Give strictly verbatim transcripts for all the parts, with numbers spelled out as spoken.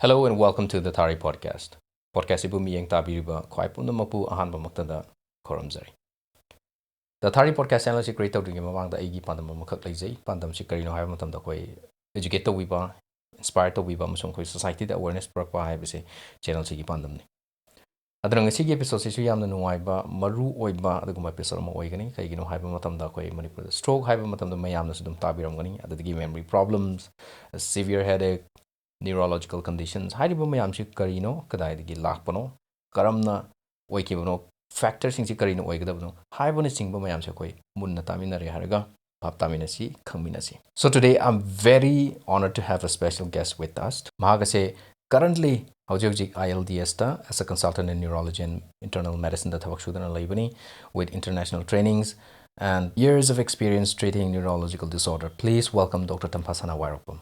Hello and welcome to the Thari Podcast. Podcast ꯁꯤꯕꯨ ꯃꯤꯠꯌꯦꯡ ꯇꯥꯕꯤꯔꯤꯕ ꯈ꯭ꯋꯥꯏ ꯄꯨꯝꯅꯃꯛꯄꯨ ꯑꯍꯥꯟꯕꯃꯛꯇꯗ ꯈꯨꯔꯨꯝꯖꯔꯤ꯫ The Thari Podcast channel ꯑꯁꯤ create ꯇꯧꯗ꯭ꯔꯤꯉꯩ ꯃꯃꯥꯡꯗ ꯑꯩꯒꯤ ꯄꯥꯟꯗꯝ ꯑꯃꯈꯛ ꯂꯩꯖꯩ꯫ ꯄꯥꯟꯗꯝꯁꯤ ꯀꯔꯤꯅꯣ ꯍꯥꯏꯕ ꯃꯇꯝꯗ ꯑꯩꯈꯣꯏ educate ꯇꯧꯕꯤꯕ, inspire ꯇꯧꯕꯤꯕ ꯑꯃꯁꯨꯡ ꯑꯩꯈꯣꯏ society ꯗ awareness ꯄꯨꯔꯛꯄ ꯍꯥꯏꯕꯁꯤ channel ꯁꯤꯒꯤ ꯄꯥꯟꯗꯝꯅꯤ꯫ ꯑꯗꯨꯅ ꯉꯁꯤꯒꯤ episode ꯁꯤꯁꯨ ꯌꯥꯝꯅ ꯅꯨꯡꯉꯥꯏꯕ, ꯃꯔꯨ ꯑꯣꯏꯕ ꯑꯗꯨꯒꯨꯝꯕ episode ꯑꯃ ꯑꯣꯏꯒꯅꯤ꯫ ꯀꯩꯒꯤꯅꯣ ꯍꯥꯏꯕ ꯃꯇꯝꯗ ꯑꯩꯈꯣꯏ ꯃꯅꯤꯄꯨꯔꯗ stroke ꯍꯥꯏꯕ ꯃꯇꯝꯗ ꯃꯌꯥꯝꯅꯁꯨ ꯑꯗꯨꯝ ꯇꯥꯕꯤꯔꯝꯒꯅꯤ꯫ ꯑꯗꯨꯗꯒꯤ memory problems, severe headache, neurological conditions ꯍꯥꯏꯔꯤꯕ ꯃꯌꯥꯝꯁꯤ ꯀꯔꯤꯅꯣ, ꯀꯗꯥꯏꯗꯒꯤ ꯂꯥꯛꯄꯅꯣ, ꯀꯔꯝꯅ ꯑꯣꯏꯈꯤꯕꯅꯣ, factor ꯁꯤꯡꯁꯤ ꯀꯔꯤꯅ ꯑꯣꯏꯒꯗꯕꯅꯣ ꯍꯥꯏꯕꯅꯆꯤꯡꯕ ꯃꯌꯥꯝꯁꯦ ꯑꯩꯈꯣꯏ ꯃꯨꯟꯅ ꯇꯥꯃꯤꯟꯅꯔꯦ ꯍꯥꯏꯔꯒ ꯚꯥꯞ ꯇꯥꯃꯤꯟꯅꯁꯤ, ꯈꯪꯃꯤꯟꯅꯁꯤ꯫ So today I'm very honored to have a special guest with us. ꯃꯍꯥꯛ ꯑꯁꯦ currently ꯍꯧꯖꯤꯛ ꯍꯧꯖꯤꯛ I L D S ꯇ as a consultant in neurology and internal medicine ꯗ ꯊꯕꯛ ꯁꯨꯗꯨꯅ ꯂꯩꯕꯅꯤ, with international trainings and years of experience treating neurological disorder. Please welcome Doctor ꯇꯝꯐꯥꯁꯅꯥ ꯋꯥꯏꯔꯣꯛꯄꯝ꯫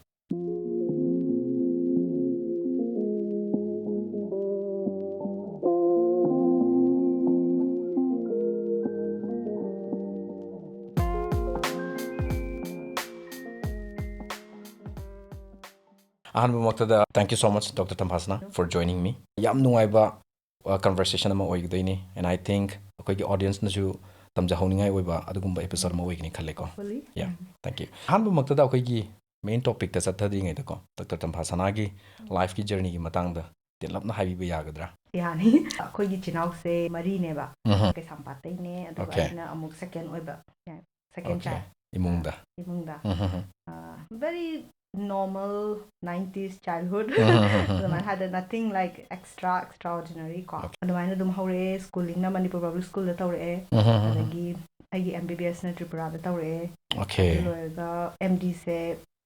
ꯑꯍꯥꯟꯕꯃꯛꯇꯗ, thank you so much, Doctor ꯇꯝꯐꯥꯁꯅꯥ, for joining me. ꯌꯥꯝ ꯅꯨꯡꯉꯥꯏꯕ, uh, conversation ꯑꯃ ꯑꯣꯏꯒꯗꯣꯏꯅꯤ, and I think ꯑꯩꯈꯣꯏꯒꯤ audience ꯅꯁꯨ ꯇꯝꯖꯍꯧꯅꯤꯡꯉꯥꯏ ꯑꯣꯏꯕ ꯑꯗꯨꯒꯨꯝꯕ episode ꯑꯃ ꯑꯣꯏꯒꯅꯤ ꯈꯜꯂꯦꯀꯣ꯫ Hopefully. Yeah, thank you. ꯑꯍꯥꯟꯕꯃꯛꯇꯗ ꯑꯩꯈꯣꯏꯒꯤ main topic ꯇ ꯆꯠꯊꯗ꯭ꯔꯤꯉꯩꯗꯀꯣ, Doctor ꯇꯝꯐꯥꯁꯅꯥꯒꯤ life ꯀꯤ journey ꯒꯤ ꯃꯇꯥꯡꯗ ꯇꯦꯜꯂꯞꯅ ꯍꯥꯏꯕꯤꯕ ꯌꯥꯒꯗ꯭ꯔꯥ? ꯌꯥꯅꯤ꯫ ꯑꯩꯈꯣꯏꯒꯤ ꯏꯆꯤꯟ ꯏꯅꯥꯎꯁꯦ ꯃꯔꯤꯅꯦꯕ꯫ ꯎꯝꯍꯨꯝ꯫ ꯀꯩꯁꯥꯝꯄꯥꯠꯇꯩꯅꯦ, ꯑꯗꯨꯒ Okay. ꯑꯩꯅ ꯑꯃꯨꯛ second ꯑꯣꯏꯕ꯫ Yeah, second Okay. child. ꯏꯃꯨꯡꯗ꯫ ꯏꯃꯨꯡꯗ꯫ ꯎꯝꯍꯨꯝ꯫ ꯑꯥ, very normal nineties childhood꯫ ꯎꯝꯍꯨꯝ꯫ ꯑꯗꯨꯃꯥꯏꯅ ꯍꯥꯏꯗ, nothing like extra, extraordinary ꯀꯣ꯫ Okay. ꯑꯗꯨꯃꯥꯏꯅ ꯑꯗꯨꯝ ꯍꯧꯔꯛꯑꯦ꯫ Schooling ꯅ ꯃꯅꯤꯄꯨꯔ public school ꯗ ꯇꯧꯔꯛꯑꯦ꯫ ꯎꯝꯍꯨꯝ꯫ ꯑꯗꯒꯤ ꯑꯩꯒꯤ M B B S ꯅ ꯇ꯭ꯔꯤꯄꯨꯔꯥꯗ ꯇꯧꯔꯛꯑꯦ꯫ Okay. ꯑꯗꯨ ꯂꯣꯏꯔꯒ M D ꯁꯦ,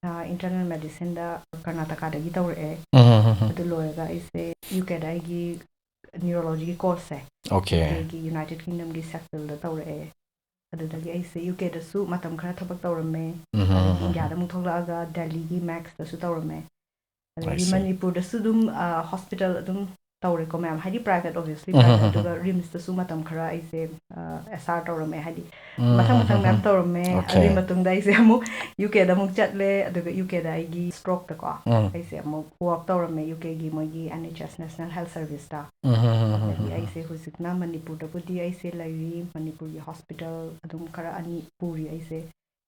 ꯑꯥ, internal medicine ꯗ ꯀꯔꯅꯥꯇꯀꯥꯗꯒꯤ ꯇꯧꯔꯛꯑꯦ꯫ ꯎꯝꯍꯨꯝ꯫ ꯑꯗꯨ ꯂꯣꯏꯔꯒ ꯑꯩꯁꯦ U K ꯗ ꯑꯩꯒꯤ neurology ꯒꯤ course ꯁꯦ Okay. U K ꯒꯤ United Kingdom ꯒꯤ Sheffield ꯗ ꯇꯧꯔꯛꯑꯦ꯫ ꯑꯗꯨꯗꯒꯤ ꯑꯩꯁꯦ U K ꯗꯁꯨ ꯃꯇꯝ ꯈꯔ ꯊꯕꯛ ꯇꯧꯔꯝꯃꯦ꯫ ꯎꯝꯍꯨꯝ꯫ ꯑꯗꯒꯤ ꯏꯟꯗꯤꯌꯥꯗ ꯑꯃꯨꯛ ꯊꯣꯛꯂꯛꯑꯒ ꯗꯦꯜꯂꯤꯒꯤ Max ꯇꯁꯨ ꯇꯧꯔꯝꯃꯦ꯫ ꯑꯗꯒꯤ I see. ꯃꯅꯤꯄꯨꯔꯗꯁꯨ ꯑꯗꯨꯝ, ꯑꯥ, hospital ꯑꯗꯨꯝ ꯇꯧꯔꯦꯀꯣ ꯃꯌꯥꯝ, ꯍꯥꯏꯗꯤ private obviously private, ꯑꯗꯨꯒ RIMSꯇꯁꯨ ꯃꯇꯝ ꯈꯔ ꯑꯩꯁꯦ ꯑꯦꯁ ꯑꯥꯔ ꯇꯧꯔꯝꯃꯦ, ꯍꯥꯏꯗꯤ ꯃꯊꯪ ꯃꯊꯪ ꯃꯌꯥꯝ ꯇꯧꯔꯝꯃꯦ꯫ Okay. ꯑꯗꯨꯒꯤ ꯃꯇꯨꯡꯗ ꯑꯩꯁꯦ ꯑꯃꯨꯛ ꯌꯨ ꯀꯦꯗ ꯑꯃꯨꯛ ꯆꯠꯂꯦ, ꯑꯗꯨꯒ ꯌꯨ ꯀꯦꯗ ꯑꯩꯒꯤ ꯁ꯭ꯇ꯭ꯔꯣꯛꯇꯀꯣ ꯑꯩꯁꯦ ꯑꯃꯨꯛ ꯋꯥꯛ ꯇꯧꯔꯝꯃꯦ ꯌꯨ ꯀꯦꯒꯤ ꯃꯣꯏꯒꯤ N H S National Health Serviceꯇ꯫ ꯑꯗꯒꯤ ꯑꯩꯁꯦ ꯍꯧꯖꯤꯛꯅ ꯃꯅꯤꯄꯨꯔꯗꯕꯨꯗꯤ ꯑꯩꯁꯦ ꯂꯩꯔꯤ, ꯃꯅꯤꯄꯨꯔꯒꯤ ꯍꯣꯁꯄꯤꯇꯥꯜ ꯑꯗꯨꯝ ꯈꯔ ꯑꯅꯤ ꯄꯨꯔꯤ ꯑꯩꯁꯦ꯫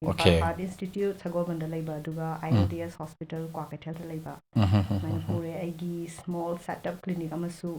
ꯏꯝꯐꯥꯜ Okay. Heart Institute ꯁꯒꯣꯜꯕꯟꯗ ꯂꯩꯕ, ꯑꯗꯨꯒ I M D S Hospital ꯀ꯭ꯋꯥꯀꯩꯊꯦꯜꯗ ꯂꯩꯕ, ꯁꯨꯃꯥꯏꯅ ꯄꯨꯔꯦ꯫ ꯑꯩꯒꯤ small setup clinic ꯑꯃꯁꯨ,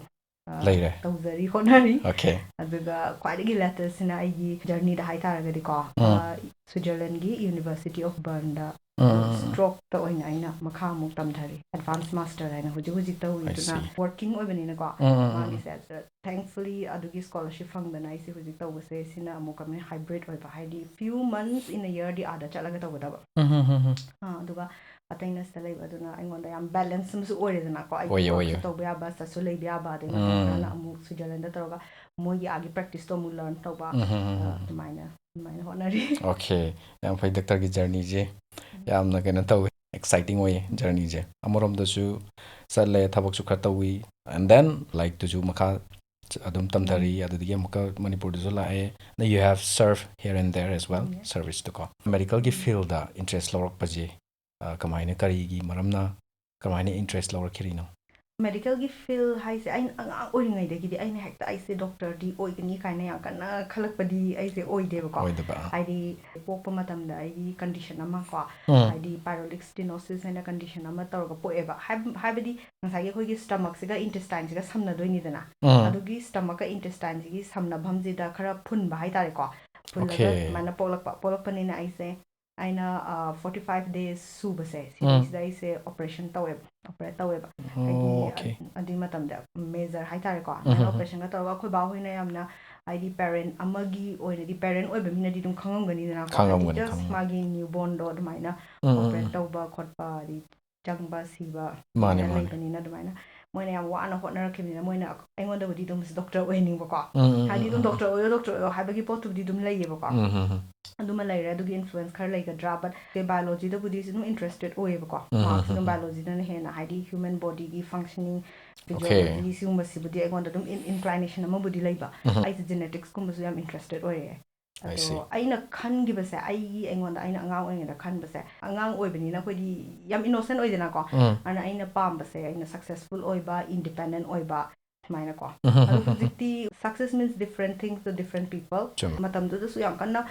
ꯑ, ꯂꯩꯔꯦ꯫ ꯇꯧꯖꯔꯤ, ꯍꯣꯠꯅꯔꯤ꯫ Okay. ꯑꯗꯨꯒ ꯈ꯭ꯋꯥꯏꯗꯒꯤ latestꯁꯤꯅ ꯑꯩꯒꯤ journeyꯗ ꯍꯥꯏꯇꯥꯔꯒꯗꯤꯀꯣ, ꯎꯝ꯫ ꯑ, Switzerlandꯒꯤ University of Bernꯗ ꯎꯝ, ꯎꯝ, ꯎꯝ꯫ Strokeꯇ ꯑꯣꯏꯅ ꯑꯩꯅ ꯃꯈꯥ ꯑꯃꯨꯛ ꯇꯝꯊꯔꯤ, advance master ꯍꯥꯏꯅ ꯍꯧꯖꯤꯛ ꯍꯧꯖꯤꯛ I ꯇꯧꯔꯤꯗꯨꯅ see. Working ꯑꯣꯏꯕꯅꯤꯅꯀꯣ, ꯎꯝ, ꯎꯝ, ꯎꯝ, ꯎꯝ꯫ ꯃꯥꯒꯤꯁꯦ꯫ Thankfully ꯑꯗꯨꯒꯤ scholarship ꯐꯪꯗꯅ ꯑꯩꯁꯦ ꯍꯧꯖꯤꯛ ꯇꯧꯕꯁꯦ, ꯁꯤꯅ ꯑꯃꯨꯛ ꯀꯃꯥꯏꯅ hybrid ꯑꯣꯏꯕ, ꯍꯥꯏꯗꯤ few months in a yearꯗꯤ ꯑꯥꯗ ꯆꯠꯂꯒ ꯇꯧꯒꯗꯕ꯫ ꯎꯝ, ꯎꯝ, ꯎꯝ, ꯎꯝ꯫ ꯑꯥ, ꯑꯗꯨꯒ ꯑꯇꯩꯅ ꯁꯤꯗ ꯂꯩꯕ, ꯑꯗꯨꯅ ꯑꯩꯉꯣꯟꯗ ꯌꯥꯝ balance ꯑꯃꯁꯨ ꯑꯣꯏꯔꯦꯗꯅꯀꯣ꯫ ꯑꯩꯒꯤ ꯑꯣꯏꯌꯦ, workꯁꯨ ꯑꯣꯏꯌꯦ꯫ ꯇꯧꯕ ꯌꯥꯕ, ꯁꯤꯗꯁꯨ ꯂꯩꯕ ꯌꯥꯕ, ꯑꯗꯩ ꯃꯇꯝ ꯎꯝ꯫ ꯈꯔꯅ ꯑꯃꯨꯛ Switzerlandꯗ ꯇꯧꯔꯒ ꯃꯣꯏꯒꯤ ꯑꯥꯒꯤ practiceꯇꯣ ꯑꯃꯨꯛ learn ꯇꯧꯕ, ꯎꯝ, ꯎꯝ, ꯎꯝ, ꯑꯥ, ꯎꯝ꯫ ꯑꯗꯨꯃꯥꯏꯅ, ꯑꯗꯨꯃꯥꯏꯅ ꯍꯣꯠꯅꯔꯤ꯫ Okay, ꯌꯥꯝ ꯐꯩ ꯗꯥꯛꯇꯔꯒꯤ journeyꯁꯦ꯫ ꯌꯥꯝꯅ ꯀꯩꯅꯣ ꯇꯧꯋꯤ, exciting ꯑꯣꯏꯌꯦ journeyꯁꯦ꯫ ꯑꯃꯔꯣꯝꯗꯁꯨ ꯆꯠꯂꯦ, ꯊꯕꯛꯁꯨ ꯈꯔ ꯇꯧꯋꯤ, and then ꯂꯥꯏꯔꯤꯛꯇꯨꯁꯨ ꯃꯈꯥ ꯆ-, ꯑꯗꯨꯝ ꯇꯝꯊꯔꯤ, ꯎꯝ꯫ ꯑꯗꯨꯗꯒꯤ ꯑꯃꯨꯛꯀ ꯃꯅꯤꯄꯨꯔꯗꯁꯨ ꯂꯥꯛꯑꯦ꯫ Now you have served here and there as well, Yes. serviceꯇꯨꯀꯣ꯫ Medicalꯒꯤ fieldꯇ interest ꯂꯧꯔꯛꯄꯁꯦ, ꯑ, ꯀꯃꯥꯏꯅ, ꯀꯔꯤꯒꯤ ꯃꯔꯝꯅ, ꯀꯃꯥꯏꯅ interest ꯂꯧꯔꯛꯈꯤꯔꯤꯅꯣ? Medicalꯒꯤ field ꯍꯥꯏꯁꯦ, ꯑꯩꯅ ꯑꯉꯥꯡ ꯑꯣꯏꯔꯤꯉꯩꯗꯒꯤꯗꯤ ꯑꯩꯅ ꯍꯦꯛꯇ ꯑꯩꯁꯦ doctorꯗꯤ ꯑꯣꯏꯒꯅꯤ ꯀꯥꯏꯅ ꯌꯥꯝ ꯀꯟꯅ ꯈꯜꯂꯛꯄꯗꯤ ꯑꯩꯁꯦ ꯑꯣꯏꯗꯦꯕꯀꯣ꯫ ꯑꯣꯏꯗꯕ, ꯑꯥ꯫ ꯍꯥꯏꯗꯤ ꯄꯣꯛꯄ ꯃꯇꯝꯗ ꯑꯩꯒꯤ condition ꯑꯃ ꯀꯣ, ꯎꯝ꯫ ꯍꯥꯏꯗꯤ pyloric stenosis ꯍꯥꯏꯅ condition ꯑꯃ ꯇꯧꯔꯒ ꯄꯣꯛꯑꯦꯕ꯫ ꯍꯥꯏꯕ-, ꯍꯥꯏꯕꯗꯤ ꯉꯁꯥꯏꯒꯤ ꯑꯩꯈꯣꯏꯒꯤ stomachꯁꯤꯒ intestineꯁꯤꯒ ꯁꯝꯅꯗꯣꯏꯅꯤꯗꯅ꯫ ꯎꯝ꯫ ꯑꯗꯨꯒꯤ stomachꯀ intestineꯁꯤꯒꯤ ꯁꯝꯅꯐꯝꯁꯤꯗ ꯈꯔ ꯐꯨꯟꯕ ꯍꯥꯏꯇꯥꯔꯦꯀꯣ꯫ ꯐꯨꯜꯂꯒ Okay. ꯑꯗꯨꯃꯥꯏꯅ ꯄꯣꯛꯂꯛꯄ, ꯄꯣꯛꯂꯛꯄꯅꯤꯅ ꯑꯩꯁꯦ, ꯑꯩꯅ, ꯑ, forty five days ꯁꯨꯕꯁꯦ, ꯎꯝ꯫ ꯁꯤꯗꯩꯁꯤꯗ ꯑꯩꯁꯦ operation ꯇꯧꯋꯦꯕ, operate ꯇꯧꯋꯦꯕ꯫ ꯑꯣ, ꯍꯥꯏꯗꯤ, okay. ꯑ-, ꯑꯗꯨꯒꯤ ꯃꯇꯝꯗ major ꯍꯥꯏꯇꯥꯔꯦꯀꯣ, ꯎꯝ, ꯑꯗꯨꯃꯥꯏꯅ ꯎꯝ, ꯎꯝ꯫ Operationꯒ ꯇꯧꯔꯒ ꯑꯩꯈꯣꯏ ꯕꯥ ꯍꯣꯏꯅ ꯌꯥꯝꯅ, ꯍꯥꯏꯗꯤ parent ꯑꯃꯒꯤ ꯑꯣꯏꯅꯗꯤ, parent ꯑꯣꯏꯕ ꯃꯤꯅꯗꯤ ꯑꯗꯨꯝ ꯈꯪꯉꯝꯒꯅꯤꯗꯅꯀꯣ, ꯍꯥꯏꯗꯤ ꯈꯪꯉꯝꯒꯅꯤ, just ꯈꯪꯉꯝꯒꯅꯤ꯫ ꯃꯥꯒꯤ newbornꯗꯣ ꯑꯗꯨꯃꯥꯏꯅ ꯎꯝ, ꯎꯝ, operate ꯎꯝ꯫ ꯇꯧꯕ ꯈꯣꯠꯄ, ꯍꯥꯏꯗꯤ ꯆꯪꯕ ꯁꯤꯕ ꯃꯥꯅꯦ, ꯑꯗꯨꯃꯥꯏꯅ ꯃꯥꯅꯦ꯫ ꯂꯩꯕꯅꯤꯅ ꯑꯗꯨꯃꯥꯏꯅ ꯃꯣꯏꯅ ꯌꯥꯝ ꯋꯥꯅ ꯍꯣꯠꯅꯔꯛꯈꯤꯕꯅꯤꯅ ꯃꯣꯏꯅ ꯑꯩꯉꯣꯟꯗꯕꯨꯗꯤ ꯑꯗꯨꯝ ꯗꯣꯛꯇꯔ ꯑꯣꯏꯍꯟꯅꯤꯡꯕꯀꯣ꯫ ꯎꯝ, ꯎꯝ, ꯍꯥꯏꯗꯤ ꯎꯝ, ꯑꯗꯨꯝ ꯎꯝ. ꯗꯣꯛꯇꯔ ꯑꯣꯏꯌꯣ ꯗꯣꯛꯇꯔ ꯑꯣꯏꯌꯣ ꯍꯥꯏꯕꯒꯤ ꯄꯣꯠꯇꯨꯕꯨꯗꯤ ꯑꯗꯨꯝ ꯂꯩꯌꯦꯕꯀꯣ꯫ ꯎꯝ, ꯎꯝ, ꯎꯝ. ꯑꯗꯨꯃ ꯂꯩꯔꯦ꯫ ꯑꯗꯨꯒꯤ ꯏꯟꯐ꯭ꯂꯨꯋꯦꯟꯁ ꯈꯔ ꯂꯩꯒꯗ꯭ꯔꯥ? ꯕꯠ ꯕꯥꯏꯑꯣꯂꯣꯖꯤꯗꯕꯨꯗꯤ ꯑꯗꯨꯝ ꯏꯟꯇꯔꯦꯁꯇꯦꯠ ꯑꯣꯏꯌꯦꯕꯀꯣ꯫ ꯎꯝ, ꯃꯥꯔꯛꯁ ꯎꯝ, ꯑꯗꯨꯝ ꯎꯝ. ꯕꯥꯏꯑꯣꯂꯣꯖꯤꯗꯅ ꯍꯦꯟꯅ, ꯍꯥꯏꯗꯤ ꯍ꯭ꯌꯨꯃꯦꯟ ꯕꯣꯗꯤꯒꯤ ꯐꯪꯁꯅꯤꯡ, Okay. ꯐꯤꯖꯤꯌꯣꯂꯣꯖꯤ ꯁꯤꯒꯨꯝꯕꯁꯤꯕꯨꯗꯤ ꯑꯩꯉꯣꯟꯗ ꯑꯗꯨꯝ ꯏꯟꯀ꯭ꯂꯥꯏꯅꯦꯁꯟ ꯑꯃꯕꯨꯗꯤ ꯂꯩꯕ꯫ ꯎꯝ. ꯑꯩꯁꯦ ꯖꯦꯅꯦꯇꯤꯛꯁꯀꯨꯝꯕꯁꯨ ꯌꯥꯝ ꯏꯟꯇꯔꯦꯁꯇꯦꯠ ꯑꯣꯏꯔꯛꯑꯦ꯫ I ꯑꯗꯣ see. ꯑꯩꯅ ꯈꯟꯈꯤꯕꯁꯦ, ꯑꯩꯒꯤ ꯑꯩꯉꯣꯟꯗ, ꯑꯩꯅ ꯑꯉꯥꯡ ꯑꯣꯏꯔꯤꯉꯩꯗ ꯈꯟꯕꯁꯦ, ꯑꯉꯥꯡ ꯑꯣꯏꯕꯅꯤꯅ ꯑꯩꯈꯣꯏꯗꯤ ꯌꯥꯝ ꯏꯅꯣꯁꯦꯟ ꯑꯣꯏꯗꯅꯀꯣ꯫ ꯎꯝ. ꯑꯗꯨꯅ ꯑꯩꯅ ꯄꯥꯝꯕꯁꯦ, ꯑꯩꯅ ꯁꯛꯁꯦꯁꯐꯨꯜ ꯑꯣꯏꯕ, ꯏꯟꯗꯤꯄꯦꯟꯗꯦꯟ ꯑꯣꯏꯕ, ꯁꯨꯃꯥꯏꯅꯀꯣ꯫ ꯎꯝ, ꯑꯗꯣ ꯎꯝ, ꯎꯝ. ꯍꯧꯖꯤꯛꯇꯤ success means different things to different people. ꯆꯨꯝꯃꯦ. ꯃꯇꯝꯗꯨꯗꯁꯨ ꯌꯥꯝ ꯀꯟꯅ,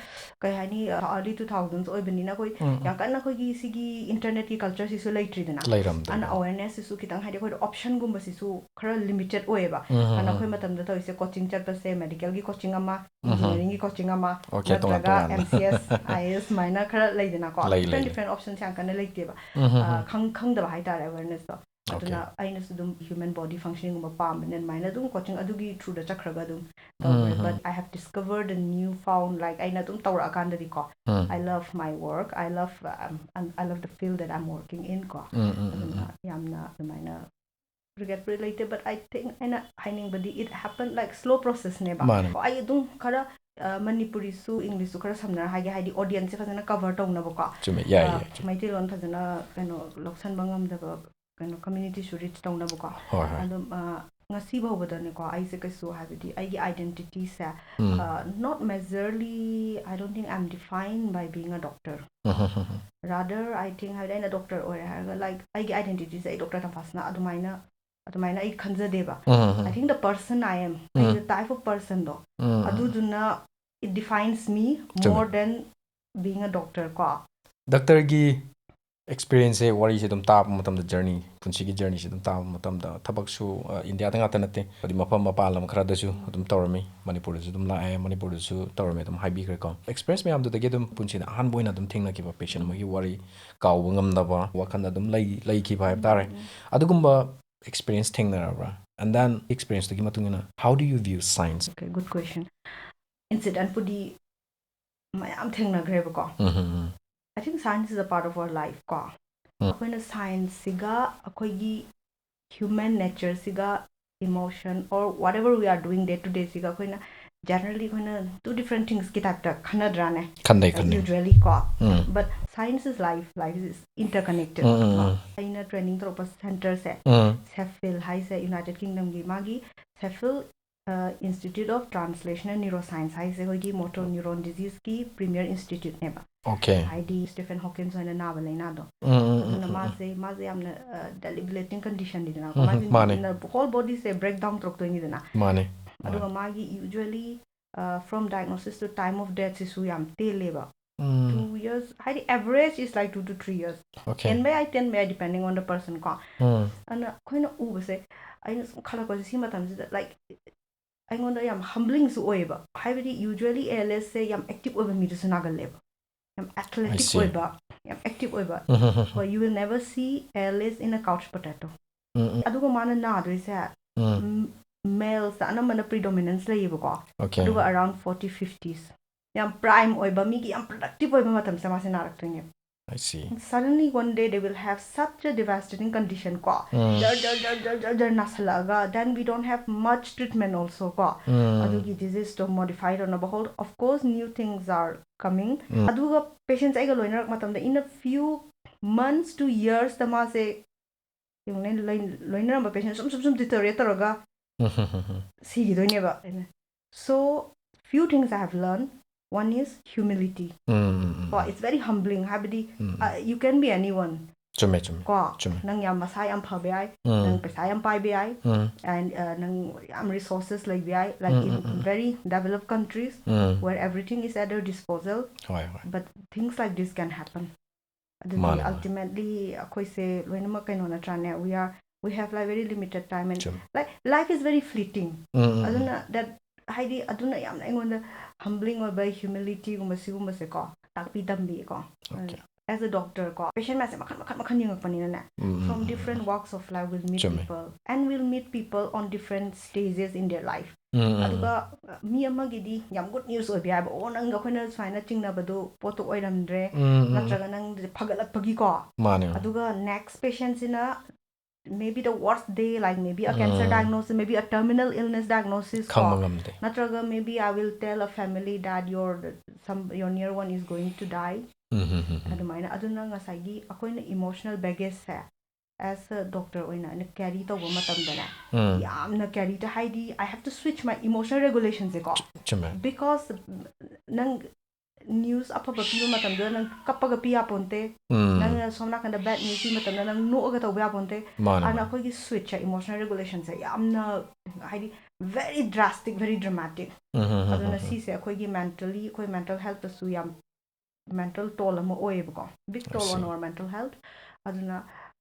ꯀꯩ ꯍꯥꯏꯅꯤ, early two thousands ꯑꯣꯏꯕꯅꯤꯅ ꯑꯩꯈꯣꯏ ꯎꯝ, ꯎꯝ. ꯌꯥꯝ ꯀꯟꯅ ꯑꯩꯈꯣꯏꯒꯤ ꯁꯤꯒꯤ ꯏꯟꯇꯔꯅꯦꯠꯀꯤ ꯀꯜꯆꯔꯁꯤꯁꯨ ꯂꯩꯇ꯭ꯔꯤꯗꯅ꯫ ꯂꯩꯔꯝꯗꯦ. ꯑꯗꯨꯅ ꯑꯋꯦꯔꯅꯦꯁꯁꯤꯁꯨ ꯈꯤꯇꯪ, ꯍꯥꯏꯗꯤ ꯑꯩꯈꯣꯏꯗ ꯑꯣꯞꯁꯟꯒꯨꯝꯕꯁꯤꯁꯨ ꯈꯔ ꯂꯤꯃꯤꯇꯦꯠ ꯑꯣꯏꯌꯦꯕ꯫ ꯎꯝ, ꯎꯝ, ꯑꯗꯨꯅ ꯎꯝ. ꯑꯩꯈꯣꯏ ꯃꯇꯝꯗ ꯇꯧꯔꯤꯁꯦ ꯀꯣꯆꯤꯡ ꯆꯠꯄꯁꯦ, ꯃꯦꯗꯤꯀꯦꯜꯒꯤ ꯀꯣꯆꯤꯡ ꯑꯃ, ꯎꯝ, ꯎꯝ. ꯏꯟꯖꯤꯅꯤꯌꯥꯔꯤꯡꯒꯤ ꯀꯣꯆꯤꯡ ꯑꯃ, Okay, ꯇꯣꯉꯥꯟ ꯅꯠꯇ꯭ꯔꯒ ꯇꯣꯉꯥꯟꯅ. M C S, I A S ꯁꯨꯃꯥꯏꯅ ꯈꯔ ꯂꯩꯗꯅꯀꯣ꯫ ꯂꯩ, ꯂꯩ, ꯗꯤꯐ꯭ꯔꯦꯟ ꯂꯩ. ꯗꯤꯐ꯭ꯔꯦꯟ ꯑꯣꯞꯁꯟꯁꯦ ꯌꯥꯝ ꯀꯟꯅ ꯂꯩꯇꯦꯕ꯫ ꯎꯝ, ꯎꯝ, ꯑ, ꯎꯝ. ꯈꯪ-, ꯈꯪꯗꯕ ꯍꯥꯏꯇꯥꯔꯦ, ꯑꯋꯦꯔꯅꯦꯁꯇꯣ꯫ Okay. ꯑꯗꯨꯅ ꯑꯩꯅꯁꯨ ꯑꯗꯨꯝ ꯍ꯭ꯌꯨꯃꯦꯟ ꯕꯣꯗꯤ ꯐꯪꯁꯅꯤꯡꯒꯨꯝꯕ ꯄꯥꯝꯕꯅꯤꯅ ꯑꯗꯨꯃꯥꯏꯅ ꯑꯗꯨꯝ ꯀꯣꯆꯤꯡ ꯑꯗꯨꯒꯤ ꯊ꯭ꯔꯨꯗ ꯆꯠꯈ꯭ꯔꯒ ꯑꯗꯨꯝ ꯇꯧꯈ꯭ꯔꯦ꯫ ꯎꯝ, ꯎꯝ. But I have discovered a new found, like, ꯑꯩꯅ ꯑꯗꯨꯝ ꯇꯧꯔꯛꯑꯀꯥꯟꯗꯗꯤꯀꯣ, ꯎꯝ. I love my work, I love, um, and I love the field that I'm working in ꯀꯣ꯫ ꯎꯝ, ꯎꯝ, ꯎꯝ, ꯑꯗꯨꯅ ꯎꯝ. ꯌꯥꯝꯅ ꯑꯗꯨꯃꯥꯏꯅ ꯔꯤꯒ꯭ꯔꯦꯠꯄꯨꯗꯤ ꯂꯩꯇꯦ, but I think ꯑꯩꯅ ꯍꯥꯏꯅꯤꯡꯕꯗꯤ, it happened like slow processꯅꯦꯕ꯫ ꯃꯥꯅꯦ. ꯑꯩ ꯑꯗꯨꯝ ꯈꯔ, ꯑ, ꯃꯅꯤꯄꯨꯔꯤꯁꯨ ꯏꯪꯂꯤꯁꯁꯨ ꯈꯔ ꯁꯝꯅꯔ ꯍꯥꯏꯒꯦ, ꯍꯥꯏꯗꯤ ꯑꯣꯗꯤꯌꯟꯁꯁꯦ ꯐꯖꯅ ꯀꯚꯔ ꯇꯧꯅꯕꯀꯣ꯫ ꯆꯨꯝꯃꯦ, ꯌꯥꯏ, ꯑ, ꯌꯥꯏ, ꯆꯨꯝꯃꯦ. ꯃꯩꯇꯩꯂꯣꯟ ꯐꯖꯅ ꯀꯩꯅꯣ ꯂꯧꯁꯟꯕ ꯉꯝꯗꯕ ꯀꯩꯅꯣ ꯀꯝꯃ꯭ꯌꯨꯅꯤꯇꯤꯁꯨ ꯔꯤꯆ ꯇꯧꯅꯕꯀꯣ꯫ ꯍꯣꯏ, ꯍꯣꯏ. ꯑꯗꯨꯝ, ꯑ, ꯉꯁꯤ ꯐꯥꯎꯕꯗꯅꯦꯀꯣ, ꯑꯩꯁꯦ ꯀꯩꯁꯨ, ꯍꯥꯏꯕꯗꯤ ꯑꯩꯒꯤ ꯑꯥꯏꯗꯦꯟꯇꯤꯇꯤꯁꯦ, ꯎꯝ. ꯑ, not majorly, I don't think I'm defined by being a doctor. Um, um, um. Rather, I think, ꯍꯥꯏꯕꯗꯤ ꯑꯩꯅ ꯗꯣꯛꯇꯔ ꯑꯣꯏꯔꯦ ꯍꯥꯏꯔꯒ, like, ꯑꯩꯒꯤ ꯑꯥꯏꯗꯦꯟꯇꯤꯇꯤꯁꯦ ꯑꯩ ꯗꯣꯛꯇꯔ ꯇꯝꯐꯥꯁꯅꯥ ꯑꯗꯨꯃꯥꯏꯅ, ꯑꯗꯨꯃꯥꯏꯅ ꯑꯩ ꯈꯟꯖꯗꯦꯕ꯫ ꯎꯝ, um, um. I think the person I am, ꯎꯝ. ꯑꯩ the type of personꯗꯣ, ꯎꯝ, ꯎꯝ. ꯑꯗꯨꯗꯨꯅ it defines me ꯆꯨꯝꯃꯦ. more than being a doctor ꯀꯣ꯫ ꯗꯥꯛꯇꯔꯒꯤ ꯑꯦꯛꯁꯄꯤꯔꯤꯌꯦꯟꯁꯁꯦ, ꯋꯥꯔꯤꯁꯦ ꯑꯗꯨꯝ ꯇꯥꯕ ꯃꯇꯝꯗ, ꯖꯔꯅꯤ, ꯄꯨꯟꯁꯤꯒꯤ ꯖꯔꯅꯤꯁꯦ ꯑꯗꯨꯝ ꯇꯥꯕ ꯃꯇꯝꯗ, ꯊꯕꯛꯁꯨ, ꯑ, ꯏꯟꯗꯤꯌꯥꯗ ꯉꯥꯛꯇ ꯅꯠꯇꯦ, ꯍꯥꯏꯗꯤ ꯃꯐꯝ ꯃꯄꯥꯟ ꯂꯝ ꯈꯔꯗꯁꯨ ꯑꯗꯨꯝ ꯇꯧꯔꯝꯃꯤ, ꯃꯅꯤꯄꯨꯔꯗꯁꯨ ꯑꯗꯨꯝ ꯂꯥꯛꯑꯦ, ꯃꯅꯤꯄꯨꯔꯗꯁꯨ ꯇꯧꯔꯝꯃꯤ, ꯑꯗꯨꯝ ꯍꯥꯏꯕꯤꯈ꯭ꯔꯦꯀꯣ꯫ ꯑꯦꯛꯁꯄꯤꯔꯤꯌꯦꯟꯁ ꯃꯌꯥꯝꯗꯨꯗꯒꯤ ꯑꯗꯨꯝ ꯄꯨꯟꯁꯤꯗ ꯑꯍꯥꯟꯕ ꯑꯣꯏꯅ ꯑꯗꯨꯝ ꯊꯦꯡꯅꯈꯤꯕ ꯄꯦꯁꯦꯟ ꯑꯃꯒꯤ ꯋꯥꯔꯤ, ꯀꯥꯎꯕ ꯉꯝꯗꯕ ꯋꯥꯈꯜꯗ ꯑꯗꯨꯝ ꯂꯩ-, ꯂꯩꯈꯤꯕ ꯍꯥꯏꯕ ꯇꯥꯔꯦ꯫ ꯎꯝ. ꯑꯗꯨꯒꯨꯝꯕ ꯑꯦꯛꯁꯄꯤꯔꯤꯌꯦꯟꯁ ꯊꯦꯡꯅꯔꯕ꯭ꯔꯥ? And then ꯑꯦꯛꯁꯄꯤꯔꯤꯌꯦꯟꯁꯇꯨꯒꯤ ꯃꯇꯨꯡ ꯏꯟꯅ, how do you view science? Okay, good question. Incidentꯄꯨꯗꯤ ꯃꯌꯥꯝ ꯊꯦꯡꯅꯈ꯭ꯔꯦꯕꯀꯣ꯫ ꯎꯝ, um, um. I think science is a part of our life ꯀꯣ꯫ ꯎꯝ. ꯑꯩꯈꯣꯏꯅ ꯁꯥꯏꯟꯁꯁꯤꯒ ꯑꯩꯈꯣꯏꯒꯤ human natureꯁꯤꯒ emotion or whatever we are doing day to dayꯁꯤꯒ ꯑꯩꯈꯣꯏꯅ generally ꯑꯩꯈꯣꯏꯅ two different thingsꯀꯤ typeꯇ ꯈꯟꯅꯗ꯭ꯔꯥꯅꯦ? ꯈꯟꯅꯩ ꯈꯟꯅꯩ Usually ꯀꯣ. ꯎꯝ. But science is life, life is interconnected. ꯎꯝ, ꯎꯝ, ꯀꯣ. ꯎꯝ. ꯑꯩꯅ training ꯇꯧꯔꯛꯄ centreꯁꯦ ꯎꯝ. SEPHIL ꯍꯥꯏꯁꯦ United Kingdomꯒꯤ, ꯃꯥꯒꯤ SEPHIL Institute of Translational Neuroscience ꯍꯥꯏꯁꯦ ꯑꯩꯈꯣꯏꯒꯤ motor neuron diseaseꯀꯤ premier instituteꯅꯦꯕ. Okay. ꯍꯥꯏꯗꯤ Stephen Hawkins ꯍꯣꯏꯅ ꯅꯥꯕ ꯂꯥꯏꯅꯥꯗꯣ. ꯎꯝ, ꯎꯝ, ꯑꯗꯨꯅ ꯎꯝ, ꯎꯝ. ꯃꯥꯁꯦ ꯃꯥꯁꯦ ꯌꯥꯝꯅ debilitating conditionꯅꯤꯗꯅ. ꯎꯝ, ꯃꯥꯁꯦ ꯃꯥꯅꯦ. whole bodyꯁꯦ breakdown ꯇꯧꯔꯛꯇꯣꯏꯅꯤꯗꯅ. ꯃꯥꯅꯦ. ꯑꯗꯨꯒ ꯃꯥꯒꯤ usually from diagnosis to time of deathꯁꯤꯁꯨ ꯌꯥꯝ ꯇꯦꯜꯂꯦꯕ. ꯎꯝ. Two years ꯍꯥꯏꯗꯤ average is like two to three years. Okay. ꯍꯦꯟꯕ ꯌꯥꯏ, ꯇꯦꯟꯕ ꯌꯥꯏ, depending on the person ꯀꯣ. ꯎꯝ. ꯑꯗꯨꯅ ꯑꯩꯈꯣꯏꯅ ꯎꯕꯁꯦ, ꯑꯩꯅ ꯁꯨꯝ ꯈꯜꯂꯛꯄꯁꯦ ꯁꯤ ꯃꯇꯝꯁꯤꯗ, like, ꯑꯩꯉꯣꯟꯗ ꯌꯥꯝ humblingꯁꯨ ꯑꯣꯏꯌꯦꯕ. ꯍꯥꯏꯕꯗꯤ usually ALSꯁꯦ ꯌꯥꯝ active ꯑꯣꯏꯕ ꯃꯤꯗꯁꯨ ꯅꯥꯒꯜꯂꯦꯕ. ꯌꯥꯝ athletic see. ꯑꯣꯏꯕ, ꯌꯥꯝ active ꯑꯣꯏꯕ. ꯎꯝ, um, um. But you will never see ALS in a couch potato. ꯎꯝ, ꯎꯝ. ꯑꯗꯨꯒ ꯃꯥꯅ ꯅꯥꯗꯣꯏꯁꯦ ꯎꯝ. ꯃꯦꯜꯁꯇ ꯑꯅꯝꯕꯅ predominance ꯂꯩꯌꯦꯕꯀꯣ. Okay. ꯑꯗꯨꯒ around forty fifties, ꯌꯥꯝ prime ꯑꯣꯏꯕ, ꯃꯤꯒꯤ ꯌꯥꯝ productive ꯑꯣꯏꯕ ꯃꯇꯝꯁꯤꯗ ꯃꯥꯁꯦ ꯅꯥꯔꯛꯇꯣꯏꯅꯦꯕ. I see. Suddenly one day they will have such a devastating condition ꯀꯣ. ꯎꯝ. ꯖꯔ ꯖꯔ ꯖꯔ ꯖꯔ ꯖꯔ ꯖꯔ ꯅꯥꯁꯜꯂꯛꯑꯒ, then we don't have much treatment also ꯀꯣ. ꯎꯝ. ꯑꯗꯨꯒꯤ diseaseꯇꯣ modify ꯇꯧꯅꯕ whole, of course, new things are coming. ꯎꯝ. ꯑꯗꯨꯒ patients ꯑꯩꯒ ꯂꯣꯏꯅꯔꯛ ꯃꯇꯝꯗ, in a few months to yearsꯇ ꯃꯥꯁꯦ, ꯌꯦꯡꯉꯨꯅꯦ, ꯂꯣꯏ-, ꯂꯣꯏꯅꯔꯝꯕ patient ꯁꯨꯝ ꯁꯨꯝ ꯁꯨꯝ deteriorate ꯇꯧꯔꯒ ꯎꯝ, um, um, um. ꯁꯤꯈꯤꯗꯣꯏꯅꯦꯕ. So few things I have learned. One is humility. Um, um, ꯎꯝ. ꯀꯣ, it's very humbling. ꯍꯥꯏꯕꯗꯤ, ꯎꯝ, ꯎꯝ. uh, you can be anyone. ꯆꯨꯝꯃꯦ, ꯆꯨꯝꯃꯦ. ꯀꯣ, ꯆꯨꯝꯃꯦ. ꯅꯪ ꯌꯥꯝ ꯃꯁꯥ ꯌꯥꯝ ꯐꯕ ꯌꯥꯏ, ꯎꯝ. ꯅꯪ ꯄꯩꯁꯥ ꯌꯥꯝ ꯄꯥꯏꯕ ꯌꯥꯏ, ꯎꯝ. and uh, ꯅꯪ ꯌꯥꯝ resources ꯂꯩꯕ ꯌꯥꯏ, like um, in um, um. very developed countries um. where everything is at their disposal, ꯍꯣꯏ, ꯍꯣꯏ. but things like this can happen. ꯑꯗꯨꯗꯤ ꯃꯥꯅꯦ, ꯃꯥꯅꯦ. Ultimately ꯑꯩꯈꯣꯏꯁꯦ ꯂꯣꯏꯅꯃꯛ ꯀꯩꯅꯣ ꯅꯠꯇ꯭ꯔꯥꯅꯦ? We are, we have, like, very limited time and, ꯆꯨꯝꯃꯦ. like, life is very fleeting. ꯎꯝ, ꯎꯝ, ꯑꯗꯨꯅ ꯎꯝ. that, ꯍꯥꯏꯗꯤ, ꯑꯗꯨꯅ ꯌꯥꯝꯅ ꯑꯩꯉꯣꯟꯗ humblingꯑꯣꯏꯕ, humilityꯒꯨꯝꯕ ꯁꯤꯒꯨꯝꯕꯁꯦꯀꯣ, ꯇꯥꯛꯄꯤ ꯇꯝꯕꯤꯀꯣ. Okay. As a doctor ꯀꯣ, patient ꯃꯌꯥꯝꯁꯦ ꯃꯈꯜ ꯃꯈꯜ ꯃꯈꯜ ꯌꯦꯡꯉꯛꯄꯅꯤꯅꯅꯦ, ꯎꯝ, ꯎꯝ, from um, different um. walks of life will meet ꯆꯨꯝꯃꯦ. people and will meet people on different stages in their life. ꯎꯝ, ꯎꯝ, ꯑꯗꯨꯒ ꯎꯝ. ꯑ, ꯃꯤ ꯑꯃꯒꯤꯗꯤ ꯌꯥꯝ good news ꯑꯣꯏꯕ ꯌꯥꯏꯕ, "ꯑꯣ, ꯅꯪꯒ ꯑꯩꯈꯣꯏꯅ ꯁꯨꯃꯥꯏꯅ ꯆꯤꯡꯅꯕꯗꯣ ꯄꯣꯠꯇꯣ ꯑꯣꯏꯔꯝꯗ꯭ꯔꯦ", ꯎꯝ, ꯎꯝ. ꯅꯠꯇ꯭ꯔꯒ ꯅꯪ ꯐꯒꯠꯂꯛꯄꯒꯤꯀꯣ. ꯃꯥꯅꯦ. ꯑꯗꯨꯒ next patientꯁꯤꯅ maybe the worst day, like maybe a cancer Mm. diagnosis, maybe a terminal illness diagnosis, ꯈꯪꯕ ꯀꯣ? ꯉꯝꯗꯦ. ꯅꯠꯇ꯭ꯔꯒ maybe I will tell a family that your some your near one is going to die. Um, um, um, ꯎꯝ. ꯑꯗꯨꯃꯥꯏꯅ ꯑꯗꯨꯅ ꯉꯁꯥꯏꯒꯤ ꯑꯩꯈꯣꯏꯅ emotional baggage say as a doctor ꯑꯣꯏꯅ ꯑꯩꯅ carry ꯇꯧꯕ ꯃꯇꯝꯗꯅꯦ, ꯎꯝ. ꯌꯥꯝꯅ carry ꯇ ꯍꯥꯏꯗꯤ I have to switch my emotional regulation ꯁꯦ ꯀꯣ. ꯆꯨꯝꯃꯦ. Because ꯅꯪ news ꯑꯐꯕ ꯄꯤꯕ ꯃꯇꯝꯗ ꯅꯪ ꯀꯞꯄꯒ ꯄꯤ ꯌꯥꯄꯣꯟꯇꯦ. ꯎꯝ. ꯅꯪꯅ ꯁꯣꯝ ꯅꯥꯀꯟꯗ bad news ꯄꯤ ꯃꯇꯝꯗ ꯅꯪ ꯅꯣꯛꯑꯒ ꯇꯧꯕ ꯌꯥꯄꯣꯟꯇꯦ. ꯃꯥꯅꯦ, ꯑꯗꯨꯅ ꯃꯥꯅꯦ. ꯑꯩꯈꯣꯏꯒꯤ switch ꯁꯦ, emotional regulation ꯁꯦ ꯌꯥꯝꯅ ꯍꯥꯏꯗꯤ very drastic, very dramatic. ꯎꯝ, ꯎꯝ, ꯎꯝ, ꯑꯗꯨꯅ ꯎꯝ, ꯎꯝ. ꯁꯤꯁꯦ ꯑꯩꯈꯣꯏꯒꯤ mentally, ꯑꯩꯈꯣꯏ mental health ꯇꯁꯨ ꯌꯥꯝ mental toll ꯑꯃ ꯑꯣꯏꯌꯦꯕꯀꯣ, big I toll on see. our mental health. ꯑꯗꯨꯅ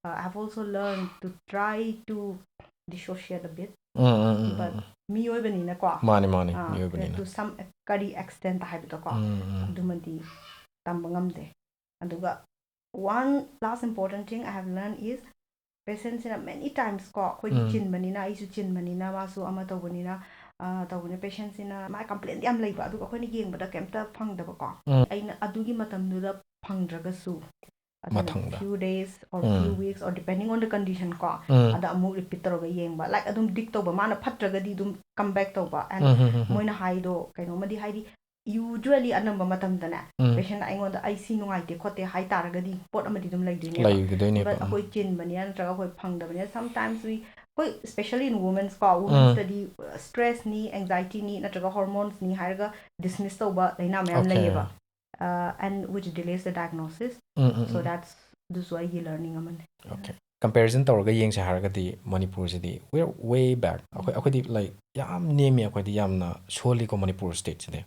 uh, I have also learned to try to dissociate a bit, um, um, um, but ꯎꯝ, ꯎꯝ. ꯃꯤꯑꯣꯏꯕꯅꯤꯅꯀꯣ, ꯃꯥꯅꯦ, ꯃꯥꯅꯦ, uh, ꯃꯤꯑꯣꯏꯕꯅꯤꯅ. To some ꯀꯔꯤ extent ꯍꯥꯏꯕꯗꯣꯀꯣ, ꯎꯝ, ꯎꯝ. ꯑꯗꯨꯃꯗꯤ ꯇꯝꯕ ꯉꯝꯗꯦ. ꯑꯗꯨꯒ one last important thing I have learned is patient ꯁꯤꯅ many times ꯀꯣ, ꯑꯩꯈꯣꯏꯗꯤ ꯎꯝ. ꯆꯤꯟꯕꯅꯤꯅ, ꯑꯩꯁꯨ ꯆꯤꯟꯕꯅꯤꯅ, ꯃꯥꯁꯨ ꯑꯃ ꯇꯧꯕꯅꯤꯅ, ꯑ, ꯇꯧꯕꯅꯤꯅ, patient ꯁꯤꯅ ꯃꯥ complaint ꯗꯤ ꯌꯥꯝ ꯂꯩꯕ, ꯑꯗꯨꯒ ꯑꯩꯈꯣꯏꯅ ꯌꯦꯡꯕꯗ ꯀꯩꯝꯇ ꯐꯪꯗꯕꯀꯣ. ꯎꯝ. ꯑꯩꯅ ꯑꯗꯨꯒꯤ ꯃꯇꯝꯗꯨꯗ ꯐꯪꯗ꯭ꯔꯒꯁꯨ, ꯑꯗꯨꯅ ꯃꯊꯪꯗ. Few days or um. Few weeks or depending on the condition ꯀꯣ, ꯎꯝ. ꯑꯗ ꯑꯃꯨꯛ repeat ꯇꯧꯔꯒ ꯌꯦꯡꯕ, like ꯑꯗꯨꯝ dig ꯇꯧꯕ, ꯃꯥꯅ ꯐꯠꯇ꯭ꯔꯒꯗꯤ ꯑꯗꯨꯝ come back ꯇꯧꯕ, and ꯎꯝ, ꯎꯝ, ꯎꯝ, ꯎꯝ. ꯃꯣꯏꯅ ꯍꯥꯏꯗꯣ ꯀꯩꯅꯣꯝꯃꯗꯤ ꯍꯥꯏꯗꯤ, usually ꯑꯅꯝꯕ ꯃꯇꯝꯗꯅꯦ, ꯎꯝ. Patient ꯅ ꯑꯩꯉꯣꯟꯗ "ꯑꯩ ꯁꯤ ꯅꯨꯡꯉꯥꯏꯇꯦ ꯈꯣꯠꯇꯦ" ꯍꯥꯏ ꯇꯥꯔꯒꯗꯤ ꯄꯣꯠ ꯑꯃꯗꯤ ꯑꯗꯨꯝ ꯂꯩꯗꯣꯏꯅꯦꯕ. ꯂꯩꯒꯗꯣꯏꯅꯦꯕ, But ꯎꯝ. ꯑꯩꯈꯣꯏ ꯆꯤꯟꯕꯅꯤꯅ ꯅꯠꯇ꯭ꯔꯒ ꯑꯩꯈꯣꯏ ꯐꯪꯗꯕꯅꯤꯅ, sometimes we, ꯑꯩꯈꯣꯏ especially in women's ꯀꯣ, women's ꯎꯝ. ꯇꯗꯤ stress ꯅꯤ, anxiety ꯅꯤ, ꯅꯠꯇ꯭ꯔꯒ hormones ꯅꯤ ꯍꯥꯏꯔꯒ dismiss ꯇꯧꯕ ꯂꯥꯏꯅꯥ ꯃꯌꯥꯝ Okay. ꯂꯩꯌꯦꯕ. Uh, and which delays the diagnosis. Um, um, So um. that's, ꯑꯗꯨꯁꯨ ꯑꯩꯒꯤ learning ꯑꯃꯅꯤ꯫ Okay. Comparison ꯇꯧꯔꯒ ꯌꯦꯡꯁꯦ ꯍꯥꯏꯔꯒꯗꯤ ꯃꯅꯤꯄꯨꯔꯁꯤꯗꯤ we're way back. ꯑꯩꯈꯣꯏ, ꯑꯩꯈꯣꯏꯗꯤ, like, ꯌꯥꯝ ꯅꯦꯝꯃꯤ, ꯑꯩꯈꯣꯏꯗꯤ ꯌꯥꯝꯅ ꯁꯣꯜꯂꯤꯀꯣ ꯃꯅꯤꯄꯨꯔ state ꯁꯤꯗꯤ꯫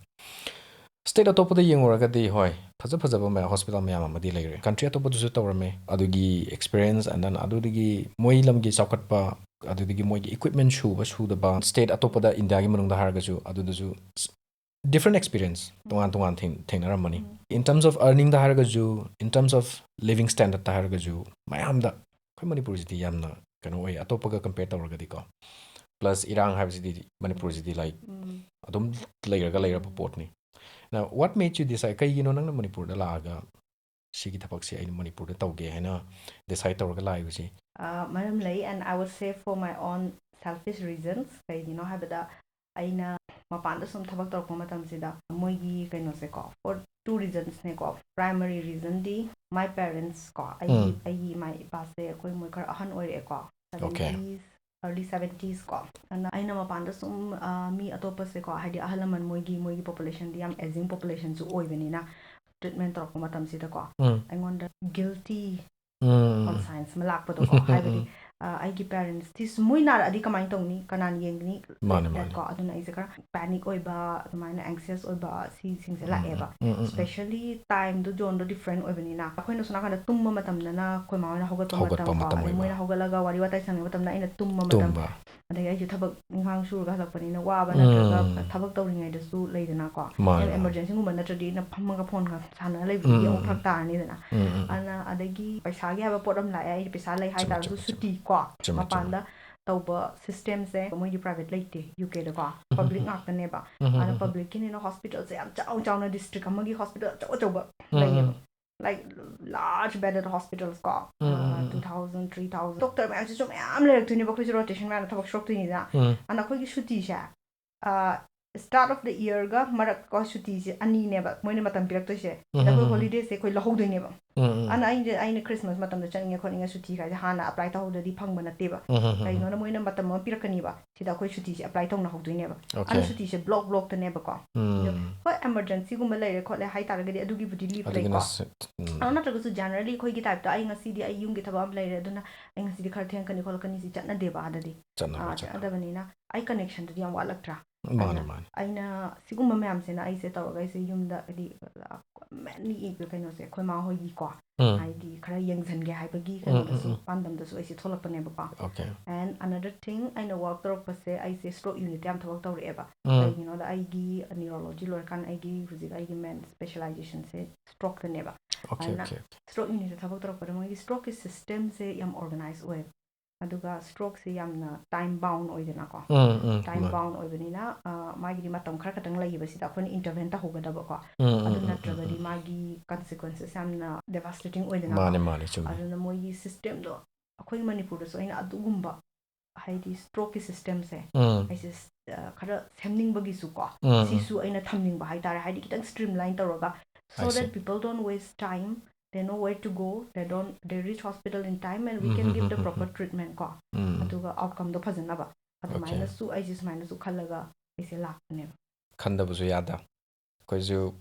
State ꯑꯇꯣꯞꯄꯗ ꯌꯦꯡꯉꯨꯔꯒꯗꯤ, ꯍꯣꯏ, ꯐꯖ ꯐꯖꯕ ꯃꯌꯥꯝ, hospital ꯃꯌꯥꯝ ꯑꯃꯗꯤ ꯂꯩꯔꯦ꯫ Country ꯑꯇꯣꯞꯄꯗꯁꯨ ꯇꯧꯔꯝꯃꯦ꯫ ꯑꯗꯨꯒꯤ experience and then ꯑꯗꯨꯗꯒꯤ ꯃꯣꯏ ꯂꯝꯒꯤ ꯆꯥꯎꯈꯠꯄ, ꯑꯗꯨꯗꯒꯤ ꯃꯣꯏꯒꯤ equipment ꯁꯨꯕ ꯁꯨꯗꯕ, state ꯑꯇꯣꯞꯄꯗ India ꯒꯤ ꯃꯅꯨꯡꯗ ꯍꯥꯏꯔꯒꯁꯨ ꯑꯗꯨꯗꯁꯨ different experience ꯇꯣꯉꯥꯟ ꯇꯣꯉꯥꯟ ꯊꯦꯡ-, ꯊꯦꯡꯅꯔꯝꯃꯅꯤ꯫ ꯎꯝ. In terms of earning ꯗ ꯍꯥꯏꯔꯒꯁꯨ, in terms of living standard ꯇ ꯍꯥꯏꯔꯒꯁꯨ, ꯃꯌꯥꯝꯗ ꯑꯩꯈꯣꯏ ꯃꯅꯤꯄꯨꯔꯁꯤꯗꯤ ꯌꯥꯝꯅ ꯀꯩꯅꯣ ꯑꯣꯏ, ꯑꯇꯣꯞꯄꯒ compare ꯇꯧꯔꯒꯗꯤꯀꯣ꯫ Plus ꯏꯔꯥꯡ ꯍꯥꯏꯕꯁꯤꯗꯤ ꯃꯅꯤꯄꯨꯔꯁꯤꯗꯤ, like, ꯎꯝ. ꯑꯗꯨꯝ ꯂꯩꯔꯒ ꯂꯩꯔꯕ ꯄꯣꯠꯅꯤ꯫ Now, what made you decide? ꯀꯩꯒꯤꯅꯣ ꯅꯪꯅ ꯃꯅꯤꯄꯨꯔꯗ ꯂꯥꯛꯑꯒ ꯁꯤꯒꯤ ꯊꯕꯛꯁꯦ ꯑꯩꯅ ꯃꯅꯤꯄꯨꯔꯗ ꯇꯧꯒꯦ ꯍꯥꯏꯅ decide ꯇꯧꯔꯒ ꯂꯥꯛꯏꯕꯁꯤ? ꯑ, ꯃꯔꯝ ꯂꯩ, and I would say for my own selfish reasons. ꯀꯩꯒꯤꯅꯣ ꯍꯥꯏꯕꯗ, ꯑꯩꯅ ꯃꯄꯥꯟꯗ ꯁꯨꯝ ꯊꯕꯛ ꯇꯧꯔꯛꯄ ꯃꯇꯝꯁꯤꯗ ꯃꯣꯏꯒꯤ ꯀꯩꯅꯣꯁꯦꯀꯣ, for two reasonsꯅꯦꯀꯣ. Primary reasonꯗꯤ, my parents ꯀꯣ, ꯑꯩꯒꯤ ꯎꯝ. ꯑꯩꯒꯤ ꯏꯃꯥ ꯏꯄꯥꯁꯦ ꯑꯩꯈꯣꯏ ꯃꯣꯏ ꯈꯔ ꯑꯍꯟ ꯑꯣꯏꯔꯛꯑꯦꯀꯣ, Okay. seventies, early seventiesꯀꯣ. ꯑꯗꯨꯅ ꯑꯩꯅ ꯃꯄꯥꯟꯗ ꯁꯨꯝ, ꯑ, ꯃꯤ ꯑꯇꯣꯞꯄꯁꯦꯀꯣ, ꯍꯥꯏꯗꯤ ꯑꯍꯜ ꯂꯃꯟ ꯃꯣꯏꯒꯤ ꯃꯣꯏꯒꯤ populationꯗꯤ ꯌꯥꯝ aging populationꯁꯨ ꯑꯣꯏꯕꯅꯤꯅ, treatment ꯇꯧꯔꯛꯄ ꯃꯇꯝꯁꯤꯗꯀꯣ, ꯎꯝ. ꯑꯩꯉꯣꯟꯗ guilty ꯎꯝ. conscience ꯑꯃ ꯂꯥꯛꯄꯗꯣꯀꯣ. ꯎꯝ, ꯎꯝ, ꯍꯥꯏꯕꯗꯤ, ꯎꯝ. ꯑ, ꯑꯩꯒꯤ parentsꯇꯤ ꯁꯨꯝ ꯃꯣꯏ ꯅꯥꯔꯛꯑꯗꯤ ꯀꯃꯥꯏꯅ ꯇꯧꯅꯤ, ꯀꯅꯥꯅ ꯌꯦꯡꯒꯅꯤ, ꯃꯥꯅꯦ, that ꯃꯥꯅꯦ. ꯀꯣ. ꯑꯗꯨꯅ ꯑꯩꯁꯦ ꯈꯔ panic ꯑꯣꯏꯕ, ꯑꯗꯨꯃꯥꯏꯅ anxious ꯑꯣꯏꯕ, ꯁꯤꯁꯤꯡꯁꯦ ꯎꯝ, ꯂꯥꯛꯑꯦꯕ. ꯎꯝ, ꯎꯝ, ꯎꯝ. Especially timeꯗꯣ, zoneꯗꯣ different ꯑꯣꯏꯕꯅꯤꯅ, ꯑꯩꯈꯣꯏꯅ ꯁꯣꯝ ꯅꯥꯀꯟꯗ ꯇꯨꯝꯕ ꯃꯇꯝꯗꯅ ꯑꯩꯈꯣꯏ ꯃꯥ ꯍꯣꯏꯅ ꯍꯧꯒꯠꯄ ꯍꯧꯒꯠꯄ ꯃꯇꯝ ꯀꯣ, ꯃꯇꯝ ꯑꯗꯩ ꯑꯣꯏꯕ. ꯃꯣꯏꯅ ꯍꯧꯒꯠꯂꯒ ꯋꯥꯔꯤ ꯋꯥꯇꯥꯏ ꯁꯥꯟꯅꯕ ꯃꯇꯝꯗ ꯑꯩꯅ ꯇꯨꯝꯕ ꯃꯇꯝ, ꯇꯨꯝꯕ. ꯑꯗꯒꯤ ꯑꯩꯁꯨ ꯊꯕꯛ ꯏꯪꯈꯥꯡ ꯁꯨꯔꯒ ꯍꯜꯂꯛꯄꯅꯤꯅ ꯋꯥꯕ, ꯎꯝ. ꯅꯠꯇ꯭ꯔꯒ ꯊꯕꯛ ꯇꯧꯔꯤꯉꯩꯗꯁꯨ ꯂꯩꯗꯅꯀꯣ, ꯃꯥꯅꯦ, ꯌꯥꯝ ꯃꯥꯅꯦ. emergencyꯒꯨꯝꯕ ꯅꯠꯇ꯭ꯔꯗꯤ ꯑꯩꯅ ꯐꯝꯃꯒ phoneꯒ ꯁꯥꯟꯅ ꯂꯩꯕꯗꯨꯗꯤ ꯎꯝ, ꯑꯃꯨꯛ ꯎꯝ, ꯐꯔꯛ ꯎꯝ. ꯇꯥꯔꯅꯤꯗꯅ. ꯎꯝ, ꯎꯝ, ꯎꯝ. ꯑꯗꯨꯅ ꯑꯗꯒꯤ ꯄꯩꯁꯥꯒꯤ ꯍꯥꯏꯕ ꯄꯣꯠ ꯑꯃ ꯂꯥꯛꯑꯦ, ꯑꯩ ꯄꯩꯁꯥ ꯂꯩ ꯆꯨꯝꯃꯦ, ꯍꯥꯏꯇꯥꯔꯁꯨ ꯆꯨꯝꯃꯦ, ꯁꯨꯇꯤ ꯆꯨꯝꯃꯦ. ꯀꯣ, ꯆꯨꯝꯃꯦ, ꯆꯨꯝꯃꯦ. ꯃꯄꯥꯟꯗ ꯇꯧꯕ systemꯁꯦ ꯃꯣꯏꯒꯤ private ꯂꯩꯇꯦ UKꯗꯀꯣ, ꯎꯝ, public ꯎꯝ, ꯎꯝ. ꯉꯥꯛꯇꯅꯦꯕ. ꯎꯝ, ꯎꯝ, ꯑꯗ ꯎꯝ. Publicꯀꯤꯅꯤꯅ hospitalꯁꯦ ꯌꯥꯝ ꯆꯥꯎ ꯆꯥꯎꯅ, district ꯑꯃꯒꯤ hospital ꯑꯆꯧ ꯑꯆꯧꯕ ꯎꯝ, ꯂꯩꯌꯦꯕ. ꯎꯝ. Like large bedded hospitals ꯀꯣ, ꯎꯝ, ꯎꯝ, ꯑ, ꯎꯝ. two thousand, three thousand. Doctor ꯃꯌꯥꯝꯁꯤꯁꯨ ꯃꯌꯥꯝ ꯂꯩꯔꯛꯇꯣꯏꯅꯦꯕ, ꯑꯩꯈꯣꯏꯁꯨ rotation ꯃꯌꯥꯝꯗ ꯊꯕꯛ ꯁꯨꯔꯛꯇꯣꯏꯅꯤꯅ. ꯎꯝ. ꯑꯗ ꯑꯩꯈꯣꯏꯒꯤ ꯁꯨꯇꯤꯁꯦ, ꯑ, start of the yearꯒ ꯃꯔꯛ ꯀꯣ, ꯁꯨꯇꯤꯁꯦ ꯑꯅꯤꯅꯦꯕ ꯃꯣꯏꯅ ꯃꯇꯝ ꯄꯤꯔꯛꯇꯣꯏꯁꯦ. ꯎꯝ, ꯁꯤꯗ ꯑꯩꯈꯣꯏ ꯎꯝ, ꯎꯝ. holidayꯁꯦ ꯑꯩꯈꯣꯏ ꯂꯧꯍꯧꯗꯣꯏꯅꯦꯕ. ꯎꯝ, ꯎꯝ. ꯑꯗꯨꯅ ꯑꯩꯁꯦ, ꯑꯩꯅ Christmas ꯃꯇꯝꯗ ꯆꯠꯅꯤꯡꯉꯦ ꯈꯣꯠꯅꯤꯡꯉꯦ ꯁꯨꯇꯤ ꯀꯥꯏꯁꯦ ꯍꯥꯟꯅ apply ꯇꯧꯍꯧꯗ꯭ꯔꯗꯤ ꯐꯪꯕ ꯅꯠꯇꯦꯕ. ꯎꯝ, ꯎꯝ, ꯎꯝ. ꯀꯩꯒꯤꯅꯣꯗ ꯃꯣꯏꯅ ꯃꯇꯝ ꯑꯃ ꯄꯤꯔꯛꯀꯅꯤꯕ, ꯁꯤꯗ ꯑꯩꯈꯣꯏ ꯁꯨꯇꯤꯁꯦ apply ꯇꯧꯅꯍꯧꯗꯣꯏꯅꯦꯕ. Okay. ꯑꯗꯨꯅ ꯁꯨꯇꯤꯁꯦ block blockꯇꯅꯦꯕꯀꯣ. ꯑꯗꯣ ꯎꯝ. ꯍꯣꯏ, emergencyꯒꯨꯝꯕ ꯂꯩꯔꯦ ꯈꯣꯠꯂꯦ ꯍꯥꯏꯇꯥꯔꯒꯗꯤ ꯑꯗꯨꯒꯤꯕꯨꯗꯤ leave ꯑꯗꯨꯒꯤ ꯂꯩꯀꯣ. ꯅꯁ-, ꯎꯝ. ꯑꯗꯨ ꯅꯠꯇ꯭ꯔꯒꯁꯨ generally ꯑꯩꯈꯣꯏꯒꯤ typeꯇ ꯑꯩ ꯉꯁꯤꯗꯤ ꯑꯩ ꯌꯨꯝꯒꯤ ꯊꯕꯛ ꯑꯃ ꯂꯩꯔꯦ, ꯑꯗꯨꯅ ꯑꯩ ꯉꯁꯤꯗꯤ ꯈꯔ ꯊꯦꯡꯉꯛꯀꯅꯤ ꯈꯣꯠꯂꯛꯀꯅꯤꯁꯤ ꯆꯠꯅꯗꯦꯕ ꯑꯥꯗꯗꯤ. ꯆꯠꯅꯕ, ꯑꯥ, ꯆꯠꯅꯕ. ꯆꯠꯅꯗꯕꯅꯤꯅ ꯑꯩ connectionꯗꯨꯗꯤ ꯌꯥꯝ ꯋꯥꯠꯂꯛꯇ꯭ꯔꯥ? ꯃꯥꯅꯦ, ꯑꯗꯨꯅ ꯃꯥꯅꯦ. ꯑꯩꯅ ꯁꯤꯒꯨꯝꯕ ꯃꯌꯥꯝꯁꯤꯅ ꯑꯩꯁꯦ ꯇꯧꯔꯒ ꯑꯩꯁꯦ ꯌꯨꯝꯗ ꯍꯥꯏꯗꯤ, ꯑ, mainly ꯀꯩꯅꯣꯁꯦ ꯑꯩꯈꯣꯏ ꯃꯥ ꯍꯣꯏꯒꯤꯀꯣ, ꯎꯝ. ꯍꯥꯏꯗꯤ ꯈꯔ ꯌꯦꯡꯁꯤꯟꯒꯦ ꯍꯥꯏꯕꯒꯤ ꯎꯝ, ꯎꯝ, ꯀꯩꯅꯣꯗꯁꯨ, ꯎꯝ. ꯄꯥꯟꯗꯝꯗꯁꯨ ꯑꯩꯁꯦ ꯊꯣꯛꯂꯛꯄꯅꯦꯕꯀꯣ. Okay. And another thing, ꯑꯩꯅ work ꯇꯧꯔꯛꯄꯁꯦ ꯑꯩꯁꯦ stroke unitꯇ ꯌꯥꯝ ꯊꯕꯛ ꯇꯧꯔꯛꯑꯦꯕ. ꯎꯝ. Keiginhoda, ꯑꯩꯒꯤ neurology ꯂꯣꯏꯔꯀꯥꯟꯗ ꯑꯩꯒꯤ ꯍꯧꯖꯤꯛ ꯑꯩꯒꯤ main specializationꯁꯦ strokeꯇꯅꯦꯕ. Okay, ꯑꯗꯨꯅ okay, okay. Stroke unitꯇ ꯊꯕꯛ ꯇꯧꯔꯛꯄꯗ ꯃꯣꯏꯒꯤ strokeꯀꯤ systemꯁꯦ ꯌꯥꯝ organize ꯑꯣꯏꯌꯦꯕ. ꯑꯗꯨꯒ strokeꯁꯦ ꯌꯥꯝꯅ time bound ꯑꯣꯏꯗꯅꯀꯣ. ꯎꯝ, ꯎꯝ, Time ꯃꯥꯅꯦ. bound ꯑꯣꯏꯕꯅꯤꯅ, ꯑ, ꯃꯥꯒꯤꯗꯤ ꯃꯇꯝ ꯈꯔ ꯈꯛꯇꯪ ꯂꯩꯌꯦꯕ, ꯁꯤꯗ ꯑꯩꯈꯣꯏꯅ intervene ꯇꯧꯍꯧꯒꯗꯕꯀꯣ. ꯎꯝ, ꯎꯝ, ꯑꯗꯨ ꯎꯝ, ꯎꯝ, ꯅꯠꯇ꯭ꯔꯒꯗꯤ ꯎꯝ. ꯃꯥꯒꯤ consequences ꯌꯥꯝꯅ devastating ꯑꯣꯏꯗꯅꯀꯣ. ꯃꯥꯅꯦ, ꯃꯥꯅꯦ, ꯆꯨꯝꯃꯦ. ꯑꯗꯨꯅ ꯃꯣꯏꯒꯤ systemꯗꯣ ꯑꯩꯈꯣꯏ ꯃꯅꯤꯄꯨꯔꯗꯁꯨ ꯑꯩꯅ ꯑꯗꯨꯒꯨꯝꯕ, ꯍꯥꯏꯗꯤ strokeꯀꯤ systemꯁꯦ ꯎꯝ ꯑꯩꯁꯦ ꯑ, ꯈꯔ ꯁꯦꯝꯅꯤꯡꯕꯒꯤꯁꯨꯀꯣ, ꯎꯝ, ꯎꯝ. ꯁꯤꯁꯨ ꯑꯩꯅ ꯊꯝꯅꯤꯡꯕ ꯍꯥꯏꯇꯥꯔꯦ, ꯍꯥꯏꯗꯤ ꯈꯤꯇꯪ streamline ꯇꯧꯔꯒ, so I see. that people don't waste time, they know where to go, they don't, they reach hospital in time and we um, can um, give the um, um, proper um. treatment ꯀꯣ, ꯎꯝ. ꯑꯗꯨꯒ outcomeꯗꯣ ꯐꯖꯅꯕ, ꯑꯗꯨꯃꯥꯏꯅꯁꯨ ꯑꯩꯁꯦ ꯁꯨꯃꯥꯏꯅꯁꯨ ꯈꯜꯂꯒ ꯑꯩꯁꯦ ꯂꯥꯛꯄꯅꯦꯕ꯫ ꯈꯟꯗꯕꯁꯨ ꯌꯥꯗ꯫ ꯑꯩꯈꯣꯏꯁꯨ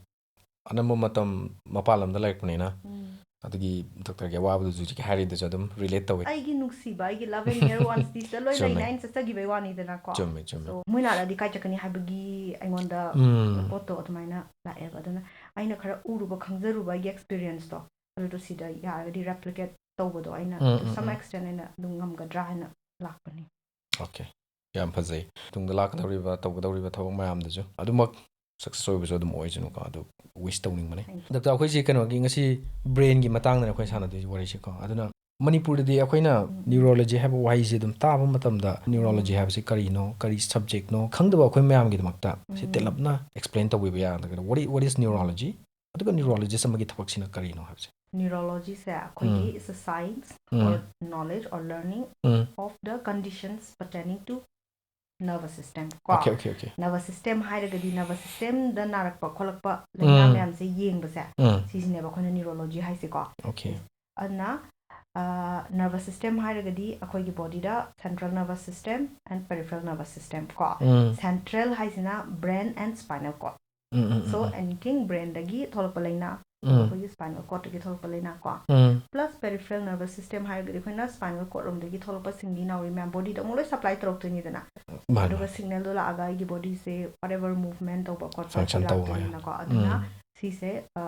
ꯑꯅꯝꯕ ꯃꯇꯝ ꯃꯄꯥꯟ ꯂꯝꯗ ꯂꯩꯔꯛꯄꯅꯤꯅ ꯎꯝ. ꯑꯗꯨꯒꯤ ꯗꯣꯛꯇꯔꯒꯤ ꯑꯋꯥꯕꯗꯨꯁꯨ ꯍꯧꯖꯤꯛꯀꯤ ꯍꯥꯏꯔꯤꯗꯨꯁꯨ ꯑꯗꯨꯝ relate ꯇꯧꯋꯦ꯫ ꯑꯩꯒꯤ ꯅꯨꯡꯁꯤꯕ, ꯑꯩꯒꯤ love and dear onesꯇ ꯂꯣꯏ ꯆꯨꯝꯃꯦ. ꯂꯩꯅ ꯑꯩꯅ ꯆꯠꯆꯈꯤꯕꯩ ꯋꯥꯅꯤꯗꯅꯀꯣ꯫ ꯆꯨꯝꯃꯦ, ꯆꯨꯝꯃꯦ. So, ꯃꯣꯏ ꯅꯥꯔꯛꯑꯗꯤ ꯀꯥꯏ ꯆꯠꯀꯅꯤ ꯍꯥꯏꯕꯒꯤ ꯑꯩꯉꯣꯟꯗ ꯎꯝ. ꯄꯣꯠꯇꯣ ꯑꯗꯨꯃꯥꯏꯅ ꯂꯥꯛꯑꯦꯕ꯫ ꯑꯗꯨꯅ ꯑꯩꯅ ꯈꯔ ꯎꯔꯨꯕ, ꯈꯪꯖꯔꯨꯕ ꯑꯩꯒꯤ experienceꯇꯣ, ꯑꯗꯨꯗꯣ ꯁꯤꯗ ꯌꯥꯔꯒꯗꯤ replicate ꯇꯧꯕꯗꯣ ꯑꯩꯅ ꯎꯝ, to um, some um. extent ꯑꯩꯅ ꯑꯗꯨꯝ ꯉꯝꯒꯗ꯭ꯔꯥ ꯍꯥꯏꯅ ꯂꯥꯛꯄꯅꯤ꯫ Okay. ꯌꯥꯝ ꯐꯖꯩ꯫ ꯇꯨꯡꯗ ꯂꯥꯛꯀꯗꯧꯔꯤꯕ, ꯇꯧꯒꯗꯧꯔꯤꯕ ꯊꯕꯛ ꯃꯌꯥꯝꯗꯁꯨ ꯑꯗꯨꯃꯛ success ꯑꯣꯏꯕꯁꯨ ꯑꯗꯨꯝ ꯑꯣꯏꯁꯅꯨꯀꯣ, ꯑꯗꯨ wish ꯇꯧꯅꯤꯡꯕꯅꯦ꯫ Thank you. ꯗꯣꯛꯇꯔ, ꯑꯩꯈꯣꯏꯁꯤ ꯀꯩꯅꯣꯒꯤ ꯉꯁꯤ brainꯒꯤ ꯃꯇꯥꯡꯗꯅꯦ ꯑꯩꯈꯣꯏ ꯁꯥꯟꯅꯗꯣꯏꯁꯦ ꯋꯥꯔꯤꯁꯦꯀꯣ꯫ ꯑꯗꯨꯅ ꯃꯅꯤꯄꯨꯔꯗꯗꯤ ꯑꯩꯈꯣꯏꯅ ꯎꯝ. neurology ꯍꯥꯏꯕ ꯋꯥꯍꯩꯁꯦ ꯑꯗꯨꯝ ꯇꯥꯕ ꯃꯇꯝꯗ neurology ꯎꯝ. ꯍꯥꯏꯕꯁꯤ ꯀꯔꯤꯅꯣ, ꯀꯔꯤ subjectꯅꯣ ꯈꯪꯗꯕ ꯑꯩꯈꯣꯏ ꯃꯌꯥꯝꯒꯤꯗꯃꯛꯇ ꯁꯤ ꯎꯝ. ꯇꯦꯜꯂꯞꯅ explain ꯇꯧꯕꯤꯕ ꯌꯥꯒꯗ꯭ꯔꯥ? What is, what is neurology? ꯑꯗꯨꯒ neurologist ꯑꯃꯒꯤ ꯊꯕꯛꯁꯤꯅ ꯀꯔꯤꯅꯣ ꯍꯥꯏꯕꯁꯦ? Neurologyꯁꯦ ꯑꯩꯈꯣꯏꯒꯤ ꯎꯝ. is a science um. or knowledge or learning um. of the conditions pertaining to nervous system ꯀꯣ꯫ Okay, okay, okay. Nervous system ꯍꯥꯏꯔꯒꯗꯤ nervous systemꯗ ꯅꯥꯔꯛꯄ ꯈꯣꯠꯂꯛꯄ ꯂꯥꯏꯅꯥ ꯎꯝ. ꯃꯌꯥꯝꯁꯦ ꯌꯦꯡꯕꯁꯦ, ꯎꯝ. ꯁꯤꯁꯤꯅꯦꯕ ꯑꯩꯈꯣꯏꯅ neurology ꯍꯥꯏꯁꯦꯀꯣ꯫ Okay. ꯑꯗꯨꯅ ꯑ, nervous system ꯍꯥꯏꯔꯒꯗꯤ ꯑꯩꯈꯣꯏꯒꯤ bodyꯗ central nervous system and peripheral nervous system ꯀꯣ꯫ ꯎꯝ. Central ꯍꯥꯏꯁꯤꯅ brain and spinal cord. Um, um, um, So um. anything brainꯗꯒꯤ ꯊꯣꯛꯂꯛꯄ ꯂꯥꯏꯅꯥ, ꯎꯝ. ꯑꯩꯈꯣꯏꯒꯤ spinal cordꯇꯒꯤ ꯊꯣꯛꯂꯛꯄ ꯂꯥꯏꯅꯥ ꯀꯣ꯫ ꯎꯝ. Plus peripheral nervous system ꯍꯥꯏꯔꯒꯗꯤ ꯑꯩꯈꯣꯏꯅ spinal cord ꯔꯣꯝꯗꯒꯤ ꯊꯣꯛꯂꯛꯄ ꯁꯤꯡꯂꯤ ꯅꯥꯎꯔꯤ ꯃꯌꯥꯝ bodyꯗ ꯑꯃꯨꯛ ꯂꯣꯏ supply ꯇꯧꯔꯛꯇꯣꯏꯅꯤꯗꯅ꯫ ꯃꯥꯅꯦ, ꯑꯗꯨꯒ ꯃꯥꯅꯦ. Signalꯗꯣ ꯂꯥꯛꯑꯒ ꯑꯩꯒꯤ bodyꯁꯦ whatever movement ꯇꯧꯕ ꯈꯣꯠꯄ Function ꯇꯧꯕ ꯃꯌꯥꯝ. ꯂꯥꯛꯇꯣꯏꯅꯤꯅꯀꯣ꯫ ꯑꯗꯨꯅ ꯎꯝ. ꯁꯤꯁꯦ ꯑ,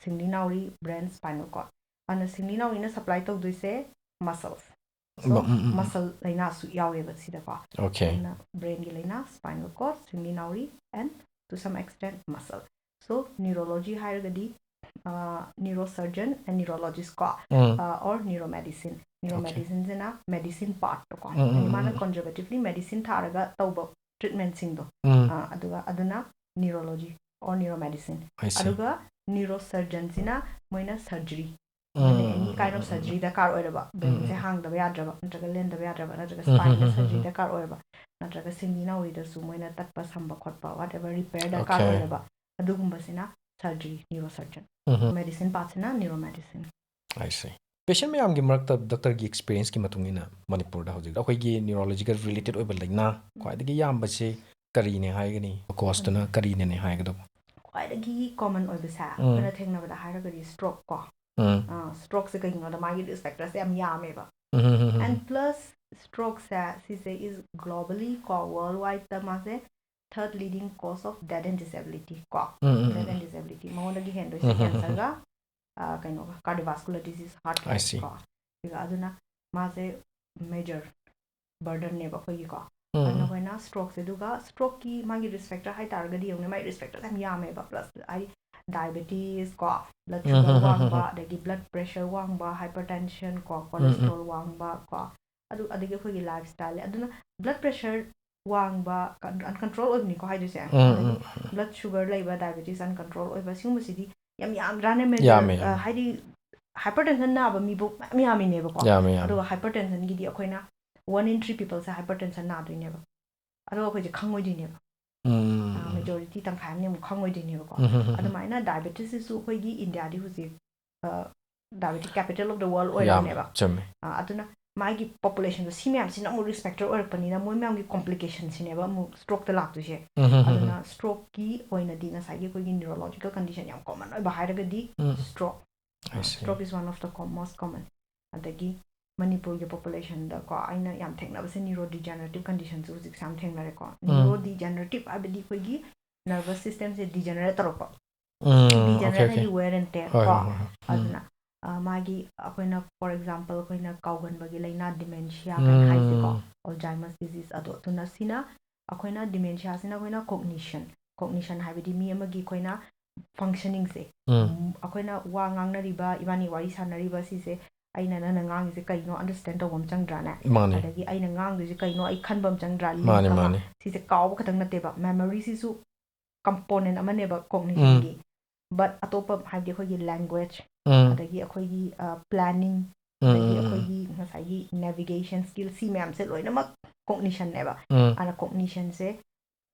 ꯁꯤꯡꯂꯤ ꯅꯥꯎꯔꯤ, brain, spinal cord꯫ ꯑꯗꯨꯅ ꯁꯤꯡꯂꯤ ꯅꯥꯎꯔꯤꯅ supply ꯇꯧꯗꯣꯏꯁꯦ muscles꯫ So, ꯎꯝ, ꯎꯝ, ꯎꯝ. Muscle ꯂꯥꯏꯅꯥꯁꯨ ꯌꯥꯎꯋꯦꯕ ꯁꯤꯗꯀꯣ꯫ Okay. ꯑꯗꯨꯅ brainꯒꯤ ꯂꯥꯏꯅꯥ, spinal cord, ꯁꯤꯡꯂꯤ ꯅꯥꯎꯔꯤ, and to some extent muscle꯫ So, neurology ꯍꯥꯏꯔꯒꯗꯤ neurosurgeon and neurologist ꯀꯣ, ꯎꯝ. or neuromedicine꯫ Okay. Neuromedicineꯁꯤꯅ medicine partꯇꯣ ꯀꯣ꯫ ꯎꯝ, ꯎꯝ, ꯍꯥꯏꯗꯤ ꯎꯝ, ꯃꯥꯅ ꯎꯝ. conservatively medicine ꯊꯥꯔꯒ ꯇꯧꯕ treatmentꯁꯤꯡꯗꯣ꯫ ꯎꯝ. ꯑ, ꯑꯗꯨꯒ ꯑꯗꯨꯅ neurology or neuromedicine꯫ I see. ꯑꯗꯨꯒ neurosurgeonꯁꯤꯅ ꯃꯣꯏꯅ surgery꯫ ꯑꯗꯨꯅ ꯑꯦꯅꯤ ꯀꯥꯏꯟ ꯑꯣꯐ ꯁꯔꯖꯔꯤ ꯗꯔꯀꯥꯔ ꯑꯣꯏꯔꯕ, ꯕ꯭ꯔꯦꯟꯁꯦ ꯍꯥꯡꯗꯕ ꯌꯥꯗ꯭ꯔꯕ, ꯅꯠꯇ꯭ꯔꯒ ꯂꯦꯟꯗꯕ ꯌꯥꯗ꯭ꯔꯕ, ꯅꯠꯇ꯭ꯔꯒ ꯁ꯭ꯄꯥꯏꯟꯗ ꯁꯔꯖꯔꯤ ꯗꯔꯀꯥꯔ ꯑꯣꯏꯔꯕ, ꯅꯠꯇ꯭ꯔꯒ ꯁꯤꯡꯂꯤ ꯅꯥꯎꯔꯤꯗꯁꯨ ꯃꯣꯏꯅ ꯇꯠꯄ ꯁꯝꯕ ꯈꯣꯠꯄ, ꯋꯥꯠ ꯑꯦꯚꯔ ꯔꯤꯄꯦꯌꯔ ꯗꯔꯀꯥꯔ ꯑꯣꯏꯔꯕ, ꯑꯗꯨꯒꯨꯝꯕꯁꯤꯅ ꯁꯔꯖꯔꯤ, ꯅ꯭ꯌꯨꯔꯣ ꯁꯔꯖꯟ꯫ ꯃꯦꯗꯤꯁꯤꯟ ꯄꯥꯔꯠꯁꯤꯅ neuro medicine. I see. Patient ꯃꯌꯥꯝꯒꯤ ꯃꯔꯛꯇ ꯗꯣꯛꯇꯔꯒꯤ ꯑꯦꯛꯁꯄꯤꯔꯤꯌꯦꯟꯁꯀꯤ ꯃꯇꯨꯡ ꯏꯟꯅ ꯃꯅꯤꯄꯨꯔꯗ ꯍꯧꯖꯤꯛ ꯑꯩꯈꯣꯏꯒꯤ ꯅ꯭ꯌꯨꯔꯣꯂꯣꯖꯤꯀꯦꯜ ꯔꯤꯂꯦꯇꯦꯠ ꯑꯣꯏꯕ ꯂꯥꯏꯅꯥ ꯈ꯭ꯋꯥꯏꯗꯒꯤ ꯌꯥꯝꯕꯁꯤ ꯀꯔꯤꯅꯦ ꯍꯥꯏꯒꯅꯤ? ꯀꯣꯁꯇꯨꯅ ꯀꯔꯤꯅꯅꯦ ꯍꯥꯏꯒꯗꯕ? ꯈ꯭ꯋꯥꯏꯗꯒꯤ ꯀꯣꯃꯟ ꯑꯣꯏꯕꯁꯦ ꯑꯩꯈꯣꯏꯅ ꯊꯦꯡꯅꯕꯗ ꯍꯥꯏꯔꯒꯗꯤ ꯁ꯭ꯇ꯭ꯔꯣꯛ ꯀꯣ꯫ ꯎꯝ. ꯁ꯭ꯇ꯭ꯔꯣꯛꯁꯦ ꯀꯩꯒꯤꯅꯣꯗ ꯃꯥꯒꯤ ꯔꯤꯁꯛ ꯐꯦꯛꯇꯔꯁꯦ ꯌꯥꯝ ꯌꯥꯝꯃꯦꯕ꯫ ꯎꯝ, um, um, and um. Plus ꯁ꯭ꯇ꯭ꯔꯣꯛꯁꯦ ꯁꯤꯁꯦ ꯏꯁ ꯒ꯭ꯂꯣꯕꯂꯤ ꯀꯣ, ꯋꯥꯔꯜ ꯋꯥꯏꯗꯇ ꯃꯥꯁꯦ ꯊꯔꯗ leading cause of death and disability ꯀꯣ꯫ Um, um, date um. And ꯗꯤꯁꯦꯕꯤꯂꯤꯇꯤ ꯃꯉꯣꯟꯗꯒꯤ ꯍꯦꯟꯗꯣꯏꯁꯦ ꯎꯝ, ꯎꯝ, ꯎꯝ. ꯀꯦꯟꯁꯔꯒ ꯀꯩꯅꯣꯒ ꯀꯥꯔꯗꯤꯑꯣꯚꯥꯁꯀꯨꯂꯔ ꯗꯤꯖꯤꯖ, ꯍꯥꯔꯠ I see. ꯀꯣ꯫ ꯑꯗꯨꯒ ꯑꯗꯨꯅ ꯃꯥꯁꯦ ꯃꯦꯖꯔ ꯕꯔꯗꯟꯅꯦꯕ ꯑꯩꯈꯣꯏꯒꯤꯀꯣ꯫ ꯎꯝ, ꯑꯗꯨꯅ ꯎꯝ. ꯑꯩꯈꯣꯏꯅ ꯁ꯭ꯇ꯭ꯔꯣꯛꯁꯦ, ꯑꯗꯨꯒ ꯁ꯭ꯇ꯭ꯔꯣꯛꯀꯤ ꯃꯥꯒꯤ ꯔꯤꯁꯛ ꯐꯦꯛꯇꯔ ꯍꯥꯏꯇꯥꯔꯒꯗꯤ ꯌꯦꯡꯉꯨꯅꯦ, ꯃꯥꯒꯤ ꯔꯤꯁꯛ ꯐꯦꯛꯇꯔꯁꯦ ꯌꯥꯝ ꯌꯥꯝꯃꯦꯕ꯫ ꯄ꯭ꯂꯁ ꯑꯩ ꯗꯥꯏꯕꯦꯇꯤꯁ ꯀꯣ, ꯕ꯭ꯂꯗ ꯎꯝ, ꯁꯨꯒꯔ ꯎꯝ, ꯎꯝ, ꯋꯥꯡꯕ, ꯎꯝ. ꯑꯗꯒꯤ ꯕ꯭ꯂꯗ ꯄ꯭ꯔꯦꯁꯔ ꯋꯥꯡꯕ, ꯍꯥꯏꯄꯔ ꯇꯦꯟꯁꯟ ꯀꯣ, ꯎꯝ, ꯎꯝ. ꯀꯣꯂꯦꯁꯇ꯭ꯔꯣꯜ ꯋꯥꯡꯕ ꯀꯣ, ꯑꯗꯨ ꯑꯗꯒꯤ ꯑꯩꯈꯣꯏꯒꯤ ꯂꯥꯏꯐ ꯁ꯭ꯇꯥꯏꯜ, ꯑꯗꯨꯅ ꯕ꯭ꯂꯗ ꯄ꯭ꯔꯦꯁꯔ ꯋꯥꯡꯕ, ꯑꯟꯀꯟꯇ꯭ꯔꯣꯜ ꯑꯣꯏꯕꯅꯤꯀꯣ ꯍꯥꯏꯗꯣꯏꯁꯦ, ꯎꯝ, ꯑꯗꯒꯤ ꯎꯝ, ꯎꯝ. ꯕ꯭ꯂꯗ ꯁꯨꯒꯔ ꯂꯩꯕ, ꯗꯥꯏꯕꯦꯇꯤꯁ ꯑꯟꯀꯟꯇ꯭ꯔꯣꯜ ꯑꯣꯏꯕ, ꯁꯤꯒꯨꯝꯕꯁꯤꯗꯤ ꯌꯥꯝ ꯌꯥꯝꯗ꯭ꯔꯥꯅꯦ? ꯌꯥꯝꯃꯦ, ꯑ, ꯌꯥꯝꯃꯦ. ꯍꯥꯏꯗꯤ ꯍꯥꯏꯄꯔ ꯇꯦꯟꯁꯟ ꯅꯥꯕ ꯃꯤꯕꯨ ꯃꯌꯥꯝ ꯌꯥꯝꯃꯤꯅꯦꯕꯀꯣ꯫ ꯌꯥꯝꯃꯦ, ꯌꯥꯝꯃꯦ. ꯑꯗꯨꯒ ꯍꯥꯏꯄꯔ ꯇꯦꯟꯁꯟꯒꯤꯗꯤ ꯑꯩꯈꯣꯏꯅ ꯋꯥꯟ ꯏꯟ ꯊ꯭ꯔꯤ ꯄꯤꯄꯜꯁꯦ ꯍꯥꯏꯄꯔ ꯇꯦꯟꯁꯟ ꯅꯥꯗꯣꯏꯅꯦꯕ꯫ ꯑꯗꯣ ꯑꯩꯈꯣꯏꯁꯦ ꯈꯪꯉꯣꯏꯗꯣꯏꯅꯦꯕ꯫ ꯎꯝ. ꯃꯦꯖꯣꯔꯤꯇꯤ ꯇꯪꯈꯥꯏ ꯑꯃꯅꯦ ꯑꯃꯨꯛ ꯈꯪꯉꯣꯏꯗꯣꯏꯅꯦꯕꯀꯣ꯫ ꯎꯝ, ꯎꯝ, ꯎꯝ. ꯑꯗꯨꯃꯥꯏꯅ ꯗꯥꯏꯕꯦꯇꯤꯁꯁꯤꯁꯨ ꯑꯩꯈꯣꯏꯒꯤ ꯏꯟꯗꯤꯌꯥꯗꯤ ꯍꯧꯖꯤꯛ diabetic capital of the world ꯌꯥꯝ ꯑꯣꯏꯔꯕꯅꯦꯕ꯫ ꯆꯨꯝꯃꯦ. ꯑ, ꯑꯗꯨꯅ ꯃꯥꯒꯤ ꯄꯣꯄꯨꯂꯦꯁꯟꯗꯣ ꯁꯤ ꯃꯌꯥꯝꯁꯤꯅ ꯑꯃꯨꯛ ꯔꯤꯁꯛ ꯐꯦꯛꯇꯔ ꯑꯣꯏꯔꯛꯄꯅꯤꯅ ꯃꯣꯏ ꯃꯌꯥꯝꯒꯤ ꯀꯣꯝꯄ꯭ꯂꯤꯀꯦꯁꯟꯁꯤꯅꯦꯕ ꯑꯃꯨꯛ ꯁ꯭ꯇ꯭ꯔꯣꯛꯇ ꯂꯥꯛꯇꯣꯏꯁꯦ꯫ ꯎꯝ, ꯎꯝ, ꯎꯝ, ꯑꯗꯨꯅ ꯎꯝ. ꯁ꯭ꯇ꯭ꯔꯣꯛꯀꯤ ꯑꯣꯏꯅꯗꯤ ꯉꯁꯥꯏꯒꯤ ꯑꯩꯈꯣꯏꯒꯤ ꯅ꯭ꯌꯨꯔꯣꯂꯣꯖꯤꯀꯦꯜ ꯀꯟꯗꯤꯁꯟ ꯌꯥꯝ ꯀꯣꯃꯟ ꯑꯣꯏꯕ ꯍꯥꯏꯔꯒꯗꯤ ꯎꯝ. Stroke. I see. Stroke is one of the most common. ꯑꯗꯒꯤ ꯃꯅꯤꯄꯨꯔꯒꯤ ꯄꯣꯄꯨꯂꯦꯁꯟꯗꯀꯣ ꯑꯩꯅ ꯌꯥꯝ ꯊꯦꯡꯅꯕꯁꯦ ꯅ꯭ꯌꯨꯔꯣ ꯗꯤꯖꯦꯅꯔꯦꯇꯤꯞ ꯀꯟꯗꯤꯁꯟꯁꯨ ꯍꯧꯖꯤꯛꯁꯦ ꯌꯥꯝ ꯊꯦꯡꯅꯔꯦꯀꯣ꯫ ꯎꯝ. ꯅ꯭ꯌꯨꯔꯣ ꯗꯤꯖꯦꯅꯔꯦꯇꯤꯞ ꯍꯥꯏꯕꯗꯤ ꯑꯩꯈꯣꯏꯒꯤ ꯅꯔꯚꯁ ꯁꯤꯁꯇꯦꯝꯁꯦ ꯗꯤꯖꯦꯅꯔꯦꯠ ꯇꯧꯔꯛꯄ꯫ ꯎꯝ, okay, ꯗꯤꯖꯦꯅꯔꯦꯠ okay. ꯍꯥꯏꯗꯤ ꯋꯦꯌꯔ ꯑꯦꯟ ꯇꯦꯌꯔ ꯍꯣꯏ, ꯀꯣ꯫ ꯍꯣꯏ, ꯍꯣꯏ, ꯍꯣꯏ. ꯎꯝ. ꯑꯗꯨꯅ ꯑ, ꯃꯥꯒꯤ ꯑꯩꯈꯣꯏꯅ, ꯐꯣꯔ ꯑꯦꯛꯖꯥꯝꯄꯜ, ꯑꯩꯈꯣꯏꯅ ꯀꯥꯎꯒꯟꯕꯒꯤ ꯂꯥꯏꯅꯥ, ꯗꯤꯃꯦꯟꯁꯤꯌꯥ ꯀꯥꯏꯅ ꯍꯥꯏꯁꯦꯀꯣ, ꯎꯝ. ꯑꯣꯜꯖꯥꯏꯃꯔꯁ ꯗꯤꯖꯤꯖ꯫ ꯑꯗꯣ ꯑꯗꯨꯅ ꯁꯤꯅ ꯑꯩꯈꯣꯏꯅ ꯗꯤꯃꯦꯟꯁꯤꯌꯥꯁꯤꯅ ꯑꯩꯈꯣꯏꯅ ꯀꯣꯛꯅꯤꯁꯟ, ꯀꯣꯛꯅꯤꯁꯟ ꯍꯥꯏꯕꯗꯤ ꯃꯤ ꯑꯃꯒꯤ ꯑꯩꯈꯣꯏꯅ ꯐꯪꯁꯅꯤꯡꯁꯦ, ꯎꯝ. ꯎꯝ, ꯑꯩꯈꯣꯏꯅ ꯋꯥ ꯉꯥꯡꯅꯔꯤꯕ, ꯏꯕꯥꯅꯤ ꯋꯥꯔꯤ ꯁꯥꯟꯅꯔꯤꯕ ꯁꯤꯁꯦ, ꯑꯩꯅ ꯅꯪꯅ ꯉꯥꯡꯉꯤꯁꯦ ꯀꯩꯅꯣ ꯑꯟꯗꯔꯁꯇꯦꯟ ꯇꯧꯕ ꯑꯃ ꯆꯪꯗ꯭ꯔꯥꯅꯦ? ꯃꯥꯅꯦ. ꯑꯗꯒꯤ ꯑꯩꯅ ꯉꯥꯡꯗꯣꯏꯁꯦ ꯀꯩꯅꯣ ꯑꯩ ꯈꯟꯕ ꯑꯃ ꯆꯪꯗ꯭ꯔꯥ? ꯂꯤꯡ ꯃꯥꯅꯦ, ꯑꯃ꯫ ꯃꯥꯅꯦ. ꯁꯤꯁꯦ ꯀꯥꯎꯕ ꯈꯛꯇꯪ ꯅꯠꯇꯦꯕ, ꯃꯦꯃꯣꯔꯤꯁꯤꯁꯨ ꯀꯝꯄꯣꯅꯦꯟ ꯑꯃꯅꯦꯕ ꯀꯣꯛꯅꯤꯁꯟꯒꯤ꯫ ꯕꯠ ꯑꯇꯣꯞꯄ ꯍꯥꯏꯕꯗꯤ ꯑꯩꯈꯣꯏꯒꯤ ꯂꯦꯡꯒ꯭ꯋꯦꯖ, ꯎꯝ, ꯑꯗꯒꯤ ꯑꯩꯈꯣꯏꯒꯤ planning, ꯎꯝ, ꯑꯗꯒꯤ ꯎꯝ, ꯎꯝ, ꯑꯩꯈꯣꯏꯒꯤ ꯉꯁꯥꯏꯒꯤ navigation skill, ꯁꯤ ꯃꯌꯥꯝꯁꯦ ꯂꯣꯏꯅꯃꯛ cognitionꯅꯦꯕ꯫ ꯎꯝ, ꯑꯗꯨꯅ cognitionꯁꯦ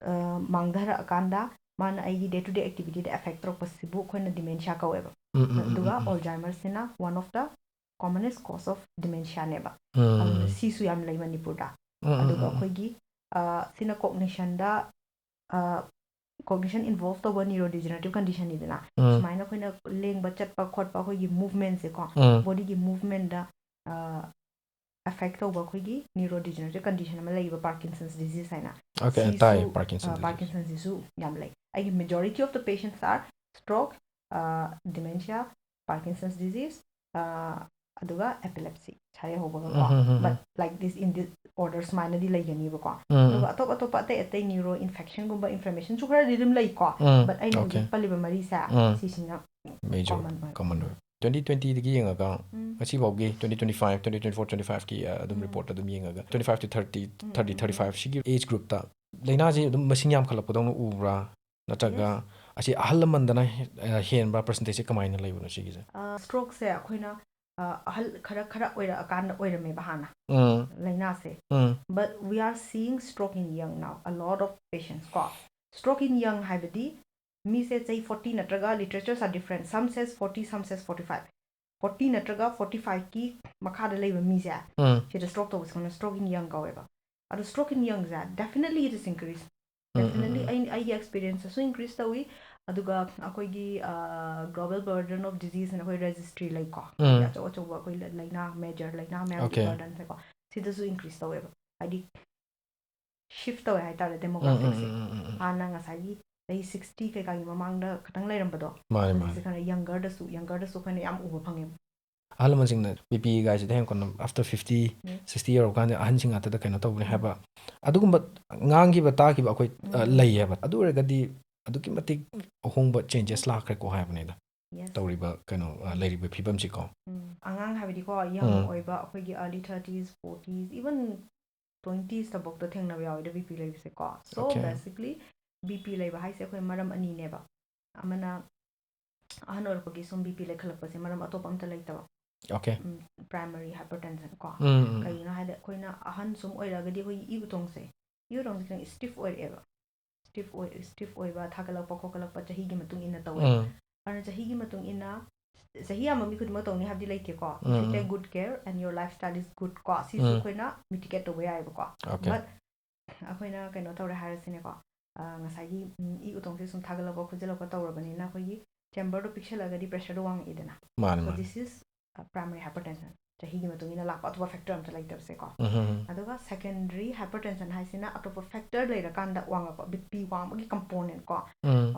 ꯃꯥꯡꯊꯔꯛꯑꯀꯥꯟꯗ ꯃꯥꯅ ꯑꯩꯒꯤ day to day activityꯗ affect ꯇꯧꯔꯛꯄꯁꯤꯕꯨ ꯑꯩꯈꯣꯏꯅ dementia ꯀꯧꯋꯦꯕ꯫ ꯎꯝ, ꯎꯝ, ꯎꯝ, ꯑꯗꯨꯒ ꯎꯝ, ꯎꯝ, Alzheimerꯁꯤꯅ one of the commonest cause of dementiaꯅꯦꯕ꯫ ꯎꯝ, ꯑꯗꯨꯅ ꯁꯤꯁꯨ ꯌꯥꯝ ꯂꯩ ꯃꯅꯤꯄꯨꯔꯗ꯫ ꯎꯝ, ꯎꯝ, ꯑꯗꯨꯒ ꯎꯝ, ꯎꯝ, ꯑꯩꯈꯣꯏꯒꯤ ꯑ, ꯁꯤꯅ cognitionꯗ, cognition involve ꯇꯧꯕ neurodegenerative conditionꯅꯤꯗꯅ꯫ ꯎꯝ, ꯁꯨꯃꯥꯏꯅ ꯑꯩꯈꯣꯏꯅ ꯂꯦꯡꯕ ꯆꯠꯄ ꯈꯣꯠꯄ, ꯑꯩꯈꯣꯏꯒꯤ movementꯁꯦꯀꯣ, ꯎꯝ, bodyꯒꯤ movementꯗ affect ꯇꯧꯕ ꯑꯩꯈꯣꯏꯒꯤ neurodegenerative condition ꯑꯃ ꯂꯩꯌꯦꯕ, Parkinson's disease ꯍꯥꯏꯅ꯫ okay, ꯁꯤꯁꯨ ꯇꯥꯏ, Parkinson's disease. Parkinson'sꯁꯤꯁꯨ ꯌꯥꯝ ꯂꯩ꯫ ꯑꯩꯒꯤ majority of the patients are stroke, dementia, Parkinson's disease, ꯑꯗꯨꯒ epilepsy, ꯁꯥꯔꯦ ꯍꯧꯕꯒꯀꯣ꯫ ꯎꯝ, um, um, But um. Like this in this order ꯁꯨꯃꯥꯏꯅꯗꯤ ꯂꯩꯒꯅꯤꯕꯀꯣ꯫ ꯎꯝ, ꯑꯗꯨꯒ ꯑꯇꯣꯞ ꯑꯇꯣꯞꯄ ꯑꯇꯩ ꯑꯇꯩ neuro infectionꯒꯨꯝꯕ inflammationꯁꯨ ꯈꯔꯗꯤ ꯑꯗꯨꯝ ꯂꯩꯀꯣ꯫ ꯎꯝ, But ꯑꯩꯅ okay. ꯍꯧꯖꯤꯛ ꯄꯜꯂꯤꯕ ꯃꯔꯤꯁꯦ, ꯎꯝ. ꯁꯤꯁꯤꯅ Major, common ꯑꯣꯏ꯫ Common ꯑꯣꯏ꯫ Twenty twentyꯗꯒꯤ ꯌꯦꯡꯉꯒ ꯎꯝ. ꯉꯁꯤꯐꯥꯎꯒꯤ twenty twenty-five, twenty twenty-four, twenty-fiveꯀꯤ ꯑꯗꯨꯝ ꯎꯝ. Report ꯑꯗꯨꯝ ꯌꯦꯡꯉꯒ twenty-five to thirty, um, thirty, um, um. thirty-five ꯁꯤꯒꯤ age groupꯇ ꯂꯥꯏꯅꯥꯁꯦ ꯑꯗꯨꯝ ꯃꯁꯤꯡ ꯌꯥꯝꯈꯠꯂꯛꯄꯗꯧꯅ ꯎꯕ꯭ꯔꯥ? ꯅꯠꯇ꯭ꯔꯒ Yes. ꯑꯁꯤ ꯑꯍꯜ ꯂꯃꯟꯗꯅ ꯍꯦ-, ꯑ, ꯍꯦꯟꯕ꯭ꯔꯥ? Percentageꯁꯦ ꯀꯃꯥꯏꯅ ꯂꯩꯕꯅꯣ ꯁꯤꯒꯤꯁꯦ? ꯑ, strokeꯁꯦ ꯑꯩꯈꯣꯏꯅ, ꯑ, ꯑꯍꯜ ꯈꯔ, ꯈꯔ ꯑꯣꯏꯔꯛꯑꯀꯥꯟꯗ ꯑꯣꯏꯔꯝꯃꯦꯕ ꯍꯥꯟꯅ꯫ ꯎꯝ. ꯂꯥꯏꯅꯥꯁꯦ꯫ ꯎꯝ. But we are seeing stroke in young now, a lot of patients ꯀꯣ꯫ Stroke in young ꯍꯥꯏꯕꯗꯤ ꯃꯤꯁꯦ ꯆꯍꯤ forty ꯅꯠꯇ꯭ꯔꯒ, literatures are different, some says forty, some says forty-five, forty ꯅꯠꯇ꯭ꯔꯒ forty-fiveꯀꯤ ꯃꯈꯥꯗ ꯂꯩꯕ ꯃꯤꯁꯦ, ꯎꯝ. ꯁꯤꯗ stroke ꯇꯧꯕꯁꯤꯅ stroke in young ꯀꯧꯋꯦꯕ꯫ ꯑꯗꯣ stroke in youngꯁꯦ, definitely it is increase. Um, um, Definitely ꯎꯝ. ꯑꯩ, ꯑꯩꯒꯤ experienceꯇꯁꯨ increase ꯇꯧꯏ꯫ ꯑꯗꯨꯒ ꯑꯩꯈꯣꯏꯒꯤ, ꯑ, Global Burden of Diseaseꯅ ꯑꯩꯈꯣꯏ registry ꯂꯩꯀꯣ꯫ ꯎꯝ. ꯑꯩꯈꯣꯏꯒꯤ ꯑꯆꯧ ꯑꯆꯧꯕ ꯑꯩꯈꯣꯏ ꯂ-, ꯂꯥꯏꯅꯥ, major ꯂꯥꯏꯅꯥ ꯃꯌꯥꯝꯒꯤ Okay. burdenꯁꯦꯀꯣ꯫ ꯁꯤꯗꯁꯨ increase ꯇꯧꯋꯦꯕ꯫ ꯍꯥꯏꯗꯤ shift ꯇꯧꯋꯦ ꯍꯥꯏꯇꯥꯔꯦ ꯎꯝ, ꯎꯝ, demographicsꯁꯦ꯫ ꯎꯝ, ꯎꯝ, ꯎꯝ, ꯎꯝ. ꯍꯥꯟꯅ ꯉꯁꯥꯏꯒꯤ ꯆꯍꯤ sixty ꯀꯩꯀꯥꯒꯤ ꯃꯃꯥꯡꯗ ꯈꯇꯪ ꯂꯩꯔꯝꯕꯗꯣ, ꯃꯥꯅꯦ, ꯍꯧꯖꯤꯛꯁꯦ ꯃꯥꯅꯦ. ꯈꯔ youngerꯗꯁꯨ, youngerꯗꯁꯨ ꯑꯩꯈꯣꯏꯅ ꯌꯥꯝ ꯎꯕ ꯐꯪꯉꯦꯕ꯫ ꯑꯍꯜ ꯂꯃꯟꯁꯤꯡꯅ BP ꯒꯥꯏꯁꯤꯗ ꯍꯦꯟꯅ ꯀꯣꯟꯅ after fifty, ꯎꯝ. sixty ꯌꯧꯔꯀꯥꯟꯗ ꯑꯍꯟꯁꯤꯡ ꯉꯥꯛꯇꯗ ꯀꯩꯅꯣ ꯇꯧꯕꯅꯦ ꯎꯝ. ꯍꯥꯏꯕ ꯑꯗꯨꯒꯨꯝꯕ ꯉꯥꯡꯈꯤꯕ ꯇꯥꯈꯤꯕ ꯑꯩꯈꯣꯏ, ꯑ, ꯎꯝ. ꯂꯩꯌꯦꯕ꯫ ꯑꯗꯨ ꯑꯣꯏꯔꯒꯗꯤ ꯑꯗꯨꯛꯀꯤ ꯃꯇꯤꯛ ꯑꯍꯣꯡꯕ changes ꯂꯥꯛꯈ꯭ꯔꯦꯀꯣ ꯍꯥꯏꯕꯅꯤꯗ꯫ Yes. ꯇꯧꯔꯤꯕ ꯀꯩꯅꯣ, ꯑ, ꯂꯩꯔꯤꯕ ꯐꯤꯕꯝꯁꯤꯀꯣ꯫ ꯎꯝ. ꯑꯉꯥꯡ ꯍꯥꯏꯕꯗꯤꯀꯣ, young ꯎꯝ. ꯑꯣꯏꯕ ꯑꯩꯈꯣꯏꯒꯤ early thirties, forties, even twenties ꯐꯥꯎꯗ ꯊꯦꯡꯅꯕ ꯌꯥꯎꯋꯦꯗ BP ꯂꯩꯕꯁꯦꯀꯣ꯫ So, Okay. Basically, BP ꯂꯩꯕ ꯍꯥꯏꯁꯦ ꯑꯩꯈꯣꯏ ꯃꯔꯝ ꯑꯅꯤꯅꯦꯕ꯫ ꯑꯃꯅ ꯑꯍꯟ ꯑꯣꯏꯔꯛꯄꯒꯤ ꯁꯨꯝ ꯕꯤ ꯄꯤ ꯂꯩꯈꯠꯂꯛꯄꯁꯦ ꯃꯔꯝ ꯑꯇꯣꯞꯄ ꯑꯝꯇ ꯂꯩꯇꯕ꯫ Okay. ꯄ꯭ꯔꯥꯏꯃꯔꯤ ꯍꯥꯏꯄꯔꯇꯦꯟꯁꯟ ꯀꯣ꯫ ꯎꯝ, ꯎꯝ. ꯀꯩꯒꯤꯅꯣ ꯍꯥꯏꯗꯤ ꯑꯩꯈꯣꯏꯅ ꯑꯍꯟ ꯁꯨꯝ ꯑꯣꯏꯔꯛꯑꯒꯗꯤ ꯑꯩꯈꯣꯏꯒꯤ ꯏ ꯎꯇꯣꯡꯁꯦ, ꯏ ꯎꯇꯣꯡꯁꯦ ꯈꯤꯇꯪ ꯁ꯭ꯇꯤꯐ ꯑꯣꯏꯔꯛꯑꯦꯕ꯫ ꯁ꯭ꯇꯤꯐ ꯑꯣꯏ ꯁ꯭ꯇꯤꯐ ꯑꯣꯏꯕ, ꯊꯥꯒꯠꯂꯛꯄ ꯈꯣꯠꯀꯠꯂꯛꯄ ꯆꯍꯤꯒꯤ ꯃꯇꯨꯡ ꯏꯟꯅ ꯇꯧꯋꯦ꯫ ꯎꯝ. ꯑꯗꯨꯅ ꯆꯍꯤꯒꯤ ꯃꯇꯨꯡ ꯏꯟꯅ, ꯆꯍꯤ ꯌꯥꯝꯕ ꯃꯤ ꯈꯨꯗꯤꯡꯃꯛ ꯇꯧꯅꯤ ꯍꯥꯏꯕꯗꯤ ꯂꯩꯇꯦꯀꯣ꯫ ꯎꯝ, If you take um. good care and your lifestyle is good ꯀꯣ, ꯁꯤꯁꯨ ꯎꯝ. ꯑꯩꯈꯣꯏꯅ mitigate ꯇꯧꯕ ꯌꯥꯏꯑꯕꯀꯣ꯫ Okay. But ꯑꯩꯈꯣꯏꯅ ꯀꯩꯅꯣ ꯇꯧꯔꯦ ꯍꯥꯏꯔꯁꯤꯅꯦꯀꯣ, ꯑ, ꯉꯁꯥꯏꯒꯤ, ꯎꯝ, ꯏ ꯎꯇꯣꯡꯁꯦ ꯁꯨꯝ ꯊꯥꯒꯠꯂꯛꯄ ꯈꯣꯠꯆꯜꯂꯛꯄ ꯇꯧꯔꯕꯅꯤꯅ ꯑꯩꯈꯣꯏꯒꯤ ꯆꯦꯝꯕꯔꯗꯣ ꯄꯤꯛꯁꯜꯂꯒꯗꯤ ꯄ꯭ꯔꯦꯁꯔꯗꯣ ꯋꯥꯡꯉꯛꯏꯗꯅ꯫ ꯃꯥꯅꯦ, So ꯃꯥꯅꯦ. This is primary hypertension, ꯆꯍꯤꯒꯤ ꯃꯇꯨꯡ ꯏꯟꯅ ꯂꯥꯛꯄ ꯑꯇꯣꯞꯄ ꯐꯦꯛꯇꯔ ꯑꯝꯇ ꯂꯩꯇꯕꯁꯦꯀꯣ꯫ ꯎꯝ, ꯎꯝ. ꯑꯗꯨꯒ ꯁꯦꯀꯦꯟꯗꯔꯤ ꯍꯥꯏꯄꯔꯇꯦꯟꯁꯟ ꯍꯥꯏꯁꯤꯅ ꯑꯇꯣꯞꯄ ꯐꯦꯛꯇꯔ ꯂꯩꯔꯀꯥꯟꯗ ꯋꯥꯡꯉꯛꯄ, ꯕꯤ ꯄꯤ ꯋꯥꯡꯕꯒꯤ ꯀꯝꯄꯣꯅꯦꯟꯠ ꯀꯣ꯫ ꯎꯝ.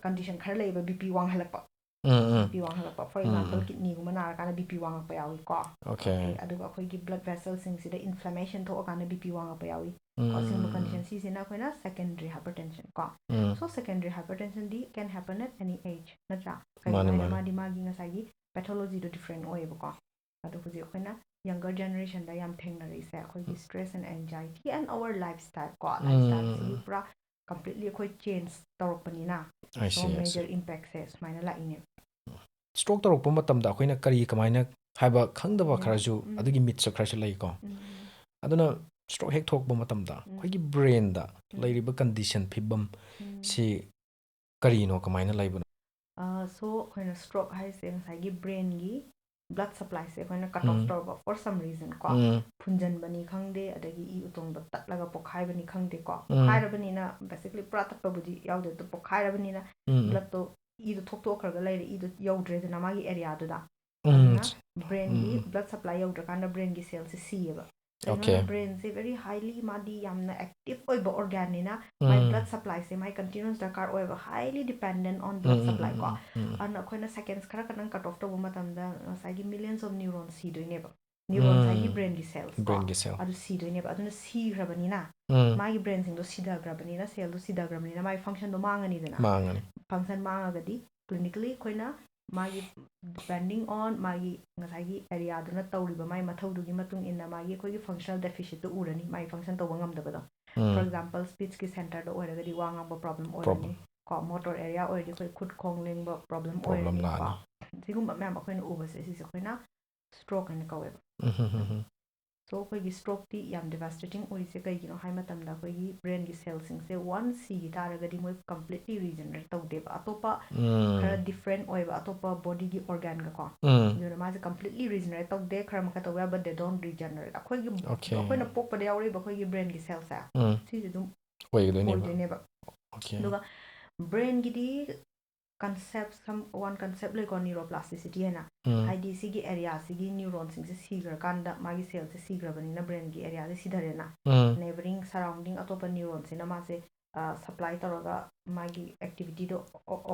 ꯀꯟꯗꯤꯁꯟ ꯈꯔ ꯂꯩꯕ ꯕꯤ ꯄꯤ ꯋꯥꯡꯍꯜꯂꯛꯄ, ꯎꯝ, ꯕꯤ ꯎꯝ. ꯄꯤ ꯋꯥꯡꯍꯜꯂꯛꯄ꯫ For um, example, um. ꯀꯤꯗꯅꯤꯒꯨꯝꯕ ꯅꯥꯔꯀꯥꯟꯗ ꯕꯤ ꯄꯤ ꯋꯥꯡꯉꯛꯄ ꯌꯥꯎꯏꯀꯣ꯫ Okay. ꯑꯗꯨꯒ ꯑꯩꯈꯣꯏꯒꯤ ꯕ꯭ꯂꯗ ꯚꯦꯁꯜꯁꯤꯡꯁꯤꯗ ꯏꯟꯐ꯭ꯂꯦꯃꯦꯁꯟ ꯊꯣꯛꯑꯀꯥꯟꯗ ꯕꯤ ꯄꯤ ꯋꯥꯡꯉꯛꯄ ꯌꯥꯎꯏ꯫ ꯎꯝ, ꯀꯣ, ꯁꯤꯒꯨꯝꯕ ꯎꯝ. ꯀꯟꯗꯤꯁꯟ ꯁꯤꯁꯤꯅ ꯑꯩꯈꯣꯏꯅ ꯁꯦꯀꯦꯟꯗꯔꯤ ꯍꯥꯏꯄꯔꯇꯦꯟꯁꯟ ꯀꯣ꯫ ꯎꯝ. So secondary hypertension D can happen at any age, ꯅꯠꯇ꯭ꯔꯥ? ꯀꯩꯒꯤꯅꯣ ꯃꯥꯅꯦ, ꯍꯥꯏꯗꯤ ꯃꯥꯅꯦ. ꯃꯥꯗꯤ ꯃꯥꯒꯤ ꯉꯁꯥꯏꯒꯤ ꯄꯦꯊꯣꯂꯣꯖꯤꯗꯣ ꯗꯤꯐ꯭ꯔꯦꯟ ꯑꯣꯏꯌꯦꯕꯀꯣ꯫ ꯑꯗꯣ ꯍꯧꯖꯤꯛ ꯑꯩꯈꯣꯏꯅ ꯌꯪꯒꯔ ꯖꯦꯅꯦꯔꯦꯁꯟꯗ ꯌꯥꯝ ꯊꯦꯡꯅꯔꯤꯁꯦ ꯑꯩꯈꯣꯏꯒꯤ ꯎꯝ. stress and anxiety and our lifestyle ꯀꯣ꯫ ꯎꯝ. ꯂꯥꯏꯐꯁ꯭ꯇꯥꯏꯜꯁꯤꯒꯤ ꯄꯨꯔꯥ ꯀꯝꯄ꯭ꯂꯤꯠꯂꯤ ꯑꯩꯈꯣꯏ ꯆꯦꯟꯖ ꯇꯧꯔꯛꯄꯅꯤꯅ꯫ I So see, I see. Major impact ꯁꯨꯃꯥꯏꯅ ꯂꯥꯛꯏꯅꯦ꯫ ꯁ꯭ꯇ꯭ꯔꯣꯛ ꯇꯧꯔꯛꯄ ꯃꯇꯝꯗ ꯑꯩꯈꯣꯏꯅ ꯀꯔꯤ ꯀꯃꯥꯏꯅ ꯍꯥꯏꯕ ꯈꯪꯗꯕ ꯎꯝ. ꯈꯔꯁꯨ ꯎꯝ. ꯑꯗꯨꯒꯤ ꯃꯤꯠꯁꯨ ꯈꯔꯁꯨ ꯂꯩꯀꯣ꯫ ꯎꯝ, ꯎꯝ. ꯑꯗꯨꯅ ꯁ꯭ꯇ꯭ꯔꯣꯛ ꯍꯦꯛ ꯊꯣꯛꯄ ꯃꯇꯝꯗ ꯎꯝ. ꯑꯩꯈꯣꯏꯒꯤ ꯕ꯭ꯔꯦꯟꯗ ꯎꯝ. ꯂꯩꯔꯤꯕ ꯀꯟꯗꯤꯁꯟ ꯐꯤꯕꯝ ꯎꯝ. ꯁꯤ ꯀꯔꯤꯅꯣ, ꯀꯃꯥꯏꯅ ꯂꯩꯕꯅꯣ? ꯑ, so ꯑꯩꯈꯣꯏꯅ ꯁ꯭ꯇ꯭ꯔꯣꯛ ꯍꯥꯏꯁꯦ ꯉꯁꯥꯏꯒꯤ ꯕ꯭ꯔꯦꯟꯒꯤ ꯕ꯭ꯂꯗ ꯁꯄ꯭ꯂꯥꯏꯁꯦ ꯑꯩꯈꯣꯏꯅ ꯀꯠ ꯑꯣꯐ ꯎꯝ. ꯇꯧꯔꯕ for some reason ꯀꯣ꯫ ꯎꯝ. ꯐꯨꯟꯖꯟꯕꯅꯤ ꯈꯪꯗꯦ, ꯑꯗꯒꯤ ꯏ ꯎꯇꯣꯡꯗꯣ ꯇꯠꯂꯒ ꯄꯣꯛꯈꯥꯏꯕꯅꯤ ꯈꯪꯗꯦꯀꯣ꯫ ꯎꯝ. ꯄꯣꯛꯈꯥꯏꯔꯕꯅꯤꯅ, basically ꯄꯨꯔꯥ ꯇꯠꯄꯕꯨꯗꯤ ꯌꯥꯎꯗꯦ, ꯑꯗꯣ ꯄꯣꯛꯈꯥꯏꯔꯕꯅꯤꯅ ꯎꯝ. ꯕ꯭ꯂꯗꯇꯣ, ꯏꯗꯣ ꯊꯣꯛꯇꯣꯛꯈ꯭ꯔꯒ ꯂꯩꯔꯦ, ꯏꯗꯣ ꯌꯧꯗ꯭ꯔꯦꯗꯅ ꯃꯥꯒꯤ ꯑꯦꯔꯤꯌꯥꯗꯨꯗ꯫ ꯎꯝ. ꯑꯗꯨꯅ ꯕ꯭ꯔꯦꯟꯒꯤ ꯎꯝ, ꯎꯝ. Blood supply ꯌꯧꯗ꯭ꯔꯀꯥꯟꯗ ꯕ꯭ꯔꯦꯟꯒꯤ ꯁꯦꯜꯁꯦ ꯁꯤꯌꯦꯕ꯫ ꯀꯩꯅꯣꯅ Okay. ꯕ꯭ꯔꯦꯟꯁꯦ very highly, ꯃꯥꯗꯤ ꯌꯥꯝꯅ ꯑꯦꯛꯇꯤꯚ ꯑꯣꯏꯕ ꯑꯣꯔꯒꯥꯟꯅꯤꯅ ꯃꯥꯏ ꯎꯝ. ꯕ꯭ꯂꯗ ꯁꯄ꯭ꯂꯥꯏꯁꯦ ꯃꯥꯏ ꯀꯟꯇꯤꯅ꯭ꯌꯨꯁ ꯗꯔꯀꯥꯔ ꯑꯣꯏꯌꯦꯕ, highly dependent on um, blood um, supply ꯎꯝ, ꯀꯣ꯫ ꯎꯝ, ꯎꯝ. ꯑꯗꯨꯅ ꯑꯩꯈꯣꯏꯅ ꯁꯦꯀꯦꯟꯁ ꯈꯔ ꯈꯛꯇꯪ ꯀꯠ ꯑꯣꯐ ꯇꯧꯕ ꯃꯇꯝꯗ ꯉꯁꯥꯏꯒꯤ millions of neurons ꯁꯤꯗꯣꯏꯅꯦꯕ꯫ ꯅ꯭ꯌꯨꯔꯣꯟꯁ ꯍꯥꯏꯗꯤ ꯎꯝ. ꯕ꯭ꯔꯦꯟꯒꯤ ꯁꯦꯜꯁ ꯀꯣ꯫ ꯕ꯭ꯔꯦꯟꯒꯤ ꯁꯦꯜ. ꯑꯗꯨ ꯁꯤꯗꯣꯏꯅꯦꯕ꯫ ꯑꯗꯨꯅ ꯁꯤꯈ꯭ꯔꯕꯅꯤꯅ ꯎꯝ. ꯃꯥꯒꯤ ꯕ꯭ꯔꯦꯟꯁꯤꯡꯗꯣ ꯁꯤꯊꯈ꯭ꯔꯕꯅꯤꯅ, ꯁꯦꯜꯗꯣ ꯁꯤꯊꯈ꯭ꯔꯕꯅꯤꯅ ꯃꯥꯒꯤ ꯐꯪꯁꯟꯗꯣ ꯃꯥꯡꯉꯅꯤꯗꯅ꯫ ꯃꯥꯡꯉꯅꯤ. ꯐꯪꯁꯟ ꯃꯥꯡꯉꯒꯗꯤ ꯀ꯭ꯂꯤꯅꯤꯀꯦꯜꯂꯤ ꯑꯩꯈꯣꯏꯅ ꯃꯥꯒꯤ depending on ꯃꯥꯒꯤ ꯉꯁꯥꯏꯒꯤ ꯑꯦꯔꯤꯌꯥꯗꯨꯅ ꯇꯧꯔꯤꯕ ꯃꯥꯒꯤ ꯃꯊꯧꯗꯨꯒꯤ ꯃꯇꯨꯡ ꯏꯟꯅ ꯃꯥꯒꯤ ꯑꯩꯈꯣꯏꯒꯤ ꯐꯪꯁꯅꯦꯜ ꯗꯦꯐꯤꯁꯤꯠꯇꯨ ꯎꯔꯅꯤ, ꯃꯥꯒꯤ ꯐꯪꯁꯟ ꯇꯧꯕ ꯉꯝꯗꯕꯗꯣ꯫ ꯎꯝ. For example, ꯁ꯭ꯄꯤꯆꯀꯤ ꯁꯦꯟꯇꯔꯗ ꯑꯣꯏꯔꯒꯗꯤ ꯋꯥ ꯉꯥꯡꯕ ꯄ꯭ꯔꯣꯕ꯭ꯂꯦꯝ ꯑꯣꯏꯔꯅꯤ꯫ ꯄ꯭ꯔꯣꯕ꯭ꯂꯦꯝ. ꯀꯣ, motor area ꯑꯣꯏꯔꯗꯤ ꯑꯩꯈꯣꯏ ꯈꯨꯠ ꯈꯣꯡ ꯂꯦꯡꯕ problem Problem ꯑꯣꯏꯔꯅꯤꯀꯣ꯫ ꯂꯥꯛꯑꯅꯤ. ꯁꯤꯒꯨꯝꯕ ꯃꯌꯥꯝ ꯑꯩꯈꯣꯏꯅ ꯎꯕꯁꯦ, ꯁꯤꯁꯦ ꯑꯩꯈꯣꯏꯅ stroke ꯍꯥꯏꯅ ꯀꯧꯋꯦꯕ꯫ ꯎꯝ, ꯎꯝ, ꯎꯝ, ꯎꯝ. So ꯑꯩꯈꯣꯏꯒꯤ strokeꯇꯤ ꯌꯥꯝ devastating ꯑꯣꯏꯔꯤꯁꯦ ꯀꯩꯒꯤꯅꯣ ꯍꯥꯏ ꯃꯇꯝꯗ, ꯑꯩꯈꯣꯏꯒꯤ brainꯒꯤ cellꯁꯤꯡꯁꯦ once ꯁꯤꯈꯤ ꯇꯥꯔꯒꯗꯤ ꯃꯣꯏ completely regenerate ꯇꯧꯗꯦꯕ, ꯑꯇꯣꯞꯄ ꯎꯝ. ꯈꯔ different ꯑꯣꯏꯕ ꯑꯇꯣꯞꯄ bodyꯒꯤ organꯒꯀꯣ꯫ ꯎꯝ. ꯑꯗꯨꯅ ꯃꯥꯁꯦ completely regenerate ꯇꯧꯗꯦ, ꯈꯔ ꯃꯈꯩ ꯇꯧꯕ ꯌꯥꯏ, but they don't regenerate. ꯑꯩꯈꯣꯏꯒꯤ Okay. ꯑꯩꯈꯣꯏꯅ ꯄꯣꯛꯄꯗ ꯌꯥꯎꯔꯛꯏꯕ ꯑꯩꯈꯣꯏꯒꯤ brainꯒꯤ cellꯁꯦ ꯎꯝ. ꯁꯤꯁꯦ ꯑꯗꯨꯝ ꯑꯣꯏꯒꯗꯣꯏꯅꯦꯕ. ꯑꯣꯏꯗꯣꯏꯅꯦꯕ꯫ Okay. ꯑꯗꯨꯒ brainꯒꯤꯗꯤ concept, some one concept ꯂꯩꯀꯣ, neuroplasticity ꯍꯥꯏꯅ꯫ ꯎꯝ. ꯍꯥꯏꯗꯤ ꯁꯤꯒꯤ areaꯁꯤꯒꯤ neuronꯁꯤꯡꯁꯦ ꯁꯤꯈ꯭ꯔꯀꯥꯟꯗ, ꯃꯥꯒꯤ cellꯁꯦ ꯁꯤꯈ꯭ꯔꯕꯅꯤꯅ brainꯒꯤ areaꯁꯦ ꯁꯤꯊꯔꯦꯅ, ꯎꯝ. neighboring surrounding ꯑꯇꯣꯞꯄ neuronꯁꯤꯅ ꯃꯥꯁꯦ supply ꯇꯧꯔꯒ ꯃꯥꯒꯤ activityꯗꯣ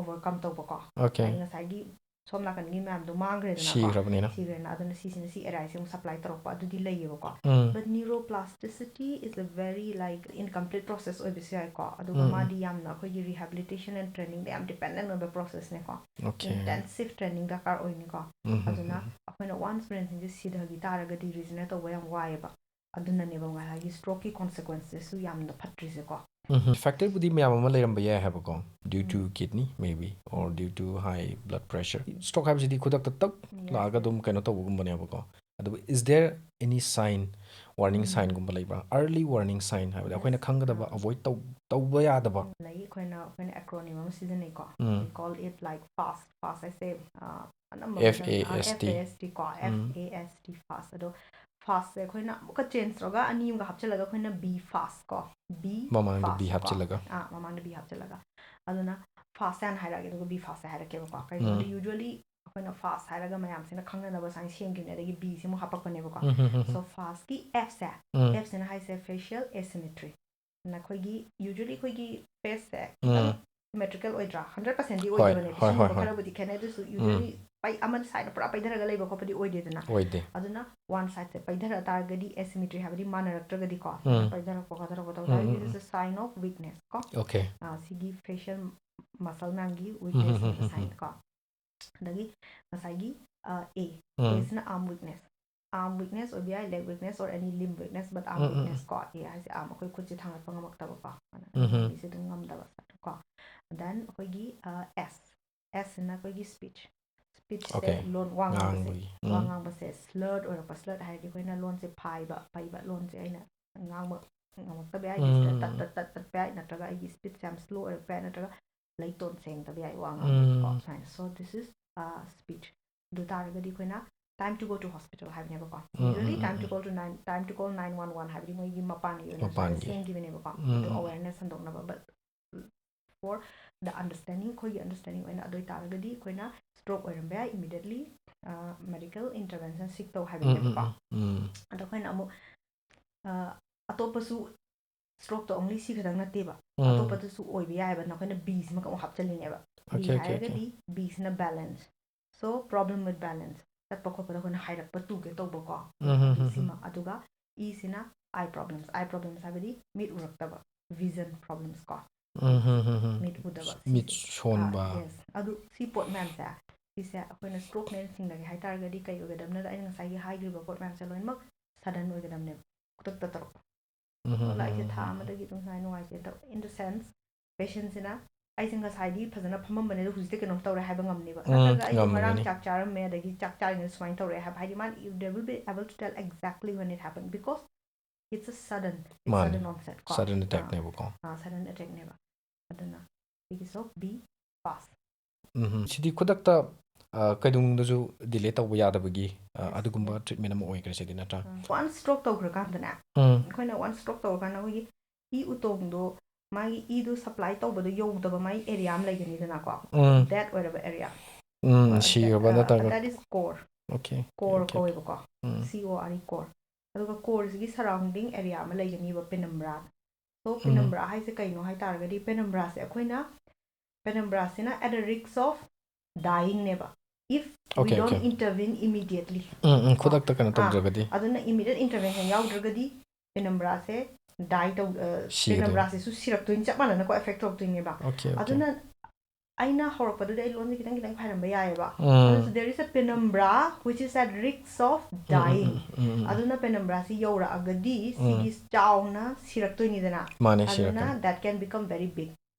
overcome ꯇꯧꯕꯀꯣ꯫ Okay. ꯍꯥꯏꯗꯤ ꯉꯁꯥꯏꯒꯤ ꯁꯣꯝ ꯅꯥꯀꯟꯒꯤ ꯃꯌꯥꯝꯗꯣ ꯃꯥꯡꯈ꯭ꯔꯦꯗꯅꯀꯣ꯫ ꯁꯤꯈ꯭ꯔꯕꯅꯤꯅ. ꯁꯤꯈ꯭ꯔꯦꯅ, ꯑꯗꯨꯅ ꯁꯤꯁꯤꯅ ꯁꯤ areaꯁꯦ ꯑꯃꯨꯛ supply ꯇꯧꯔꯛꯄ, ꯑꯗꯨꯗꯤ ꯂꯩꯌꯦꯕꯀꯣ꯫ ꯎꯝ. But neuroplasticity is a very, like, incomplete process ꯑꯣꯏꯕꯁꯨ ꯌꯥꯏꯀꯣ꯫ ꯑꯗꯨꯒ ꯎꯝ. ꯃꯥꯗꯤ ꯌꯥꯝꯅ ꯑꯩꯈꯣꯏꯒꯤ rehabilitation and trainingꯗ ꯌꯥꯝ dependent ꯑꯣꯏꯕ processꯅꯦꯀꯣ꯫ Okay. Intensive training ꯗꯔꯀꯥꯔ ꯑꯣꯏꯅꯤꯀꯣ꯫ ꯎꯝ, ꯎꯝ, ꯑꯗꯨꯅ ꯎꯝ. ꯑꯩꯈꯣꯏꯅ once brainꯁꯤꯡꯁꯦ ꯁꯤꯊꯈꯤ ꯇꯥꯔꯒꯗꯤ regenerate ꯇꯧꯕ ꯌꯥꯝ ꯋꯥꯏꯑꯦꯕ꯫ ꯑꯗꯨꯅꯅꯦꯕ ꯉꯁꯥꯏꯒꯤ strokeꯀꯤ consequenceꯁꯨ ꯌꯥꯝꯅ ꯐꯠꯇ꯭ꯔꯤꯁꯦꯀꯣ꯫ ꯎꯝ. Factorꯕꯨꯗꯤ ꯃꯌꯥꯝ ꯑꯃ ꯂꯩꯔꯝꯕ ꯌꯥꯏ ꯍꯥꯏꯕꯀꯣ, due to um. kidney maybe or um. due to high blood pressure. Stroke ꯍꯥꯏꯕꯁꯤꯗꯤ ꯈꯨꯗꯛꯇ ꯇꯛ Yes. ꯂꯥꯛꯑꯒ ꯑꯗꯨꯝ ꯀꯩꯅꯣ ꯇꯧꯕꯒꯨꯝꯕꯅꯦꯕꯀꯣ꯫ ꯑꯗꯨꯕꯨ is there any sign, warning ꯎꯝ. signꯒꯨꯝꯕ ꯂꯩꯕ꯭ꯔꯥ? Early warning sign ꯍꯥꯏꯕꯗꯤ ꯑꯩꯈꯣꯏꯅ Yes. ꯈꯪꯒꯗꯕ, ꯑꯥ. avoid ꯇꯧ ꯇꯧꯕ ꯌꯥꯗꯕ. ꯎꯝ, ꯂꯩ꯫ ꯑꯩꯈꯣꯏꯅ ꯑꯩꯈꯣꯏꯅ acronym ꯑꯃ ꯁꯤꯖꯤꯟꯅꯩꯀꯣ꯫ ꯎꯝ. We call it like FAST. FAST ꯍꯥꯏꯁꯦ, ꯑꯥ, ꯑꯅꯝꯕ F A S T. ꯃꯇꯝꯗ, ꯑꯥ, F A S T ꯀꯣ, ꯎꯝ. F A S T, FAST꯫ ꯑꯗꯣ FASTꯁꯦ ꯑꯩꯈꯣꯏꯅ ꯑꯃꯨꯛꯀ change ꯇꯧꯔꯒ ꯑꯅꯤ ꯑꯃꯒ ꯍꯥꯞꯆꯤꯜꯂꯒ ꯑꯩꯈꯣꯏꯅ B FAST ꯀꯣ, B ꯃꯃꯥꯡꯗ FAST B ꯀꯣ꯫ ꯍꯥꯞꯆꯤꯜꯂꯒ. ꯑꯥ, ꯃꯃꯥꯡꯗ B ꯍꯥꯞꯆꯤꯜꯂꯒ꯫ ꯑꯗꯨꯅ FAST ꯍꯥꯟꯅ ꯍꯥꯏꯔꯛꯑꯒꯦ, ꯑꯗꯨꯒ B FAST ꯍꯥꯏꯔꯛꯀꯦꯕꯀꯣ꯫ ꯀꯩꯒꯤꯅꯣꯗ ꯎꯝ. usually ꯑꯩꯈꯣꯏꯅ FAST ꯍꯥꯏꯔꯒ ꯃꯌꯥꯝꯁꯤꯅ ꯈꯪꯅꯅꯕ ꯁꯨꯃꯥꯏꯅ ꯁꯦꯝꯈꯤꯕꯅꯦ, ꯑꯗꯒꯤ Bꯁꯦ ꯑꯃꯨꯛ ꯍꯥꯞꯄꯛꯄꯅꯦꯕꯀꯣ꯫ ꯎꯝ, ꯎꯝ, ꯎꯝ, So ꯎꯝ. FASTꯀꯤ Fꯁꯦ, ꯎꯝ. Fꯁꯤꯅ ꯍꯥꯏꯁꯦ facial asymmetry꯫ ꯅꯈꯣꯏꯒꯤ usually ꯑꯩꯈꯣꯏꯒꯤ faceꯁꯦ ꯎꯝ. ꯈꯤꯇꯪ symmetrical ꯑꯣꯏꯗ꯭ꯔꯥ? Hundred percentꯗꯤ ꯍꯣꯏ, ꯑꯣꯏꯗꯕꯅꯦ, ꯍꯣꯏ, ꯍꯣꯏ, ꯄꯤꯛꯁꯤꯟꯕ ꯍꯣꯏ. ꯈꯔꯕꯨꯗꯤ ꯈꯦꯠꯅꯩ, ꯑꯗꯨꯁꯨ ꯎꯝ. usually ꯄꯩ-, ꯑꯃ side ꯄꯨꯔꯥ ꯄꯩꯊꯔꯒ ꯂꯩꯕ ꯈꯣꯠꯄꯗꯤ ꯑꯣꯏꯗꯦꯗꯅ꯫ ꯑꯣꯏꯗꯦ. ꯑꯗꯨꯅ one sideꯁꯦ ꯄꯩꯊꯔ ꯇꯥꯔꯒꯗꯤ asymmetry ꯍꯥꯏꯕꯗꯤ ꯃꯥꯟꯅꯔꯛꯇ꯭ꯔꯒꯗꯤꯀꯣ, ꯎꯝ. ꯄꯩꯊꯔꯛꯄ ꯈꯣꯠꯊꯔꯛꯄ ꯇꯧ ꯎꯝ, ꯇꯥꯔꯒꯗꯤ ꯎꯝ, this is um. a sign of weakness ꯀꯣ꯫ Okay. ꯑꯥ, ꯁꯤꯒꯤ facial muscle ꯃꯌꯥꯝꯒꯤ ꯎꯝ, ꯎꯝ, weakness ꯎꯝ, ꯅꯦꯕ ꯎꯝ. Sign ꯀꯣ꯫ ꯑꯗꯒꯤ ꯉꯁꯥꯏꯒꯤ, ꯑꯥ, A, um. Aꯁꯤꯅ arm weakness꯫ Arm weakness ꯑꯣꯏꯕ ꯌꯥꯏ, leg weakness or any limb weakness, but arm um, um, um. weakness ꯀꯣ꯫ A ꯍꯥꯏꯁꯦ arm, ꯑꯩꯈꯣꯏ ꯈꯨꯠꯁꯦ ꯊꯥꯡꯒꯠꯄ ꯉꯝꯃꯛꯇꯕꯀꯣ꯫ ꯎꯝ, ꯎꯝ. ꯃꯤꯁꯦ ꯑꯗꯨꯝ ꯉꯝꯗꯕ꯫ ꯀꯣ꯫ Then ꯑꯩꯈꯣꯏꯒꯤ ꯑꯦꯁ ꯑꯦꯁ ꯁꯤꯅ ꯑꯩꯈꯣꯏꯒꯤ ꯁ꯭ꯄꯤꯆ ꯁ꯭ꯄꯤꯆꯁꯦ Okay. ꯂꯣꯟ ꯋꯥ ꯉꯥꯡꯕꯁꯦ ꯉꯥꯡꯕꯒꯤ ꯋꯥ ꯎꯝ. ꯉꯥꯡꯕꯁꯦ ꯁ꯭ꯂꯔꯠ ꯑꯣꯏꯔꯛꯄ ꯁ꯭ꯂꯔꯠ ꯍꯥꯏꯔꯗꯤ ꯑꯩꯈꯣꯏꯅ ꯂꯣꯟꯁꯦ ꯐꯥꯏꯕ ꯐꯩꯕ ꯂꯣꯟꯁꯦ ꯑꯩꯅ ꯉꯥꯡꯕ ꯉꯝꯃꯛꯇꯕ ꯌꯥꯏ ꯎꯝ. ꯁꯤꯗ ꯇꯠ ꯇꯠ ꯇꯠ ꯇꯠꯄ ꯌꯥꯏ ꯅꯠꯇ꯭ꯔꯒ ꯑꯩꯒꯤ ꯁ꯭ꯄꯤꯆꯁꯦ ꯌꯥꯝ ꯁ꯭ꯂꯣ ꯑꯣꯏꯔꯛꯄ ꯌꯥꯏ ꯅꯠꯇ꯭ꯔꯒ ꯂꯩꯇꯣꯟ ꯁꯦꯡꯗꯕ ꯌꯥꯏ ꯋꯥ ꯉꯥꯡꯕꯁꯦꯀꯣ ꯎꯝ. ꯁꯨꯃꯥꯏꯅ so this is speech ꯑꯗꯨ ꯇꯥꯔꯒꯗꯤ ꯑꯩꯈꯣꯏꯅ time to go to hospital ꯍꯥꯏꯕꯅꯦꯕꯀꯣ ꯎꯝ, usually um, time um, to um. call to nine time to call nine one one ꯍꯥꯏꯕꯗꯤ ꯃꯣꯏꯒꯤ ꯃꯄꯥꯟꯒꯤ ꯑꯣꯏꯅ ꯃꯄꯥꯟꯒꯤ. ꯁꯦꯝꯈꯤꯕꯅꯦꯕꯀꯣ ꯎꯝ, ꯑꯗꯨ ꯎꯝ, ꯎꯝ. ꯑꯋꯦꯔꯅꯦꯁ ꯁꯟꯗꯣꯛꯅꯕ but for the understanding ꯑꯩꯈꯣꯏꯒꯤ understanding ꯑꯣꯏꯅ ꯑꯗꯨ ꯑꯣꯏꯇꯥꯔꯒꯗꯤ ꯑꯩꯈꯣꯏꯅ stroke ꯑꯣꯏꯔꯝꯕ ꯌꯥꯏ immediately medical intervention seek ꯇꯧ ꯎꯝ, ꯎꯝ, ꯍꯥꯏꯕꯅꯦꯕꯀꯣ ꯎꯝ, ꯎꯝ. ꯑꯗꯣ ꯑꯩꯈꯣꯏꯅ ꯑꯃꯨꯛ ꯑ, ꯑꯇꯣꯞꯄꯁꯨ stroke ꯇꯣ only ꯁꯤ ꯈꯛꯇꯪ ꯅꯠꯇꯦꯕ ꯎꯝ. ꯑꯇꯣꯞꯄꯗꯁꯨ ꯑꯣꯏꯕ ꯌꯥꯏꯑꯕ ꯅꯈꯣꯏꯅ ꯕꯤꯁꯤꯃ ꯑꯃꯨꯛ ꯍꯥꯞꯆꯜꯂꯤꯅꯦꯕ ꯕꯤ Okay, okay, okay. ꯍꯥꯏꯔꯒꯗꯤ ꯕꯤꯁꯤꯅ balance so problem with balance ꯆꯠꯄ ꯈꯣꯠꯄꯗ ꯑꯩꯈꯣꯏꯅ ꯍꯥꯏꯔꯛꯄ ꯇꯨꯒꯦ ꯇꯧꯕꯀꯣ ꯎꯝ, ꯎꯝ, ꯎꯝ, ꯁꯤꯃ ꯑꯗꯨꯒ ꯏꯁꯤꯅ eye problems eye problems ꯍꯥꯏꯕꯗꯤ ꯃꯤꯠ ꯎꯔꯛꯇꯕ vision problems ꯀꯣ ꯎꯝ, ꯎꯝ, ꯎꯝ, ꯎꯝ. ꯃꯤꯠ ꯎꯗꯕ ꯃꯤꯠ ꯁꯤꯁꯦ ꯁꯣꯟꯕ. ꯑꯥ, yes. ꯑꯗꯨ ꯁꯤ ꯄꯣꯠ ꯃꯌꯥꯝꯁꯦ ꯁꯤꯁꯦ ꯑꯩꯈꯣꯏꯅ stroke ꯅꯦꯅ ꯆꯤꯡꯅꯒꯦ ꯍꯥꯏ ꯇꯥꯔꯒꯗꯤ ꯀꯩ ꯑꯣꯏꯒꯗꯕꯅꯣꯗ ꯑꯩꯅ ꯉꯁꯥꯏꯒꯤ ꯍꯥꯏꯈ꯭ꯔꯤꯕ ꯄꯣꯠ ꯃꯌꯥꯝꯁꯦ ꯂꯣꯏꯅꯃꯛ sudden ꯑꯣꯏꯒꯗꯕꯅꯦꯕ ꯈꯨꯗꯛꯇ ꯇꯧꯔꯛꯄ ꯎꯝ, ꯎꯝ, ꯑꯗꯨꯅ ꯑꯩꯁꯦ ꯎꯝ, ꯊꯥ ꯎꯝ. ꯑꯃꯗꯒꯤ ꯑꯗꯨꯝ ꯁꯨꯃꯥꯏꯅ ꯅꯨꯡꯉꯥꯏꯇꯦ ꯇꯧ in the sense patientꯁꯤꯅ ꯑꯩꯁꯦ ꯉꯁꯥꯏꯗꯤ ꯐꯖꯅ ꯐꯝꯃꯝꯕꯅꯦ ꯑꯗꯣ ꯍꯧꯖꯤꯛꯇꯤ ꯀꯩꯅꯣꯝ ꯇꯧꯔꯦ ꯍꯥꯏꯕ ꯉꯝꯅꯦꯕ ꯎꯝ, ꯅꯠꯇ꯭ꯔꯒ ꯑꯩꯁꯦ ꯉꯔꯥꯡ ꯉꯝꯒꯅꯤ. ꯆꯥꯛ ꯆꯥꯔꯝꯃꯦ ꯑꯗꯒꯤ ꯆꯥꯛ ꯆꯥꯔꯤꯉꯩꯗ ꯁꯨꯃꯥꯏꯅ ꯇꯧꯔꯦ ꯍꯥꯏꯕ ꯍꯥꯏꯗꯤ ꯃꯥꯅ they will be able to tell exactly when it happened because it's a sudden it's ꯃꯥꯅꯦ. sudden onset ꯀꯣ Sudden attackꯅꯦꯕꯀꯣ. sudden attackꯅꯦꯕ ꯑꯗꯨꯅ ꯁꯤꯒꯤ so be fast ꯎꯝ, ꯁꯤꯗꯤ ꯈꯨꯗꯛꯇ ꯑ, ꯀꯩꯗꯧꯅꯨꯡꯗꯁꯨ delay ꯇꯧꯕ ꯌꯥꯗꯕꯒꯤ ꯑ, ꯑꯗꯨꯒꯨꯝꯕ treatment ꯑꯃ ꯑꯣꯏꯈ꯭ꯔꯦ ꯁꯤꯗꯤ ꯅꯠꯇ꯭ꯔꯥ? once stroke ꯇꯧꯈ꯭ꯔꯀꯥꯟꯗꯅꯦ ꯎꯝ. ꯑꯩꯈꯣꯏꯅ once stroke ꯇꯧꯔꯀꯥꯟꯗ ꯑꯩꯈꯣꯏꯒꯤ ꯏ ꯎꯇꯣꯡꯗꯣ ꯃꯥꯒꯤ ꯏꯗꯨ supply ꯇꯧꯕꯗꯣ ꯌꯧꯗꯕ ꯃꯥꯒꯤ area ꯑꯃ ꯂꯩꯒꯅꯤꯗꯅꯀꯣ ꯎꯝ. dead ꯑꯣꯏꯔꯕ area ꯎꯝ, ꯁꯤꯈ꯭ꯔꯕ ꯅꯠꯇ꯭ꯔꯒ that is core Okay. core Okay, okay. ꯀꯧꯋꯦꯕꯀꯣ um. C O R E core ꯑꯗꯨꯒ coreꯁꯤꯒꯤ surrounding area ꯑꯃ ꯂꯩꯒꯅꯤꯕ penumbra so penumbra ꯍꯥꯏꯁꯦ ꯀꯩꯅꯣ ꯍꯥꯏ ꯇꯥꯔꯒꯗꯤ penumbraꯁꯦ ꯑꯩꯈꯣꯏꯅ penumbraꯁꯤꯅ at a risk of dyingꯅꯦꯕ if we Okay, don't okay. intervene immediately ꯎꯝ, ꯎꯝ, ꯈꯨꯗꯛꯇ ꯀꯩꯅꯣ ꯑꯥ, ꯇꯧꯗ꯭ꯔꯒꯗꯤ. ꯑꯗꯨꯅ immediate intervention ꯌꯥꯎꯗ꯭ꯔꯒꯗꯤ penumbraꯁꯦ die ꯇꯧ ꯑ, ꯁꯤꯒꯗꯣꯏꯅꯤ. penumbraꯁꯤꯁꯨ ꯁꯤꯔꯛꯇꯣꯏꯅꯤ ꯆꯞ ꯃꯥꯟꯅꯅꯀꯣ affect ꯇꯧꯔꯛꯇꯣꯏꯅꯦꯕ Okay, okay. ꯑꯗꯨꯅ ꯑꯩꯅ ꯍꯧꯔꯛꯄꯗꯨꯗꯤ ꯑꯩ ꯂꯣꯟꯁꯦ ꯈꯤꯇꯪ ꯈꯤꯇꯪ ꯐꯥꯏꯔꯝꯕ ꯌꯥꯏꯑꯕ ꯎꯝ. ꯑꯗꯨꯁꯨ there is a penumbra which is at risk of um, um, dying um, um, ꯎꯝ. ꯑꯗꯨꯅ penumbraꯁꯤ ꯌꯧꯔꯛꯑꯒꯗꯤ ꯎꯝ. ꯁꯤꯗꯤ ꯆꯥꯎꯅ ꯁꯤꯔꯛꯇꯣꯏꯅꯤꯗꯅ ꯃꯥꯅꯦ, ꯑꯗꯨꯅ ꯁꯤꯔꯛꯀꯅꯤ. that can become very big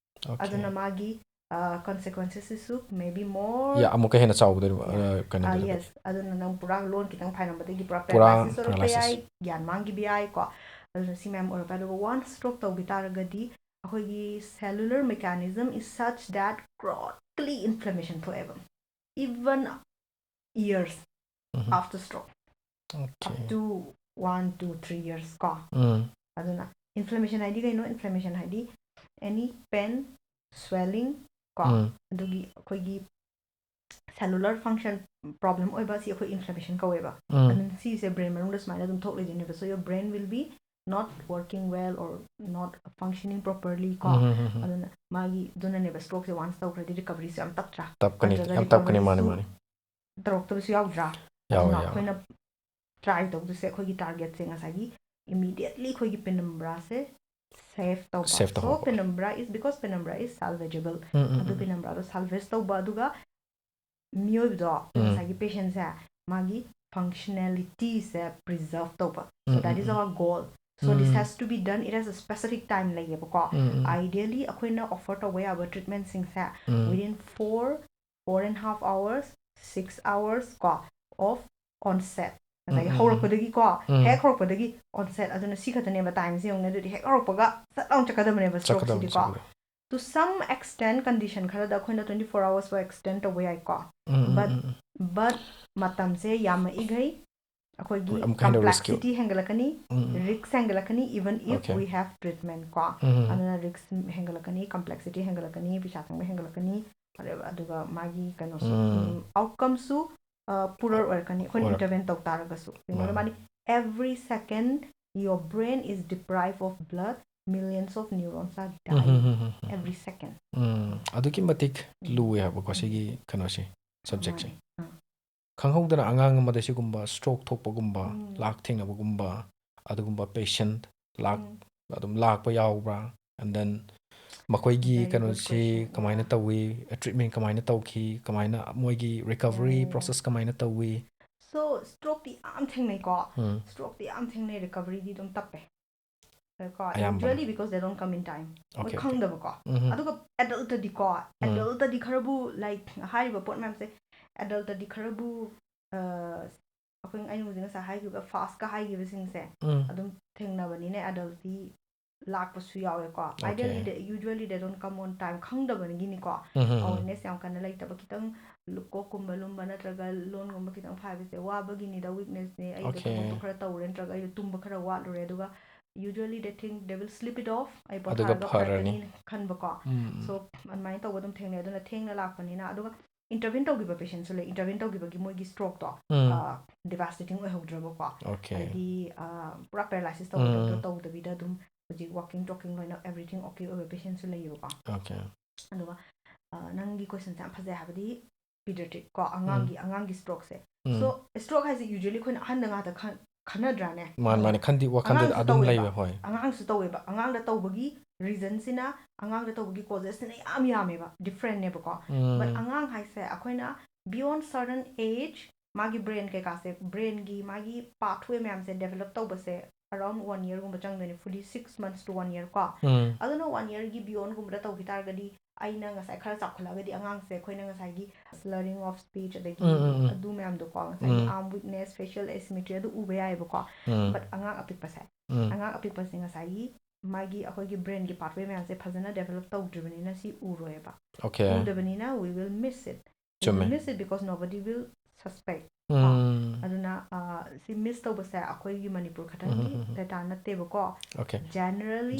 Okay. ꯑꯗꯨꯅ ꯃꯥꯒꯤ consequences ꯁꯤꯁꯨ maybe more ꯌꯥ ꯑꯃꯨꯛꯀ ꯍꯦꯟꯅ ꯆꯥꯎꯒꯗꯣꯏꯅꯤ Yeah. ꯀꯩꯅꯣꯗꯨꯗ ꯌꯦꯁ ꯑꯗꯨꯅ ꯅꯪ ꯄꯨꯔꯥ ꯂꯣꯟ ꯈꯤꯇꯪ ꯐꯥꯏꯔꯝꯕꯗꯒꯤ ꯄꯨꯔꯥ ꯄꯨꯔꯥ ꯄꯦꯔꯥꯂꯥꯏꯁꯤꯁ ꯑꯣꯏꯔꯛꯄ paralysis. ꯌꯥꯏ, ꯒ꯭ꯌꯥꯟ ꯃꯥꯡꯈꯤꯕ ꯌꯥꯏꯀꯣ꯫ ꯑꯗꯨꯅ ꯁꯤ ꯃꯌꯥꯝ ꯑꯣꯏꯔꯛꯄ ꯌꯥꯏ꯫ ꯑꯗꯨꯒ once stroke ꯇꯧꯈꯤ ꯇꯥꯔꯒꯗꯤ ꯑꯩꯈꯣꯏꯒꯤ cellular mechanism is such that chronically inflammation ꯊꯣꯛꯑꯦꯕ, even years um. after stroke, up Okay. to one to three years ꯀꯣ꯫ ꯎꯝ. ꯑꯗꯨꯅ inflammation ꯍꯥꯏꯗꯤ ꯀꯩꯅꯣ? Inflammation ꯍꯥꯏꯗꯤ any pain, swelling ꯀꯣ, ꯎꯝ. ꯑꯗꯨꯒꯤ ꯑꯩꯈꯣꯏꯒꯤ cellular function problem ꯑꯣꯏꯕ ꯁꯤ ꯑꯩꯈꯣꯏ inflammation ꯀꯧꯋꯦꯕ꯫ ꯎꯝ. ꯑꯗꯨꯅ ꯁꯤꯁꯦ brain ꯃꯅꯨꯡꯗ ꯁꯨꯃꯥꯏꯅ ꯑꯗꯨꯝ ꯊꯣꯛꯂꯩꯗꯣꯏꯅꯦꯕ꯫ So your brain will be not working well or not functioning properly ꯀꯣ꯫ ꯎꯝ, ꯎꯝ, ꯎꯝ. ꯑꯗꯨꯅ ꯃꯥꯒꯤ ꯑꯗꯨꯅꯅꯦꯕ stroke ꯁꯦ once ꯇꯧꯈ꯭ꯔꯗꯤ recovery ꯁꯦ ꯌꯥꯝ ꯇꯞꯇ꯭ꯔꯥ? ꯇꯞꯀꯅꯤ, ꯅꯠꯇ꯭ꯔꯒ ꯌꯥꯝ ꯇꯞꯀꯅꯤ, recovery ꯃꯥꯅꯤ, ꯁꯨ ꯃꯥꯅꯤ. ꯇꯧꯔꯛꯇꯕꯁꯨ ꯌꯥꯎꯗ꯭ꯔꯥ? ꯌꯥꯎꯋꯦ, ꯑꯗꯨꯅ ꯌꯥꯎꯋꯦ. ꯑꯩꯈꯣꯏꯅ try ꯇꯧꯗꯣꯏꯁꯦ ꯑꯩꯈꯣꯏꯒꯤ target ꯁꯦ ꯉꯁꯥꯏꯒꯤ immediately ꯑꯩꯈꯣꯏꯒꯤ penumbra ꯁꯦ save ꯇꯧꯕ꯫ Save So ꯇꯧꯍꯧꯕ. penumbra is because penumbra is salvageable. ꯎꯝ, ꯎꯝ, ꯑꯗꯨ ꯎꯝ. penumbra ꯗꯣ salvage ꯇꯧꯕ, ꯑꯗꯨꯒ ꯃꯤꯑꯣꯏꯕꯗꯣ ꯎꯝ. ꯉꯁꯥꯏꯒꯤ patient ꯁꯦ ꯃꯥꯒꯤ functionality ꯁꯦ preserve ꯇꯧꯕ꯫ So um, that um, is um. our goal. So this um. has to be done, it has a specific time ꯂꯩꯌꯦꯕꯀꯣ꯫ ꯎꯝ, ꯎꯝ. Ideally ꯑꯩꯈꯣꯏꯅ offer ꯇꯧꯕ ꯌꯥꯕ treatment ꯁꯤꯡꯁꯦ ꯎꯝ. within four, four and half hours, six hours ꯀꯣ, of onset. ꯉꯁꯥꯏꯒꯤ ꯎꯝ, um, ꯎꯝ. ꯍꯧꯔꯛꯄꯗꯒꯤꯀꯣ, ꯎꯝ. ꯍꯦꯛ ꯍꯧꯔꯛꯄꯗꯒꯤꯀꯣ onset, ꯑꯗꯨꯅ ꯁꯤ ꯈꯛꯇꯅꯦꯕ time ꯁꯦ ꯌꯦꯡꯉꯨꯅꯦ꯫ ꯑꯗꯨꯗꯤ ꯍꯦꯛ ꯍꯧꯔꯛꯄꯒ ꯁꯠ ꯂꯥꯎꯅ ꯆꯠꯀꯗꯕꯅꯦꯕ stroke ꯆꯠꯀꯗꯕꯅꯤ, ꯁꯤꯗꯤꯀꯣ꯫ ꯆꯠꯀꯗꯕꯅꯤ. To some extent condition ꯈꯔꯗ ꯑꯩꯈꯣꯏꯅ twenty four hours ꯐꯥꯎ extend ꯇꯧꯕ ꯌꯥꯏꯀꯣ꯫ ꯎꯝ, ꯎꯝ, But ꯎꯝ, ꯎꯝ. but ꯃꯇꯝꯁꯦ ꯌꯥꯝꯃꯛꯏꯈꯩ ꯑꯩꯈꯣꯏꯒꯤ ꯑꯃꯨꯛꯀ ꯍꯦꯟꯅ risk ꯀꯤ complexity ꯍꯦꯟꯒꯠꯂꯛꯀꯅꯤ, um, um. risk ꯍꯦꯟꯒꯠꯂꯛꯀꯅꯤ, even if Okay. we have treatment ꯀꯣ꯫ ꯎꯝ. ꯑꯗꯨꯅ risk ꯍꯦꯟꯒꯠꯂꯛꯀꯅꯤ, complexity ꯍꯦꯟꯒꯠꯂꯛꯀꯅꯤ, ꯄꯩꯁꯥ ꯆꯪꯕ ꯍꯦꯟꯒꯠꯂꯛꯀꯅꯤ, ꯑꯗꯨꯒ ꯃꯥꯒꯤ ꯀꯩꯅꯣꯁꯨ ꯎꯝ. outcome ꯁꯨ poorer ꯑꯣꯏꯔꯛꯀꯅꯤ ꯑꯩꯈꯣꯏꯅ ꯑꯣꯏꯔꯛ- intervene ꯇꯧ ꯇꯥꯔꯒꯁꯨ꯫ ꯀꯩꯅꯣꯗ ꯃꯥꯅꯤ. ꯃꯥꯅꯤ, every second your brain is deprived of blood, millions of neurons are um, um, dying um, um, um. Every second. ꯎꯝ. ꯑꯗꯨꯛꯀꯤ ꯃꯇꯤꯛ ꯎꯝ. ꯂꯨꯏ ꯍꯥꯏꯕꯀꯣ ꯎꯝ. ꯁꯤꯒꯤ ꯀꯩꯅꯣꯁꯦ, subject ꯁꯦ. ꯃꯥꯅꯤ. ꯑꯥ. ꯈꯪꯍꯧꯗꯅ ꯑꯉꯥꯡ ꯑꯃꯗ ꯁꯤꯒꯨꯝꯕ stroke ꯊꯣꯛꯄꯒꯨꯝꯕ, ꯎꯝ. ꯂꯥꯛ ꯊꯦꯡꯅꯕꯒꯨꯝꯕ, ꯑꯗꯨꯒꯨꯝꯕ patient ꯂꯥꯛ ꯎꯝ. ꯑꯗꯨꯝ ꯂꯥꯛꯄ ꯌꯥꯎꯕ꯭ꯔꯥ? And then ꯃꯈꯣꯏꯒꯤ Very good ꯀꯩꯅꯣꯁꯤ question. ꯀꯃꯥꯏꯅ Yeah. ꯇꯧꯋꯤ, treatment ꯀꯃꯥꯏꯅ ꯇꯧꯈꯤ, ꯀꯃꯥꯏꯅ ꯃꯣꯏꯒꯤ recovery Yeah, yeah. process ꯀꯃꯥꯏꯅ ꯇꯧꯋꯤ? So stroke ꯇꯤ ꯌꯥꯝ ꯊꯦꯡꯅꯩꯀꯣ꯫ ꯎꯝ. Stroke ꯇꯤ ꯌꯥꯝ ꯊꯦꯡꯅꯩ, recovery ꯗꯤ ꯑꯗꯨꯝ ꯇꯞꯄꯦ꯫ ꯀꯣ, usually because they don't come in time. ꯃꯣꯏ ꯈꯪꯗꯕꯀꯣ꯫ ꯑꯗꯨꯒ adultꯇꯗꯤꯀꯣ, adultꯇꯗꯤ ꯈꯔꯕꯨ, like, ꯍꯥꯏꯔꯤꯕ ꯄꯣꯠ ꯃꯌꯥꯝꯁꯦ adultꯇꯗꯤ ꯈꯔꯕꯨ, ꯑꯩꯈꯣꯏ, ꯑꯩꯅ ꯍꯧꯖꯤꯛ ꯉꯁꯥꯏ ꯍꯥꯏꯈꯤꯕ fastꯀ ꯍꯥꯏꯈꯤꯕꯁꯤꯡꯁꯦ ꯑꯗꯨꯝ ꯊꯦꯡꯅꯕꯅꯤꯅ adultꯇꯤ ꯂꯥꯛꯄꯁꯨ ꯌꯥꯎꯋꯦꯀꯣ꯫ Ideally, they, usually they don't come on time, ꯈꯪꯗꯕꯒꯤꯅꯤꯀꯣ꯫ Awareness ꯌꯥꯝ ꯀꯟꯅ ꯂꯩꯇꯕ, ꯈꯤꯇꯪ ꯀꯣꯛꯀꯨꯝꯕ ꯂꯨꯝꯕ ꯅꯠꯇ꯭ꯔꯒ ꯂꯣꯟꯒꯨꯝꯕ ꯈꯤꯇꯪ ꯐꯥꯏꯕꯁꯦ ꯋꯥꯕꯒꯤꯅꯤꯗ, weaknessꯅꯦ, ꯑꯩꯗꯣ ꯊꯕꯛꯇꯣ ꯈꯔ ꯇꯧꯔꯦ ꯅꯠꯇ꯭ꯔꯒ ꯑꯩꯗꯣ ꯇꯨꯝꯕ ꯈꯔ ꯋꯥꯠꯂꯨꯔꯦ, ꯑꯗꯨꯒ usually they think they will sleep it off, ꯑꯩ ꯄꯣꯊꯥꯔꯒ ꯐꯔꯛꯀꯅꯤ ꯈꯟꯕꯀꯣ꯫ So ꯑꯗꯨꯃꯥꯏꯅ ꯇꯧꯕ ꯑꯗꯨꯝ ꯊꯦꯡꯅꯩ꯫ ꯑꯗꯨꯅ ꯊꯦꯡꯅ ꯂꯥꯛꯄꯅꯤꯅ, ꯑꯗꯨꯒ intervene ꯇꯧꯈꯤꯕ patientꯁꯨ ꯂꯩ꯫ Intervene ꯇꯧꯈꯤꯕꯒꯤ ꯃꯣꯏꯒꯤ strokeꯇꯣ devastating ꯑꯣꯏꯍꯧꯗ꯭ꯔꯕꯀꯣ꯫ ꯍꯥꯏꯗꯤ ꯄꯨꯔꯥ paralysis ꯇꯧꯕꯗꯣ ꯇꯧꯗꯕꯤꯗ ꯑꯗꯨꯝ ꯍꯧꯖꯤꯛ walking, talking ꯂꯣꯏꯅ everything okay ꯑꯣꯏꯕ patientꯁꯨ ꯂꯩꯌꯦꯕꯀꯣ꯫ ꯑꯗꯨꯒ ꯅꯪꯒꯤ questionꯁꯦ ꯌꯥꯝ ꯐꯖꯩ, ꯍꯥꯏꯕꯗꯤ pediatric ꯀꯣ, ꯑꯉꯥꯡꯒꯤ, ꯑꯉꯥꯡꯒꯤ strokeꯁꯦ꯫ So stroke ꯍꯥꯏꯁꯦ usually ꯑꯩꯈꯣꯏꯅ ꯑꯍꯟꯗ ꯉꯥꯛꯇ ꯈꯟ-, ꯈꯟꯅꯗ꯭ꯔꯥꯅꯦ? ꯃꯥꯅꯦ, ꯃꯥꯅꯦ꯫ ꯈꯟꯗꯤ ꯋꯥꯈꯟꯗ ꯑꯗꯨꯝ ꯂꯩꯕ꯫ ꯍꯣꯏ꯫ ꯑꯉꯥꯡꯁꯨ ꯇꯧꯋꯦꯕ꯫ ꯑꯉꯥꯡꯗ ꯇꯧꯕꯒꯤ reasonꯁꯤꯅ, ꯑꯉꯥꯡꯗ ꯇꯧꯕꯒꯤ causesꯁꯤꯅ ꯌꯥꯝ ꯌꯥꯝꯃꯦꯕ, differentꯅꯦꯕꯀꯣ꯫ But ꯑꯉꯥꯡ ꯍꯥꯏꯁꯦ ꯑꯩꯈꯣꯏꯅ beyond certain age ꯃꯥꯒꯤ brain ꯀꯩꯀꯥꯁꯦ, brainꯒꯤ ꯃꯥꯒꯤ pathway ꯃꯌꯥꯝꯁꯦ develop ꯇꯧꯕꯁꯦ around one yearꯒꯨꯝꯕ ꯆꯪꯗꯣꯏꯅꯦ, fully six months to one year ꯀꯣ꯫ ꯑꯗꯨꯅ one yearꯒꯤ beyondꯒꯨꯝꯕꯗ ꯇꯧꯈꯤ ꯇꯥꯔꯒꯗꯤ, ꯑꯩꯅ ꯉꯁꯥꯏ ꯈꯔ ꯆꯥꯎꯈꯠꯂꯛꯑꯒꯗꯤ ꯑꯉꯥꯡꯁꯦ ꯑꯩꯈꯣꯏꯅ ꯉꯁꯥꯏꯒꯤ slurring of speech ꯑꯗꯒꯤ ꯑꯗꯨ ꯃꯌꯥꯝꯗꯣꯀꯣ, ꯉꯁꯥꯏꯒꯤ arm weakness, facial asymmetry ꯑꯗꯨ ꯎꯕ ꯌꯥꯏꯑꯕꯀꯣ꯫ But ꯑꯉꯥꯡ ꯑꯄꯤꯛꯄꯁꯦ, ꯑꯉꯥꯡ ꯑꯄꯤꯛꯄꯁꯦ ꯉꯁꯥꯏꯒꯤ ꯃꯥꯒꯤ, ꯑꯩꯈꯣꯏꯒꯤ brainꯒꯤ pathway ꯃꯌꯥꯝꯁꯦ ꯐꯖꯅ develop ꯇꯧꯗ꯭ꯔꯤꯕꯅꯤꯅ ꯁꯤ ꯎꯔꯣꯏꯕ꯫ ꯎꯗꯕꯅꯤꯅ we will miss it. We will miss it because nobody will suspect. ꯑꯗꯨꯅ ꯁꯤ miss ꯇꯧꯕꯁꯦ ꯑꯩꯈꯣꯏꯒꯤ ꯃꯅꯤꯄꯨꯔ ꯈꯛꯇꯪꯒꯤ data ꯅꯠꯇꯦꯕꯀꯣ꯫ Generally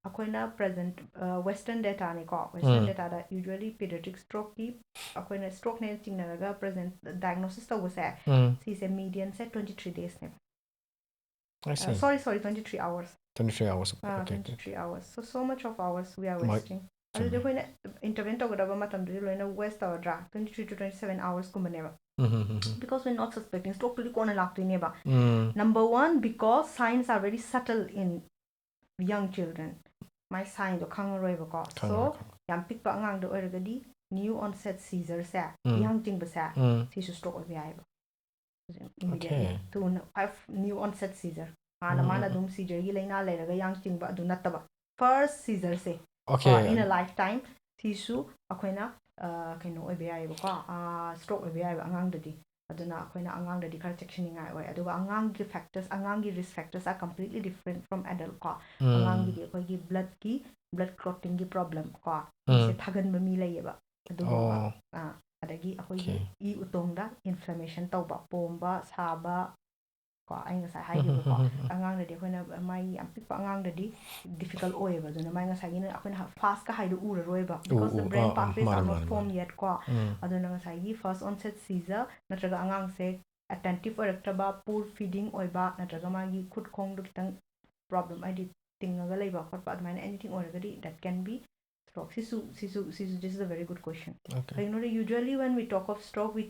ꯑꯩꯈꯣꯏꯅ present, western dataꯅꯤꯀꯣ, western dataꯗ usually pediatric strokeꯀꯤ, ꯑꯩꯈꯣꯏꯅ strokeꯅꯦ ꯆꯤꯡꯅꯔꯒ present diagnosis ꯇꯧꯕꯁꯦ, ꯁꯤꯁꯦ medianꯁꯦ twenty three daysꯅꯦꯕ꯫ Sorry, sorry, twenty three hours. Twenty three hours. Twenty three hours. So, so much of hours we are wasting. ꯑꯗꯨꯗꯤ ꯑꯩꯈꯣꯏꯅ intervene ꯇꯧꯒꯗꯕ ꯃꯇꯝꯗꯨꯗꯤ ꯂꯣꯏꯅ waste ꯇꯧꯔꯗ꯭ꯔꯥ? Twenty three to twenty seven hoursꯀꯨꯝꯕꯅꯦꯕ. Because we're not suspecting, strokeꯇꯨꯗꯤ ꯀꯣꯟꯅ ꯂꯥꯛꯇꯣꯏꯅꯦꯕ꯫ Number one, because signs are very subtle in young children. My signꯗꯣ ꯈꯪꯉꯔꯣꯏꯕꯀꯣ꯫ So ꯌꯥꯝ ꯄꯤꯛꯄ ꯑꯉꯥꯡꯗ ꯑꯣꯏꯔꯒꯗꯤ new onset seizureꯁꯦ, ꯏꯍꯥꯡ ꯆꯤꯡꯕꯁꯦ, ꯁꯤꯁꯨ stroke ꯑꯣꯏꯕ ꯌꯥꯏꯑꯕ꯫ Immediately, ꯊꯨꯅ, five new onset seizure꯫ ꯍꯥꯟꯅ ꯎꯝ, ꯃꯥꯅ ꯎꯝ, ꯎꯝ꯫ ꯑꯗꯨꯝ ꯁꯤꯖꯔꯒꯤ ꯂꯥꯏꯅꯥ ꯂꯩꯔꯒ ꯌꯥꯡ ꯆꯤꯡꯕ ꯑꯗꯨ ꯅꯠꯇꯕ, Okay. in a lifetime, ꯁꯤꯁꯨ ꯑꯩꯈꯣꯏꯅ ꯑ, ꯀꯩꯅꯣ ꯑꯣꯏꯕ ꯌꯥꯏꯑꯕꯀꯣ, ꯁ꯭ꯇ꯭ꯔꯣꯛ ꯑꯣꯏꯕ ꯌꯥꯏꯑꯕ ꯑꯉꯥꯡꯗꯗꯤ꯫ ꯑꯗꯨꯅ ꯑꯩꯈꯣꯏꯅ ꯑꯉꯥꯡꯗꯗꯤ ꯈꯔ ꯆꯦꯛꯁꯤꯟꯅꯤꯡꯉꯥꯏ ꯑꯣꯏ꯫ ꯑꯗꯨꯒ ꯑꯉꯥꯡꯒꯤ factors, ꯑꯉꯥꯡꯒꯤ risk factors are completely different from adult ꯀꯣ꯫ ꯎꯝ. ꯑꯉꯥꯡꯒꯤꯗꯤ ꯑꯩꯈꯣꯏꯒꯤ bloodꯀꯤ, blood clottingꯒꯤ problem ꯀꯣ, ꯃꯤꯁꯦ ꯎꯝ. ꯊꯥꯒꯟꯕ ꯃꯤ ꯂꯩꯌꯦꯕ꯫ ꯑꯗꯨꯒꯨꯝꯕ ꯑꯣ. ꯑ, ꯑꯗꯒꯤ ꯑꯩꯈꯣꯏꯒꯤ Okay. ꯏ ꯎꯇꯣꯡꯗ inflammation ꯇꯧꯕ, ꯄꯣꯝꯕ, ꯁꯥꯕ, ꯀꯣ, ꯑꯩ ꯉꯁꯥꯏ ꯍꯥꯏꯈꯤꯕꯀꯣ, ꯑꯉꯥꯡꯗꯗꯤ ꯑꯩꯈꯣꯏꯅ ꯃꯥꯏ ꯌꯥꯝ ꯄꯤꯛꯄ ꯑꯉꯥꯡꯗꯗꯤ difficult ꯑꯣꯏꯌꯦꯕ꯫ ꯑꯗꯨꯅ ꯃꯥꯏ ꯉꯁꯥꯏꯒꯤ ꯑꯩꯈꯣꯏꯅ fastꯀ ꯍꯥꯏꯗꯣ ꯎꯔꯔꯣꯏꯕ, ꯎ, because the ꯎ, brain ah, ah, pathways are ꯃꯥꯅꯦ, not ꯃꯥꯅꯦ, formed ꯃꯥꯅꯦ. yet ꯀꯣ꯫ ꯎꯝ. ꯑꯗꯨꯅ ꯉꯁꯥꯏꯒꯤ first onset seizure ꯅꯠꯇ꯭ꯔꯒ ꯑꯉꯥꯡꯁꯦ attentive ꯑꯣꯏꯔꯛꯇ꯭ꯔꯕ, poor feeding ꯑꯣꯏꯕ, ꯅꯠꯇ꯭ꯔꯒ ꯃꯥꯒꯤ ꯈꯨꯠ ꯈꯣꯡꯗꯣ ꯈꯤꯇꯪ problem, ꯍꯥꯏꯗꯤ ꯇꯤꯡꯉꯒ ꯂꯩꯕ ꯈꯣꯠꯄ, ꯑꯗꯨꯃꯥꯏꯅ anything ꯑꯣꯏꯔꯒꯗꯤ that can be stroke꯫ ꯁꯤꯁꯨ, ꯁꯤꯁꯨ, ꯁꯤꯁꯨ, this is a very good question꯫ Okay. ꯀꯩꯒꯤꯅꯣꯗ, usually when we talk of stroke, we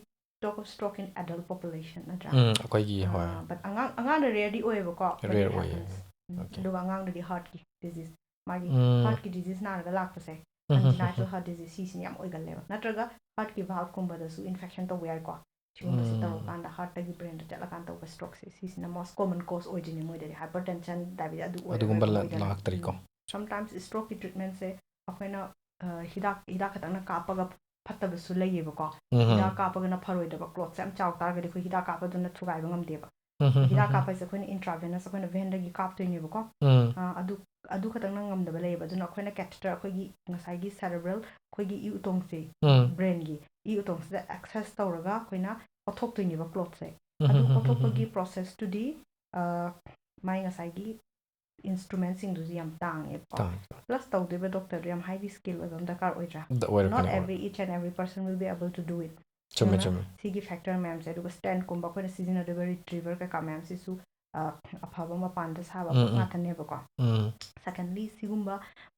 talk of stroke in adult population, ꯅꯠꯇ꯭ꯔꯥ? ꯎꯝ, ꯑꯩꯈꯣꯏꯒꯤ, ꯍꯣꯏ. ꯑꯥ, but ꯑꯉꯥꯡ, ꯑꯉꯥꯡꯗ rarely ꯑꯣꯏꯌꯦꯕꯀꯣ, but Rare it ꯑꯣꯏꯌꯦ. happens꯫ ꯎꯝ, Okay. ꯑꯗꯨꯒ ꯑꯉꯥꯡꯗꯗꯤ heartꯀꯤ disease, ꯃꯥꯒꯤ ꯎꯝ. heartꯀꯤ disease ꯅꯥꯔꯒ ꯂꯥꯛꯄꯁꯦ, ꯎꯝ, ꯎꯝ, congenital heart disease, ꯁꯤꯁꯤꯅ ꯌꯥꯝ ꯑꯣꯏꯒꯜꯂꯦꯕ꯫ ꯅꯠꯇ꯭ꯔꯒ heartꯀꯤ valveꯀꯨꯝꯕꯗꯁꯨ infection ꯇꯧꯕ ꯌꯥꯏꯀꯣ꯫ ꯁꯤꯒꯨꯝꯕꯁꯤ ꯎꯝ. ꯇꯧꯔꯀꯥꯟꯗ heartꯇꯒꯤ brainꯗ ꯆꯠꯂꯀꯥꯟꯗ ꯇꯧꯕ strokeꯁꯦ, ꯁꯤꯁꯤꯅ most common cause ꯑꯣꯏꯗꯣꯏꯅꯦ ꯃꯣꯏꯗꯗꯤ, hypertension, diabetes ꯑꯗꯨ ꯑꯣꯏꯔꯒ ꯑꯗꯨꯒꯨꯝꯕ ꯂ-, ꯃꯣꯏꯗꯅ꯫ ꯂꯥꯛꯇ꯭ꯔꯤꯀꯣ? ꯎꯝ. Sometimes strokeꯀꯤ treatmentꯁꯦ ꯑꯩꯈꯣꯏꯅ, ꯑ, ꯍꯤꯗꯥꯛ, ꯍꯤꯗꯥꯛ ꯈꯛꯇꯪꯅ ꯀꯥꯞꯄꯒ ꯐꯠꯇꯕꯁꯨ ꯂꯩꯌꯦꯕꯀꯣ꯫ ꯎꯝ. ꯍꯤꯗꯥꯛ ꯀꯥꯞꯄꯒꯅ ꯐꯔꯣꯏꯗꯕ, clotꯁꯦ ꯌꯥꯝ ꯆꯥꯎ ꯇꯥꯔꯒꯗꯤ ꯑꯩꯈꯣꯏ ꯍꯤꯗꯥꯛ ꯀꯥꯞꯄꯗꯨꯅ ꯊꯨꯒꯥꯏꯕ ꯉꯝꯗꯦꯕ꯫ ꯎꯝ, ꯎꯝ, ꯍꯤꯗꯥꯛ ꯎꯝ. ꯀꯥꯞꯄ ꯍꯥꯏꯁꯦ ꯑꯩꯈꯣꯏꯅ intravenous, ꯑꯩꯈꯣꯏꯅ veinꯗꯒꯤ ꯀꯥꯞꯇꯣꯏꯅꯦꯕꯀꯣ꯫ ꯎꯝ. ꯑ, ꯑꯗꯨ, ꯑꯗꯨ ꯈꯛꯇꯪꯅ ꯉꯝꯗꯕ ꯂꯩꯌꯦꯕ꯫ ꯑꯗꯨꯅ ꯑꯩꯈꯣꯏꯅ catheter, ꯑꯩꯈꯣꯏꯒꯤ ꯉꯁꯥꯏꯒꯤ cerebral, ꯑꯩꯈꯣꯏꯒꯤ ꯏ ꯎꯇꯣꯡꯁꯦ, ꯎꯝ. brainꯒꯤ ꯏ ꯎꯇꯣꯡꯁꯤꯗ access ꯇꯧꯔꯒ ꯑꯩꯈꯣꯏꯅ ꯀꯣꯊꯣꯛꯇꯣꯏꯅꯦꯕ clotꯁꯦ꯫ ꯎꯝ, ꯑꯗꯨ ꯎꯝ, ꯎꯝ, ꯎꯝ, ꯀꯣꯊꯣꯛꯄꯒꯤ ꯎꯝ. Processꯇꯨꯗꯤ, ꯑ, ꯃꯥꯏ ꯉꯁꯥꯏꯒꯤ instrumentꯁꯤꯡꯗꯨꯁꯨ ꯌꯥꯝ ꯇꯥꯡꯉꯦꯕꯀꯣ꯫ ꯇꯥꯡꯉꯦ, ꯇꯥꯡꯉꯦ. Plus ꯇꯧꯗꯣꯏꯕ doctorꯗꯣ ꯌꯥꯝ highly skill ꯑꯣꯏꯕ ꯑꯃ ꯗꯔꯀꯥꯔ ꯑꯣꯏꯗ꯭ꯔꯥ? ꯗ-, ꯑꯣꯏꯔꯛꯀꯅꯤ, Not every, ꯑꯣꯏꯔꯛꯀꯅꯤ. each and every person will be able to do it. ꯆꯨꯝꯃꯦ, ꯑꯗꯨꯅ ꯆꯨꯝꯃꯦ. ꯁꯤꯒꯤ factor ꯃꯌꯥꯝꯁꯦ, ꯑꯗꯨꯒ stentꯀꯨꯝꯕ ꯑꯩꯈꯣꯏꯅ ꯁꯤꯖꯤꯟꯅꯗꯣꯏꯕ retriever ꯀꯩꯀꯥ ꯃꯌꯥꯝꯁꯤꯁꯨ, ꯑ, ꯑꯐꯕ ꯃꯄꯥꯟꯗ ꯁꯥꯕ ꯎꯝ, ꯄꯣꯠ ꯎꯝ. ꯉꯥꯛꯇꯅꯦꯕꯀꯣ꯫ ꯎꯝ. Secondly, ꯁꯤꯒꯨꯝꯕ,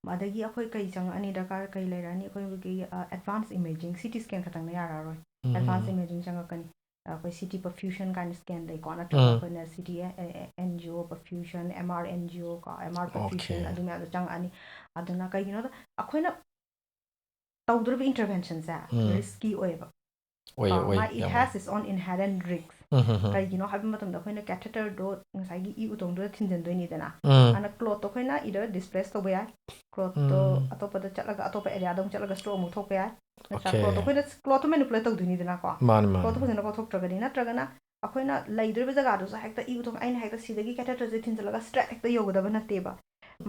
ꯑꯗꯒꯤ ꯑꯩꯈꯣꯏ ꯀꯩ ꯆꯪꯉꯛꯑꯅꯤ, ꯗꯔꯀꯥꯔ ꯀꯩ ꯂꯩꯔꯛꯑꯅꯤ? ꯑꯩꯈꯣꯏꯒꯤ, ꯑ, advance imaging, CT scan ꯈꯛꯇꯪꯅ ꯌꯥꯔꯛꯑꯔꯣꯏ꯫ ꯎꯝ, ꯎꯝ, Advance ꯎꯝ. imaging ꯆꯪꯉꯛꯀꯅꯤ꯫ ꯑꯩꯈꯣꯏ CT perfusion ꯀꯥꯏꯅ scan ꯂꯩꯀꯣ, ꯅꯠꯇ꯭ꯔꯒ ꯎꯝ. ꯑꯩꯈꯣꯏꯅ CT, ꯑ, ꯑ, angio perfusion, MR angio ꯀꯣ, MR perfusion, Okay. ꯑꯗꯨ ꯃꯌꯥꯝꯗꯣ ꯆꯪꯉꯛꯑꯅꯤ꯫ ꯑꯗꯨꯅ ꯀꯩꯒꯤꯅꯣꯗ ꯑꯩꯈꯣꯏꯅ ꯇꯧꯗꯣꯔꯤꯕ interventionꯁꯦ ꯎꯝ. risky ꯑꯣꯏꯌꯦꯕ꯫ ꯑꯣꯏꯌꯦ, ꯀꯣ, ꯑꯣꯏꯌꯦ, ꯃꯥ, it ꯌꯥꯝ has ꯑꯣꯏ. its own inherent risk꯫ ꯎꯝ, ꯎꯝ, ꯎꯝ꯫ ꯀꯩꯒꯤꯅꯣ ꯍꯥꯏꯕ ꯃꯇꯝꯗ ꯑꯩꯈꯣꯏꯅ catheterꯗꯣ ꯉꯁꯥꯏꯒꯤ ꯏ ꯎꯇꯣꯡꯗꯨꯗ ꯊꯤꯟꯖꯤꯟꯗꯣꯏꯅꯤꯗꯅ꯫ ꯎꯝ꯫ ꯑꯗꯨꯅ clotꯇꯣ ꯑꯩꯈꯣꯏꯅ either displace ꯇꯧꯕ ꯌꯥꯏ, clotꯇꯣ ꯎꯝ꯫ ꯑꯇꯣꯞꯄꯗ ꯆꯠꯂꯒ ꯑꯇꯣꯞꯄ areaꯗ ꯑꯃꯨꯛ ꯆꯠꯂꯒ stroke ꯑꯃꯨꯛ ꯊꯣꯛꯄ ꯌꯥꯏ꯫ ꯅꯠꯇ꯭ꯔꯥ? Okay. Clotꯇꯣ ꯑꯩꯈꯣꯏꯅ clotꯇꯣ manipulate ꯇꯧꯗꯣꯏꯅꯤꯗꯅꯀꯣ꯫ ꯃꯥꯅꯤ, ꯃꯥꯅꯤ, Clotꯇꯣ ꯃꯥꯅꯤ꯫ ꯐꯖꯅ ꯀꯣꯊꯣꯛꯇ꯭ꯔꯒꯗꯤ, ꯅꯠꯇ꯭ꯔꯒꯅ ꯑꯩꯈꯣꯏꯅ ꯂꯩꯗꯣꯔꯤꯕ ꯖꯒꯥꯗꯨꯁꯨ ꯍꯦꯛꯇ ꯏ ꯎꯊꯣꯛ, ꯑꯩꯅ ꯍꯦꯛꯇ ꯁꯤꯗꯒꯤ catheterꯁꯦ ꯊꯤꯟꯖꯤꯜꯂꯒ straight ꯍꯦꯛꯇ ꯌꯧꯒꯗꯕ ꯅꯠꯇꯦꯕ꯫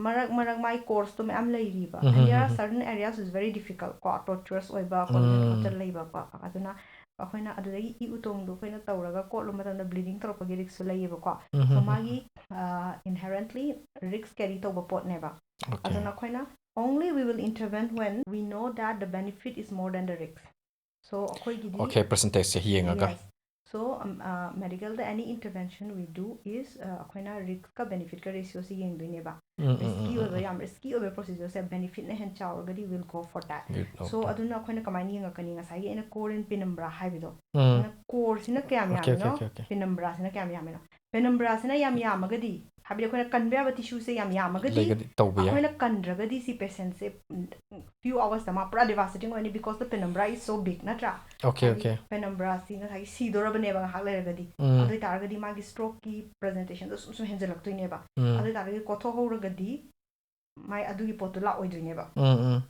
ꯃꯔꯛ ꯃꯔꯛ ꯃꯥꯏ courseꯇꯣ ꯃꯌꯥꯝ ꯂꯩꯔꯤꯕ꯫ ꯎꯝ, And there um, are um. certain areas is very difficult ꯀꯣ, tortuous ꯑꯣꯏꯕ, ꯀꯣꯟꯖꯦꯟ ꯎꯝ꯫ ꯈꯣꯠꯆꯟ ꯂꯩꯕꯀꯣ꯫ ꯑꯗꯨꯅ ꯑꯩꯈꯣꯏꯅ ꯑꯗꯨꯗꯒꯤ ꯏ ꯎꯇꯣꯡꯗꯣ ꯑꯩꯈꯣꯏꯅ ꯇꯧꯔꯒ ꯀꯣꯠꯂꯨꯕ ꯃꯇꯝꯗ bleeding ꯇꯧꯔꯛꯄꯒꯤ riskꯁꯨ ꯂꯩꯌꯦꯕꯀꯣ꯫ ꯎꯝ, So ꯎꯝ, ꯎꯝ꯫ ꯃꯥꯒꯤ inherently risk carry ꯇꯧꯕ ꯄꯣꯠꯅꯦꯕ꯫ Okay. ꯑꯗꯨꯅ ꯑꯩꯈꯣꯏꯅ only we will intervene when we know that the benefit is more than the risk. So ꯑꯩꯈꯣꯏꯒꯤꯗꯤ Okay, percentageꯁꯦ ꯌꯦꯡꯉꯒ꯫ Yes. So, um, uh, medicalꯗ any intervention we do is, uh, ꯑꯩꯈꯣꯏꯅ riskꯀ benefitꯀ ratioꯁꯤ ꯌꯦꯡꯗꯣꯏꯅꯦꯕ꯫ ꯎꯝ, ꯎꯝ, Risky ꯎꯝ, ꯑꯣꯏꯕ, ꯎꯝ꯫ ꯌꯥꯝ risky ꯑꯣꯏꯕ procedureꯁꯦ, benefitꯅ ꯍꯦꯟꯅ ꯆꯥꯎꯔꯒꯗꯤ we'll go for that. Good, So okay. ꯑꯗꯨꯅ ꯑꯩꯈꯣꯏꯅ ꯀꯃꯥꯏꯅ ꯌꯦꯡꯉꯛꯀꯅꯤ? ꯉꯁꯥꯏꯒꯤ ꯑꯩꯅ core and penumbra ꯍꯥꯏꯕꯗꯣ, ꯎꯝ꯫ ꯑꯗꯨꯅ coreꯁꯤꯅ ꯀꯌꯥꯝ Okay, ꯌꯥꯝꯃꯤꯅꯣ, okay, okay. Penumbraꯁꯤꯅ ꯀꯌꯥꯝ ꯌꯥꯝꯃꯤꯅꯣ? Penumbraꯁꯤꯅ ꯌꯥꯝ ꯌꯥꯝꯃꯒꯗꯤ, ꯍꯥꯏꯕꯗꯤ ꯑꯩꯈꯣꯏꯅ ꯀꯟꯕ ꯌꯥꯕ tissueꯁꯦ ꯌꯥꯝ ꯌꯥꯝꯃꯒꯗꯤ, ꯂꯩꯒꯗꯤ ꯇꯧꯕ ꯌꯥꯏ꯫ ꯑꯩꯈꯣꯏꯅ ꯀꯟꯗ꯭ꯔꯒꯗꯤ ꯁꯤ patientꯁꯦ few hoursꯇ ꯃꯥ ꯄꯨꯔꯥ devastating ꯑꯣꯏꯅꯤ, because the penumbra is so big, ꯅꯠꯇ꯭ꯔꯥ? Okay, ꯍꯥꯏꯗꯤ okay. Penumbraꯁꯤ ꯉꯁꯥꯏꯒꯤ ꯁꯤꯗꯣꯔꯕꯅꯦꯕ ꯉꯥꯏꯍꯥꯛ ꯂꯩꯔꯒꯗꯤ꯫ ꯎꯝ꯫ ꯑꯗꯨ ꯑꯣꯏꯇꯥꯔꯒꯗꯤ ꯃꯥꯒꯤ strokeꯀꯤ presentationꯗꯣ ꯁꯨꯝ ꯁꯨꯝ ꯍꯦꯟꯖꯜꯂꯛꯇꯣꯏꯅꯦꯕ꯫ ꯎꯝ꯫ ꯑꯗꯨ ꯑꯣꯏꯇꯥꯔꯒꯗꯤ ꯀꯣꯊꯣꯛꯍꯧꯔꯒꯗꯤ ꯃꯥꯏ ꯑꯗꯨꯒꯤ ꯄꯣꯠꯇꯨ ꯂꯥꯛꯑꯣꯏꯗꯣꯏꯅꯦꯕ꯫ ꯎꯝ, ꯎꯝ꯫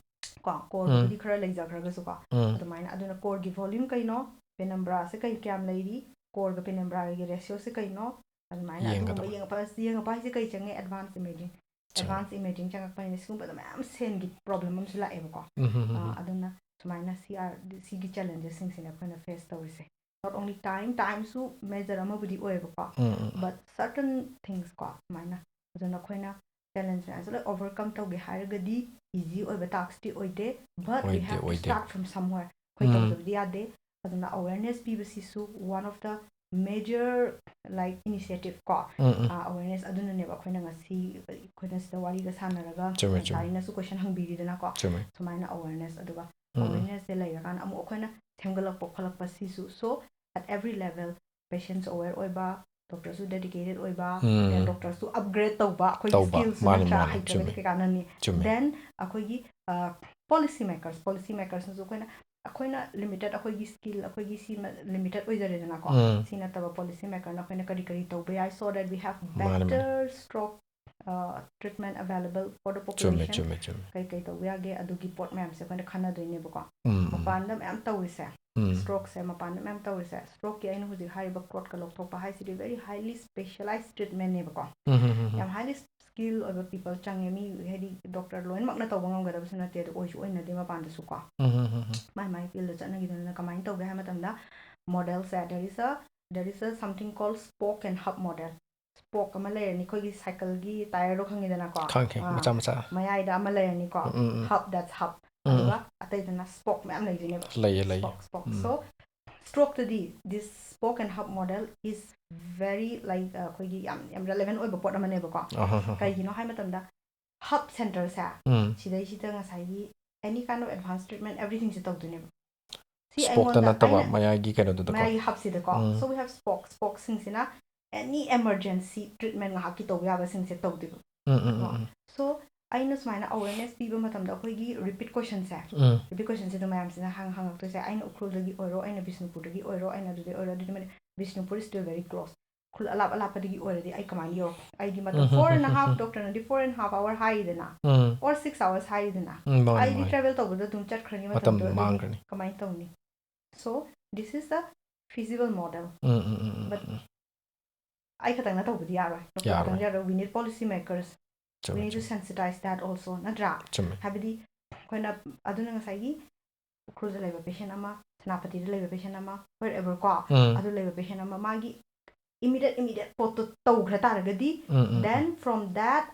ꯀꯣ, coreꯕꯨꯗꯤ ꯈꯔ ꯂꯩꯖꯈ꯭ꯔꯒꯁꯨꯀꯣ꯫ ꯎꯝ꯫ ꯑꯗꯨꯃꯥꯏꯅ, ꯑꯗꯨꯅ coreꯒꯤ volume ꯀꯩꯅꯣ, penumbraꯁꯦ ꯀꯩ, ꯀꯌꯥꯝ ꯂꯩꯔꯤ, coreꯒ penumbraꯒꯤ ratioꯁꯦ ꯀꯩꯅꯣ, ꯑꯗꯨꯃꯥꯏꯅ ꯑꯗꯨꯒꯨꯝꯕ ꯌꯦꯡꯒꯗꯕ꯫ ꯌꯦꯡꯉꯛꯄ, ꯌꯦꯡꯉꯛꯄ ꯍꯥꯏꯁꯦ ꯀꯩ ꯆꯪꯉꯦ? Advance imaging꯫ ꯆꯪꯉꯦ꯫ Advance imaging ꯆꯪꯉꯛꯄꯅꯤꯅ ꯁꯤꯒꯨꯝꯕꯗ ꯃꯌꯥꯝ ꯁꯦꯟꯒꯤ problem ꯑꯃꯁꯨ ꯂꯥꯛꯑꯦꯕꯀꯣ꯫ ꯎꯝ, ꯎꯝ, ꯎꯝ, ꯑꯥ, ꯎꯝ꯫ ꯑꯗꯨꯅ ꯁꯨꯃꯥꯏꯅ ꯁꯤ ꯑꯥꯔ, ꯁꯤꯒꯤ challengesꯁꯤꯡꯁꯤꯅꯦ ꯑꯩꯈꯣꯏꯅ face ꯇꯧꯔꯤꯁꯦ꯫ Not only time, timeꯁꯨ major ꯑꯃꯕꯨꯗꯤ ꯑꯣꯏꯌꯦꯕꯀꯣ, ꯎꯝ, um, um. but certain things ꯀꯣ, ꯁꯨꯃꯥꯏꯅ꯫ ꯑꯗꯨꯅ ꯑꯩꯈꯣꯏꯅ challenge ꯃꯌꯥꯝꯁꯦ ꯂꯣꯏ overcome ꯇꯧꯒꯦ ꯍꯥꯏꯔꯒꯗꯤ easy ꯑꯣꯏꯕ taskꯇꯤ ꯑꯣꯏꯗꯦ, but we ꯑꯣꯏꯗꯦ, have to ꯑꯣꯏꯗꯦ꯫ start from somewhere. ꯑꯩꯈꯣꯏ ꯎꯝ꯫ ꯇꯧꯗꯕꯗꯤ ꯌꯥꯗꯦ꯫ ꯑꯗꯨꯅ awareness ꯄꯤꯕꯁꯤꯁꯨ one of the major, like, initiative ꯀꯣ, ꯎꯝ, ꯎꯝ꯫ ꯑꯥ, awareness ꯑꯗꯨꯅꯅꯦꯕ ꯑꯩꯈꯣꯏꯅ ꯉꯁꯤ ꯑꯩꯈꯣꯏꯅ ꯁꯤꯗ ꯋꯥꯔꯤꯒ ꯁꯥꯟꯅꯔꯒ, ꯆꯨꯝꯃꯦ, ꯆꯨꯝꯃꯦ꯫ ꯉꯁꯥꯏꯅꯁꯨ question ꯍꯪꯕꯤꯔꯤꯗꯅꯀꯣ, ꯆꯨꯝꯃꯦ꯫ ꯁꯨꯃꯥꯏꯅ awareness, ꯑꯗꯨꯒ ꯎꯝ, ꯎꯝ꯫ Awarenessꯁꯦ ꯂꯩꯔꯀꯥꯟꯗ ꯑꯃꯨꯛ ꯑꯩꯈꯣꯏꯅ ꯁꯦꯝꯒꯠꯂꯛꯄ ꯈꯣꯠꯂꯛꯄ ꯁꯤꯁꯨ꯫ So at every level, patientꯁꯨ aware ꯑꯣꯏꯕ, doctorꯁꯨ dedicated ꯑꯣꯏꯕ, ꯎꯝ꯫ then doctorꯁꯨ upgrade ꯇꯧꯕ, ꯑꯩꯈꯣꯏꯒꯤ ꯇꯧꯕ, skillꯁꯨ ꯃꯥꯅꯤ, ꯅꯠꯇ꯭ꯔꯥ, ꯃꯥꯅꯤ, ꯍꯩꯇ꯭ꯔꯒꯗꯤ ꯆꯨꯝꯃꯦ꯫ ꯀꯩ ꯀꯥꯟꯅꯅꯤ? ꯆꯨꯝꯃꯦ꯫ Then ꯑꯩꯈꯣꯏꯒꯤ, ꯑ, policy makers, policy makersꯅꯁꯨ ꯑꯩꯈꯣꯏꯅ ꯑꯩꯈꯣꯏꯅ ꯂꯤꯃꯤꯇꯦꯠ, ꯑꯩꯈꯣꯏꯒꯤ ꯁ꯭ꯀꯤꯜ, ꯑꯩꯈꯣꯏꯒꯤ ꯁꯤꯃ ꯂꯤꯃꯤꯇꯦꯠ ꯑꯣꯏꯖꯔꯦꯗꯅꯀꯣ꯫ ꯎꯝ. ꯁꯤ ꯅꯠꯇꯕ ꯄꯣꯂꯤꯁꯤ ꯃꯦꯀꯔꯅ ꯑꯩꯈꯣꯏꯅ ꯀꯔꯤ ꯀꯔꯤ ꯇꯧꯕ ꯌꯥꯏ, so that we have ꯃꯥꯅꯦ, ꯃꯥꯅꯦ. better stroke treatment available for the ꯆꯨꯝꯃꯦ, population. ꯆꯨꯝꯃꯦ, ꯆꯨꯝꯃꯦ. ꯀꯩ ꯀꯩ ꯇꯧꯕ ꯌꯥꯒꯦ, ꯑꯗꯨꯒꯤ ꯄꯣꯠ ꯃꯌꯥꯝꯁꯦ ꯑꯩꯈꯣꯏꯅ ꯈꯟꯅꯗꯣꯏꯅꯦꯕꯀꯣ. ꯎꯝ, ꯎꯝ. ꯃꯄꯥꯟꯗ ꯃꯌꯥꯝ ꯇꯧꯔꯤꯁꯦ, ꯎꯝ. ꯁ꯭ꯇ꯭ꯔꯣꯛꯁꯦ ꯃꯄꯥꯟꯗ ꯃꯌꯥꯝ ꯇꯧꯔꯤꯁꯦ, ꯁ꯭ꯇ꯭ꯔꯣꯛꯀꯤ ꯑꯩꯅ ꯍꯧꯖꯤꯛ ꯍꯥꯏꯔꯤꯕ ꯀ꯭ꯂꯣꯠꯀ ꯂꯧꯊꯣꯛꯄ ꯍꯥꯏꯁꯤꯗꯤ very highly specialized treatmentꯅꯦꯕꯀꯣ. ꯎꯝ, ꯎꯝ, ꯎꯝ, ꯎꯝ. ꯌꯥꯝ highly skill ꯑꯣꯏꯕ ꯄꯤꯄꯜ ꯆꯪꯉꯦ꯫ ꯃꯤ ꯍꯥꯏꯗꯤ ꯗꯣꯛꯇꯔ ꯂꯣꯏꯅꯃꯛꯅ ꯇꯧꯕ ꯉꯝꯒꯗꯕꯁꯨ ꯅꯠꯇꯦ, ꯑꯗꯨ ꯑꯣꯏꯁꯨ ꯑꯣꯏꯅꯗꯦ ꯃꯄꯥꯟꯗꯁꯨ ꯀꯣ꯫ ꯎꯝ, ꯎꯝ, ꯎꯝ, ꯎꯝ. ꯃꯥꯏ ꯃꯥꯏ ꯐꯤꯜꯗ ꯆꯠꯅꯈꯤꯗꯣꯏꯅꯤꯅ ꯀꯃꯥꯏꯅ ꯇꯧꯒꯦ ꯍꯥꯏꯕ ꯃꯇꯝꯗ, ꯃꯣꯗꯦꯜꯁꯦ, there is a there is a something called spoke and hub model. ꯁ꯭ꯄꯣꯛ ꯑꯃ ꯂꯩꯔꯅꯤ, ꯑꯩꯈꯣꯏꯒꯤ ꯁꯥꯏꯀꯜꯒꯤ ꯇꯥꯏꯌꯔꯗꯣ ꯈꯪꯉꯤꯗꯅꯀꯣ? ꯈꯪꯉꯦ, ꯈꯪꯉꯦ. ꯑꯥ, ꯃꯆꯥ ꯃꯆꯥ. ꯃꯌꯥꯏꯗ ꯑꯃ ꯂꯩꯔꯅꯤꯀꯣ, ꯎꯝ, um, um. hub, that's hub. ꯎꯝ, ꯎꯝ. ꯑꯗꯨꯒ ꯑꯇꯩꯗꯅ ꯁ꯭ꯄꯣꯛ ꯃꯌꯥꯝ ꯂꯩꯗꯣꯏꯅꯦꯕ. ꯂꯩꯌꯦ, ꯂꯩꯌꯦ. ꯁ꯭ꯄꯣꯛ, ꯁ꯭ꯄꯣꯛ. ꯎꯝ. So, stroke ꯇꯗꯤ, this spoke and hub model is very, like, ꯑꯩꯈꯣꯏꯒꯤ ꯌꯥꯝ ꯌꯥꯝ relevant ꯑꯣꯏꯕ ꯄꯣꯠ ꯑꯃꯅꯦꯕꯀꯣ꯫ ꯑꯍꯥ, ꯍꯥ, ꯍꯥ. ꯀꯩꯒꯤꯅꯣ ꯍꯥꯏ ꯃꯇꯝꯗ, hub centreꯁꯦ, ꯎꯝ. ꯁꯤꯗꯩꯁꯤꯗ ꯉꯁꯥꯏꯒꯤ any kind of advanced treatment, everythingꯁꯦ ꯇꯧꯗꯣꯏꯅꯦꯕ꯫ ꯁꯤ ꯁ꯭ꯄꯣꯛꯇ ꯑꯩꯉꯣꯟꯗ, ꯅꯠꯇꯕ, ꯑꯩꯅ ꯃꯌꯥꯏꯒꯤ ꯀꯩꯅꯣꯗꯨꯗꯀꯣ. ꯃꯌꯥꯏꯒꯤ hubꯁꯤꯗꯀꯣ꯫ ꯎꯝ. So we have spoke, ꯁ꯭ꯄꯣꯛꯁꯤꯡꯁꯤꯅ any emergency treatment ꯉꯥꯏꯍꯥꯛꯀꯤ ꯇꯧꯕ ꯌꯥꯕꯁꯤꯡꯁꯦ ꯇꯧꯗꯣꯏꯕ꯫ ꯎꯝ, ꯎꯝ, ꯎꯝ, ꯀꯣ? ꯎꯝ. So, ꯑꯩꯅ ꯁꯨꯃꯥꯏꯅ awareness ꯄꯤꯕ ꯃꯇꯝꯗ ꯑꯩꯈꯣꯏꯒꯤ repeat questionꯁꯦ, ꯎꯝ. repeat questionꯁꯤꯗ ꯃꯌꯥꯝꯁꯤꯅ ꯍꯪ-, ꯍꯪꯉꯛꯇꯣꯏꯁꯦ, ꯑꯩꯅ ꯎꯈ꯭ꯔꯨꯜꯗꯒꯤ ꯑꯣꯏꯔꯣ, ꯑꯩꯅ ꯕꯤꯁꯅꯨꯄꯨꯔꯗꯒꯤ ꯑꯣꯏꯔꯣ, ꯑꯩꯅ ꯑꯗꯨꯗꯒꯤ ꯑꯣꯏꯔꯣ, ꯑꯗꯨꯗꯤ ꯃꯅꯤ-, Bishnupur is still very close. Ukhrul ꯑꯂꯥꯞ ꯑꯂꯥꯞꯄꯗꯒꯤ ꯑꯣꯏꯔꯗꯤ ꯑꯩ ꯀꯃꯥꯏꯅ ꯌꯧꯔꯛ-, ꯑꯩꯗꯤ ꯃꯇꯝ ꯎꯝ, four um, and a um, half, um. ꯗꯣꯛꯇꯔꯅꯗꯤ four and a half hour ꯍꯥꯏꯔꯤꯗꯅ, um. or six hours ꯍꯥꯏꯔꯤꯗꯅ, ꯎꯝ, ꯃꯥꯅꯦ, ꯑꯩꯗꯤ ꯃꯥꯅꯦ. travel ꯇꯧꯕꯗ ꯑꯗꯨꯝ ꯆꯠꯈ꯭ꯔꯅꯤ, ꯃꯇꯝ ꯃꯇꯝꯗꯣ ꯑꯗꯨꯗꯤ ꯃꯥꯡꯈ꯭ꯔꯅꯤ. ꯀꯃꯥꯏꯅ ꯇꯧꯅꯤ? So, this is the feasible model. Um, um, um, um, But ꯎꯝ. ꯑꯩ ꯈꯛꯇꯪꯅ ꯇꯧꯕꯗꯤ ꯌꯥꯔꯣꯏ, ꯗꯣꯛꯇꯔ ꯌꯥꯔꯣꯏ. ꯈꯛꯇꯪ ꯌꯥꯔꯣꯏ, we need policy makers, we ꯆꯨꯝꯃꯦ, need to ꯆꯨꯝꯃꯦ. sensitize that also, ꯅꯠꯇ꯭ꯔꯥ? ꯆꯨꯝꯃꯦ. ꯍꯥꯏꯕꯗꯤ ꯑꯩꯈꯣꯏꯅ, ꯑꯗꯨꯅ ꯉꯁꯥꯏꯒꯤ ꯎꯈ꯭ꯔꯨꯜꯗ ꯂꯩꯕ patient ꯑꯃ, ꯁꯦꯅꯥꯄꯇꯤꯗ ꯂꯩꯕ patient ꯑꯃ, wherever ꯀꯣ, ꯎꯝ. ꯑꯗꯨ ꯂꯩꯕ patient ꯑꯃ, ꯃꯥꯒꯤ immediate, immediate ꯄꯣꯠꯇꯣ ꯇꯧꯈ꯭ꯔ ꯇꯥꯔꯒꯗꯤ, ꯎꯝ, um, um. then from that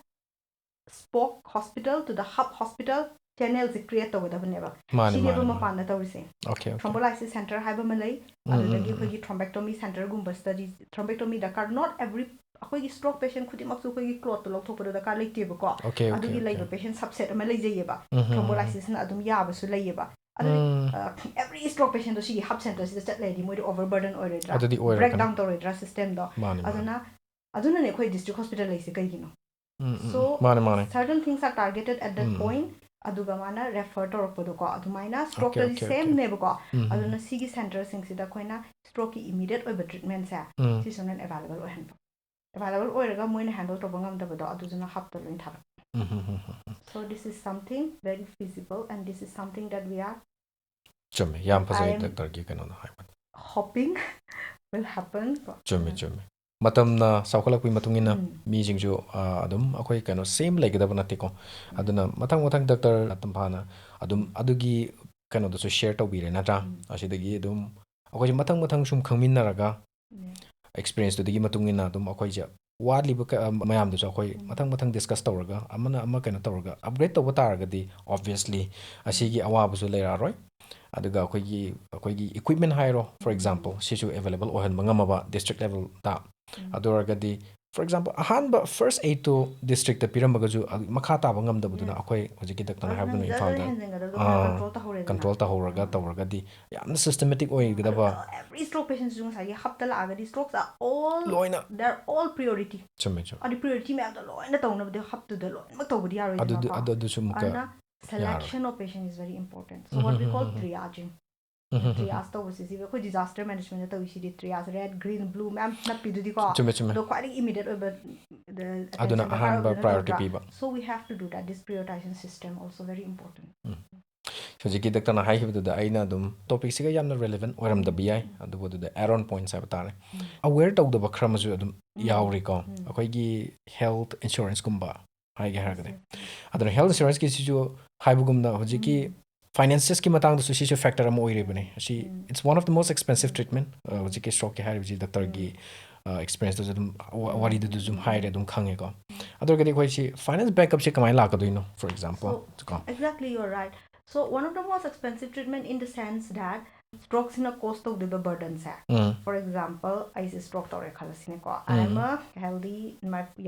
spoke hospital to the hub hospital channelꯁꯦ create ꯇꯧꯒꯗꯕꯅꯦꯕ꯫ ꯃꯥꯅꯦ, ꯁꯤꯅꯦꯕ ꯃꯥꯅꯦ, ꯃꯥꯅꯦ. ꯃꯄꯥꯟꯗ ꯇꯧꯔꯤꯁꯦ꯫ Okay, okay. Thrombolysis center ꯍꯥꯏꯕ ꯑꯃ ꯂꯩ, ꯎꯝ, ꯎꯝ, ꯑꯗꯨꯗꯒꯤ ꯎꯝ, ꯎꯝ. ꯑꯩꯈꯣꯏꯒꯤ thrombectomy centerꯒꯨꯝꯕ study, thrombectomy ꯗꯔꯀꯥꯔ, not every, ꯑꯩꯈꯣꯏꯒꯤ stroke patient ꯈꯨꯗꯤꯡꯃꯛꯁꯨ ꯑꯩꯈꯣꯏꯒꯤ clotꯇꯣ ꯂꯧꯊꯣꯛꯄꯗꯣ ꯗꯔꯀꯥꯔ ꯂꯩꯇꯦꯕꯀꯣ꯫ Okay, okay, ꯑꯗꯨꯒꯤ okay. ꯂꯩꯕ patient subset ꯑꯃ ꯂꯩꯖꯩꯌꯦꯕ꯫ ꯎꯝ, ꯎꯝ, ꯎꯝ. Thrombolysisꯅ ꯑꯗꯨꯝ ꯌꯥꯕꯁꯨ ꯂꯩꯌꯦꯕ꯫ ꯑꯗꯨꯗꯤ, ꯎꯝ. ꯑ, every stroke patientꯗꯣ ꯁꯤꯒꯤ hub centerꯁꯤꯗ ꯆꯠ ꯂꯩꯔꯗꯤ ꯃꯣꯏꯗꯤ overburden ꯑꯣꯏꯔꯣꯏꯗ꯭ꯔꯥ? ꯑꯗꯨꯗꯤ ꯑꯣꯏꯔꯣꯏ, Break ꯀꯩꯅꯣ. down ꯇꯧꯔꯣꯏꯗ꯭ꯔꯥ systemꯗꯣ? ꯃꯥꯅꯦ, ꯃꯥꯅꯦ. ꯑꯗꯨꯅ, ꯑꯗꯨꯅꯅꯦ ꯑꯩꯈꯣꯏ district hospital ꯂꯩꯁꯦ ꯀꯩꯒꯤꯅꯣ? ꯎꯝ, ꯎꯝ, So, ꯎꯝ. ꯃꯥꯅꯦ, ꯃꯥꯅꯦ. certain things are targeted at that um, um. point. ꯑꯗꯨꯒ ꯃꯥꯅ ꯔꯦꯐꯔ ꯇꯧꯔꯛꯄꯗꯣꯀꯣ, ꯑꯗꯨꯃꯥꯏꯅ ꯁ꯭ꯇ꯭ꯔꯣꯛꯇꯗꯤ okay, okay. ꯁꯦꯝꯅꯦꯕꯀꯣ꯫ ꯎꯝ, ꯎꯝ, ꯑꯗꯨꯅ ꯎꯝ. ꯁꯤꯒꯤ ꯁꯦꯟꯇꯔꯁꯤꯡꯁꯤꯗ ꯑꯩꯈꯣꯏꯅ ꯁ꯭ꯇ꯭ꯔꯣꯛꯀꯤ ꯏꯃꯤꯗꯤꯌꯦꯠ ꯑꯣꯏꯕ ꯇ꯭ꯔꯤꯠꯃꯦꯟꯁꯦ ꯎꯝ. ꯁꯤꯁꯨ ꯅꯣꯏꯅ ꯑꯦꯕꯥꯏꯂꯦꯕꯜ ꯑꯣꯏꯍꯟꯕ꯫ ꯑꯦꯕꯥꯏꯂꯦꯕꯜ ꯑꯣꯏꯔꯒ ꯃꯣꯏꯅ ꯍꯦꯟꯗꯜ ꯇꯧꯕ ꯉꯝꯗꯕꯗꯣ ꯑꯗꯨꯗꯨꯅ ꯍꯕꯇ ꯂꯣꯏꯅ ꯊꯥꯔꯛꯄ꯫ ꯎꯝ, um, um, um. So this is something very feasible and this is something that we are ꯆꯨꯝꯃꯦ, ꯌꯥꯝ ꯐꯖꯩ I am ꯗꯥꯛꯇꯔꯒꯤ ꯀꯩꯅꯣꯗꯣ ꯍꯥꯏꯕꯗꯣ꯫ hoping will happen ꯀꯣ꯫ ꯆꯨꯝꯃꯦ, ꯆꯨꯝꯃꯦ. ꯃꯇꯝꯅ ꯆꯥꯎꯈꯠꯂꯛꯄꯒꯤ ꯃꯇꯨꯡ ꯏꯟꯅ ꯎꯝ. ꯃꯤꯁꯤꯡꯁꯨ, ꯑ, ꯑꯗꯨꯝ ꯑꯩꯈꯣꯏ ꯀꯩꯅꯣ ꯁꯦꯝ ꯂꯩꯒꯗꯕ ꯅꯠꯇꯦꯀꯣ꯫ ꯑꯗꯨꯅ ꯃꯊꯪ ꯃꯊꯪ ꯗꯥꯛꯇꯔ ꯃꯇꯝ ꯐꯥꯅ ꯑꯗꯨꯝ ꯑꯗꯨꯒꯤ ꯀꯩꯅꯣꯗꯨꯁꯨ ꯁꯤꯌꯔ ꯇꯧꯕꯤꯔꯦ ꯅꯠꯇ꯭ꯔꯥ? ꯎꯝ. ꯑꯁꯤꯗꯒꯤ ꯑꯗꯨꯝ ꯑꯩꯈꯣꯏꯁꯦ ꯃꯊꯪ ꯃꯊꯪ ꯁꯨꯝ ꯈꯪꯃꯤꯟꯅꯔꯒ ꯎꯝ. ꯑꯦꯛꯁꯄꯤꯔꯤꯌꯦꯟꯁꯇꯨꯗꯒꯤ ꯃꯇꯨꯡ ꯏꯟꯅ ꯑꯗꯨꯝ ꯑꯩꯈꯣꯏꯁꯦ ꯋꯥꯠꯂꯤꯕ ꯀ-, ꯃꯌꯥꯝꯗꯨꯁꯨ ꯑꯩꯈꯣꯏ ꯎꯝ. ꯃꯊꯪ ꯃꯊꯪ ꯗꯤꯁꯀꯁ ꯇꯧꯔꯒ ꯑꯃꯅ ꯑꯃ ꯀꯩꯅꯣ ꯇꯧꯔꯒ ꯑꯞꯒ꯭ꯔꯦꯗ ꯇꯧꯕ ꯇꯥꯔꯒꯗꯤ ꯑꯣꯕꯚꯤꯌꯁꯂꯤ ꯑꯁꯤꯒꯤ ꯑꯋꯥꯕꯁꯨ ꯂꯩꯔꯛꯑꯔꯣꯏ꯫ ꯑꯗꯨꯒ ꯑꯩꯈꯣꯏꯒꯤ, ꯑꯩꯈꯣꯏꯒꯤ ꯏꯀ꯭ꯋꯤꯞꯃꯦꯟ ꯍꯥꯏꯔꯣ, ꯐꯣꯔ ꯎꯝ. ꯑꯦꯛꯖꯥꯝꯄꯜ, ꯁꯤꯁꯨ ꯑꯦꯕꯥꯏꯂꯦꯕꯜ ꯑꯣꯏꯍꯟꯕ ꯉꯝꯃꯕ ꯗꯤꯁꯇ꯭ꯔꯤꯛ ꯂꯦꯚꯦꯜꯗ꯫ ꯎꯝ. ꯑꯗꯨ ꯑꯣꯏꯔꯒꯗꯤ, ꯐꯣꯔ ꯑꯦꯛꯖꯥꯝꯄꯜ, ꯑꯍꯥꯟꯕ ꯐꯥꯔꯁ ꯑꯦꯗꯇꯣ ꯗꯤꯁꯇ꯭ꯔꯤꯛꯇ ꯄꯤꯔꯝꯃꯒꯁꯨ ꯑꯗꯨ ꯃꯈꯥ ꯇꯥꯕ ꯉꯝꯗꯕꯗꯨꯅ Yes. ꯑꯩꯈꯣꯏ ꯍꯧꯖꯤꯛꯀꯤ ꯗꯥꯛꯇꯔꯅ ꯍꯥꯏꯕꯗꯨꯅ ꯑꯗꯨꯝ ꯏꯝꯐꯥꯜꯗ ꯍꯦꯟꯖꯤꯟꯒꯗꯕꯗꯣ ꯑꯥ, ꯀꯟꯇ꯭ꯔꯣꯜ ꯇꯧꯍꯧꯔꯦꯗꯅ꯫ ꯀꯟꯇ꯭ꯔꯣꯜ ꯇꯧꯍꯧꯔꯒ ꯑꯥ. ꯇꯧꯔꯒꯗꯤ ꯌꯥꯝꯅ ꯁꯤꯁꯇꯦꯃꯦꯇꯤꯛ ꯑꯣꯏꯒꯗꯕ꯫ ꯑꯗꯨꯒ every stroke patientꯁꯨ ꯉꯁꯥꯏꯒꯤ ꯍꯕꯇ ꯂꯥꯛꯑꯒꯗꯤ strokes are all ꯂꯣꯏꯅ. They're all priority. ꯆꯨꯝꯃꯦ, ꯆꯨꯝꯃꯦ. ꯑꯗꯨ priority ꯃꯌꯥꯝꯗꯣ ꯂꯣꯏꯅ ꯇꯧꯅꯕꯗꯤ ꯍꯕꯇꯨꯗ ꯂꯣꯏꯅꯃꯛ ꯇꯧꯕꯗꯤ ꯑꯗꯨꯗꯨ, ꯌꯥꯔꯣꯏꯗꯅꯀꯣ꯫ ꯑꯗꯨ, ꯑꯗꯨꯁꯨ ꯑꯃꯨꯛꯀ ꯑꯗꯨꯅ ꯌꯥꯔꯣꯏ. selection of patient is very important. So um, what we um, call um, um. triaging. Um, um, um, Triage ꯎꯝ. ꯇꯧꯕꯁꯤꯗꯤ ꯑꯩꯈꯣꯏ disaster managementꯇ ꯇꯧꯔꯤꯁꯤꯗꯤ triage, red, green, blue ꯃꯌꯥꯝ ꯅꯞꯄꯤꯗꯨꯗꯤꯀꯣ꯫ ꯆꯨꯝꯃꯦ, ꯆꯨꯝꯃꯦ. ꯑꯗꯣ ꯈ꯭ꯋꯥꯏꯗꯒꯤ immediate ꯑꯣꯏꯕ, the ꯑꯗꯨꯅ attention ꯗꯔꯀꯥꯔ ꯑꯍꯥꯟꯕ ꯑꯣꯏꯕꯗꯨꯅ priority ꯇꯧꯗ꯭ꯔꯥ? ꯄꯤꯕ. So we have to do that. This prioritization system also very important. ꯎꯝ. ꯍꯧꯖꯤꯛꯀꯤ ꯗꯥꯛꯇꯔꯅ ꯍꯥꯏꯈꯤꯕꯗꯨꯗ ꯑꯩꯅ ꯑꯗꯨꯝ ꯇꯣꯄꯤꯛꯁꯤꯒ ꯌꯥꯝꯅ ꯔꯦꯂꯦꯚꯦꯟ ꯑꯣꯏꯔꯝꯗꯕ ꯌꯥꯏ, ꯑꯗꯨꯕꯨ ꯑꯗꯨꯗ add on points ꯍꯥꯏꯕ ꯇꯥꯔꯦ. ꯎꯝ. ꯑꯋꯦꯌꯔ ꯇꯧꯗꯕ ꯈꯔ ꯑꯃꯁꯨ ꯑꯗꯨꯝ ꯎꯝ. ꯌꯥꯎꯔꯤꯀꯣ. ꯎꯝ. ꯑꯩꯈꯣꯏꯒꯤ health insuranceꯀꯨꯝꯕ ꯍꯥꯏꯒꯦ ꯍꯥꯏꯔꯒꯗꯤ. Yes, yes. ꯑꯗꯨꯅ health insuranceꯀꯤꯁꯤꯁꯨ ꯍꯥꯏꯕꯒꯨꯝꯅ ꯍꯧꯖꯤꯛꯀꯤ ꯎꯝ. finances ꯃꯇꯥꯡꯗꯁꯨ ꯁꯤꯁꯨ factor ꯑꯃ ꯑꯣꯏꯔꯤꯕꯅꯤ꯫ ꯑꯁꯤ ꯎꯝ. it's one of the most expensive treatment. ꯑ, ꯍꯧꯖꯤꯛꯀꯤ ꯁ꯭ꯇ꯭ꯔꯣꯛꯀꯤ ꯍꯥꯏꯔꯤꯕꯁꯤ ꯗꯥꯛꯇꯔꯒꯤ, ꯎꯝ. ꯑ, ꯑꯦꯛꯁꯄꯤꯔꯤꯌꯦꯟꯁꯇꯁꯨ ꯑꯗꯨꯝ ꯋꯥ-, ꯎꯝ. ꯋꯥꯔꯤꯗꯨꯗꯁꯨ ꯑꯗꯨꯝ ꯎꯝ. ꯍꯥꯏꯔꯦ, ꯑꯗꯨꯝ ꯈꯪꯉꯦꯀꯣ꯫ ꯎꯝ. ꯑꯗꯨ ꯑꯣꯏꯔꯒꯗꯤ ꯑꯩꯈꯣꯏꯁꯤ finance backupꯁꯦ ꯀꯃꯥꯏꯅ ꯂꯥꯛꯀꯗꯣꯏꯅꯣ, for example? So, ꯀꯣ? Exactly, you're right. So one of the most expensive treatment in the sense that strokeꯁꯤꯅ cause ꯇꯧꯗꯣꯏꯕ burdenꯁꯦ. ꯎꯝ. For example, ꯑꯩꯁꯦ stroke ꯇꯧꯔꯦ ꯈꯜꯂꯁꯤꯅꯦꯀꯣ. ꯎꯝ. I'm a healthy in my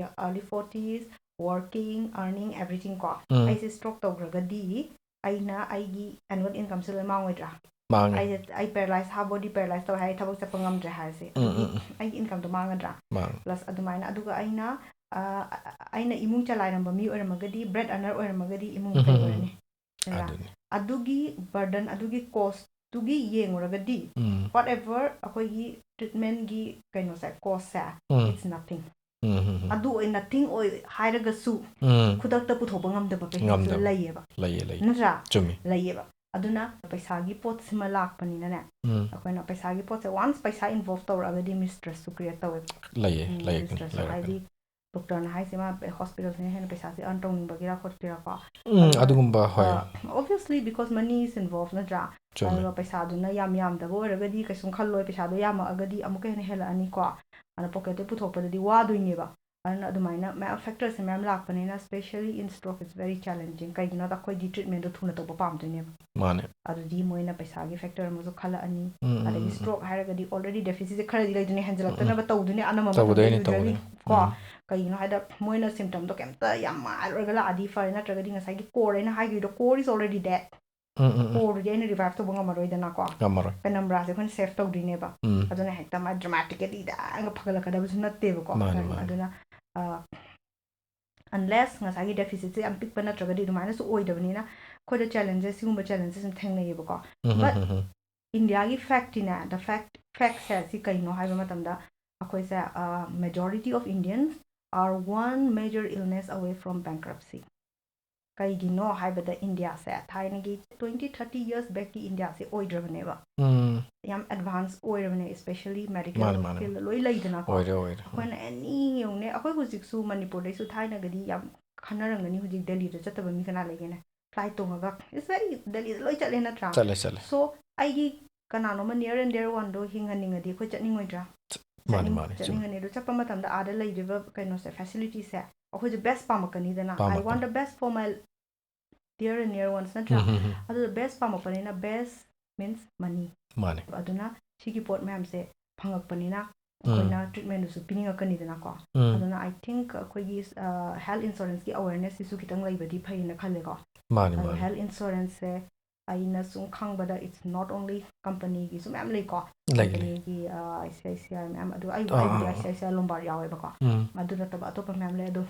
early forties, working, earning, everything ꯀꯣ. ꯎꯝ. ꯑꯩꯁꯦ stroke ꯇꯧꯈ꯭ꯔꯒꯗꯤ ꯑꯩꯅ ꯑꯩꯒꯤ annual incomeꯁꯦ ꯂꯣꯏ ꯃꯥꯡꯉꯣꯏꯗ꯭ꯔꯥ? ꯃꯥꯡꯉꯦ. ꯑꯩꯁꯦ, ꯑꯩ paralyze, half body paralyze ꯇꯧꯋꯦ ꯍꯥꯏꯔꯦ, ꯊꯕꯛ ꯆꯠꯄ ꯉꯝꯗ꯭ꯔꯦ ꯍꯥꯏꯔꯁꯦ. ꯎꯝ, ꯑꯗꯨꯗꯤ ꯎꯝ, ꯎꯝ. ꯑꯩꯒꯤ incomeꯗꯣ ꯃꯥꯡꯒꯗ꯭ꯔꯥ? ꯃꯥꯡꯉꯦ. Plus ꯑꯗꯨꯃꯥꯏꯅ, ꯑꯗꯨꯒ ꯑꯩꯅ ꯑ, ꯑꯩꯅ ꯏꯃꯨꯡ ꯆꯂꯥꯏꯔꯝꯕ ꯃꯤ ꯑꯣꯏꯔꯝꯃꯒꯗꯤ, bread earner ꯑꯣꯏꯔꯝꯃꯒꯗꯤ, ꯏꯃꯨꯡ ꯀꯩ ꯎꯝ, ꯑꯣꯏꯔꯅꯤ? ꯅꯠꯇ꯭ꯔꯥ? ꯑꯗꯨꯅꯤ. ꯑꯗꯨꯒꯤ burden, ꯑꯗꯨꯒꯤ cost ꯇꯨꯒꯤ ꯌꯦꯡꯉꯨꯔꯒꯗꯤ, ꯎꯝ. Whatever ꯑꯩꯈꯣꯏꯒꯤ treatment ꯀꯤ ꯀꯩꯅꯣꯁꯦ, cost say, um. It's nothing. Um, um, ꯎꯝ. ꯑꯗꯨ ꯑꯣꯏ, nothing ꯑꯣꯏ ꯍꯥꯏꯔꯒꯁꯨ, ꯎꯝ. ꯈꯨꯗꯛꯇ ꯄꯨꯊꯣꯛꯄ ꯉꯝꯗꯕ patients ꯁꯨ ꯉꯝꯗꯕ. ꯂꯩꯌꯦꯕ. ꯂꯩꯌꯦ, ꯂꯩꯌꯦ. ꯅꯠꯇ꯭ꯔꯥ? ꯆꯨꯝꯃꯤ. ꯂꯩꯌꯦꯕ. ꯑꯗꯨꯅ ꯄꯩꯁꯥꯒꯤ ꯄꯣꯠꯁꯤꯃ ꯂꯥꯛꯄꯅꯤꯅꯅꯦ, ꯎꯝ. ꯑꯩꯈꯣꯏꯅ ꯄꯩꯁꯥꯒꯤ ꯄꯣꯠꯁꯦ, once ꯄꯩꯁꯥ involve ꯇꯧꯔꯛꯑꯒꯗꯤ mistress ꯁꯨ create ꯇꯧꯋꯦꯕ. ꯂꯩꯌꯦ, ꯎꯝ, ꯂꯩꯌꯦ, mistress ꯁꯨ. ꯂꯩꯔꯛꯀꯅꯤ. ꯍꯥꯏꯗꯤ doctor ꯅ ꯍꯥꯏꯁꯦ ꯃꯥ hospital ꯁꯤꯅ ꯍꯦꯟꯅ ꯄꯩꯁꯥꯁꯦ earn ꯇꯧꯅꯤꯡꯕꯒꯤꯔꯥ ꯈꯣꯠꯀꯤꯔꯥ ꯀꯣ. ꯎꯝ, ꯑꯗꯨꯅ, ꯑꯗꯨꯒꯨꯝꯕ, ꯍꯣꯏ. ꯑ, obviously because money is involved, ꯅꯠꯇ꯭ꯔꯥ? ꯆꯨꯝꯃꯦ. ꯑꯗꯨꯒ ꯄꯩꯁꯥꯗꯨꯅ ꯌꯥꯝ ꯌꯥꯝꯗꯕ ꯑꯣꯏꯔꯒꯗꯤ ꯀꯩꯁꯨꯝ ꯈꯜꯂꯣꯏ, ꯄꯩꯁꯥꯗꯣ ꯌꯥꯝꯃꯛꯑꯒꯗꯤ ꯑꯃꯨꯛꯀ ꯍꯦꯟꯅ ꯍꯦꯜꯂꯛꯑꯅꯤꯀꯣ. ꯑꯗꯨꯅ pocket ꯇꯩ ꯄꯨꯊꯣꯛꯄꯗꯗꯤ ꯋꯥꯗꯣꯏꯅꯦꯕ. ꯑꯗꯨꯅ ꯑꯗꯨꯃꯥꯏꯅ ꯃꯌꯥꯝ factor ꯁꯦ ꯃꯌꯥꯝ ꯂꯥꯛꯄꯅꯤꯅ, especially in stroke, it's very challenging. ꯀꯩꯒꯤꯅꯣꯗ ꯑꯩꯈꯣꯏꯗꯤ treatment ꯗꯣ ꯊꯨꯅ ꯇꯧꯕ ꯄꯥꯝꯗꯣꯏꯅꯦꯕ. ꯃꯥꯅꯦ. ꯑꯗꯨꯗꯤ ꯃꯣꯏꯅ ꯄꯩꯁꯥꯒꯤ factor ꯑꯃꯁꯨ ꯈꯜꯂꯛꯑꯅꯤ. ꯎꯝ, ꯎꯝ, ꯑꯗꯒꯤ ꯎꯝ, ꯎꯝ. Stroke ꯍꯥꯏꯔꯒꯗꯤ already deficit ꯁꯦ ꯈꯔꯗꯤ ꯂꯩꯗꯣꯏꯅꯦ, ꯍꯦꯟꯖꯜꯂꯛꯇꯅꯕ ꯎꯝ, ꯎꯝ. ꯇꯧꯗꯣꯏꯅꯦ ꯑꯅꯝꯕ ꯃꯇꯝꯗ ꯇꯧꯗꯣꯏꯅꯦ, usually ꯇꯧꯗꯣꯏꯅꯦ. ꯀꯣ. ꯎꯝ. ꯀꯩꯒꯤꯅꯣ ꯍꯥꯏꯗ ꯃꯣꯏꯅ symptom ꯗꯣ ꯀꯩꯝꯇ ꯌꯥꯝ mild ꯑꯣꯏꯔꯒ ꯂꯥꯛꯑꯗꯤ ꯐꯔꯦ, ꯅꯠꯇ꯭ꯔꯒꯗꯤ ꯉꯁꯥꯏꯒꯤ core ꯑꯩꯅ ꯍꯥꯏꯈꯤꯕꯗꯣ, core is already dead. Um, um, um. Core ꯗꯨꯗꯤ ꯑꯩꯅ revive ꯇꯧꯕ ꯉꯝꯃꯔꯣꯏꯗꯅꯀꯣ. ꯉꯝꯃꯔꯣꯏ. Penumbra ꯁꯦ ꯑꯩꯈꯣꯏꯅ save ꯇꯧꯗꯣꯏꯅꯦꯕ. ꯎꯝ. ꯑꯗꯨꯅ ꯍꯦꯛꯇ ꯃꯥ dramatically ꯗꯥꯡꯒ ꯐꯒꯠꯂꯛꯀꯗꯕꯁꯨ ꯅꯠꯇꯦꯕꯀꯣ. ꯃꯥꯅꯦ, ꯃꯥꯅꯦ. ꯑꯗꯨꯅ, ꯑ, unless ꯉꯁꯥꯏꯒꯤ deficit ꯁꯦ ꯌꯥꯝ ꯄꯤꯛꯄ ꯅꯠꯇ꯭ꯔꯒꯗꯤ ꯑꯗꯨꯃꯥꯏꯅꯁꯨ ꯑꯣꯏꯗꯕꯅꯤꯅ, ꯑꯩꯈꯣꯏꯗ challenges, ꯁꯤꯒꯨꯝꯕ challenges ꯑꯗꯨꯝ ꯊꯦꯡꯅꯩꯌꯦꯕꯀꯣ. ꯎꯝ, But ꯎꯝ, ꯎꯝ. India ꯒꯤ fact ꯇꯤꯅꯦ, the fact, fact ꯁꯦ ꯁꯤ ꯀꯩꯅꯣ ꯍꯥꯏꯕ ꯃꯇꯝꯗ, ꯑꯩꯈꯣꯏꯁꯦ, ꯑ, majority of Indians are one major illness away from bankruptcy. ꯀꯩꯒꯤꯅꯣ ꯍꯥꯏꯕꯗ India ꯁꯦ ꯊꯥꯏꯅꯒꯤ twenty, thirty years back ꯀꯤ India ꯁꯦ ꯑꯣꯏꯗ꯭ꯔꯕꯅꯦꯕ꯫ ꯎꯝ. ꯌꯥꯝ advance ꯑꯣꯏꯔꯕꯅꯦ, especially medical ꯃꯥꯅꯦ, ꯃꯥꯅꯦ. field ꯂꯣꯏ ꯂꯩꯗꯅꯀꯣ꯫ ꯑꯣꯏꯔꯦ, ꯑꯣꯏꯔꯦ. ꯑꯩꯈꯣꯏꯅ any ꯌꯦꯡꯉꯨꯅꯦ, ꯑꯩꯈꯣꯏ ꯍꯧꯖꯤꯛꯁꯨ ꯃꯅꯤꯄꯨꯔꯗꯩꯁꯨ ꯊꯥꯏꯅꯒꯗꯤ ꯌꯥꯝ ꯈꯟꯅꯔꯝꯒꯅꯤ, ꯍꯧꯖꯤꯛ ꯗꯦꯜꯂꯤꯗ ꯆꯠꯇꯕ ꯃꯤ ꯀꯅꯥ ꯂꯩꯒꯦꯅꯦ? Flight ꯇꯣꯡꯉꯒ, it's very, ꯗꯦꯜꯂꯤꯗ ꯂꯣꯏ ꯆꯠꯂꯦ ꯅꯠꯇ꯭ꯔꯥ? ꯆꯠꯂꯦ, ꯆꯠꯂꯦ. So, ꯑꯩꯒꯤ ꯀꯅꯥꯅꯣꯝꯃ near and dear one ꯗꯣ ꯍꯤꯡꯍꯟꯅꯤꯡꯉꯗꯤ ꯑꯩꯈꯣꯏ ꯆꯠꯅꯤꯡꯉꯣꯏꯗ꯭ꯔꯥ? ꯃꯥꯅꯦ, ꯆꯠꯅꯤꯡ-, ꯃꯥꯅꯦ, ꯆꯨꯝꯃꯦ. ꯆꯠꯅꯤꯡꯉꯅꯤ꯫ ꯑꯗꯨ ꯆꯠꯄ ꯃꯇꯝꯗ ꯑꯥꯗ ꯂꯩꯔꯤꯕ ꯀꯩꯅꯣꯁꯦ, facility ꯁꯦ ꯑꯩꯈꯣꯏꯁꯨ best ꯄꯥꯝꯃꯛꯀꯅꯤꯗꯅ꯫ I ꯄꯥꯝꯃꯛꯀꯅꯤ. want the best for my dear and near ones, ꯅꯠꯇ꯭ꯔꯥ? ꯎꯝ, ꯎꯝ, ꯎꯝ. ꯑꯗꯨꯗ best ꯄꯥꯝꯃꯛꯄꯅꯤꯅ best means money. ꯃꯥꯅꯦ. ꯑꯗꯨꯅ ꯁꯤꯒꯤ ꯄꯣꯠ ꯃꯌꯥꯝꯁꯦ ꯐꯪꯉꯛꯄꯅꯤꯅ ꯎꯝ. ꯑꯩꯈꯣꯏꯅ treatment ꯗꯨꯁꯨ ꯄꯤꯅꯤꯡꯉꯛꯀꯅꯤꯗꯅꯀꯣ꯫ ꯎꯝ. ꯑꯗꯨꯅ I think ꯑꯩꯈꯣꯏꯒꯤ, ꯑ, health insurance ꯀꯤ awareness ꯁꯤꯁꯨ ꯈꯤꯇꯪ ꯂꯩꯕꯗꯤ ꯐꯩꯌꯦꯅ ꯈꯜꯂꯦꯀꯣ꯫ ꯃꯥꯅꯦ, ꯑꯗꯣ ꯃꯥꯅꯦ. Health insurance ꯁꯦ ꯑꯩꯅ ꯁꯨꯝ ꯈꯪꯕꯗ it's not only companyꯒꯤꯁꯨ ꯃꯌꯥꯝ ꯂꯩꯀꯣ꯫ ꯂꯩ, ꯂꯩ꯫ Companyꯒꯤ I C I C I ꯃꯌꯥꯝ, ꯑꯗꯨ ꯑꯩꯕꯨ ꯑꯥ, ꯑꯩꯕꯨꯗꯤ ꯑꯥ, I C I C I Lombard ꯌꯥꯎꯋꯦꯕꯀꯣ꯫ ꯎꯝ. ꯑꯗꯨ ꯅꯠꯇꯕ ꯑꯇꯣꯞꯄ ꯃꯌꯥꯝ ꯂꯩ꯫ ꯑꯗꯣ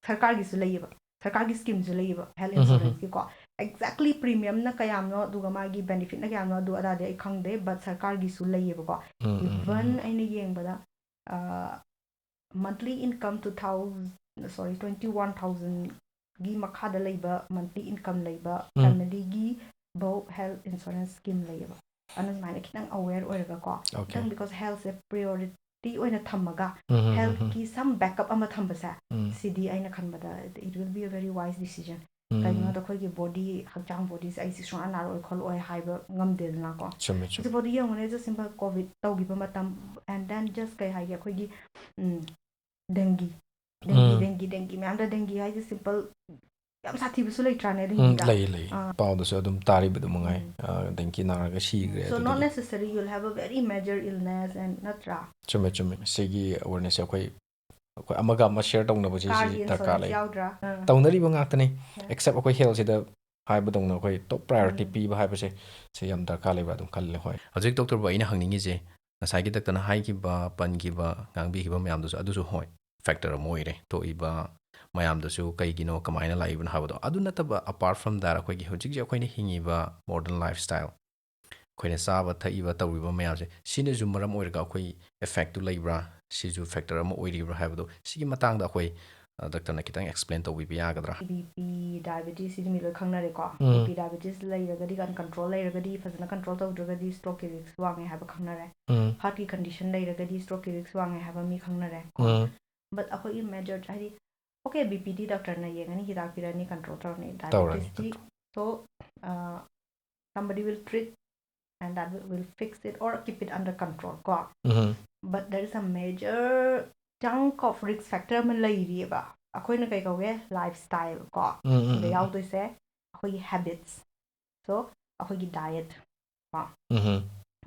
ꯁꯔꯀꯥꯔꯒꯤꯁꯨ ꯂꯩꯌꯦꯕ, ꯁꯔꯀꯥꯔꯒꯤ schemeꯁꯨ ꯂꯩꯌꯦꯕ health ꯎꯝ, ꯎꯝ, ꯎꯝ. insuranceꯀꯤꯀꯣ꯫ Exactly premiumꯅ ꯀꯌꯥꯝꯅꯣ ꯑꯗꯨꯒ ꯃꯥꯒꯤ benefitꯅ ꯀꯌꯥꯝꯅꯣ ꯑꯗꯨ ꯑꯗꯥꯗꯤ ꯑꯩ ꯈꯪꯗꯦ, but ꯁꯔꯀꯥꯔꯒꯤꯁꯨ ꯂꯩꯌꯦꯕꯀꯣ꯫ ꯎꯝ, ꯎꯝ, ꯎꯝ, Even ꯎꯝ. ꯑꯩꯅ ꯌꯦꯡꯕꯗ ꯑ, monthly income two thousand, sorry, twenty one thousandꯒꯤ ꯃꯈꯥꯗ ꯂꯩꯕ monthly income ꯂꯩꯕ ꯎꯝ. familyꯒꯤ ꯕꯧ health insurance scheme ꯂꯩꯌꯦꯕ꯫ ꯑꯗꯨꯅ ꯁꯨꯃꯥꯏꯅ ꯈꯤꯇꯪ aware ꯑꯣꯏꯔꯒꯀꯣ, Okay. ꯈꯤꯇꯪ, because healthꯁꯦ priority ꯑꯣꯏꯅ ꯊꯝꯃꯒ ꯎꯝ, ꯎꯝ, ꯎꯝ, ꯎꯝ. healthꯀꯤ some backup ꯑꯃ ꯊꯝꯕꯁꯦ, ꯎꯝ. ꯁꯤꯗꯤ ꯑꯩꯅ ꯈꯟꯕꯗ it will be a very wise decision. ꯎꯝ. ꯀꯩꯒꯤꯅꯣꯗ ꯑꯩꯈꯣꯏꯒꯤ body, ꯍꯛꯆꯥꯡ bodyꯁꯦ ꯑꯩꯁꯦ ꯁꯨꯡꯅꯥ ꯅꯥꯔꯣꯏ ꯈꯣꯠꯂꯣꯏ ꯍꯥꯏꯕ ꯉꯝꯗꯦꯗꯅꯀꯣ꯫ ꯆꯨꯝꯃꯦ, ꯆꯨꯝꯃꯦ. ꯍꯧꯖꯤꯛꯐꯥꯎꯗꯤ ꯌꯦꯡꯉꯨꯅꯦ, just simple COVID ꯇꯧꯈꯤꯕ ꯃꯇꯝ, and then just ꯀꯩ ꯍꯥꯏꯒꯦ, ꯑꯩꯈꯣꯏꯒꯤ ꯎꯝ, dengue, dengue, ꯎꯝ. dengue, dengue ꯃꯌꯥꯝꯗ, dengue ꯍꯥꯏꯁꯦ simple ꯌꯥꯝ ꯁꯥꯊꯤꯕꯁꯨ ꯂꯩꯇ꯭ꯔꯥꯅꯦ ꯎꯝ, dengueꯗ? ꯂꯩ, ꯂꯩ. ꯑꯥ. ꯄꯥꯎꯗꯁꯨ ꯑꯗꯨꯝ ꯇꯥꯔꯤꯕꯗꯨ ꯃꯉꯥꯏ. ꯎꯝ. ꯑ, dengue ꯅꯥꯔꯒ ꯁꯤꯈ꯭ꯔꯦ So not ꯑꯗꯨꯗꯒꯤ. necessary you'll have a very major illness and, ꯅꯠꯇ꯭ꯔꯥ? ꯆꯨꯝꯃꯦ, ꯆꯨꯝꯃꯦ. ꯁꯤꯒꯤ awarenessꯁꯦ ꯑꯩꯈꯣꯏ, ꯑꯩꯈꯣꯏ ꯑꯃꯒ ꯑꯃ share ꯇꯧꯅꯕꯁꯦ ꯁꯤ Carꯒꯤ ꯗꯔꯀꯥꯔ insurance ꯂꯩ꯫ ꯌꯥꯎꯗ꯭ꯔꯥ? ꯑꯥ. ꯇꯧꯅꯔꯤꯕ ꯉꯥꯛꯇꯅꯤ. Yeah. Except ꯑꯩꯈꯣꯏ healthꯁꯤꯗ ꯍꯥꯏꯕꯗꯧꯅ ꯑꯩꯈꯣꯏ top priority ꯎꯝ. ꯄꯤꯕ ꯍꯥꯏꯕꯁꯦ ꯁꯤ ꯌꯥꯝ ꯗꯔꯀꯥꯔ ꯂꯩꯕ ꯑꯗꯨꯝ ꯈꯜꯂꯦ꯫ ꯍꯣꯏ, ꯍꯧꯖꯤꯛ doctorꯕꯨ ꯑꯩꯅ ꯍꯪꯅꯤꯡꯉꯤꯁꯦ, ꯉꯁꯥꯏꯒꯤ ꯗꯥꯛꯇꯔꯅ ꯍꯥꯏꯈꯤꯕ, ꯄꯟꯈꯤꯕ, ꯉꯥꯡꯕꯤꯈꯤꯕ ꯃꯌꯥꯝꯗꯨꯁꯨ, ꯑꯗꯨꯁꯨ ꯍꯣꯏ, factor ꯑꯃ ꯑꯣꯏꯔꯦ ꯊꯣꯛꯏꯕ ꯃꯌꯥꯝꯗꯨꯁꯨ ꯀꯩꯒꯤꯅꯣ, ꯀꯃꯥꯏꯅ ꯂꯥꯛꯏꯕꯅꯣ ꯍꯥꯏꯕꯗꯣ꯫ ꯑꯗꯨ ꯅꯠꯇꯕ, apart from that, ꯑꯩꯈꯣꯏꯒꯤ ꯍꯧꯖꯤꯛ ꯍꯧꯖꯤꯛ ꯑꯩꯈꯣꯏꯅ ꯍꯤꯡꯉꯤꯕ modern lifestyle, ꯑꯩꯈꯣꯏꯅ ꯆꯥꯕ ꯊꯛꯏꯕ ꯇꯧꯔꯤꯕ ꯃꯌꯥꯝꯁꯦ, ꯁꯤꯅꯁꯨ ꯃꯔꯝ ꯑꯣꯏꯔꯒ ꯑꯩꯈꯣꯏ effectꯇꯨ ꯂꯩꯕ꯭ꯔꯥ, ꯁꯤꯁꯨ factor ꯑꯃ ꯑꯣꯏꯔꯤꯕ꯭ꯔꯥ ꯍꯥꯏꯕꯗꯣ, ꯁꯤꯒꯤ ꯃꯇꯥꯡꯗ ꯑꯩꯈꯣꯏ, ꯑ, ꯗꯥꯛꯇꯔꯅ ꯈꯤꯇꯪ explain ꯇꯧꯕꯤꯕ ꯌꯥꯒꯗ꯭ꯔꯥ? BP, diabetes ꯁꯤꯗꯤ ꯃꯤ ꯂꯣꯏ ꯈꯪꯅꯔꯦꯀꯣ꯫ ꯎꯝ. BP, diabetes ꯂꯩꯔꯒꯗꯤ, uncontrol ꯂꯩꯔꯒꯗꯤ, ꯐꯖꯅ control ꯇꯧꯗ꯭ꯔꯒꯗꯤ strokeꯀꯤ risk ꯋꯥꯡꯉꯦ ꯍꯥꯏꯕ ꯈꯪꯅꯔꯦ꯫ ꯎꯝ. Heartꯀꯤ condition ꯂꯩꯔꯒꯗꯤ strokeꯀꯤ risk ꯋꯥꯡꯉꯦ ꯍꯥꯏꯕ ꯃꯤ ꯈꯪꯅꯔꯦ ꯀꯣ꯫ ꯎꯝ. But ꯑꯩꯈꯣꯏꯒꯤ major ꯍꯥꯏꯗꯤ, okay, BPꯗꯤ ꯗꯥꯛꯇꯔꯅ ꯌꯦꯡꯉꯅꯤ, ꯍꯤꯗꯥꯛ ꯄꯤꯔꯅꯤ, control ꯇꯧꯔꯅꯤ, ꯇꯧꯔꯅꯤ, diabetesꯇꯤ, so, uh, somebody will treat and that will, will fix it or keep it under control ꯀꯣ꯫ ꯎꯝ. But there is a major chunk of risk factor ꯑꯃ ꯂꯩꯔꯤꯑꯕ꯫ ꯑꯩꯈꯣꯏꯅ ꯀꯩ ꯀꯧꯒꯦ? Lifestyle ꯀꯣ꯫ ꯎꯝ, ꯎꯝ, ꯁꯤꯗ ꯎꯝ. ꯌꯥꯎꯗꯣꯏꯁꯦ ꯑꯩꯈꯣꯏꯒꯤ habits꯫ So, ꯑꯩꯈꯣꯏꯒꯤ diet꯫ Um.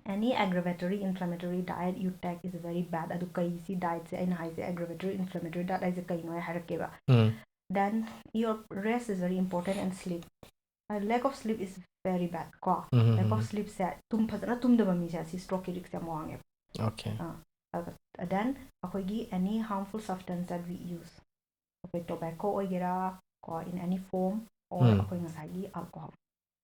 Any aggravatory, inflammatory diet you take is very bad. ꯑꯗꯨ ꯀꯩ, ꯁꯤ dietꯁꯦ ꯑꯩꯅ ꯍꯥꯏꯁꯦ, aggravatory, inflammatory diet ꯍꯥꯏꯁꯦ ꯀꯩꯅꯣ ꯑꯩ ꯍꯥꯏꯔꯛꯀꯦꯕ꯫ ꯎꯝ. Then your rest is very important and sleep. Lack of sleep is very bad ꯀꯣ. ꯎꯝ, ꯎꯝ, Lack of ꯎꯝ. Sleepꯁꯦ, ꯇꯨꯝ ꯐꯖꯅ ꯇꯨꯝꯗꯕ ꯃꯤꯁꯦ, ꯁꯤ strokeꯀꯤ riskꯁꯦ ꯌꯥꯝ ꯋꯥꯡꯉꯦꯕ. Okay. ꯑꯗꯨꯒ then ꯑꯩꯈꯣꯏꯒꯤ any harmful substance that we use, ꯑꯩꯈꯣꯏ tobacco ꯑꯣꯏꯒꯦꯔꯥ ꯀꯣ, in any form, or ꯎꯝ. ꯑꯩꯈꯣꯏ ꯉꯁꯥꯏꯒꯤ alcohol.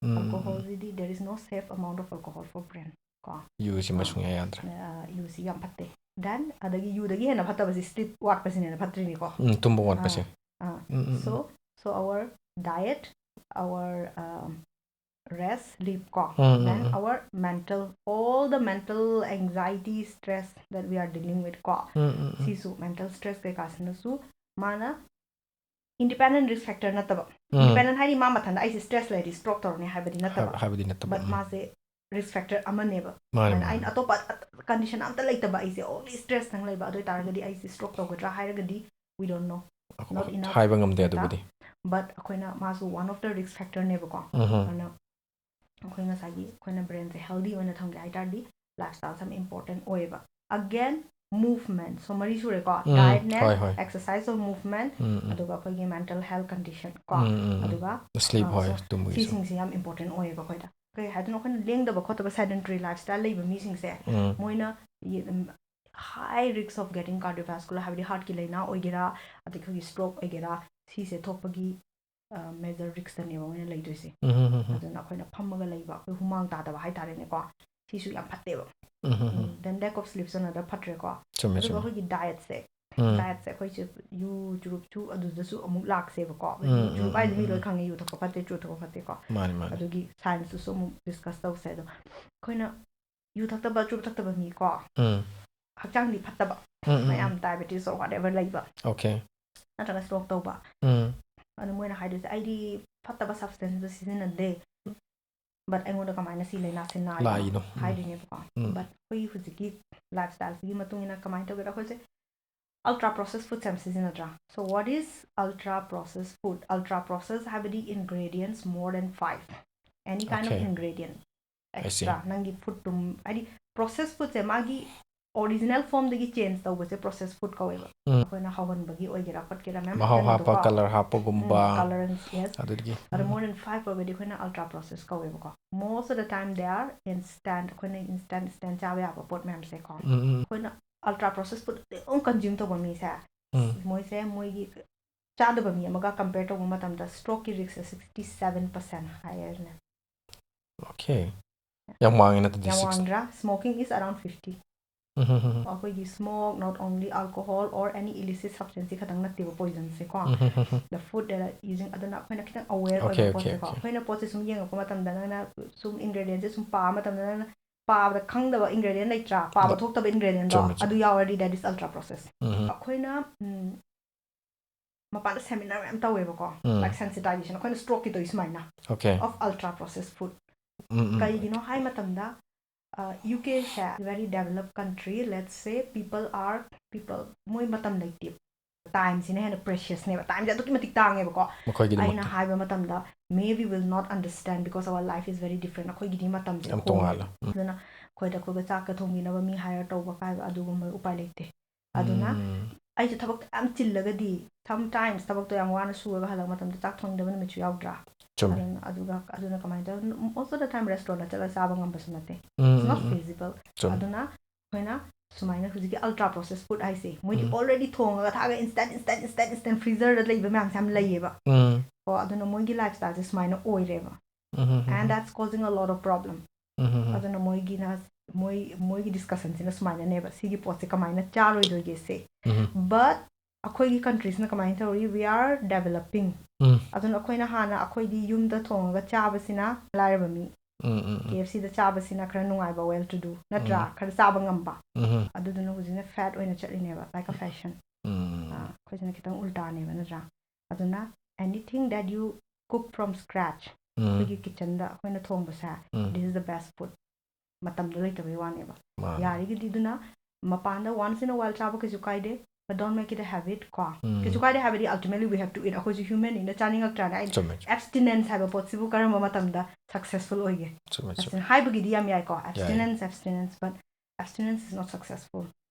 Um, um, um. Alcoholꯁꯤꯗꯤ there is no safe amount of alcohol for brain ꯀꯣ. ꯌꯨꯁꯤꯃ ꯁꯨꯡꯌꯥ ꯌꯥꯗ꯭ꯔꯦ. ꯑ, ꯌꯨꯁꯤ ꯌꯥꯝ ꯐꯠꯇꯦ. Then ꯑꯗꯒꯤ ꯌꯨꯗꯒꯤ ꯍꯦꯟꯅ ꯐꯠꯇꯕꯁꯤ sleep ꯋꯥꯠꯄꯁꯤꯅ ꯍꯦꯟꯅ ꯐꯠꯇ꯭ꯔꯤꯅꯤꯀꯣ. ꯎꯝ, ꯇꯨꯝꯕ ꯋꯥꯠꯄꯁꯦ. ꯑꯥ. ꯎꯝ, ꯎꯝ, So, um. so our diet, our um, rest, sleep ꯀꯣ. Um, um, Then um. our mental, all the mental anxiety, stress that we are dealing with ꯀꯣ. ꯎꯝ, ꯎꯝ, ꯎꯝ. ꯁꯤꯁꯨ mental stress ꯀꯩꯀꯥꯁꯤꯅꯁꯨ ꯃꯥꯅ independent risk factor ꯅꯠꯇꯕ. ꯎꯝ. Independent ꯍꯥꯏꯗꯤ ꯃꯥ ꯃꯊꯟꯇ ꯑꯩꯁꯦ stress ꯂꯩꯔꯗꯤ stroke ꯇꯧꯔꯅꯤ ꯍꯥꯏꯕꯗꯤ ꯅꯠꯇꯕ. ꯍꯥꯏ-, ꯍꯥꯏꯕꯗꯤ ꯅꯠꯇꯕ. But ꯎꯝ. ꯃꯥꯁꯦ risk factor ꯑꯃꯅꯦꯕ. ꯃꯥꯅꯦ, ꯑꯗꯨꯅ ꯃꯥꯅꯦ. ꯑꯩꯅ ꯑꯇꯣꯞꯄ condition ꯑꯝꯇ ꯂꯩꯇꯕ, ꯑꯩꯁꯦ only stress ꯇꯪ ꯂꯩꯕ, ꯑꯗꯨ ꯑꯣꯏꯇꯥꯔꯒꯗꯤ ꯑꯩꯁꯦ stroke ꯇꯧꯒꯗ꯭ꯔꯥ ꯍꯥꯏꯔꯒꯗꯤ we don't know. Not enough ꯍꯥꯏꯕ ꯉꯝꯗꯦ data. ꯑꯗꯨꯕꯨꯗꯤ. But ꯑꯩꯈꯣꯏꯅ ꯃꯥꯁꯨ one of the risk factor ꯅꯦꯕꯀꯣ. ꯎꯝ. ꯑꯗꯨꯅ ꯑꯩꯈꯣꯏ ꯉꯁꯥꯏꯒꯤ ꯑꯩꯈꯣꯏꯅ brain ꯁꯦ healthy ꯑꯣꯏꯅ ꯊꯝꯒꯦ ꯍꯥꯏ ꯇꯥꯔꯗꯤ lifestyle ꯁꯦ ꯌꯥꯝ important ꯑꯣꯏꯌꯦꯕ. Again, movement. So ꯃꯔꯤ ꯁꯨꯔꯦꯀꯣ. ꯎꯝ, Diet ꯅꯦ, ꯍꯣꯏ, ꯍꯣꯏ. Exercise or movement, ꯎꯝ, ꯎꯝ. ꯑꯗꯨꯒ ꯑꯩꯈꯣꯏꯒꯤ mental health condition ꯀꯣ. ꯎꯝ, ꯎꯝ, ꯎꯝ. ꯑꯗꯨꯒ Sleep ꯑ, ꯍꯣꯏ, so ꯇꯨꯝꯕꯒꯤꯁꯨ. ꯁꯤꯁꯤꯡꯁꯦ ꯌꯥꯝ important ꯑꯣꯏꯌꯦꯕ ꯑꯩꯈꯣꯏꯗ. ꯀꯩ ꯍꯥꯏꯗꯣꯏꯅꯣ, ꯑꯩꯈꯣꯏꯅ ꯂꯦꯡꯗꯕ ꯈꯣꯠꯇꯕ sedentary lifestyle ꯂꯩꯕ ꯃꯤꯁꯤꯡꯁꯦ, ꯎꯝ. ꯃꯣꯏꯅ ꯌꯦ-, ꯎꯝ, high risk of getting cardiovascular, ꯍꯥꯏꯕꯗꯤ heart ꯀꯤ ꯂꯥꯏꯅꯥ ꯑꯣꯏꯒꯦꯔꯥ, ꯑꯗꯒꯤ ꯑꯩꯈꯣꯏꯒꯤ stroke ꯑꯣꯏꯒꯦꯔꯥ, ꯁꯤꯁꯦ ꯊꯣꯛꯄꯒꯤ, ꯑ, major risk ꯇꯅꯦꯕ ꯃꯣꯏꯅ ꯂꯩꯗꯣꯏꯁꯦ. ꯎꯝ, ꯎꯝ, ꯎꯝ, ꯎꯝ. ꯑꯗꯨꯅ ꯑꯩꯈꯣꯏꯅ ꯐꯝꯃꯒ ꯂꯩꯕ, ꯑꯩꯈꯣꯏ ꯍꯨꯃꯥꯡ ꯇꯥꯗꯕ ꯍꯥꯏꯇꯥꯔꯦꯅꯦꯀꯣ, ꯁꯤꯁꯨ ꯌꯥꯝ ꯐꯠꯇꯦꯕ. ꯎꯝ, um, um. Um, then lack of sleep ꯁꯨ another ꯐꯠꯇ꯭ꯔꯦꯀꯣ. ꯆꯨꯝꯃꯦ, ꯑꯗꯨꯒ ꯆꯨꯝꯃꯦ. ꯑꯩꯈꯣꯏꯒꯤ diet ꯁꯦ, ꯎꯝ. Diet ꯁꯦ ꯑꯩꯈꯣꯏꯁꯦ ꯌꯨ, ꯆꯨꯔꯨꯞꯁꯨ ꯑꯗꯨꯗꯁꯨ ꯑꯃꯨꯛ ꯂꯥꯛꯁꯦꯕꯀꯣ. ꯎꯝ, ꯆꯨꯔꯨꯞ ꯎꯝ, ꯍꯥꯏꯁꯦ ꯎꯝ, ꯃꯤ ꯂꯣꯏ ꯎꯝ. ꯈꯪꯉꯦ, ꯌꯨ ꯊꯛꯄ ꯐꯠꯇꯦ, ꯆꯨꯔꯨꯞ ꯊꯛꯄ ꯐꯠꯇꯦꯀꯣ. ꯃꯥꯅꯦ, ꯃꯥꯅꯦ. ꯑꯗꯨꯒꯤ science ꯇꯨꯁꯨ ꯑꯃꯨꯛ discuss ꯇꯧꯁꯦ. ꯑꯗꯣ ꯑꯩꯈꯣꯏꯅ ꯌꯨ ꯊꯛꯇꯕ, ꯆꯨꯔꯨꯞ ꯊꯛꯇꯕ ꯃꯤꯀꯣ, ꯎꯝ. ꯍꯛꯆꯥꯡꯗꯤ ꯐꯠꯇꯕ, ꯎꯝ, ꯎꯝ, ꯃꯌꯥꯝ ꯎꯝ. Diabetes or whatever ꯂꯩꯕ, Okay. ꯅꯠꯇ꯭ꯔꯒ stroke ꯇꯧꯕ, ꯎꯝ. ꯑꯗꯣ ꯃꯣꯏꯅ ꯍꯥꯏꯗꯣꯏꯁꯦ, "ꯑꯩꯗꯤ ꯐꯠꯇꯕ substance ꯁꯤꯖꯤꯟꯅꯗꯦ, but ꯑꯩꯉꯣꯟꯗ ꯀꯃꯥꯏꯅ ꯁꯤ ꯂꯥꯏꯅꯥꯁꯦ ꯅꯥꯔꯤꯅꯣ?" ꯂꯥꯛꯏꯅꯣ? ꯎꯝ. ꯍꯥꯏꯗꯣꯏꯅꯦꯕꯀꯣ. ꯎꯝ. But ꯑꯩꯈꯣꯏ ꯍꯧꯖꯤꯛꯀꯤ lifestyle ꯁꯤꯒꯤ ꯃꯇꯨꯡ ꯏꯟꯅ ꯀꯃꯥꯏꯅ ꯇꯧꯒꯦꯗ, ꯑꯩꯈꯣꯏꯁꯦ ultra processed food ꯁꯦ ꯌꯥꯝ ꯁꯤꯖꯤꯟꯅꯗ꯭ꯔꯥ? So what is ultra processed food? Ultra processed ꯍꯥꯏꯕꯗꯤ ingredients more than five, any kind of Okay. ingredient I see. extra. ꯅꯪꯒꯤ food ꯇꯨꯝ, ꯍꯥꯏꯗꯤ processed food ꯁꯦ ꯃꯥꯒꯤ ꯑꯣꯔꯤꯖꯤꯅꯦꯜ ꯐꯣꯝꯗꯒꯤ ꯆꯦꯟꯖ ꯇꯧꯕꯁꯦ ꯄ꯭ꯔꯣꯁꯦꯁ ꯐꯨꯗ ꯀꯧꯋꯦꯕ꯫ ꯎꯝ. ꯑꯩꯈꯣꯏꯅ ꯍꯧꯍꯟꯕꯒꯤ ꯑꯣꯏꯒꯦꯔꯥ ꯈꯣꯠꯀꯦꯔꯥ ꯃꯌꯥꯝ ꯃꯍꯥꯎ ꯂꯩꯗꯅꯀꯣ꯫ ꯍꯥꯞꯄ, ꯀꯂꯔ ꯍꯥꯞꯄꯒꯨꯝꯕ, ꯀꯂꯔ, ꯌꯦꯁ꯫ ꯑꯗꯨꯗꯒꯤ ꯑꯗꯣ ꯃꯣꯔ ꯗꯦꯟ ꯐꯥꯏꯚ ꯑꯣꯏꯔꯒꯗꯤ ꯑꯩꯈꯣꯏꯅ ꯑꯜꯇ꯭ꯔꯥ ꯄ꯭ꯔꯣꯁꯦꯁ ꯀꯧꯋꯦꯕꯀꯣ꯫ Most of the time they are instant, ꯑꯩꯈꯣꯏꯅ ꯏꯟꯁꯇꯦꯟ ꯏꯟꯁꯇꯦꯟ ꯆꯥꯕ ꯌꯥꯕ ꯄꯣꯠ ꯃꯌꯥꯝꯁꯦꯀꯣ꯫ ꯎꯝ, ꯎꯝ, ꯑꯩꯈꯣꯏꯅ ꯑꯜꯇ꯭ꯔꯥ ꯄ꯭ꯔꯣꯁꯦꯁ ꯐꯨꯗ ꯑꯗꯨꯝ ꯀꯟꯖ꯭ꯌꯨꯝ ꯇꯧꯕ ꯃꯤꯁꯦ, ꯎꯝ. ꯃꯣꯏꯁꯦ ꯃꯣꯏꯒꯤ ꯆꯥꯗꯕ ꯃꯤ ꯑꯃꯒ ꯀꯝꯄꯦꯌꯔ ꯇꯧꯕ ꯃꯇꯝꯗ ꯁ꯭ꯇ꯭ꯔꯣꯛꯀꯤ ꯔꯤꯛꯁꯁꯦ ꯁꯤꯛꯁꯇꯤ ꯁꯚꯦꯟ ꯄꯔꯁꯦꯟ ꯍꯥꯏꯌꯔꯅꯦ꯫ ꯑꯣꯀꯦ, ꯌꯥꯝ ꯋꯥꯡꯉꯦꯅ ꯑꯗꯨꯗꯤ, ꯌꯥꯝ ꯁꯤꯛꯁ. ꯋꯥꯡꯗ꯭ꯔꯥ? Smoking is around fifty. Um, um, um. ꯑꯩꯈꯣꯏꯒꯤ smoke, not only alcohol or any illicit substance ꯈꯛꯇꯪ ꯅꯠꯇꯦꯕ ꯄꯣꯏꯖꯟꯁꯦꯀꯣ꯫ ꯎꯝ, um, um. The food that are using, ꯑꯗꯨꯅ ꯑꯩꯈꯣꯏꯅ ꯈꯤꯇꯪ ꯑꯋꯦꯌꯔ Okay, ꯑꯣꯏꯕ okay, ꯄꯣꯠꯁꯦꯀꯣ꯫ okay. ꯑꯩꯈꯣꯏꯅ ꯄꯣꯠꯁꯦ ꯁꯨꯝ ꯌꯦꯡꯉꯛꯄ ꯃꯇꯝꯗ, ꯅꯪꯅ ꯁꯨꯝ ꯏꯟꯒ꯭ꯔꯦꯗꯤꯌꯦꯟꯁꯦ ꯁꯨꯝ ꯄꯥꯕ ꯃꯇꯝꯗ, ꯅꯪꯅ ꯄꯥꯕꯗ ꯈꯪꯗꯕ ꯏꯟꯒ꯭ꯔꯦꯗꯤꯌꯦꯟ ꯂꯩꯇ꯭ꯔꯥ? ꯄꯥꯕ ꯂ- ꯊꯣꯛꯇꯕ ꯏꯟꯒ꯭ꯔꯦꯗꯤꯌꯦꯟꯗꯣ ꯆꯨꯝꯃꯦ, ꯆꯨꯝꯃꯦ. ꯑꯗꯨ ꯌꯥꯎꯔꯗꯤ that is ultra process. Um, um. ꯑꯩꯈꯣꯏꯅ ꯎꯝ, ꯃꯄꯥꯟꯗ ꯁꯦꯃꯤꯅꯥꯔ ꯃꯌꯥꯝ ꯇꯧꯋꯦꯕꯀꯣ, ꯎꯝ. ꯂꯥꯏꯛ ꯁꯦꯟꯁꯤꯇꯥꯏꯖꯦꯁꯟ, ꯑꯩꯈꯣꯏꯅ ꯁ꯭ꯇ꯭ꯔꯣꯛꯀꯤ ꯇꯧꯔꯤ ꯁꯨꯃꯥꯏꯅ, Okay. of ultra processed food. ꯎꯝ, ꯎꯝ. ꯀꯩꯒꯤꯅꯣ ꯍꯥꯏ ꯃꯇꯝꯗ, U ꯀꯦꯁꯦ very developed country, let's say, people are, people, ꯃꯣꯏ ꯃꯇꯝ ꯂꯩꯇꯦ꯫ ꯇꯥꯏꯝꯁꯤꯅ ꯍꯦꯟꯅ ꯄ꯭ꯔꯦꯁꯤꯌꯁꯅꯦꯕ, ꯇꯥꯏꯝꯁꯦ ꯑꯗꯨꯛꯀꯤ ꯃꯇꯤꯛ ꯇꯥꯡꯉꯦꯕꯀꯣ꯫ ꯑꯩꯅ ꯃꯈꯣꯏꯒꯤꯗꯃꯛꯇ. ꯍꯥꯏꯕ ꯃꯇꯝꯗ, maybe will not understand because our life is very different. ꯑꯩꯈꯣꯏꯒꯤꯗꯤ ꯃꯇꯝꯁꯦ ꯌꯥꯝ ꯍꯣꯡꯉꯦ꯫ ꯇꯣꯉꯥꯜꯂꯦ. ꯎꯝ. ꯑꯗꯨꯅ ꯑꯩꯈꯣꯏꯗ ꯑꯩꯈꯣꯏꯒ ꯆꯥꯛꯀ ꯊꯣꯡꯕꯤꯅꯕ ꯃꯤ ꯍꯥꯏꯌꯔ ꯇꯧꯕ ꯀꯥꯏꯕ ꯑꯗꯨꯒꯨꯝꯕ ꯎꯄꯥꯏ ꯂꯩꯇꯦ꯫ ꯑꯗꯨꯅ ꯎꯝ. ꯑꯩꯁꯨ ꯊꯕꯛ ꯌꯥꯝ ꯆꯤꯜꯂꯒꯗꯤ, sometimes ꯊꯕꯛꯇꯣ ꯌꯥꯝ ꯋꯥꯅ ꯁꯨꯔꯒ ꯍꯜꯂꯛꯄ ꯃꯇꯝꯗ ꯆꯥꯛ ꯊꯣꯡꯅꯤꯡꯗꯕ ꯅꯨꯃꯤꯠꯁꯨ ꯌꯥꯎꯗ꯭ꯔꯥ? ꯆꯨꯝꯃꯦ. ꯑꯗꯨꯅ, ꯑꯗꯨꯒ, ꯑꯗꯨꯅ ꯀꯃꯥꯏꯅ ꯇꯧ-, most of the time restaurantꯗ ꯆꯠꯂꯒ ꯆꯥꯕ ꯉꯝꯕꯁꯨ ꯅꯠꯇꯦ. ꯎꯝ, It's not um, um. feasible. ꯆꯨꯝꯃꯦ. ꯑꯗꯨꯅ ꯑꯩꯈꯣꯏꯅ ꯁꯨꯃꯥꯏꯅ ꯍꯧꯖꯤꯛꯀꯤ ultra processed food ꯍꯥꯏꯁꯦ, ꯃꯣꯏꯗꯤ ꯎꯝ. already ꯊꯣꯡꯉꯒ ꯊꯥꯛꯑꯒ instant, instant, instant, instant freezerꯗ ꯂꯩꯕ ꯃꯌꯥꯝꯁꯦ ꯌꯥꯝ ꯂꯩꯌꯦꯕ꯫ ꯎꯝ. ꯀꯣ, ꯑꯗꯨꯅ ꯃꯣꯏꯒꯤ lifestyleꯁꯦ ꯁꯨꯃꯥꯏꯅ ꯑꯣꯏꯔꯦꯕ꯫ ꯎꯝ, um, um, And um. that's causing a lot of problem. Um, um, ꯎꯝ. ꯑꯗꯨꯅ ꯃꯣꯏꯒꯤꯅ, ꯃꯣꯏ, ꯃꯣꯏꯒꯤ ꯗꯤꯁꯀꯁꯟꯁꯤꯅ ꯁꯨꯃꯥꯏꯅꯅꯦꯕ, ꯁꯤꯒꯤ ꯄꯣꯠꯁꯦ ꯀꯃꯥꯏꯅ ꯆꯥꯔꯣꯏꯗꯣꯏꯒꯦꯁꯦ꯫ ꯎꯝ. But ꯑꯩꯈꯣꯏꯒꯤ ꯀꯟꯇ꯭ꯔꯤꯁꯤꯅ ꯀꯃꯥꯏꯅ ꯇꯧꯔꯤ? We are developing. ꯎꯝ. ꯑꯗꯨꯅ ꯑꯩꯈꯣꯏꯅ ꯍꯥꯟꯅ ꯑꯩꯈꯣꯏꯗꯤ ꯌꯨꯝꯗ ꯊꯣꯡꯉꯒ ꯆꯥꯕꯁꯤꯅ ꯂꯥꯏꯔꯕ ꯃꯤ, ꯎꯝ, ꯎꯝ, ꯎꯝ. ꯀꯦ ꯑꯦꯐ ꯁꯤꯗ ꯆꯥꯕꯁꯤꯅ ꯈꯔ ꯅꯨꯡꯉꯥꯏꯕ, well to do, ꯅꯠꯇ꯭ꯔꯥ? ꯎꯝ. ꯈꯔ ꯆꯥꯕ ꯉꯝꯕ꯫ ꯎꯝ. ꯑꯗꯨꯗꯨꯅ ꯍꯧꯖꯤꯛꯅ ꯐꯦꯠ ꯑꯣꯏꯅ ꯆꯠꯂꯤꯅꯦꯕ, like a fashion. ꯎꯝ. ꯑꯥ, ꯑꯩꯈꯣꯏꯁꯤꯅ ꯈꯤꯇꯪ ꯎꯜꯇꯥꯅꯦꯕ, ꯅꯠꯇ꯭ꯔꯥ? ꯑꯗꯨꯅ anything that you cook from scratch, ꯎꯝ. ꯑꯩꯈꯣꯏꯒꯤ ꯀꯤꯠꯆꯟꯗ ꯑꯩꯈꯣꯏꯅ ꯊꯣꯡꯕꯁꯦ, ꯎꯝ. This is the best food. ꯃꯇꯝꯗꯣ ꯂꯩꯇꯕꯩ ꯋꯥꯅꯦꯕ꯫ ꯃꯥꯅꯦ. ꯌꯥꯔꯤꯒꯩꯗꯤ ꯑꯗꯨꯅ ꯃꯄꯥꯟꯗ once in a while ꯆꯥꯕ ꯀꯩꯁꯨ ꯀꯥꯏꯗꯦ, but don't make it a habit ꯀꯣ꯫ ꯎꯝ. ꯀꯩꯁꯨ ꯀꯥꯏꯗꯦ ꯍꯥꯏꯕꯗꯤ ultimately we have to eat. ꯑꯩꯈꯣꯏꯁꯨ humanꯅꯤꯅ ꯆꯥꯅꯤꯡꯉꯛꯇ꯭ꯔꯥꯅꯦ? ꯑꯩ ꯆꯨꯝꯃꯦ, ꯆꯨꯝꯃꯦ. Abstinence ꯍꯥꯏꯕ ꯄꯣꯠꯁꯤꯕꯨ ꯀꯔꯝꯕ ꯃꯇꯝꯗ successful ꯑꯣꯏꯒꯦ? ꯆꯨꯝꯃꯦ, ꯆꯨꯝꯃꯦ. Abstin-, ꯍꯥꯏꯕꯒꯤꯗꯤ ꯌꯥꯝ ꯌꯥꯏꯀꯣ, ꯌꯥꯏ. Abstinence, abstinence, but abstinence is not successful,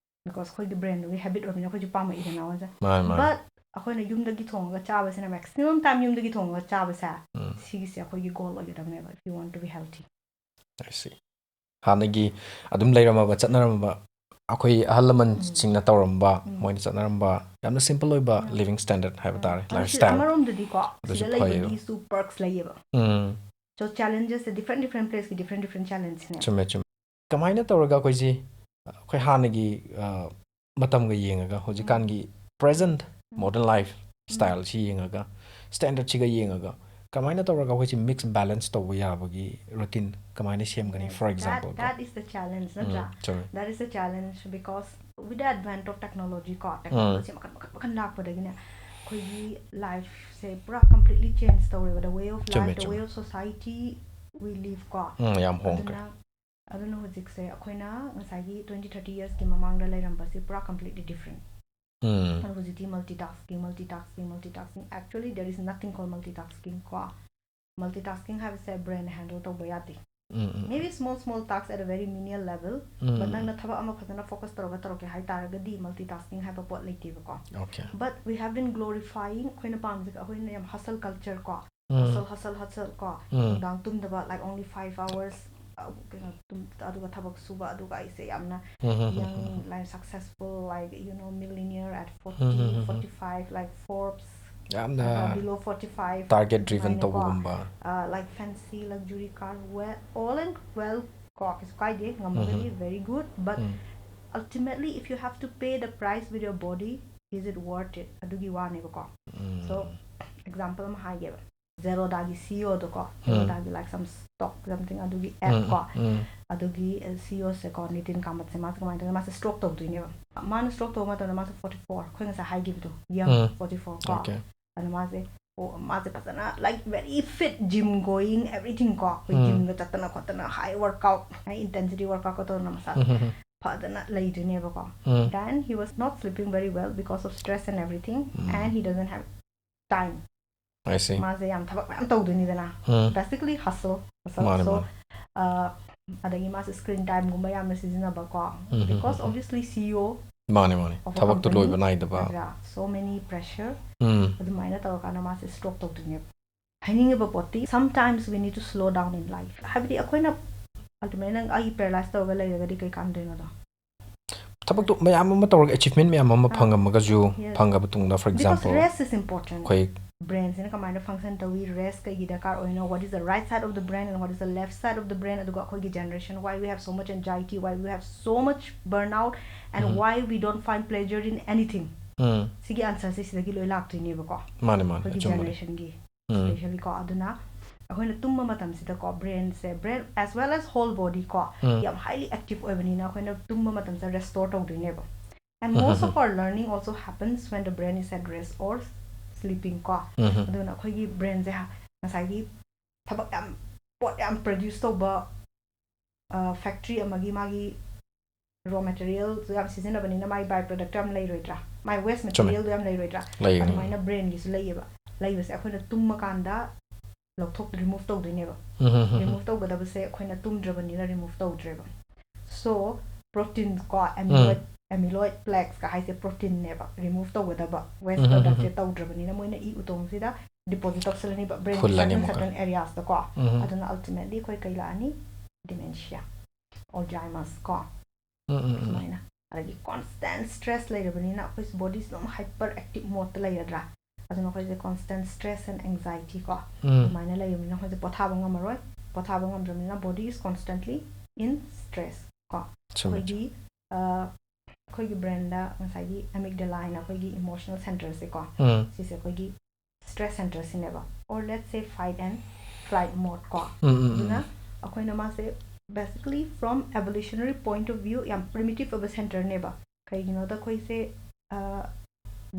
because ꯑꯩꯈꯣꯏꯒꯤ brainꯗꯨꯒꯤ habit ꯑꯣꯏꯕꯅꯤꯅ ꯑꯩꯈꯣꯏꯁꯨ ꯄꯥꯝꯃꯛꯏꯗꯅ ꯋꯥꯁꯦ꯫ ꯃꯥꯅꯤ ꯃꯥꯅꯤ But ꯑꯩꯈꯣꯏꯅ ꯌꯨꯝꯗꯒꯤ ꯊꯣꯡꯉꯒ ꯆꯥꯕꯁꯤꯅ maximum time ꯌꯨꯝꯗꯒꯤ ꯊꯣꯡꯉꯒ ꯆꯥꯕꯁꯦ, ꯎꯝ. ꯁꯤꯒꯤꯁꯦ ꯑꯩꯈꯣꯏꯒꯤ goal ꯑꯣꯏꯒꯗꯕꯅꯦꯕ, if you want to be healthy. I see. ꯍꯥꯟꯅꯒꯤ ꯑꯗꯨꯝ ꯂꯩꯔꯝꯃꯕ, ꯆꯠꯅꯔꯝꯃꯕ, ꯑꯩꯈꯣꯏ ꯑꯍꯜ ꯂꯃꯟꯁꯤꯡꯅ ꯇꯧꯔꯝꯕ, ꯎꯝ. ꯃꯣꯏꯅ ꯆꯠꯅꯔꯝꯕ ꯌꯥꯝꯅ simple ꯑꯣꯏꯕ ꯎꯝ. living standard ꯍꯥꯏꯕ ꯇꯥꯔꯦ, ꯑꯗꯨ ꯁꯤ lifestyle. ꯑꯃꯔꯣꯝꯗꯗꯤꯀꯣ, ꯑꯗꯨꯁꯨ ꯁꯤꯗ ꯐꯩꯌꯦꯕ. ꯂꯩꯕꯒꯤꯁꯨ perks ꯂꯩꯌꯦꯕ꯫ ꯎꯝ. So challengesꯁꯦ different different placeꯀꯤ different different challengeꯅꯦ. ꯆꯨꯝꯃꯦ ꯆꯨꯝꯃꯦ꯫ ꯀꯃꯥꯏꯅ ꯇꯧꯔꯒ ꯑꯩꯈꯣꯏꯁꯤ, ꯑꯩꯈꯣꯏ ꯍꯥꯟꯅꯒꯤ ꯑ, ꯃꯇꯝꯒ ꯌꯦꯡꯉꯒ ꯍꯧꯖꯤꯛꯀꯥꯟꯒꯤ present modern life styleꯁꯤ ꯌꯦꯡꯉꯒ, standardꯁꯤꯒ ꯌꯦꯡꯉꯒ ꯀꯃꯥꯏꯅ ꯇꯧꯔꯒ ꯑꯩꯈꯣꯏꯁꯤ mix balance ꯇꯧꯕ ꯌꯥꯕꯒꯤ routine ꯀꯃꯥꯏꯅ ꯁꯦꯝꯒꯅꯤ? For example ꯀꯣ. That is the challenge, ꯎꯝ, ꯅꯠꯇ꯭ꯔꯥ? ꯆꯨꯝꯃꯦ. That is the challenge because with the advent of technology ꯀꯣ, technology ꯃꯈꯜ ꯃꯈꯜ ꯃꯈꯜ ꯂꯥꯛꯄꯗꯒꯤꯅꯦ ꯑꯩꯈꯣꯏꯒꯤ lifeꯁꯦ ꯄꯨꯔꯥ completely change ꯇꯧꯔꯦꯕ, the way of ꯆꯨꯝꯃꯦ, life, the ꯆꯨꯝꯃꯦ. way of society we live ꯀꯣ. ꯎꯝ, ꯌꯥꯝ ꯍꯣꯡꯈ꯭ꯔꯦ. ꯑꯗꯨꯅ ꯑꯗꯨꯅ ꯍꯧꯖꯤꯛꯁꯦ ꯑꯩꯈꯣꯏꯅ ꯉꯁꯥꯏꯒꯤ twenty thirty yearsꯀꯤ ꯃꯃꯥꯡꯗ ꯂꯩꯔꯝꯕꯁꯤ ꯄꯨꯔꯥ completely different. ꯎꯝ. ꯑꯗꯣ ꯍꯧꯖꯤꯛꯇꯤ multitasking, multitasking, multitasking. Actually, there is nothing called multitasking ꯀꯣ. Multitasking ꯍꯥꯏꯕꯁꯦ brain handle ꯇꯧꯕ ꯌꯥꯗꯦ. ꯎꯝ, ꯎꯝ. Maybe small small tasks at a very menial level, um. but ꯅꯪꯅ ꯊꯕꯛ ꯑꯃ ꯐꯖꯅ focus ꯇꯧꯔꯒ ꯇꯧꯔꯛꯀꯦ ꯍꯥꯏ ꯇꯥꯔꯒꯗꯤ multitasking ꯍꯥꯏꯕ ꯄꯣꯠ ꯂꯩꯇꯦꯕꯀꯣ. Okay. But we have been glorifying, ꯑꯩꯈꯣꯏꯅ ꯄꯥꯝꯃꯤꯁꯦ ꯑꯩꯈꯣꯏꯅ ꯌꯥꯝ hustle culture ꯀꯣ. ꯎꯝ. Hustle, hustle, hustle ꯀꯣ. ꯎꯝ. ꯅꯨꯡꯗꯥꯡ ꯇꯨꯝꯗꯕ, like only five hours, uh, ꯀꯩꯅꯣ, ꯇꯨꯝ-, ꯑꯗꯨꯒ ꯊꯕꯛ ꯁꯨꯕ, ꯑꯗꯨꯒ ꯑꯩꯁꯦ ꯌꯥꯝꯅ ꯎꯝ, um, um, young, um. Like successful, like, you know, millionaire at um, um, forty, um, um. forty-five, like Forbes, ꯌꯥꯝꯅ uh, below forty-five, target driven ꯑꯗꯨꯃꯥꯏꯅꯀꯣ. ꯇꯧꯕꯒꯨꯝꯕ. Uh, like fancy luxury car, well, all and well ꯀꯣ, ꯀꯩꯁꯨ ꯀꯥꯏꯗꯦ, ꯉꯝꯃꯒꯗꯤ ꯎꯝ. very good, but um. Ultimately, if you have to pay the price with your body, is it worth it? ꯑꯗꯨꯒꯤ ꯋꯥꯅꯦꯕꯀꯣ. ꯎꯝ. So, example ꯑꯃ ꯍꯥꯏꯒꯦꯕ. Zerodhaꯒꯤ CEOꯗꯣꯀꯣ, ꯎꯝ. Zerodhaꯒꯤ, like, some stock something, ꯑꯗꯨꯒꯤ ꯎꯝ, app ꯀꯣ. ꯎꯝ. ꯑꯗꯨꯒꯤ CEOꯁꯦꯀꯣ, Nitin Kamathꯁꯦ, ꯃꯥꯁꯦ ꯀꯃꯥꯏꯅ ꯇꯧꯒꯦ? ꯃꯥꯁꯦ stroke ꯇꯧꯗꯣꯏꯅꯦꯕ. ꯃꯥꯅ stroke ꯇꯧꯕ ꯃꯇꯝꯗ ꯃꯥꯁꯦ forty-four, ꯑꯩꯈꯣꯏ ꯉꯁꯥꯏ ꯍꯥꯏꯈꯤꯕꯗꯣ, young, ꯎꯝ. forty-four ꯀꯣ. Okay. ꯑꯗꯨ ꯃꯥꯁꯦ, ꯑꯣ, ꯃꯥꯁꯦ ꯐꯖꯅ, like, very fit, gym going, everything ꯀꯣ. ꯑꯩꯈꯣꯏ ꯎꯝ. Gymꯒ ꯆꯠꯇꯅ ꯈꯣꯠꯇꯅ, high workout, high intensity workout ꯀ ꯇꯧꯗꯅ ꯃꯁꯥ ꯎꯝ, ꯎꯝ, ꯎꯝ. ꯐꯖꯅ ꯂꯩꯗꯣꯏꯅꯦꯕꯀꯣ. ꯎꯝ. Then he was not sleeping very well because of stress and everything, um. and he doesn't have time. I see. ꯃꯥꯁꯦ ꯌꯥꯝ ꯊꯕꯛ ꯃꯌꯥꯝ ꯇꯧꯗꯣꯏꯅꯤꯗꯅ. ꯎꯝ. Basically hustle, hustle. ꯃꯥꯅꯦ, So, ꯃꯥꯅꯦ. uh, ꯑꯗꯒꯤ ꯃꯥꯁꯦ screen timeꯒꯨꯝꯕ ꯌꯥꯝꯅ ꯁꯤꯖꯤꯟꯅꯕꯀꯣ, ꯎꯝ, ꯎꯝ, because um, um. obviously CEO ꯃꯥꯅꯦ, ꯃꯥꯅꯦ, of a ꯊꯕꯛꯇꯣ company, ꯂꯣꯏꯕ ꯅꯥꯏꯗꯕ꯫ ꯅꯠꯇ꯭ꯔꯥ? So many pressure, ꯎꯝ, ꯑꯗꯨꯃꯥꯏꯅ ꯇꯧꯔꯀꯥꯟꯗ ꯃꯥꯁꯦ stroke ꯇꯧꯗꯣꯏꯅꯦꯕ꯫ ꯍꯥꯏꯅꯤꯡꯉꯤꯕ ꯄꯣꯠꯇꯤ, sometimes we need to slow down in life. ꯍꯥꯏꯕꯗꯤ ꯑꯩꯈꯣꯏꯅ ultimately ꯅꯪ ꯑꯩ paralyze ꯇꯧꯔꯒ ꯂꯩꯔꯒꯗꯤ ꯀꯩ ꯀꯥꯟꯗꯣꯏꯅꯣꯗꯣ? ꯊꯕꯛꯇꯣ ꯃꯌꯥꯝ ꯑꯃ ꯇꯧꯔꯒ, achievement ꯃꯌꯥꯝ ꯑꯃ ꯑꯥ, ꯐꯪꯉꯝꯃꯒꯁꯨ, yes. ꯐꯪꯉꯕ ꯇꯨꯡꯗ, for Because example, rest is important. ꯑꯩꯈꯣꯏ Brainꯁꯤꯅ ꯀꯃꯥꯏꯅ function ꯇꯧꯏ, rest ꯀꯩꯒꯤ ꯗꯔꯀꯥꯔ ꯑꯣꯏꯅꯣ, what is the right side of the brain and what is the left side of the brain, ꯑꯗꯨꯒ ꯑꯩꯈꯣꯏꯒꯤ generation, why we have so much anxiety, why we have so much burnout, and um. Why we don't find pleasure in anything. ꯎꯝ, ꯁꯤꯒꯤ answerꯁꯦ ꯁꯤꯗꯒꯤ ꯂꯣꯏ ꯂꯥꯛꯇꯣꯏꯅꯦꯕꯀꯣ, ꯃꯥꯅꯦ, ꯃꯥꯅꯦ, ꯑꯩꯈꯣꯏꯒꯤ ꯑꯆꯨꯝꯕꯅꯦ꯫ Generationꯒꯤ ꯎꯝ, specially ꯀꯣ꯫ ꯑꯗꯨꯅ ꯑꯩꯈꯣꯏꯅ ꯇꯨꯝꯕ ꯃꯇꯝꯁꯤꯗꯀꯣ, brainꯁꯦ, brain as well as whole body ꯀꯣ, ꯎꯝ꯫ ꯌꯥꯝ highly active ꯑꯣꯏꯕꯅꯤꯅ ꯑꯩꯈꯣꯏꯅ ꯇꯨꯝꯕ ꯃꯇꯝꯁꯤꯗ restore ꯇꯧꯗꯣꯏꯅꯦꯕ꯫ And most of our learning also happens when the brain is at rest or sleeping ꯀꯣ꯫ ꯎꯝ, ꯎꯝ꯫ ꯑꯗꯨꯅ ꯑꯩꯈꯣꯏꯒꯤ brainꯁꯦ ꯉꯁꯥꯏꯒꯤ ꯊꯕꯛ ꯌꯥꯝ, ꯄꯣꯠ ꯌꯥꯝ produce ꯇꯧꯕ, factory ꯑꯃꯒꯤ ꯃꯥꯒꯤ raw materialꯁꯨ ꯌꯥꯝ ꯁꯤꯖꯤꯟꯅꯕꯅꯤꯅ ꯃꯥꯒꯤ by product ꯌꯥꯝ ꯂꯩꯔꯣꯏꯗ꯭ꯔꯥ? ꯃꯥꯒꯤ waste ꯆꯨꯝꯃꯦ꯫ Materialꯗꯣ ꯌꯥꯝ ꯂꯩꯔꯣꯏꯗ꯭ꯔꯥ? ꯂꯩꯒꯅꯤ꯫ ꯑꯗꯨꯃꯥꯏꯅ brainꯒꯤꯁꯨ ꯂꯩꯌꯦꯕ꯫ ꯂꯩꯕꯁꯦ ꯑꯩꯈꯣꯏꯅ ꯇꯨꯝꯃꯀꯥꯟꯗ ꯂꯧꯊꯣꯛ, remove ꯇꯧꯗꯣꯏꯅꯦꯕ꯫ ꯎꯝ, ꯎꯝ, ꯎꯝ, ꯎꯝ꯫ Remove ꯇꯧꯒꯗꯕꯁꯦ ꯑꯩꯈꯣꯏꯅ ꯇꯨꯝꯗ꯭ꯔꯕꯅꯤꯅ remove ꯇꯧꯗ꯭ꯔꯦꯕ꯫ So, protein ꯀꯣ, amyloid, ꯎꯝ꯫ Amyloid plaquesꯀ ꯍꯥꯏꯁꯦ proteinꯅꯦꯕ, remove ꯇꯧꯒꯗꯕ waste ꯎꯝ, ꯎꯝ, ꯎꯝ, productꯁꯦ ꯎꯝ꯫ ꯇꯧꯗ꯭ꯔꯕꯅꯤꯅ ꯃꯣꯏꯅ ꯏ ꯎꯇꯣꯡꯁꯤꯗ deposit ꯇꯧꯁꯜꯂꯅꯤꯕ brainꯒꯤ ꯐꯨꯜꯂꯅꯤ certain, ꯑꯃꯨꯛꯀ꯫ Certain areasꯇꯀꯣ꯫ ꯎꯝ꯫ ꯑꯗꯨꯅ ultimately ꯑꯩꯈꯣꯏ ꯀꯩ ꯂꯥꯛꯑꯅꯤ? Dementia, Alzheimer's ꯀꯣ꯫ ꯎꯝ, ꯎꯝ, ꯎꯝ꯫ ꯁꯨꯃꯥꯏꯅ꯫ ꯑꯗꯒꯤ constant stress ꯂꯩꯔꯕꯅꯤꯅ ꯑꯩꯈꯣꯏ bodyꯁꯦ ꯑꯗꯨꯝ hyper active modeꯇ ꯂꯩꯔꯗ꯭ꯔꯥ? ꯑꯗꯨꯅ ꯑꯩꯈꯣꯏꯁꯦ constant stress and anxiety ꯀꯣ, ꯎꯝ꯫ ꯑꯗꯨꯃꯥꯏꯅ ꯂꯩꯔꯕꯅꯤꯅ ꯑꯩꯈꯣꯏꯁꯦ ꯄꯣꯊꯥꯕ ꯉꯝꯃꯔꯣꯏ꯫ ꯄꯣꯊꯥꯕ ꯉꯝꯗ꯭ꯔꯕꯅꯤꯅ body is constantly in stress ꯀꯣ꯫ ꯆꯨꯝꯃꯦ, ꯑꯩꯈꯣꯏꯒꯤ, ꯑ, ꯑꯩꯈꯣꯏꯒꯤ brainꯗ ꯉꯁꯥꯏꯒꯤ amygdala ꯍꯥꯏꯅ ꯑꯩꯈꯣꯏꯒꯤ emotional centreꯁꯦꯀꯣ, ꯎꯝ꯫ ꯁꯤꯁꯦ ꯑꯩꯈꯣꯏꯒꯤ stress centreꯁꯤꯅꯦꯕ, or let's say fight and flight mode ꯀꯣ꯫ ꯎꯝ, ꯎꯝ, ꯎꯝ, ꯑꯗꯨꯅ ꯎꯝ꯫ ꯑꯩꯈꯣꯏꯅ ꯃꯥꯁꯦ basically from evolutionary point of view ꯌꯥꯝ primitive ꯑꯣꯏꯕ centreꯅꯦꯕ꯫ ꯀꯩꯒꯤꯅꯣꯗ ꯑꯩꯈꯣꯏꯁꯦ, ꯑ,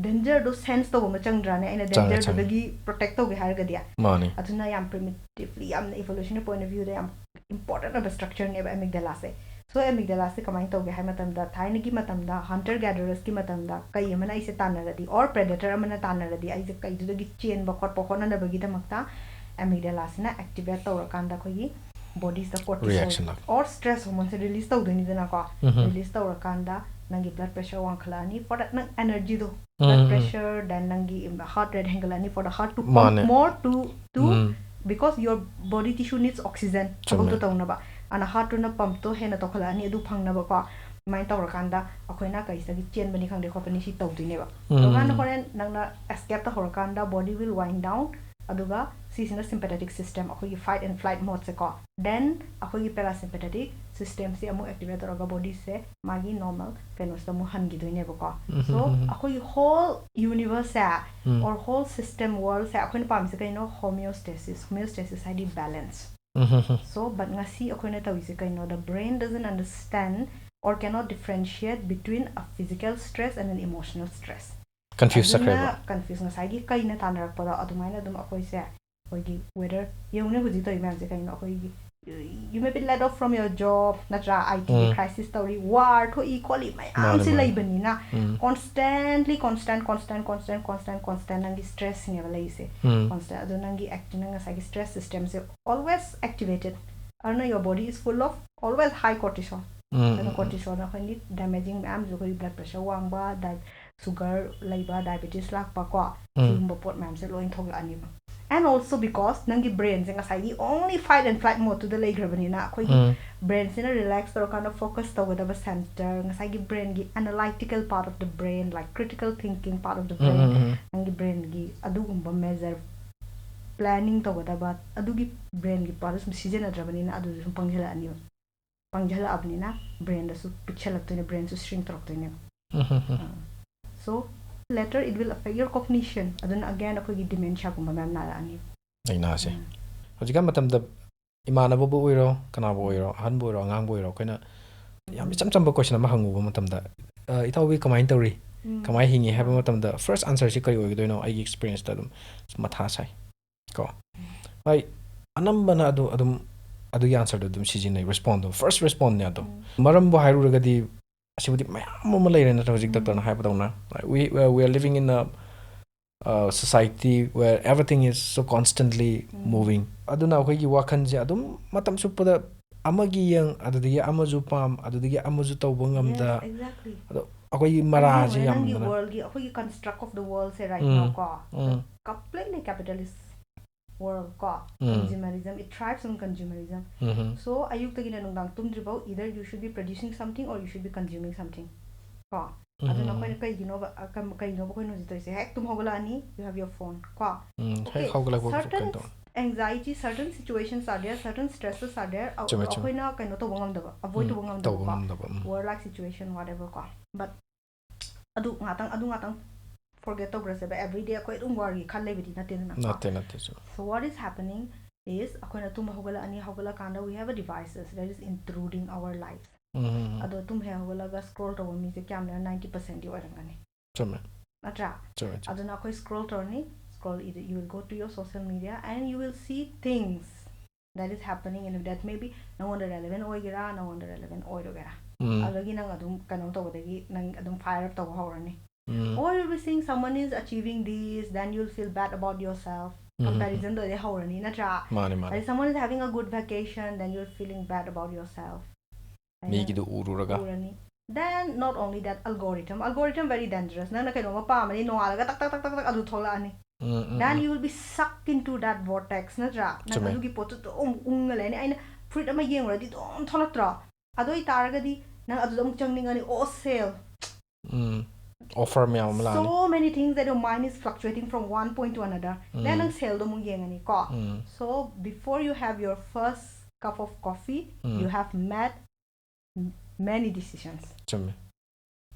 dangerꯗꯣ sense ꯇꯧꯕ ꯑꯃ ꯆꯪꯗ꯭ꯔꯥꯅꯦ? ꯑꯩꯅ ꯆꯪꯉꯦ, ꯆꯪꯉꯦ꯫ Dangerꯗꯨꯗꯒꯤ protect ꯇꯧꯒꯦ ꯍꯥꯏꯔꯒꯗꯤ꯫ ꯃꯥꯅꯦ꯫ ꯑꯗꯨꯅ ꯌꯥꯝ primitively, ꯌꯥꯝꯅ evolutionary point of viewꯗ ꯌꯥꯝ important ꯑꯣꯏꯕ structureꯅꯦꯕ amygdalaꯁꯦ꯫ So amygdalaꯁꯦ ꯀꯃꯥꯏꯅ ꯇꯧꯒꯦ ꯍꯥꯏ ꯃꯇꯝꯗ, ꯊꯥꯏꯅꯒꯤ ꯃꯇꯝꯗ, hunter gathererꯁꯀꯤ ꯃꯇꯝꯗ ꯀꯩ ꯑꯃꯅ ꯑꯩꯁꯦ ꯇꯥꯟꯅꯔꯗꯤ, or predator ꯑꯃꯅ ꯇꯥꯟꯅꯔꯗꯤ, ꯑꯩꯁꯦ ꯀꯩꯗꯨꯗꯒꯤ ꯆꯦꯟꯕ ꯈꯣꯠꯄ ꯍꯣꯠꯅꯅꯕꯒꯤꯗꯃꯛꯇ amygdalaꯁꯤꯅ activate ꯇꯧꯔꯀꯥꯟꯗ ꯑꯩꯈꯣꯏꯒꯤ ꯕꯣꯗꯤꯁꯤꯗ Reaction cortisol lakh- or stress hormoneꯁꯦ release ꯇꯧꯗꯣꯏꯅꯤꯗꯅꯀꯣ. Um. Release ꯇꯧꯔꯀꯥꯟꯗ ꯅꯪꯒꯤ blood pressure ꯋꯥꯡꯈꯠꯂꯛꯑꯅꯤ. For that, ꯅꯪ energyꯗꯣ, ꯎꯝ, blood ꯎꯝ. pressure, then ꯅꯪꯒꯤ heart rate ꯍꯦꯟꯒꯠꯂꯛꯑꯅꯤ, for the heart to pump ꯃꯥꯅꯦ. more to to um. because your body tissue needs oxygen ꯆꯨꯝꯃꯦ. ꯊꯕꯛꯇꯣ ꯇꯧꯅꯕ. ꯑꯗꯨꯅ heartꯇꯨꯅ pumpꯇꯣ ꯍꯦꯟꯅ ꯇꯧꯈꯠꯂꯛꯑꯅꯤ, ꯑꯗꯨ ꯐꯪꯅꯕꯀꯣ. ꯑꯗꯨꯃꯥꯏꯅ ꯇꯧꯔꯀꯥꯟꯗ ꯑꯩꯈꯣꯏꯅ ꯀꯩꯁꯤꯗꯒꯤ ꯆꯦꯟꯕꯅꯤ ꯈꯪꯗꯦ ꯈꯣꯠꯄꯅꯤ ꯁꯤ ꯇꯧꯗꯣꯏꯅꯦꯕ. ꯎꯝ. ꯇꯧꯀꯥꯟꯗ ꯍꯣꯔꯦꯟ ꯅꯪꯅ escape ꯇꯧꯍꯧꯔꯀꯥꯟꯗ body will wind down, ꯑꯗꯨꯒ ꯁꯤꯁꯤꯅ sympathetic system, ꯑꯩꯈꯣꯏꯒꯤ fight and flight modeꯁꯦꯀꯣ. Then ꯑꯩꯈꯣꯏꯒꯤ parasympathetic systemꯁꯦ ꯑꯃꯨꯛ activate ꯇꯧꯔꯒ ꯕꯣꯗꯤꯁꯦ ꯃꯥꯒꯤ normal ꯀꯩꯅꯣꯁꯤꯗ ꯑꯃꯨꯛ ꯍꯟꯈꯤꯗꯣꯏꯅꯦꯕꯀꯣ. ꯎꯝ, So ꯎꯝ, ꯎꯝ. ꯑꯩꯈꯣꯏꯒꯤ whole universeꯁꯦ um. or whole system worldꯁꯦ ꯑꯩꯈꯣꯏꯅ ꯄꯥꯝꯃꯤꯁꯦ ꯀꯩꯅꯣ? Homeostasis. Homeostasis ꯍꯥꯏꯗꯤ balance. Um, um, um. So, but ꯉꯁꯤ ꯑꯩꯈꯣꯏꯅ ꯇꯧꯔꯤꯁꯦ ꯀꯩꯅꯣ? The brain doesn't understand or cannot differentiate between a physical stress and an emotional stress. Confuse ꯆꯠꯈ꯭ꯔꯦꯕ. Confuse, ꯉꯁꯥꯏꯒꯤ ꯀꯩꯅ ꯇꯥꯟꯅꯔꯛꯄꯗꯣ ꯑꯗꯨꯃꯥꯏꯅ ꯑꯗꯨꯝ ꯑꯩꯈꯣꯏꯁꯦ ꯑꯩꯈꯣꯏꯒꯤ weather, ꯌꯦꯡꯉꯨꯅꯦ ꯍꯧꯖꯤꯛ ꯇꯧꯔꯤ ꯃꯌꯥꯝꯁꯦ ꯀꯩꯅꯣ? ꯑꯩꯈꯣꯏꯒꯤ you may be laid off from your job, ꯅꯠꯇ꯭ꯔꯥ? ITꯒꯤ ꯎꯝ. crisis ꯇꯧꯔꯤ, war ꯊꯣꯛꯏ ꯈꯣꯠꯂꯤ ꯃꯥꯅꯦ, ꯃꯌꯥꯝꯁꯦ ꯃꯥꯅꯦ. ꯂꯩꯕꯅꯤꯅ ꯎꯝ. constantly constant constant constant constant constant ꯅꯪꯒꯤ stressꯅꯦꯕ ꯂꯩꯔꯤꯁꯦ. ꯎꯝ. Constant, ꯑꯗꯣ ꯅꯪꯒꯤ act- ꯅꯪ ꯉꯁꯥꯏꯒꯤ stress systemꯁꯦ always activated. ꯑꯗꯨꯅ your body is full of always high cortisol. ꯎꯝ, ꯑꯗꯨꯅ ꯎꯝ, ꯎꯝ. Cortisolꯅ ꯑꯩꯈꯣꯏꯒꯤ damaging ꯃꯌꯥꯝꯁꯨ, ꯑꯩꯈꯣꯏꯒꯤ blood pressure ꯋꯥꯡꯕ, sugar ꯂꯩꯕ, diabetes ꯂꯥꯛꯄ ꯀꯣ, ꯎꯝ. ꯁꯤꯒꯨꯝꯕ ꯄꯣꯠ ꯃꯌꯥꯝꯁꯦ ꯂꯣꯏ ꯊꯣꯛꯂꯛꯑꯅꯤꯕ. And also because ꯅꯪꯒꯤ brainꯁꯦ ꯉꯁꯥꯏꯒꯤ only fight and flight modeꯇꯨꯗ ꯂꯩꯈ꯭ꯔꯕꯅꯤꯅ, ꯑꯩꯈꯣꯏꯒꯤ ꯎꯝ. brainꯁꯤꯅ relax ꯇꯧꯔꯀꯥꯟꯗ focus ꯇꯧꯒꯗꯕ center, ꯉꯁꯥꯏꯒꯤ brainꯒꯤ analytical part of the brain, like critical thinking part of the um, brain, ꯎꯝ, ꯎꯝ. ꯅꯪꯒꯤ brainꯒꯤ ꯑꯗꯨꯒꯨꯝꯕ major planning ꯇꯧꯒꯗꯕ ꯑꯗꯨꯒꯤ brainꯒꯤ part ꯁꯨꯝ ꯁꯤꯖꯤꯟꯅꯗ꯭ꯔꯕꯅꯤꯅ ꯑꯗꯨꯁꯨ ꯁꯨꯝ ꯄꯪꯁꯤꯜꯂꯛꯑꯅꯤꯕ. ꯄꯪꯁꯤꯜꯂꯛꯑꯕꯅꯤꯅ brainꯗꯁꯨ ꯄꯤꯛꯁꯜꯂꯛꯇꯣꯏꯅꯦ, brainꯁꯨ shrink ꯇꯧꯔꯛꯇꯣꯏꯅꯦꯕ. Um, um, um. So later it will affect your cognition. ꯑꯗꯨꯅ again ꯑꯩꯈꯣꯏꯒꯤ dementiaꯒꯨꯝꯕ ꯃꯌꯥꯝ ꯅꯥꯔꯛꯑꯅꯤ. ꯂꯥꯏꯅꯥꯁꯦ. ꯎꯝ. ꯍꯧꯖꯤꯛꯀꯥꯟ ꯃꯇꯝꯗ ꯏꯃꯥꯟꯅꯕꯕꯨ ꯑꯣꯏꯔꯣ, ꯀꯅꯥꯕꯨ ꯑꯣꯏꯔꯣ, ꯑꯍꯟꯕꯨ ꯑꯣꯏꯔꯣ, ꯑꯉꯥꯡꯕꯨ ꯑꯣꯏꯔꯣ, ꯑꯩꯈꯣꯏꯅ ꯌꯥꯝ ꯏꯆꯝ ꯆꯝꯕ question ꯑꯃ ꯍꯪꯉꯨꯕ ꯃꯇꯝꯗ, "ꯑ, ꯏꯇꯥꯎꯕꯤ ꯀꯃꯥꯏꯅ ꯇꯧꯔꯤ? ꯎꯝ. ꯀꯃꯥꯏꯅ ꯍꯤꯡꯉꯤ?" ꯍꯥꯏꯕ ꯑꯥ. ꯃꯇꯝꯗ first answerꯁꯤ ꯀꯔꯤ ꯑꯣꯏꯒꯗꯣꯏꯅꯣ? ꯑꯩꯒꯤ experienceꯇ ꯑꯗꯨꯝ ꯃꯊꯥ ꯁꯥꯏ ꯀꯣ. ꯍꯣꯏ, ꯑꯅꯝꯕꯅ ꯑꯗꯨ ꯑꯗꯨꯝ ꯑꯗꯨꯒꯤ answerꯗꯣ ꯑꯗꯨꯝ ꯁꯤꯖꯤꯟꯅꯩ, respondꯗꯣ, first respondꯅꯦ ꯑꯗꯣ. ꯎꯝ. ꯃꯔꯝꯕꯨ ꯍꯥꯏꯔꯨꯔꯒꯗꯤ ꯑꯁꯤꯕꯨꯗꯤ ꯃꯌꯥꯝ ꯑꯃ ꯂꯩꯔꯦ ꯅꯠꯇ꯭ꯔꯥ, ꯍꯧꯖꯤꯛ ꯎꯝ. doctorꯅ ꯍꯥꯏꯕꯗꯧꯅ. Like, we, we are living in a uh, society where everything is so constantly moving. ꯑꯗꯨꯅ ꯑꯩꯈꯣꯏꯒꯤ ꯋꯥꯈꯜꯁꯦ ꯑꯗꯨꯝ ꯃꯇꯝ ꯆꯨꯞꯄꯗ ꯑꯃꯒꯤ ꯌꯦꯡ, ꯑꯗꯨꯗꯒꯤ ꯑꯃꯁꯨ ꯄꯥꯝ, ꯑꯗꯨꯗꯒꯤ ꯑꯃꯁꯨ ꯇꯧꯕ ꯉꯝꯗ. Exactly. ꯑꯗꯣ ꯑꯩꯈꯣꯏꯒꯤ ꯃꯔꯥꯁꯦ ꯅꯪꯒꯤ ꯌꯥꯝꯅ worldꯒꯤ, ꯑꯩꯈꯣꯏꯒꯤ construct of the worldꯁꯦ right um, now ꯀꯣ, ꯎꯝ. completely capitalist world ꯀꯣ, ꯎꯝ. Consumerism, it thrives on consumerism. Um. So ꯑꯌꯨꯛꯇꯒꯤꯅ ꯅꯨꯡꯗꯥꯡ ꯇꯨꯝꯗ꯭ꯔꯤꯐꯥꯎ either you should be producing something or you should be consuming something ꯀꯣ. ꯎꯝ. ꯑꯗꯨꯅ ꯑꯩꯈꯣꯏꯅ ꯀꯩꯒꯤꯅꯣꯕ, ꯑ, ꯀꯝ- ꯀꯩꯒꯤꯅꯣꯕ ꯑꯩꯈꯣꯏꯅ ꯍꯧꯖꯤꯛ ꯇꯧꯔꯤꯁꯦ? ꯍꯦꯛ ꯇꯨꯝ ꯍꯧꯒꯠꯂꯛꯑꯅꯤ, you have your phone ꯀꯣ. ꯎꯝ. Okay, ꯍꯦꯛ ꯍꯧꯒꯠꯂꯛꯄ certain ꯀꯩꯅꯣ ꯇꯧ- anxiety, certain situations are there, certain stresses are there. ꯑ- ꯆꯨꯝꯃꯦ, ꯆꯨꯝꯃꯦ. ꯑꯩꯈꯣꯏꯅ ꯀꯩꯅꯣ ꯇꯧꯕ ꯉꯝꯗꯕ, avoid ꯎꯝ, ꯇꯧꯕ ꯉꯝꯗꯕ ꯇꯧꯕ ꯀꯣ. ꯉꯝꯗꯕ, ꯎꯝ. World like situation, whatever ꯀꯣ. But ꯑꯗꯨ ꯉꯥꯛꯇꯪ, ꯑꯗꯨ ꯉꯥꯛꯇꯪ forget ꯇꯧꯈ꯭ꯔꯁꯦꯕ. Everyday ꯑꯩꯈꯣꯏ ꯑꯗꯨꯝ worry ꯈꯜ ꯂꯩꯕꯗꯤ ꯅꯠꯇꯦꯗꯅ ꯀꯣ. ꯅꯠꯇꯦ, ꯅꯠꯇꯦ, ꯆꯨꯝꯃꯦ. So what is happening is ꯑꯩꯈꯣꯏꯅ ꯇꯨꯝꯕ ꯍꯧꯒꯠꯂꯛꯑꯅꯤ, ꯍꯧꯒꯠꯂꯛꯀꯥꯟꯗ we have a devices that is intruding our lives. ꯎꯝ. ꯑꯗꯣ ꯇꯨꯝ ꯍꯦꯛ ꯍꯧꯒꯠꯂꯒ scroll ꯇꯧꯕ ꯃꯤꯁꯦ ꯀꯌꯥꯝꯅ ninety percentꯗꯤ ꯑꯣꯏꯔꯝꯒꯅꯤ, ꯆꯨꯝꯃꯦ, ꯅꯠꯇ꯭ꯔꯥ? ꯆꯨꯝꯃꯦ, ꯆꯨꯝꯃꯦ. ꯑꯗꯨꯅ ꯑꯩꯈꯣꯏ scroll ꯇꯧꯔꯅꯤ, scroll, either you will go to your social media and you will see things that is happening in that maybe ꯅꯉꯣꯟꯗ relevant ꯑꯣꯏꯒꯦꯔꯥ, ꯅꯉꯣꯟꯗ relevant ꯑꯣꯏꯔꯣꯏꯒꯦꯔꯥ, ꯎꯝ. ꯑꯗꯨꯗꯒꯤ ꯅꯪ ꯑꯗꯨꯝ ꯀꯩꯅꯣ ꯇꯧꯕꯗꯒꯤ ꯅꯪ ꯑꯗꯨꯝ fire up ꯇꯧꯕ ꯍꯧꯔꯅꯤ. ꯎꯝ. Or you'll be seeing someone is achieving this, then you'll feel bad about yourself. Um. Comparison ꯇꯧꯗꯩ ꯍꯧꯔꯅꯤ, ꯅꯠꯇ꯭ꯔꯥ? ꯃꯥꯅꯦ, ꯃꯥꯅꯦ. ꯑꯗꯩ someone is having a good vacation, then you're feeling bad about yourself. ꯃꯤꯒꯤꯗꯨ ꯎꯔꯨꯔꯒ. ꯎꯔꯅꯤ. Then not only that, algorithm, algorithm very dangerous. ꯅꯪꯅ ꯀꯩꯅꯣꯝꯃ ꯄꯥꯝꯃꯅꯤ, ꯅꯣꯡꯉꯥꯜꯂꯒ ꯇꯛ ꯇꯛ ꯇꯛ ꯇꯛ ꯇꯛ ꯑꯗꯨ ꯊꯣꯛꯂꯛꯑꯅꯤ. ꯎꯝ, ꯎꯝ, Then um. you will be sucked into that vortex, ꯅꯠꯇ꯭ꯔꯥ? ꯅꯪ ꯆꯨꯝꯃꯦ. ꯑꯗꯨꯒꯤ ꯄꯣꯠꯇꯨ ꯑꯗꯨꯝ ꯎꯪꯉ ꯂꯩꯔꯅꯤ. ꯑꯩꯅ ꯐꯨꯔꯤꯠ ꯑꯃ ꯌꯦꯡꯉꯨꯔꯗꯤ ꯑꯗꯨꯝ ꯊꯣꯛꯂꯛꯇ꯭ꯔꯣ? ꯑꯗꯨ ꯑꯣꯏꯇꯥꯔꯒꯗꯤ ꯅꯪ ꯑꯗꯨꯗ ꯑꯃꯨꯛ ꯆꯪꯅꯤꯡꯉꯅꯤ, "Oh, sale." ꯎꯝ. Offer ꯃꯌꯥꯝ ꯑꯃ ꯂꯥꯛꯑꯅꯤ. So many things that your mind is fluctuating from one point to another. Then ꯎꯝ. ꯅꯪ saleꯗꯣ ꯑꯃꯨꯛ ꯌꯦꯡꯉꯅꯤꯀꯣ. ꯎꯝ. So before you have your first cup of coffee, um. you have made many decisions. ꯆꯨꯝꯃꯦ.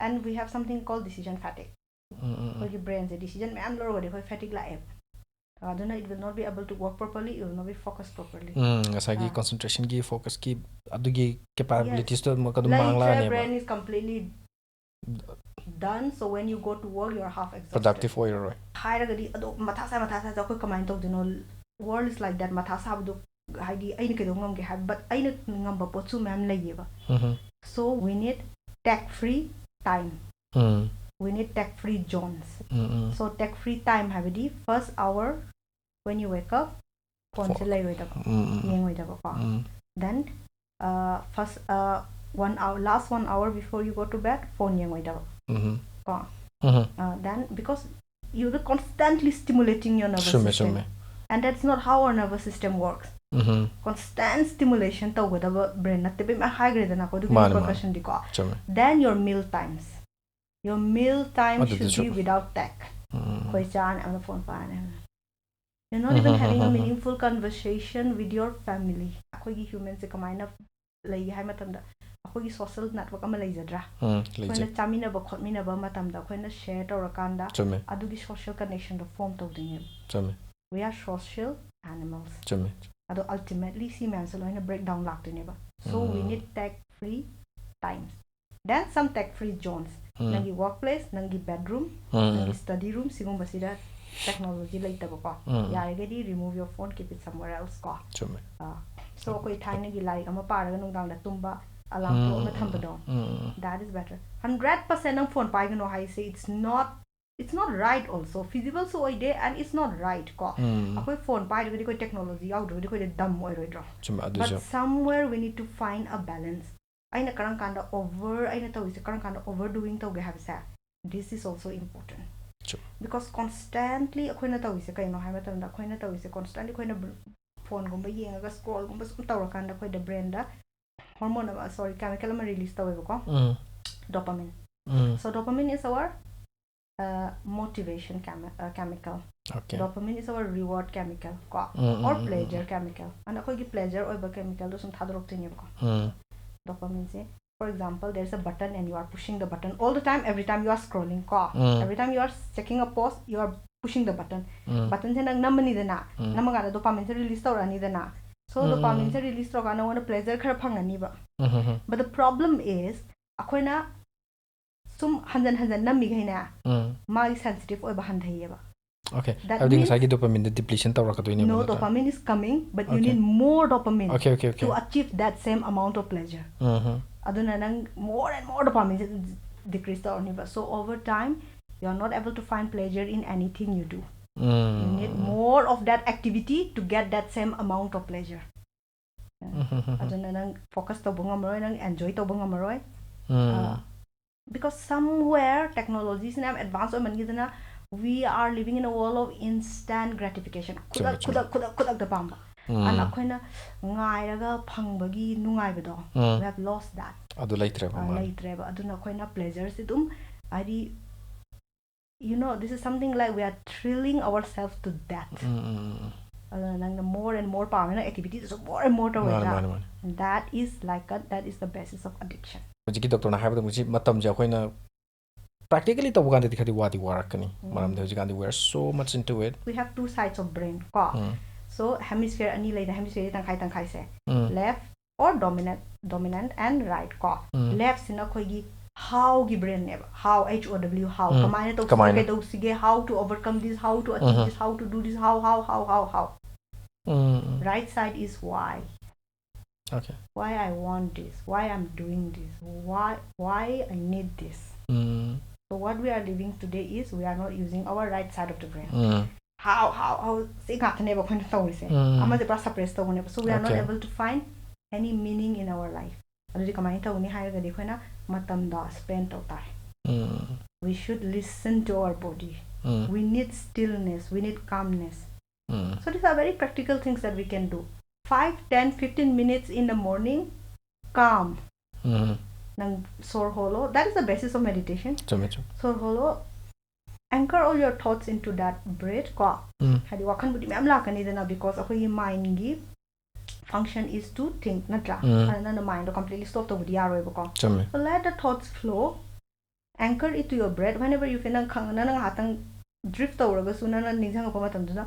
And we have something called decision fatigue. Um, um, um. ꯑꯩꯈꯣꯏꯒꯤ brainꯁꯦ decision ꯃꯌꯥꯝ ꯂꯧꯔꯒꯗꯤ ꯑꯩꯈꯣꯏ fatigue ꯂꯥꯛꯑꯦꯕ. ꯑꯗꯨꯅ it will not be able to work properly, it will not be focused properly. ꯎꯝ, ꯉꯁꯥꯏꯒꯤ ꯑꯥ. Concentrationꯒꯤ, focusꯒꯤ, ꯑꯗꯨꯒꯤ capabilitiesꯇꯣ ꯑꯗꯨꯝ ꯑꯗꯨꯝ ꯂꯩꯇ꯭ꯔꯦ, ꯃꯥꯡꯂꯛꯑꯅꯦꯕ. Brain is completely done, so when you go to work, you are half exhausted. Productive ꯑꯣꯏꯔꯔꯣꯏ. ꯍꯥꯏꯔꯒꯗꯤ ꯑꯗꯣ ꯃꯊꯥ ꯁꯥꯏ, ꯃꯊꯥ ꯁꯥꯏ, ꯑꯩꯈꯣꯏ ꯀꯃꯥꯏꯅ ꯇꯧꯗꯣꯏꯅꯣ? World is like that. ꯃꯊꯥ ꯁꯥꯕꯗꯣ, ꯍꯥꯏꯗꯤ ꯑꯩꯅ ꯀꯩꯗꯧ ꯉꯝꯒꯦ ꯍꯥꯏꯕ, but ꯑꯩꯅ ꯉꯝꯕ ꯄꯣꯠꯁꯨ ꯃꯌꯥꯝ ꯂꯩꯌꯦꯕ. ꯎꯝ. So we need tech free time. Um. we need tech free zones. Um um So tech free time ꯍꯥꯏꯕꯗꯤ first hour when you wake up, ꯐꯣꯟꯁꯦ phone. ꯂꯩꯔꯣꯏꯗꯕ, um um ꯌꯦꯡꯉꯣꯏꯗꯕꯀꯣ. Um Then uh, first uh, one hour, last one hour before you go to bed, phone ꯌꯦꯡꯉꯣꯏꯗꯕ. ꯎꯝ ꯀꯣ ꯎꯝ uh, then because you're constantly stimulating your nervous ꯆꯨꯝꯃꯦ system. ꯆꯨꯝꯃꯦ. And that's not how our nervous system works. Um Constant stimulation ꯇꯧꯒꯗꯕ brain ꯅꯠꯇꯦꯕ, ꯏꯃꯥ ꯍꯥꯏꯈ꯭ꯔꯦꯗꯅꯀꯣ ꯑꯗꯨꯒꯤ ꯃꯥꯅꯦ, ꯃꯥꯅꯦ. repercussion ꯗꯤꯀꯣ. ꯆꯨꯝꯃꯦ. Then your meal times, your meal time ꯑꯗꯨꯗꯤ should be ꯆꯨꯝꯃꯦ. without tech. ꯎꯝ ꯑꯩꯈꯣꯏ ꯆꯥꯅ ꯑꯃꯅ phone ꯄꯥꯏꯔꯅꯤ. You're not even having a meaningful conversation with your family. ꯑꯩꯈꯣꯏꯒꯤ human ꯁꯦ ꯀꯃꯥꯏꯅ ꯂꯩꯒꯦ ꯍꯥꯏ ꯃꯇꯝꯗ, ꯑꯩꯈꯣꯏꯒꯤ social network ꯑꯃ ꯂꯩꯖꯗ꯭ꯔꯥ? ꯎꯝ ꯑꯩꯈꯣꯏꯅ ꯂꯩꯖꯩ. ꯆꯥꯃꯤꯟꯅꯕ ꯈꯣꯠꯃꯤꯟꯅꯕ ꯃꯇꯝꯗ ꯑꯩꯈꯣꯏꯅ share ꯇꯧꯔꯀꯥꯟꯗ ꯆꯨꯝꯃꯦ. ꯑꯗꯨꯒꯤ social connection ꯗꯣ form ꯇꯧꯗꯣꯏꯅꯦꯕ. ꯆꯨꯝꯃꯦ. We are social animals. ꯆꯨꯝꯃꯦ. ꯑꯗꯣ ultimately ꯁꯤ ꯃꯌꯥꯝꯁꯦ ꯂꯣꯏꯅ breakdown ꯂꯥꯛꯇꯣꯏꯅꯦꯕ. So we um. need tech free times. Then some tech free zones. ꯎꯝ. ꯅꯪꯒꯤ workplace, ꯅꯪꯒꯤ bedroom, ꯎꯝ ꯅꯪꯒꯤ study room, ꯁꯤꯒꯨꯝꯕꯁꯤꯗ technology ꯂꯩꯇꯕꯀꯣ. ꯎꯝ. ꯌꯥꯔꯒꯗꯤ remove your phone, keep it somewhere else ꯀꯣ. ꯆꯨꯝꯃꯦ. ꯑꯥ, so ꯑꯩꯈꯣꯏ ꯊꯥꯏꯅꯒꯤ ꯂꯥꯏꯔꯤꯛ ꯑꯃ ꯄꯥꯔꯒ ꯅꯨꯡꯗꯥꯡꯗ ꯇꯨꯝꯕ, alarm clock ꯑꯃ ꯊꯝꯕꯗꯣ, ꯎꯝ ꯎꯝ that is better. Hundred percent ꯅꯪ ꯐꯣꯟ ꯄꯥꯏꯒꯅꯣ ꯍꯥꯏꯁꯦ, it's not, it's not right also. Feasible ꯁꯨ ꯑꯣꯏꯗꯦ and it's not right ꯀꯣ. ꯎꯝ ꯑꯩꯈꯣꯏ ꯐꯣꯟ ꯄꯥꯏꯗ꯭ꯔꯒꯗꯤ, ꯑꯩꯈꯣꯏ technology ꯌꯥꯎꯗ꯭ꯔꯒꯗꯤ ꯑꯩꯈꯣꯏꯗꯤ dumb ꯑꯣꯏꯔꯣꯏꯗ꯭ꯔꯣ? ꯆꯨꯝꯃꯦ. But ꯑꯗꯨꯁꯨ somewhere we need to find a balance. ꯑꯩꯅ ꯀꯔꯝ ꯀꯥꯟꯗ over, ꯑꯩꯅ ꯇꯧꯔꯤꯁꯦ ꯀꯔꯝ ꯀꯥꯟꯗ overdoing ꯇꯧꯒꯦ ꯍꯥꯏꯕꯁꯦ, this is also important. ꯆꯨꯝꯃꯦ. Because constantly ꯑꯩꯈꯣꯏꯅ ꯇꯧꯔꯤꯁꯦ ꯀꯩꯅꯣ ꯍꯥꯏꯕ ꯃꯇꯝꯗ, ꯑꯩꯈꯣꯏꯅ ꯇꯧꯔꯤꯁꯦ constantly ꯑꯩꯈꯣꯏꯅ ꯐꯣꯟꯒꯨꯝꯕ ꯌꯦꯡꯉꯒ scrollꯒꯨꯝꯕ ꯁꯨꯝ ꯇꯧꯔꯀꯥꯟꯗ ꯑꯩꯈꯣꯏꯗ brainꯗ hormone ꯑꯃ, sorry, chemical ꯑꯃ release ꯇꯧꯋꯦꯕꯀꯣ, ꯎꯝ dopamine. Um So dopamine is our uh, motivation chemi- uh, chemical. Okay. Dopamine is our reward chemical ꯀꯣ, um, um, or um, pleasure um. chemical. And ꯑꯩꯈꯣꯏꯒꯤ pleasure ꯑꯣꯏꯕ chemicalꯗꯣ ꯁꯨꯝ ꯊꯥꯗꯣꯔꯛꯇꯣꯏꯅꯦꯕꯀꯣ. ꯎꯝ Dopamineꯁꯦ, for example, there's a button and you are pushing the button all the time, every time you are scrolling ꯀꯣ. ꯎꯝ. Every time you are checking a post, you are pushing the button. ꯎꯝ Buttonꯁꯦ ꯅꯪ ꯅꯝꯃꯅꯤꯗꯅ, ꯎꯝ. ꯅꯝꯃꯀꯥꯟꯗ dopamineꯁꯦ release ꯇꯧꯔꯛꯑꯅꯤꯗꯅ. So ꯎꯝ, ꯎꯝ. dopamineꯁꯦ release ꯇꯧꯔꯀꯥꯟꯗ ꯅꯉꯣꯟꯗ pleasure ꯈꯔ ꯐꯪꯉꯅꯤꯕ. ꯎꯝ um um. But the problem is, ꯑꯩꯈꯣꯏꯅ ꯁꯨꯝ ꯍꯟꯖꯟ ꯍꯟꯖꯟ ꯅꯝꯃꯤꯈꯩꯅꯦ, ꯎꯝ ꯃꯥꯒꯤ sensitive ꯑꯣꯏꯕ ꯍꯟꯊꯩꯌꯦꯕ. Okay. That ꯍꯥꯏꯕꯗꯤ means- ꯉꯁꯥꯏꯒꯤ dopamineꯗ depletion ꯇꯧꯔꯛꯀꯗꯣꯏꯅꯦꯕ. No, ꯅꯠꯇ꯭ꯔꯥ? Dopamine is coming, but you Okay. need more dopamine Okay, okay, okay. To achieve that same amount of pleasure. ꯎꯝ ꯎꯝ. ꯑꯗꯨꯅ ꯅꯪ more and more dopamineꯁꯦ decrease ꯇꯧꯔꯅꯤꯕ. So over time, you are not able to find pleasure in anything you do. You need more of that activity to get that same amount of pleasure. ꯑꯗꯨꯅ ꯅꯪ focus ꯇꯧꯕ ꯉꯝꯃꯔꯣꯏ, ꯅꯪ enjoy ꯇꯧꯕ ꯉꯝꯃꯔꯣꯏ. Because somewhere technology ꯁꯤꯅ ꯌꯥꯝ advance ꯑꯣꯏꯃꯟꯈꯤꯗꯅ, we are living in a world of instant gratification. ꯈꯨꯗꯛ ꯈꯨꯗꯛ ꯈꯨꯗꯛ ꯈꯨꯗꯛꯇ ꯄꯥꯝꯕ. ꯑꯗꯨꯅ ꯑꯩꯈꯣꯏꯅ ꯉꯥꯏꯔꯒ ꯐꯪꯕꯒꯤ ꯅꯨꯡꯉꯥꯏꯕꯗꯣ, we have lost that. ꯑꯗꯨ ꯂꯩꯇ꯭ꯔꯦꯕ꯫ ꯂꯩꯇ꯭ꯔꯦꯕ. ꯑꯗꯨꯅ ꯑꯩꯈꯣꯏꯅ pleasure ꯁꯤ ꯑꯗꯨꯝ, ꯍꯥꯏꯗꯤ, you know, this is something like we are thrilling ourselves to death. ꯑꯗꯨꯅ ꯅꯪꯅ more and more ꯄꯥꯝꯃꯦꯅ activity ꯗꯨꯁꯨ more and more ꯇꯧꯋꯦꯗ꯫ ꯃꯥꯅꯦ, ꯃꯥꯅꯦ, ꯃꯥꯅꯦ꯫ That is like a, that is the basis of addiction. ꯍꯧꯖꯤꯛꯀꯤ ꯗꯣꯛꯇꯔꯅ ꯍꯥꯏꯕꯗ ꯍꯧꯖꯤꯛ ꯃꯇꯝꯁꯦ ꯑꯩꯈꯣꯏꯅ practically ꯇꯧꯕ ꯀꯥꯟꯗꯗꯤ ꯈꯔꯗꯤ ꯋꯥꯗꯤ ꯋꯥꯔꯛꯀꯅꯤ꯫ ꯃꯔꯝꯗꯤ ꯍꯧꯖꯤꯛꯀꯥꯟꯗꯤ we are so much into it. We have two sides of brain ꯀꯣ꯫ So hemisphere ꯑꯅꯤ ꯂꯩꯗ, hemisphere ꯇꯪꯈꯥꯏ ꯇꯪꯈꯥꯏꯁꯦ꯫ Left or dominant, dominant and right ꯀꯣ꯫ Left ꯁꯤꯅ ꯑꯩꯈꯣꯏꯒꯤ how ꯒꯤ brain ꯅꯦꯕ꯫ How, H O W, how. ꯀꯃꯥꯏꯅ ꯇꯧꯁꯤꯒꯦ, ꯀꯃꯥꯏꯅ? ꯀꯩꯗꯧꯁꯤꯒꯦ, how to overcome this, how to achieve this, how to do this, how, how, how, how, how. Um, um, um. Right side is why. Okay. Why I want this, why I'm doing this, why, why I need this. Um, So what we are living today is we are not using our right side of the brain. Um, How, how, how, ꯁꯤ ꯉꯥꯛꯇꯅꯦꯕ ꯑꯩꯈꯣꯏꯅ ꯇꯧꯔꯤꯁꯦ꯫ ꯎꯝ꯫ ꯑꯃꯁꯦ ꯄꯨꯔꯥ suppress ꯇꯧꯕꯅꯦꯕ꯫ So we are not Okay. able to find any meaning in our life. ꯑꯗꯨꯗꯤ ꯀꯃꯥꯏꯅ ꯇꯧꯅꯤ ꯍꯥꯏꯔꯒꯗꯤ ꯑꯩꯈꯣꯏꯅ ꯃꯇꯝꯗꯣ spend ꯇꯧ ꯇꯥꯔꯦ꯫ ꯎꯝ, We should listen to our body. Um, We need stillness, we need calmness. Um. So these are very practical things that we can do. Five, ten, fifteen minutes in the morning, calm. ꯎꯝ꯫ ꯅꯪ ꯁꯣꯔ ꯍꯣꯜꯂꯣ. That is the basis of meditation. ꯆꯨꯝꯃꯦ, ꯆꯨꯝꯃꯦ꯫ ꯁꯣꯔ ꯍꯣꯜꯂꯣ. Anchor all your thoughts into that breath ꯀꯣ꯫ ꯎꯝ꯫ ꯍꯥꯏꯗꯤ ꯋꯥꯈꯜꯕꯨꯗꯤ ꯃꯌꯥꯝ ꯂꯥꯛꯀꯅꯤꯗꯅ, because ꯑꯩꯈꯣꯏꯒꯤ mind ꯒꯤ function is to think, ꯅꯠꯇ꯭ꯔꯥ? ꯎꯝ꯫ ꯑꯗꯨꯅ ꯅꯪꯅ mind ꯗꯣ completely stop ꯇꯧꯕꯗꯤ ꯌꯥꯔꯣꯏꯕꯀꯣ꯫ ꯆꯨꯝꯃꯦ꯫ So let the thoughts flow. Anchor it to your breath whenever you feel. ꯅꯪ ꯈꯪ-, ꯅꯪꯅ ꯉꯥꯏꯍꯥꯛꯇꯪ drift ꯇꯧꯔꯒꯁꯨ, ꯅꯪꯅ ꯅꯤꯡꯁꯤꯡꯉꯛꯄ ꯃꯇꯝꯗꯨꯗ,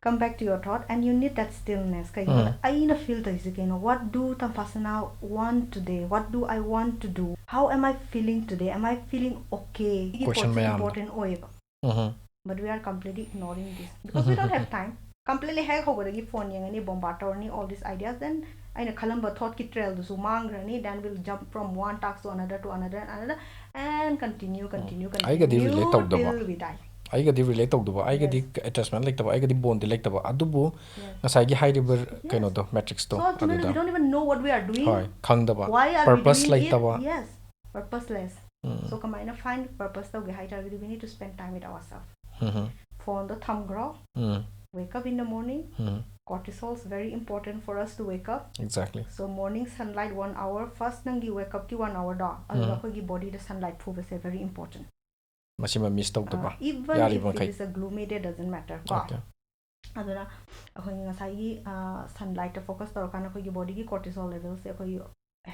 come back to your thought and you need that stillness. ꯀꯩꯒꯤꯅꯣꯗ, ꯎꯝ꯫ ꯑꯩꯅ feel ꯇꯧꯔꯤꯁꯦ ꯀꯩꯅꯣ? What do Tampasana want today? What do I want to do? How am I feeling today? Am I feeling okay? ꯁꯤꯒꯤ Question ꯄꯣꯠꯁꯦ ꯃꯌꯥꯝꯗꯣ꯫ Important ꯑꯣꯏꯌꯦꯕ꯫ ꯎꯝ꯫ But we are completely ignoring this because we don't have time. Completely ꯍꯦꯛ ꯍꯧꯕꯗꯒꯤ phone ꯌꯦꯡꯉꯅꯤ, bombard ꯇꯧꯔꯅꯤ, all these ideas, then ꯑꯩꯅ ꯈꯜꯂꯝꯕ ꯊꯣꯠꯀꯤ ꯇ꯭ꯔꯦꯜꯗꯨꯁꯨ ꯃꯥꯡꯈ꯭ꯔꯅꯤ, then we'll jump from one task to another to another and another and continue continue continue ꯑꯩꯒꯗꯤ relate ꯇꯧꯗꯕ꯫ till we die. ꯑꯩꯒꯗꯤ relate ꯇꯧꯗꯕ, ꯑꯩꯒꯗꯤ attachment ꯂꯩꯇꯕ, ꯑꯩꯒꯗꯤ bondꯗꯤ ꯂꯩꯇꯕ, ꯑꯗꯨꯕꯨ Yes. ꯉꯁꯥꯏꯒꯤ ꯍꯥꯏꯔꯤꯕ ꯀꯩꯅꯣꯗꯣ, matrixꯇꯣ So ultimately, we ꯑꯗꯨꯗ don't even know what we are doing. ꯍꯣꯏ, ꯈꯪꯗꯕ, Why are we purpose doing ꯂꯩꯇꯕ꯫ It? Yes, purposeless. Um, So ꯀꯃꯥꯏꯅ find purpose ꯇꯧꯒꯦ ꯍꯥꯏ ꯇꯥꯔꯒꯗꯤ, we need to spend time with ourselves. Um, Phoneꯗꯣ ꯊꯝꯈ꯭ꯔꯣ, um, wake up in the morning. Um, Cortisol is very important for us to wake up. exactly. So morning sunlight one hour, first ꯅꯪꯒꯤ wake upꯀꯤ one hourꯗꯣ, ꯑꯗꯨꯗ ꯎꯝ, ꯑꯩꯈꯣꯏꯒꯤ bodyꯗ sunlight ꯐꯨꯕꯁꯦ very important. ꯃꯁꯤꯃ miss ꯇꯧꯗꯕ, Uh, even if ꯌꯥꯔꯤꯕ it ꯃꯈꯩ꯫ Is a gloomy day, doesn't matter ꯀꯣ. Okay. ꯑꯗꯨꯅ ꯑꯩꯈꯣꯏꯒꯤ ꯉꯁꯥꯏꯒꯤ ꯁꯟꯂꯥꯏꯠꯇ focus ꯇꯧꯔꯀꯥꯟꯗ ꯑꯩꯈꯣꯏꯒꯤ bodyꯒꯤ cortisol levelsꯁꯦ ꯑꯩꯈꯣꯏꯒꯤ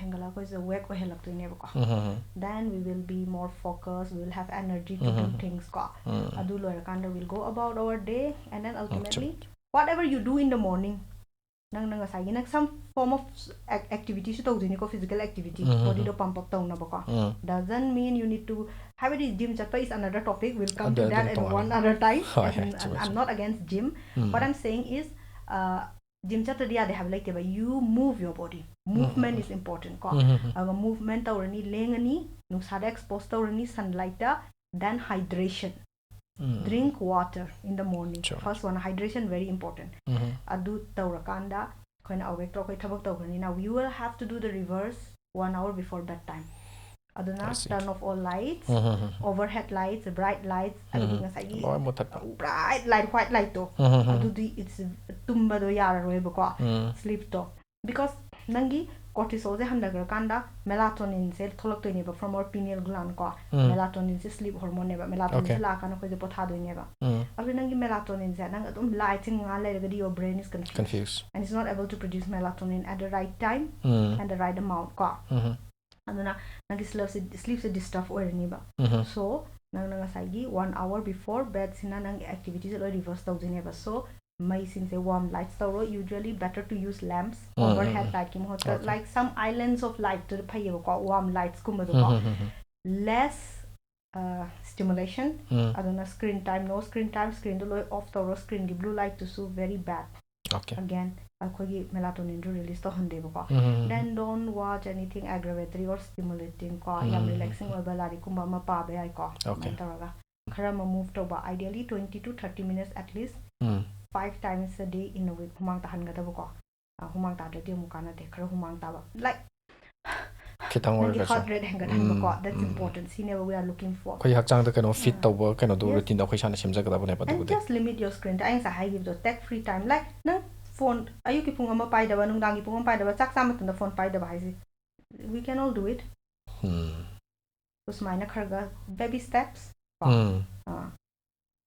ꯍꯦꯟꯒꯠꯂꯛ ꯑꯩꯈꯣꯏꯁꯦ wake ꯑꯣꯏꯍꯜꯂꯛꯇꯣꯏꯅꯦꯕꯀꯣ. Um, um, um. Then we will be more focused, we will have energy to do um, um. things ꯀꯣ. ꯎꯝ, ꯎꯝ. ꯑꯗꯨ ꯂꯣꯏꯔꯀꯥꯟꯗ we'll go about our day and then um, ultimately ꯆꯨꯝꯃꯤ. Whatever you do in the morning, ꯅꯪꯅ ꯉꯁꯥꯏꯒꯤ ꯅꯪ some form of ac- activityꯁꯨ ꯇꯧꯗꯣꯏꯅꯤꯀꯣ, physical activity, um, um, bodyꯗꯣ um. pump up ꯇꯧꯅꯕꯀꯣ. Um. Doesn't mean you need to, ꯍꯥꯏꯕꯗꯤ gym ꯆꯠꯄ is another topic, we'll come ꯑꯗꯨ to that ꯑꯗꯨꯝ in ꯇꯣꯉꯥꯟꯅ꯫ One other time. ꯍꯣꯏ, As ꯍꯣꯏ, in, ꯆꯨꯝꯃꯦ, I'm ꯆꯨꯝꯃꯦ꯫ not against gym, um. What I'm saying is, uh, gym ꯆꯠꯇ꯭ꯔꯗꯤ ꯌꯥꯗꯦ ꯍꯥꯏꯕ ꯂꯩꯇꯦꯕ. You move your body. Movement um. Is important ꯀꯣ. ꯎꯝ, ꯎꯝ, ꯎꯝ. ꯑꯗꯨꯒ movement ꯇꯧꯔꯅꯤ, ꯂꯦꯡꯉꯅꯤ, ꯅꯨꯡꯁꯥꯗ expose ꯇꯧꯔꯅꯤ, sunlightꯇ, then hydration. Um. Drink water in the morning. Sure. First one, hydration very important. ꯎꯝ. ꯑꯗꯨ ꯇꯧꯔꯀꯥꯟꯗ ꯑꯩꯈꯣꯏꯅ awakeꯇ ꯑꯩꯈꯣꯏ ꯊꯕꯛ ꯇꯧꯈ꯭ꯔꯅꯤꯅ, we will have to do the reverse one hour before bedtime. ꯑꯗꯨꯅ I see. Turn off all lights, um, um, um. Overhead lights, bright lights, ꯑꯗꯨꯒ ꯎꯝ. ꯉꯁꯥꯏꯒꯤ ꯂꯣꯏ ꯃꯨꯊꯠꯄ꯫ Bright light, white lightꯇꯣ, ꯎꯝ, ꯎꯝ, ꯎꯝ. ꯑꯗꯨꯗꯤ it's ꯇꯨꯝꯕꯗꯣ ꯌꯥꯔꯔꯣꯏꯕꯀꯣ, ꯎꯝ. Sleepꯇꯣ. Because ꯅꯪꯒꯤ cortisolꯁꯦ ꯍꯟꯊꯈ꯭ꯔꯀꯥꯟꯗ melatoninꯁꯦ ꯊꯣꯛꯂꯛꯇꯣꯏꯅꯦꯕ from our pineal gland ꯀꯣ. ꯎꯝ. Melatoninꯁꯦ sleep hormoneꯅꯦꯕ. Melatoninꯁꯦ Okay. Laaꯛꯀꯥꯟꯗ ꯑꯩꯈꯣꯏꯁꯦ ꯄꯣꯊꯥꯗꯣꯏꯅꯦꯕ. ꯎꯝ. ꯑꯗꯨ ꯅꯪꯒꯤ melatoninꯁꯦ ꯅꯪ ꯑꯗꯨꯝ lightꯁꯦ ꯉꯥ ꯂꯩꯔꯒꯗꯤ your brain is confused. Confused. And it's not able to produce melatonin at the right time um. And the right amount ꯀꯣ. ꯎꯝ. ꯑꯗꯨꯅ ꯅꯪꯒꯤ sleepꯁꯦ, sleepꯁꯦ disturb ꯑꯣꯏꯔꯅꯤꯕ. ꯎꯝ. So ꯅꯪꯅ ꯉꯁꯥꯏꯒꯤ one hour before bedꯁꯤꯅ ꯅꯪꯒꯤ activityꯁꯦ ꯂꯣꯏ reverse ꯇꯧꯗꯣꯏꯅꯦꯕ. So ꯃꯩꯁꯤꯡꯁꯦ warm lights ꯇꯧꯔꯣ. Usually better to use lamps, um, um, overhead ꯎꯝ. Lightꯀꯤ ꯃꯍꯨꯠꯇ. Okay. Like some islands of lightꯇꯨꯗꯤ ꯐꯩꯌꯦꯕꯀꯣ, warm lightsꯀꯨꯝꯕꯗꯣꯀꯣ. ꯎꯝ, ꯎꯝ, ꯎꯝ. Less uh, stimulation. ꯎꯝ. ꯑꯗꯨꯅ screen time, no screen time, screenꯗꯣ ꯂꯣꯏ off ꯇꯧꯔꯣ. Screenꯒꯤ blue lightꯇꯨꯁꯨ very bad. Okay. Again, ꯑꯩꯈꯣꯏꯒꯤ melatoninꯗꯨ release ꯇꯧꯍꯟꯗꯦꯕꯀꯣ. Um. Then don't watch anything aggravatory or stimulating ꯀꯣ, ꯌꯥꯝ ꯎꯝ. relaxing ꯑꯣꯏꯕ ꯂꯥꯏꯔꯤꯛꯀꯨꯝꯕ ꯑꯃ ꯄꯥꯕ ꯌꯥꯏꯀꯣ. Okay. ꯑꯗꯨꯃꯥꯏꯅ ꯇꯧꯔꯒ ꯈꯔ ꯑꯃ move ꯇꯧꯕ, ideally twenty to thirty minutes at least, um. five times a day in a week ꯍꯨꯃꯥꯡ ꯇꯥꯍꯟꯒꯗꯕꯀꯣ. ꯑ, ꯍꯨꯃꯥꯡ ꯇꯥꯗ꯭ꯔꯗꯤ ꯑꯃꯨꯛ ꯀꯥꯟꯅꯗꯦ, ꯈꯔ ꯍꯨꯃꯥꯡ ꯇꯥꯕ, like, ꯈꯤꯇꯪ ꯅꯪꯒꯤ ꯑꯣꯏꯔꯒꯁꯨ. Heart rate ꯍꯦꯟꯒꯠꯍꯟꯕꯀꯣ. Um, That's um. important. ꯁꯤꯅꯦꯕ we are looking for. ꯑꯩꯈꯣꯏ ꯍꯛꯆꯥꯡꯗ ꯀꯩꯅꯣ fit Yes. ꯇꯧꯕ ꯀꯩꯅꯣꯗꯣ, Yes. Routinedꯣ ꯑꯩꯈꯣꯏ ꯏꯁꯥꯅ ꯁꯦꯝꯖꯒꯗꯕꯅꯦꯕ And ꯑꯗꯨꯕꯨꯗꯤ. Just limit your screen time. ꯑꯩ ꯉꯁꯥꯏ ꯍꯥꯏꯈꯤꯕꯗꯣ, take free time. Like, ꯅꯪ phone ꯑꯌꯨꯛꯀꯤ ꯄꯨꯡ ꯑꯃ ꯄꯥꯏꯗꯕ, ꯅꯨꯡꯗꯥꯡꯒꯤ ꯄꯨꯡ ꯑꯃ ꯄꯥꯏꯗꯕ, ꯆꯥꯛ ꯆꯥ ꯃꯇꯝꯗ phone ꯄꯥꯏꯗꯕ ꯍꯥꯏꯁꯦ, we can all do it. ꯎꯝ. ꯁꯨꯃꯥꯏꯅ ꯈꯔꯒ baby steps. ꯎꯝ. ꯑꯥ.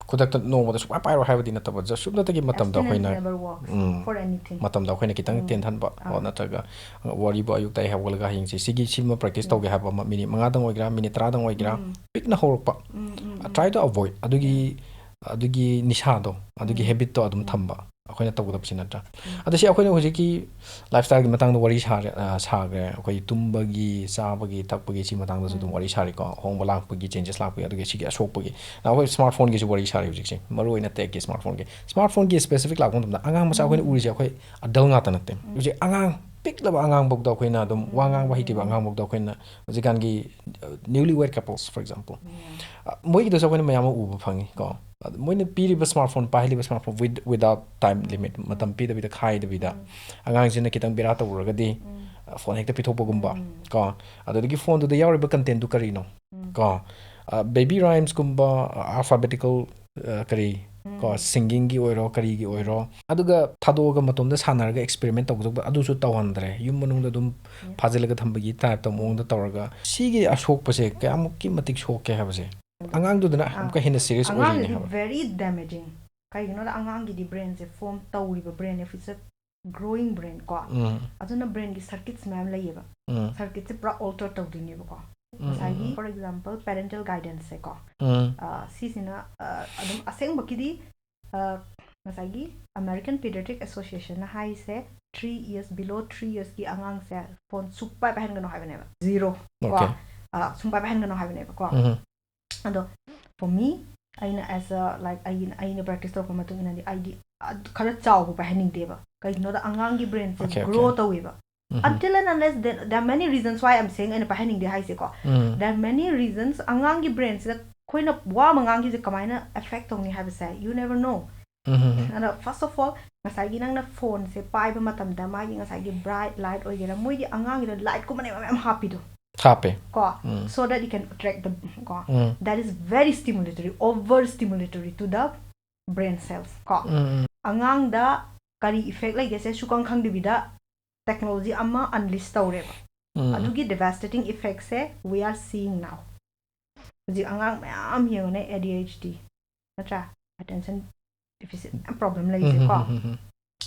ꯈꯨꯗꯛꯇ ꯅꯣꯡꯃꯗ ꯁꯨꯡꯄꯥꯏ ꯄꯥꯏꯔꯣ ꯍꯥꯏꯕꯗꯤ ꯅꯠꯇꯕ, just ꯁꯨꯞꯅꯇꯒꯤ ꯃꯇꯝꯗ Abstinence ꯑꯩꯈꯣꯏꯅ never works um. for anything. ꯃꯇꯝꯗ ꯑꯩꯈꯣꯏꯅ ꯈꯤꯇꯪ ꯎꯝ. ꯇꯦꯟꯍꯟꯕ, ꯀꯣ, ꯑꯥ. ꯅꯠꯇ꯭ꯔꯒ ꯋꯥꯔꯤꯕꯨ ꯑꯌꯨꯛꯇ ꯑꯩ ꯍꯧꯒꯠꯂꯒ ꯍꯌꯦꯡꯁꯦ ꯁꯤꯒꯤ ꯁꯤꯃ practice ꯎꯝ. ꯇꯧꯒꯦ ꯍꯥꯏꯕ ꯑꯃ, minute ꯃꯉꯥꯗꯪ ꯑꯣꯏꯒꯦꯔꯥ, minute ꯇꯔꯥꯗꯪ ꯑꯣꯏꯒꯦꯔꯥ, ꯎꯝ. ꯄꯤꯛꯅ ꯍꯧꯔꯛꯄ. ꯎꯝ, um, um. Try to avoid ꯑꯗꯨꯒꯤ, ꯑꯗꯨꯒꯤ ꯅꯤꯁꯥꯗꯣ, ꯑꯗꯨꯒꯤ ꯎꯝ. habitꯇꯣ ꯑꯗꯨꯝ ꯎꯝ. ꯊꯝꯕ ꯑꯩꯈꯣꯏꯅ ꯇꯧꯒꯗꯕꯁꯤ ꯅꯠꯇ꯭ꯔꯥ? ꯎꯝ. ꯑꯗ ꯁꯤ ꯑꯩꯈꯣꯏꯅ ꯍꯧꯖꯤꯛꯀꯤ lifestyleꯒꯤ ꯃꯇꯥꯡꯗ ꯋꯥꯔꯤ ꯁꯥꯔꯦ, ꯑ, ꯁꯥꯈ꯭ꯔꯦ꯫ ꯑꯩꯈꯣꯏ ꯇꯨꯝꯕꯒꯤ, ꯆꯥꯕꯒꯤ, ꯊꯛꯄꯒꯤ ꯁꯤ ꯃꯇꯥꯡꯗꯁꯨ ꯑꯗꯨꯝ ꯎꯝ. ꯋꯥꯔꯤ ꯁꯥꯔꯤꯀꯣ꯫ ꯑꯍꯣꯡꯕ ꯂꯥꯛꯄꯒꯤ, changes ꯂꯥꯛꯄꯒꯤ, ꯑꯗꯨꯒꯤ ꯁꯤꯒꯤ ꯑꯁꯣꯛꯄꯒꯤ꯫ Now ꯑꯩꯈꯣꯏ smartphoneꯒꯤꯁꯨ ꯋꯥꯔꯤ ꯁꯥꯔꯤ ꯍꯧꯖꯤꯛꯁꯦ, ꯃꯔꯨ ꯑꯣꯏꯅ techꯀꯤ, smartphoneꯒꯤ꯫ Smartphoneꯒꯤ specific ꯂꯥꯛꯄ ꯃꯇꯝꯗ ꯑꯉꯥꯡ ꯃꯆꯥ ꯑꯩꯈꯣꯏꯅ ꯎꯝ. ꯎꯔꯤꯁꯦ ꯑꯩꯈꯣꯏ adult ꯉꯥꯛꯇ ꯅꯠꯇꯦ꯫ ꯎꯝ. ꯍꯧꯖꯤꯛ ꯑꯉꯥꯡ ꯄꯤꯛꯂꯕ ꯑꯉꯥꯡꯐꯧꯗ ꯑꯩꯈꯣꯏꯅ ꯑꯗꯨꯝ ꯋꯥ ꯉꯥꯡꯕ ꯍꯩꯇ꯭ꯔꯤꯕ ꯎꯝ. ꯑꯉꯥꯡꯐꯧꯗ ꯑꯩꯈꯣꯏꯅ ꯍꯧꯖꯤꯛꯀꯥꯟꯒꯤ, uh, newly wed couples, for example, Yeah. ꯑ, ꯃꯣꯏꯒꯤꯗꯁꯨ ꯑꯩꯈꯣꯏꯅ ꯃꯌꯥꯝ ꯑꯃ ꯎꯕ ꯐꯪꯉꯤ ꯀꯣ꯫ ꯑꯗ ꯃꯣꯏꯅ ꯄꯤꯔꯤꯕ smartphone, ꯄꯥꯏꯍꯜꯂꯤꯕ smartphone with, without time limit, ꯃꯇꯝ ꯎꯝ. ꯄꯤꯗꯕꯤꯗ ꯈꯥꯏꯗꯕꯤꯗ, ꯎꯝ. ꯑꯉꯥꯡꯁꯤꯅ ꯈꯤꯇꯪ ꯕꯦꯔꯥ ꯇꯧꯔꯒꯗꯤ, ꯎꯝ. ꯑ, phone ꯍꯦꯛꯇ ꯄꯤꯊꯣꯛꯄꯒꯨꯝꯕ ꯎꯝ. ꯀꯣ꯫ ꯑꯗꯨꯗꯒꯤ phoneꯗꯨꯗ ꯌꯥꯎꯔꯤꯕ contentꯗꯨ ꯀꯔꯤꯅꯣ ꯎꯝ. ꯀꯣ꯫ ꯑ, baby rhymesꯀꯨꯝꯕ, ꯑ, alphabetical, ꯑ, ꯀꯔꯤ ꯀꯣ, ꯎꯝ. singingꯒꯤ ꯑꯣꯏꯔꯣ, ꯀꯔꯤꯒꯤ ꯑꯣꯏꯔꯣ, ꯑꯗꯨꯒ ꯊꯥꯗꯣꯛꯑꯒ ꯃꯇꯣꯝꯗ ꯁꯥꯟꯅꯔꯒ experiment ꯇꯧꯒꯗꯧꯕ ꯑꯗꯨꯁꯨ ꯇꯧꯍꯟꯗ꯭ꯔꯦ꯫ ꯌꯨꯝ ꯃꯅꯨꯡꯗ ꯑꯗꯨꯝ Yeah. ꯐꯥꯖꯤꯜꯂꯒ ꯊꯝꯕꯒꯤ typeꯇ ꯃꯑꯣꯡꯗ ꯇꯧꯔꯒ, ꯁꯤꯒꯤ ꯑꯁꯣꯛꯄꯁꯦ ꯀꯌꯥꯃꯨꯛꯀꯤ ꯃꯇꯤꯛ ꯁꯣꯛꯀꯦ ꯍꯥꯏꯕꯁꯦ ꯑꯉꯥꯡꯗꯨꯗꯅ ꯑꯥ. ꯑꯃꯨꯛꯀ ꯍꯦꯟꯅ serious ꯑꯣꯏꯔꯤꯅꯦ ꯑꯉꯥꯡꯒꯤꯗꯤ ꯍꯥꯏꯕ꯫ Very damaging. ꯀꯩꯒꯤꯅꯣꯗ ꯑꯉꯥꯡꯒꯤꯗꯤ brainꯁꯦ form ꯇꯧꯔꯤꯕ brain, if it's a growing brain ꯀꯣ, ꯎꯝ, ꯑꯗꯨꯅ brainꯒꯤ circuits ꯃꯌꯥꯝ ꯂꯩꯌꯦꯕ꯫ ꯎꯝ, Circuitꯁꯦ ꯄꯨꯔꯥ alter ꯇꯧꯗꯣꯏꯅꯦꯕꯀꯣ꯫ ꯎꯝ, ꯉꯁꯥꯏꯒꯤ, ꯎꯝ. For example, parental guidanceꯁꯦꯀꯣ, ꯎꯝ, ꯑ, ꯁꯤꯁꯤꯅ, ꯑ, ꯑꯗꯨꯝ ꯑꯁꯦꯡꯕꯒꯤꯗꯤ, ꯑ, ꯉꯁꯥꯏꯒꯤ American Pediatric Associationꯅ ꯍꯥꯏꯁꯦ three years, below three yearsꯀꯤ ꯑꯉꯥꯡꯁꯦ phone ꯁꯨꯛꯄꯥꯏ ꯄꯥꯏꯍꯟꯒꯅꯣ ꯍꯥꯏꯕꯅꯦꯕ꯫ Zero ꯀꯣ꯫ Okay. ꯑ, ꯁꯨꯡꯄꯥꯏ ꯄꯥꯏꯍꯟꯒꯅꯣ ꯍꯥꯏꯕꯅꯦꯕꯀꯣ꯫ ꯎꯝ, ꯑꯗꯣ for me, ꯑꯩꯅ as a, like, ꯑꯩꯅ, ꯑꯩꯅ practice ꯇꯧꯔꯛꯄ ꯃꯇꯨꯡ ꯏꯟꯅꯗꯤ, ꯑꯩꯗꯤ ꯑꯗ ꯈꯔ ꯆꯥꯎꯕ ꯄꯥꯏꯍꯟꯅꯤꯡꯗꯦꯕ꯫ ꯀꯩꯒꯤꯅꯣꯗ ꯑꯉꯥꯡꯒꯤ brainꯁꯦ Okay, okay. grow ꯇꯧꯋꯦꯕ꯫ ꯎꯝ. Until and unless there, there are many reasons why I'm saying ꯑꯩꯅ ꯄꯥꯏꯍꯟꯅꯤꯡꯗꯦ ꯍꯥꯏꯁꯦꯀꯣ꯫ ꯎꯝ. There are many reasons. ꯑꯉꯥꯡꯒꯤ brainꯁꯤꯗ ꯑꯩꯈꯣꯏꯅ ꯋꯥ ꯑꯃ ꯉꯥꯡꯈꯤꯕꯁꯦ ꯀꯃꯥꯏꯅ affect ꯇꯧꯅꯤ ꯍꯥꯏꯕꯁꯦ you never know. ꯎꯝ. ꯑꯗꯣ first of all, ꯉꯁꯥꯏꯒꯤ ꯅꯪꯅ phoneꯁꯦ ꯄꯥꯏꯕ ꯃꯇꯝꯗ ꯃꯥꯒꯤ ꯉꯁꯥꯏꯒꯤ bright light ꯑꯣꯏꯒꯦꯔꯥ, ꯃꯣꯏꯗꯤ ꯑꯉꯥꯡꯒꯤꯗ lightꯀꯨꯝꯕꯅꯦꯕ ꯃꯌꯥꯝ ꯍꯥꯞꯄꯤꯗꯣ ꯍꯥꯞꯄꯦ. ꯀꯣ, ꯎꯝ. so that you can attract the ꯀꯣ, ꯎꯝ. that is very stimulatory, over stimulatory to the brain cells ꯀꯣ꯫ ꯎꯝ. ꯑꯉꯥꯡꯗ ꯀꯔꯤ effect ꯂꯩꯒꯦꯁꯦ ꯁꯨꯈꯪ ꯈꯪꯗꯕꯤꯗ technology ꯑꯃ unleash ꯇꯧꯔꯦꯕ꯫ ꯎꯝ. ꯑꯗꯨꯒꯤ devastating effectꯁꯦ we are seeing now. ꯍꯧꯖꯤꯛ ꯑꯉꯥꯡ ꯃꯌꯥꯝ ꯌꯦꯡꯉꯨꯅꯦ, A D H D ꯅꯠꯇ꯭ꯔꯥ, attention deficit ꯃꯌꯥꯝ problem ꯎꯝ, ꯂꯩꯔꯤꯁꯦꯀꯣ꯫ ꯎꯝ, ꯎꯝ, ꯎꯝ.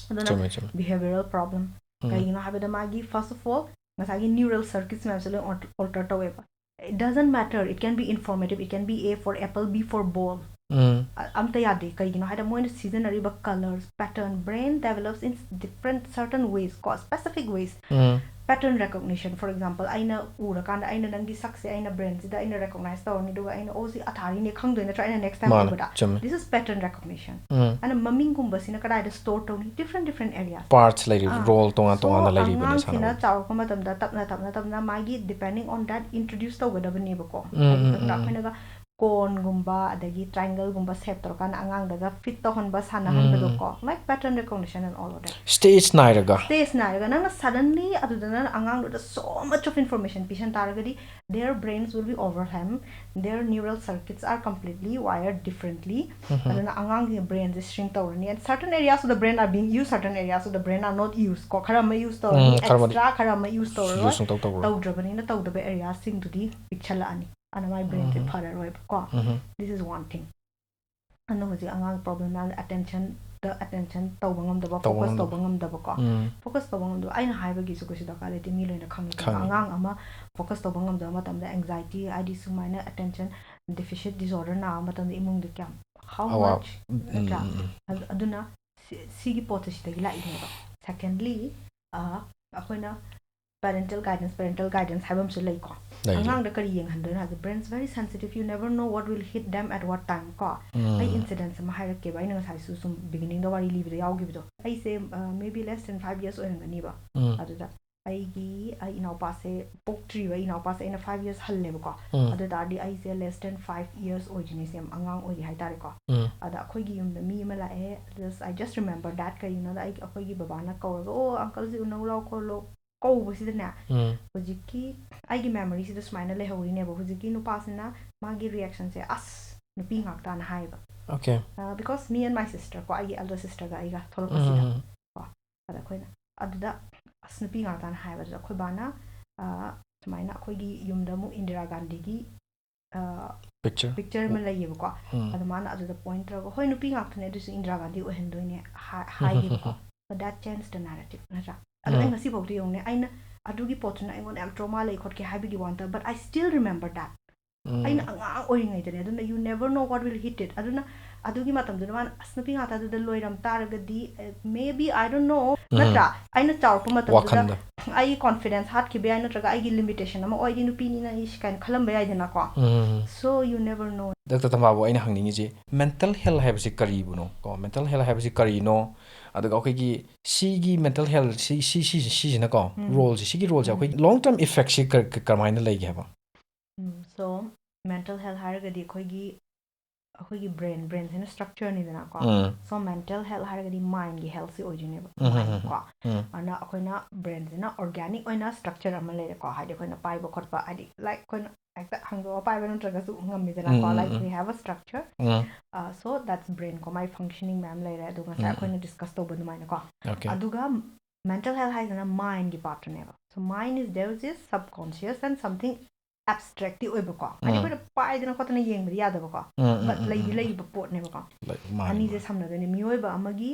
ꯑꯗꯨꯅ ꯆꯨꯝꯃꯦ, ꯆꯨꯝꯃꯦ. behavioral problem ꯎꯝ. ꯀꯩꯒꯤꯅꯣ ꯍꯥꯏꯕꯗ ꯃꯥꯒꯤ first of all ꯉꯁꯥꯏꯒꯤ neural circuits ꯃꯌꯥꯝꯁꯦ ꯂꯣꯏ alter ꯇꯧꯋꯦꯕ꯫ It doesn't matter, it can be informative, it can be A for apple, B for ball. ꯎꯝ. ꯑ- ꯑꯝꯇ ꯌꯥꯗꯦ꯫ ꯀꯩꯒꯤꯅꯣ ꯍꯥꯏꯗ ꯃꯣꯏꯅ ꯁꯤꯖꯤꯟꯅꯔꯤꯕ colours, pattern, brain develops in different certain ways ꯀꯣ, specific ways. Um. Pattern recognition, for example, ꯑꯩꯅ ꯎꯔꯀꯥꯟꯗ ꯑꯩꯅ ꯅꯪꯒꯤ ꯁꯛꯁꯦ ꯑꯩꯅ brainꯁꯤꯗ ꯑꯩꯅ recognize ꯇꯧꯔꯅꯤ, ꯑꯗꯨꯒ ꯑꯩꯅ ꯑꯣ ꯁꯤ ꯑꯊꯥꯔꯤꯅꯦ ꯈꯪꯗꯣꯏ ꯅꯠꯇ꯭ꯔꯥ ꯑꯩꯅ next time ꯃꯥꯅꯦ, ꯎꯕꯗ? ꯆꯨꯝꯃꯦ. This is pattern recognition. ꯎꯝ. ꯑꯗꯨꯅ ꯃꯃꯤꯡꯒꯨꯝꯕꯁꯤꯅ ꯀꯗꯥꯏꯗ store ꯇꯧꯅꯤ? Different different areas. Parts ꯂꯩꯔꯤ, ꯑꯥ. role ꯇꯣꯉꯥꯟ So, ꯇꯣꯉꯥꯟꯅ ꯂꯩꯔꯤꯕꯅꯦ ꯑꯉꯥꯡꯁꯤꯅ ꯁꯥꯟꯅꯕꯒꯤ. ꯆꯥꯎꯔꯛꯄ ꯃꯇꯝꯗ ꯇꯞꯅ ꯇꯞꯅ ꯇꯞꯅ ꯃꯥꯒꯤ depending on that introduce ꯇꯧꯒꯗꯕꯅꯦꯕꯀꯣ꯫ ꯎꯝ, ꯎꯝ, ꯑꯗꯨꯅ ꯎꯝ. ꯑꯩꯈꯣꯏꯅꯒ coneꯒꯨꯝꯕ ꯑꯗꯒꯤ triangleꯒꯨꯝꯕ shape ꯇꯧꯔꯀꯥꯟꯗ ꯑꯉꯥꯡꯗꯒ fit ꯇꯧꯍꯟꯕ, ꯁꯥꯟꯅꯍꯟꯕꯗꯣꯀꯣ, like pattern recognition and all of that. Stage ꯅꯥꯏꯔꯒ. Stage ꯅꯥꯏꯔꯒ ꯅꯪꯅ suddenly ꯑꯗꯨꯗ ꯅꯪ ꯑꯉꯥꯡꯗꯨꯗ so much of information ꯄꯤꯁꯟ ꯇꯥꯔꯒꯗꯤ their brains will be overwhelmed, their neural circuits are completely wired differently. ꯎꯝ. ꯑꯗꯨꯅ ꯑꯉꯥꯡꯒꯤ brainꯁꯦ shrink ꯇꯧꯔꯅꯤ, and certain areas of the brain are being used, certain areas of the brain are not used ꯀꯣ, ꯈꯔ ꯑꯃ use ꯇꯧꯔꯅꯤ, ꯎꯝ, ꯈꯔ ꯑꯃꯗꯤ extra ꯈꯔ ꯑꯃ use ꯇꯧꯔꯔꯣꯏ꯫ use ꯁꯨꯡꯇꯧ ꯇꯧꯔꯔꯣꯏ. ꯇꯧꯗ꯭ꯔꯕꯅꯤꯅ ꯇꯧꯗꯕ areaꯁꯤꯡꯗꯨꯗꯤ ꯄꯤꯛꯁꯜꯂꯛꯑꯅꯤ, ꯑꯗꯨꯅ ꯃꯥꯏ brainꯁꯦ ꯎꯝ. ꯐꯔꯔꯣꯏꯕꯀꯣ꯫ ꯎꯝ. This is one thing. ꯑꯗꯨꯅ ꯍꯧꯖꯤꯛ ꯑꯉꯥꯡ problem ꯃꯌꯥꯝ attentionꯗ attention ꯇꯧꯕ ꯉꯝꯗꯕ, ꯇꯧꯕ focus ꯉꯝꯗꯕ. ꯇꯧꯕ ꯉꯝꯗꯕꯀꯣ꯫ ꯎꯝ. Focus ꯇꯧꯕ ꯉꯝꯗꯕ ꯑꯩꯅ ꯍꯥꯏꯕꯒꯤꯁꯨ ꯀꯩꯁꯨ ꯗꯔꯀꯥꯔ ꯂꯩꯇꯦ, ꯃꯤ ꯂꯣꯏꯅ ꯈꯪꯉꯤꯗꯅ꯫ ꯈꯪꯉꯤ. ꯑꯉꯥꯡ ꯑꯃ focus ꯇꯧꯕ ꯉꯝꯗꯕ ꯃꯇꯝꯗ anxiety ꯍꯥꯏꯗꯤ ꯁꯨꯃꯥꯏꯅ attention deficit disorder ꯅꯥꯕ ꯃꯇꯝꯗ ꯏꯃꯨꯡꯗ ꯀꯌꯥꯝ, how ꯑꯋꯥ-, much ꯎꯝ, ꯅꯠꯇ꯭ꯔꯥ? ꯎꯝ, ꯎꯝ. ꯑꯗꯨ- ꯑꯗꯨꯅ ꯁꯤ- ꯁꯤꯒꯤ ꯄꯣꯠꯁꯦ ꯁꯤꯗꯒꯤ ꯂꯥꯛꯏꯅꯦꯕ꯫ Secondly, ꯑ, ꯑꯩꯈꯣꯏꯅ parental guidance, parental guidance ꯍꯥꯏꯕ ꯑꯃꯁꯨ ꯂꯩꯀꯣ꯫ ꯂꯩ, ꯂꯩ꯫ ꯑꯉꯥꯡꯗ ꯀꯔꯤ ꯌꯦꯡꯍꯟꯗꯣꯏꯅꯣ ꯍꯥꯏꯕꯗ, brain's very sensitive, you never know what will hit them at what time ꯀꯣ꯫ ꯎꯝ꯫ ꯑꯩ incident ꯑꯃ ꯍꯥꯏꯔꯛꯀꯦꯕ, ꯑꯩꯅ ꯉꯁꯥꯏꯁꯨ ꯁꯨꯝ beginning ꯗ ꯋꯥꯔꯤ ꯂꯤꯕꯗ ꯌꯥꯎꯈꯤꯕꯗꯣ꯫ ꯑꯩꯁꯦ maybe less than five years ꯑꯣꯏꯔꯝꯒꯅꯤꯕ꯫ ꯎꯝ꯫ ꯑꯗꯨꯗ ꯑꯩꯒꯤ ꯑꯩ ꯏꯅꯥꯎꯄꯥꯁꯦ ꯄꯣꯛꯇ꯭ꯔꯤꯕ, ꯑꯩ ꯏꯅꯥꯎꯄꯥꯁꯦ ꯑꯩꯅ five years ꯍꯜꯂꯦꯕꯀꯣ꯫ ꯎꯝ꯫ ꯑꯗꯨ ꯇꯥꯔꯗꯤ ꯑꯩꯁꯦ less than five years ꯑꯣꯏꯗꯣꯏꯅꯦ, ꯁꯦ ꯌꯥꯝ ꯑꯉꯥꯡ ꯑꯣꯏꯔꯤ ꯍꯥꯏꯇꯥꯔꯦꯀꯣ꯫ ꯎꯝ꯫ ꯑꯗ ꯑꯩꯈꯣꯏꯒꯤ ꯌꯨꯝꯗ ꯃꯤ ꯑꯃ ꯂꯥꯛꯑꯦ꯫ Just, I just remember that꯫ ꯀꯩꯒꯤꯅꯣꯗ ꯑꯩ, ꯑꯩꯈꯣꯏꯒꯤ ꯕꯕꯥꯅ ꯀꯧꯔꯒ, "ꯑꯣ, uncle ꯁꯦ ꯎꯅꯧ ꯂꯥꯎ ꯈꯣꯠꯂꯣ" ꯀꯧꯕꯁꯤꯗꯅꯦ, ꯎꯝ꯫ ꯍꯧꯖꯤꯛꯀꯤ ꯑꯩꯒꯤ memory ꯁꯤꯗ ꯁꯨꯃꯥꯏꯅ ꯂꯩꯍꯧꯔꯤꯅꯦꯕ꯫ ꯍꯧꯖꯤꯛꯀꯤ ꯅꯨꯄꯥꯁꯤꯅ ꯃꯥꯒꯤ reaction ꯁꯦ, "ꯑꯁ, ꯅꯨꯄꯤ ꯉꯥꯛꯇꯅ" ꯍꯥꯏꯌꯦꯕ꯫ Okay꯫ ꯑ, because me and my sister ꯀꯣ, ꯑꯩꯒꯤ elder sister ꯒ ꯑꯩꯒ ꯊꯣꯛꯂꯛꯄꯁꯤꯗ꯫ ꯎꯝ꯫ ꯑꯗ ꯑꯩꯈꯣꯏꯅ, ꯑꯗꯨꯗ, "ꯑꯁ, ꯅꯨꯄꯤ ꯉꯥꯛꯇꯅ" ꯍꯥꯏꯕꯗꯨꯗ ꯑꯩꯈꯣꯏ ꯕꯥꯅ, ꯑ, ꯁꯨꯃꯥꯏꯅ ꯑꯩꯈꯣꯏꯒꯤ ꯌꯨꯝꯗ ꯑꯃꯨꯛ ꯏꯟꯗꯤꯔꯥ ꯒꯥꯟꯙꯤꯒꯤ, ꯑ, Picture꯫ picture ꯑꯃ ꯂꯩꯌꯦꯕꯀꯣ꯫ ꯎꯝ꯫ ꯑꯗ ꯃꯥꯅ ꯑꯗꯨꯗ point ꯇꯧꯔꯒ, "ꯍꯣꯏ, ꯅꯨꯄꯤ ꯉꯥꯛꯇꯅꯦ, ꯑꯗꯨꯁꯨ ꯏꯟꯗꯤꯔꯥ ꯒꯥꯟꯙꯤ ꯑꯣꯏꯍꯟꯗꯣꯏꯅꯦ" ꯍꯥ-, ꯍꯥꯏꯌꯦꯕꯀꯣ꯫ But that changed the narrative, ꯅꯠꯇ꯭ꯔꯥ? ꯑꯗꯣ ꯑꯩ ꯎꯝ꯫ ꯉꯁꯤꯐꯥꯎꯗꯤ ꯌꯦꯡꯉꯨꯅꯦ, ꯑꯩꯅ ꯑꯗꯨꯒꯤ ꯄꯣꯠꯇꯨꯅ ꯑꯩꯉꯣꯟꯗ ꯌꯥꯝ trauma ꯂꯩ ꯈꯣꯠꯀꯦ ꯍꯥꯏꯕꯒꯤ ꯋꯥ ꯅꯠꯇꯕ, but I still remember that꯫ ꯎꯝ꯫ ꯑꯩꯅ ꯑꯉꯥꯡ ꯑꯣꯏꯔꯤꯉꯩꯗꯅꯦ, ꯑꯗꯨꯅ you never know what will hit it꯫ ꯑꯗꯨꯅ ꯑꯗꯨꯒꯤ ꯃꯇꯝꯗꯨꯗ ꯃꯥꯅ, "ꯑꯁ, ꯅꯨꯄꯤ ꯉꯥꯛꯇ ꯑꯗꯨꯗ ꯂꯣꯏꯔꯝ ꯇꯥꯔꯒꯗꯤ, maybe, I don't know", ꯎꯝ꯫ ꯅꯠꯇ꯭ꯔꯥ? ꯑꯩꯅ ꯆꯥꯎꯔꯛꯄ ꯃꯇꯝꯗꯨꯗ ꯋꯥꯈꯟꯗ꯫ ꯑꯩꯒꯤ confidence ꯍꯥꯠꯈꯤꯕ ꯌꯥꯏ, ꯅꯠꯇ꯭ꯔꯒ ꯑꯩꯒꯤ limitation ꯑꯃ, "ꯑꯣ, ꯑꯩꯗꯤ ꯅꯨꯄꯤꯅꯤꯅ ꯑꯩ ꯁꯤ" ꯀꯥꯏꯅ ꯈꯜꯂꯝꯕ ꯌꯥꯏꯗꯅꯀꯣ꯫ ꯎꯝ꯫ So you never know꯫ Doctor ꯊꯝꯕꯥꯕꯨ, ꯑꯩꯅ ꯍꯪꯅꯤꯡꯉꯤꯁꯤ, mental health ꯍꯥꯏꯕꯁꯤ ꯀꯔꯤꯕꯨꯅꯣ ꯀꯣ? Mental health ꯍꯥꯏꯕꯁꯤ ꯀꯔꯤꯅꯣ? ꯑꯗꯨꯒ ꯑꯩꯈꯣꯏꯒꯤ ꯁꯤꯒꯤ mental health ꯁꯤ, ꯁꯤ, ꯁꯤ, ꯁꯤꯁꯤꯅꯀꯣ, ꯎꯝ꯫ role ꯁꯤ, ꯁꯤꯒꯤ role ꯁꯤ ꯎꯝ꯫ ꯑꯩꯈꯣꯏ long term effect ꯁꯤ ꯀ-, ꯀ-, ꯀꯔꯝꯍꯥꯏꯅ ꯂꯩꯒꯦ ꯍꯥꯏꯕ? ꯎꯝ, so mental health ꯍꯥꯏꯔꯒꯗꯤ ꯑꯩꯈꯣꯏꯒꯤ, ꯑꯩꯈꯣꯏꯒꯤ brain, brain ꯁꯤꯅ structure ꯅꯤꯗꯅꯀꯣ꯫ ꯎꯝ꯫ So mental health ꯍꯥꯏꯔꯒꯗꯤ mind ꯀꯤ health ꯁꯤ ꯑꯣꯏꯗꯣꯏꯅꯦꯕ꯫ ꯎꯝ, Mind ꯎꯝ, ꯀꯣ꯫ ꯎꯝ꯫ ꯑꯗꯨꯅ ꯑꯩꯈꯣꯏꯅ brain ꯁꯤꯅ organic ꯑꯣꯏꯅ structure ꯑꯃ ꯂꯩꯔꯦꯀꯣ꯫ ꯍꯥꯏꯗꯤ ꯑꯩꯈꯣꯏꯅ ꯄꯥꯏꯕ ꯈꯣꯠꯄ, ꯍꯥꯏꯗꯤ, like, ꯑꯩꯈꯣꯏꯅ ꯍꯦꯛꯇ ꯍꯥꯡꯗꯣꯛꯑ ꯄꯥꯏꯕ ꯅꯠꯇ꯭ꯔꯒꯁꯨ ꯉꯝꯃꯤꯗꯅꯀꯣ꯫ ꯎꯝ, ꯎꯝ, Like, um. we have a structure꯫ Um. Uh, so that's brain ꯀꯣ, ꯃꯥꯏ functioning ꯃꯌꯥꯝ ꯂꯩꯔꯦ꯫ ꯑꯗꯨꯒ ꯉꯁꯥꯏ ꯎꯝ, ꯎꯝ꯫ ꯑꯩꯈꯣꯏꯅ discuss ꯇꯧꯕ ꯑꯗꯨꯃꯥꯏꯅꯀꯣ꯫ Okay꯫ ꯑꯗꯨꯒ mental health ꯍꯥꯏꯁꯤꯅ mind ꯀꯤ part ꯇꯨꯅꯦꯕ꯫ So mind is, there is subconscious and something abstract T ꯑꯣꯏꯕꯀꯣ꯫ ꯍꯥꯏꯗꯤ ꯎꯝ꯫ ꯑꯩꯈꯣꯏꯅ ꯄꯥꯏꯗꯅ ꯈꯣꯠꯇꯅ ꯌꯦꯡꯕꯗꯤ ꯌꯥꯗꯕꯀꯣ꯫ ꯎꯝ, ꯎꯝ, But ꯎꯝ, ꯂꯩꯗꯤ ꯎꯝ꯫ ꯂꯩꯕ ꯄꯣꯠꯅꯦꯕꯀꯣ꯫ Like, ꯃꯥꯅꯤ, ꯑꯅꯤꯁꯦ ꯃꯥꯅꯤ꯫ ꯁꯝꯅꯗꯣꯏꯅꯦ꯫ ꯃꯤꯑꯣꯏꯕ ꯑꯃꯒꯤ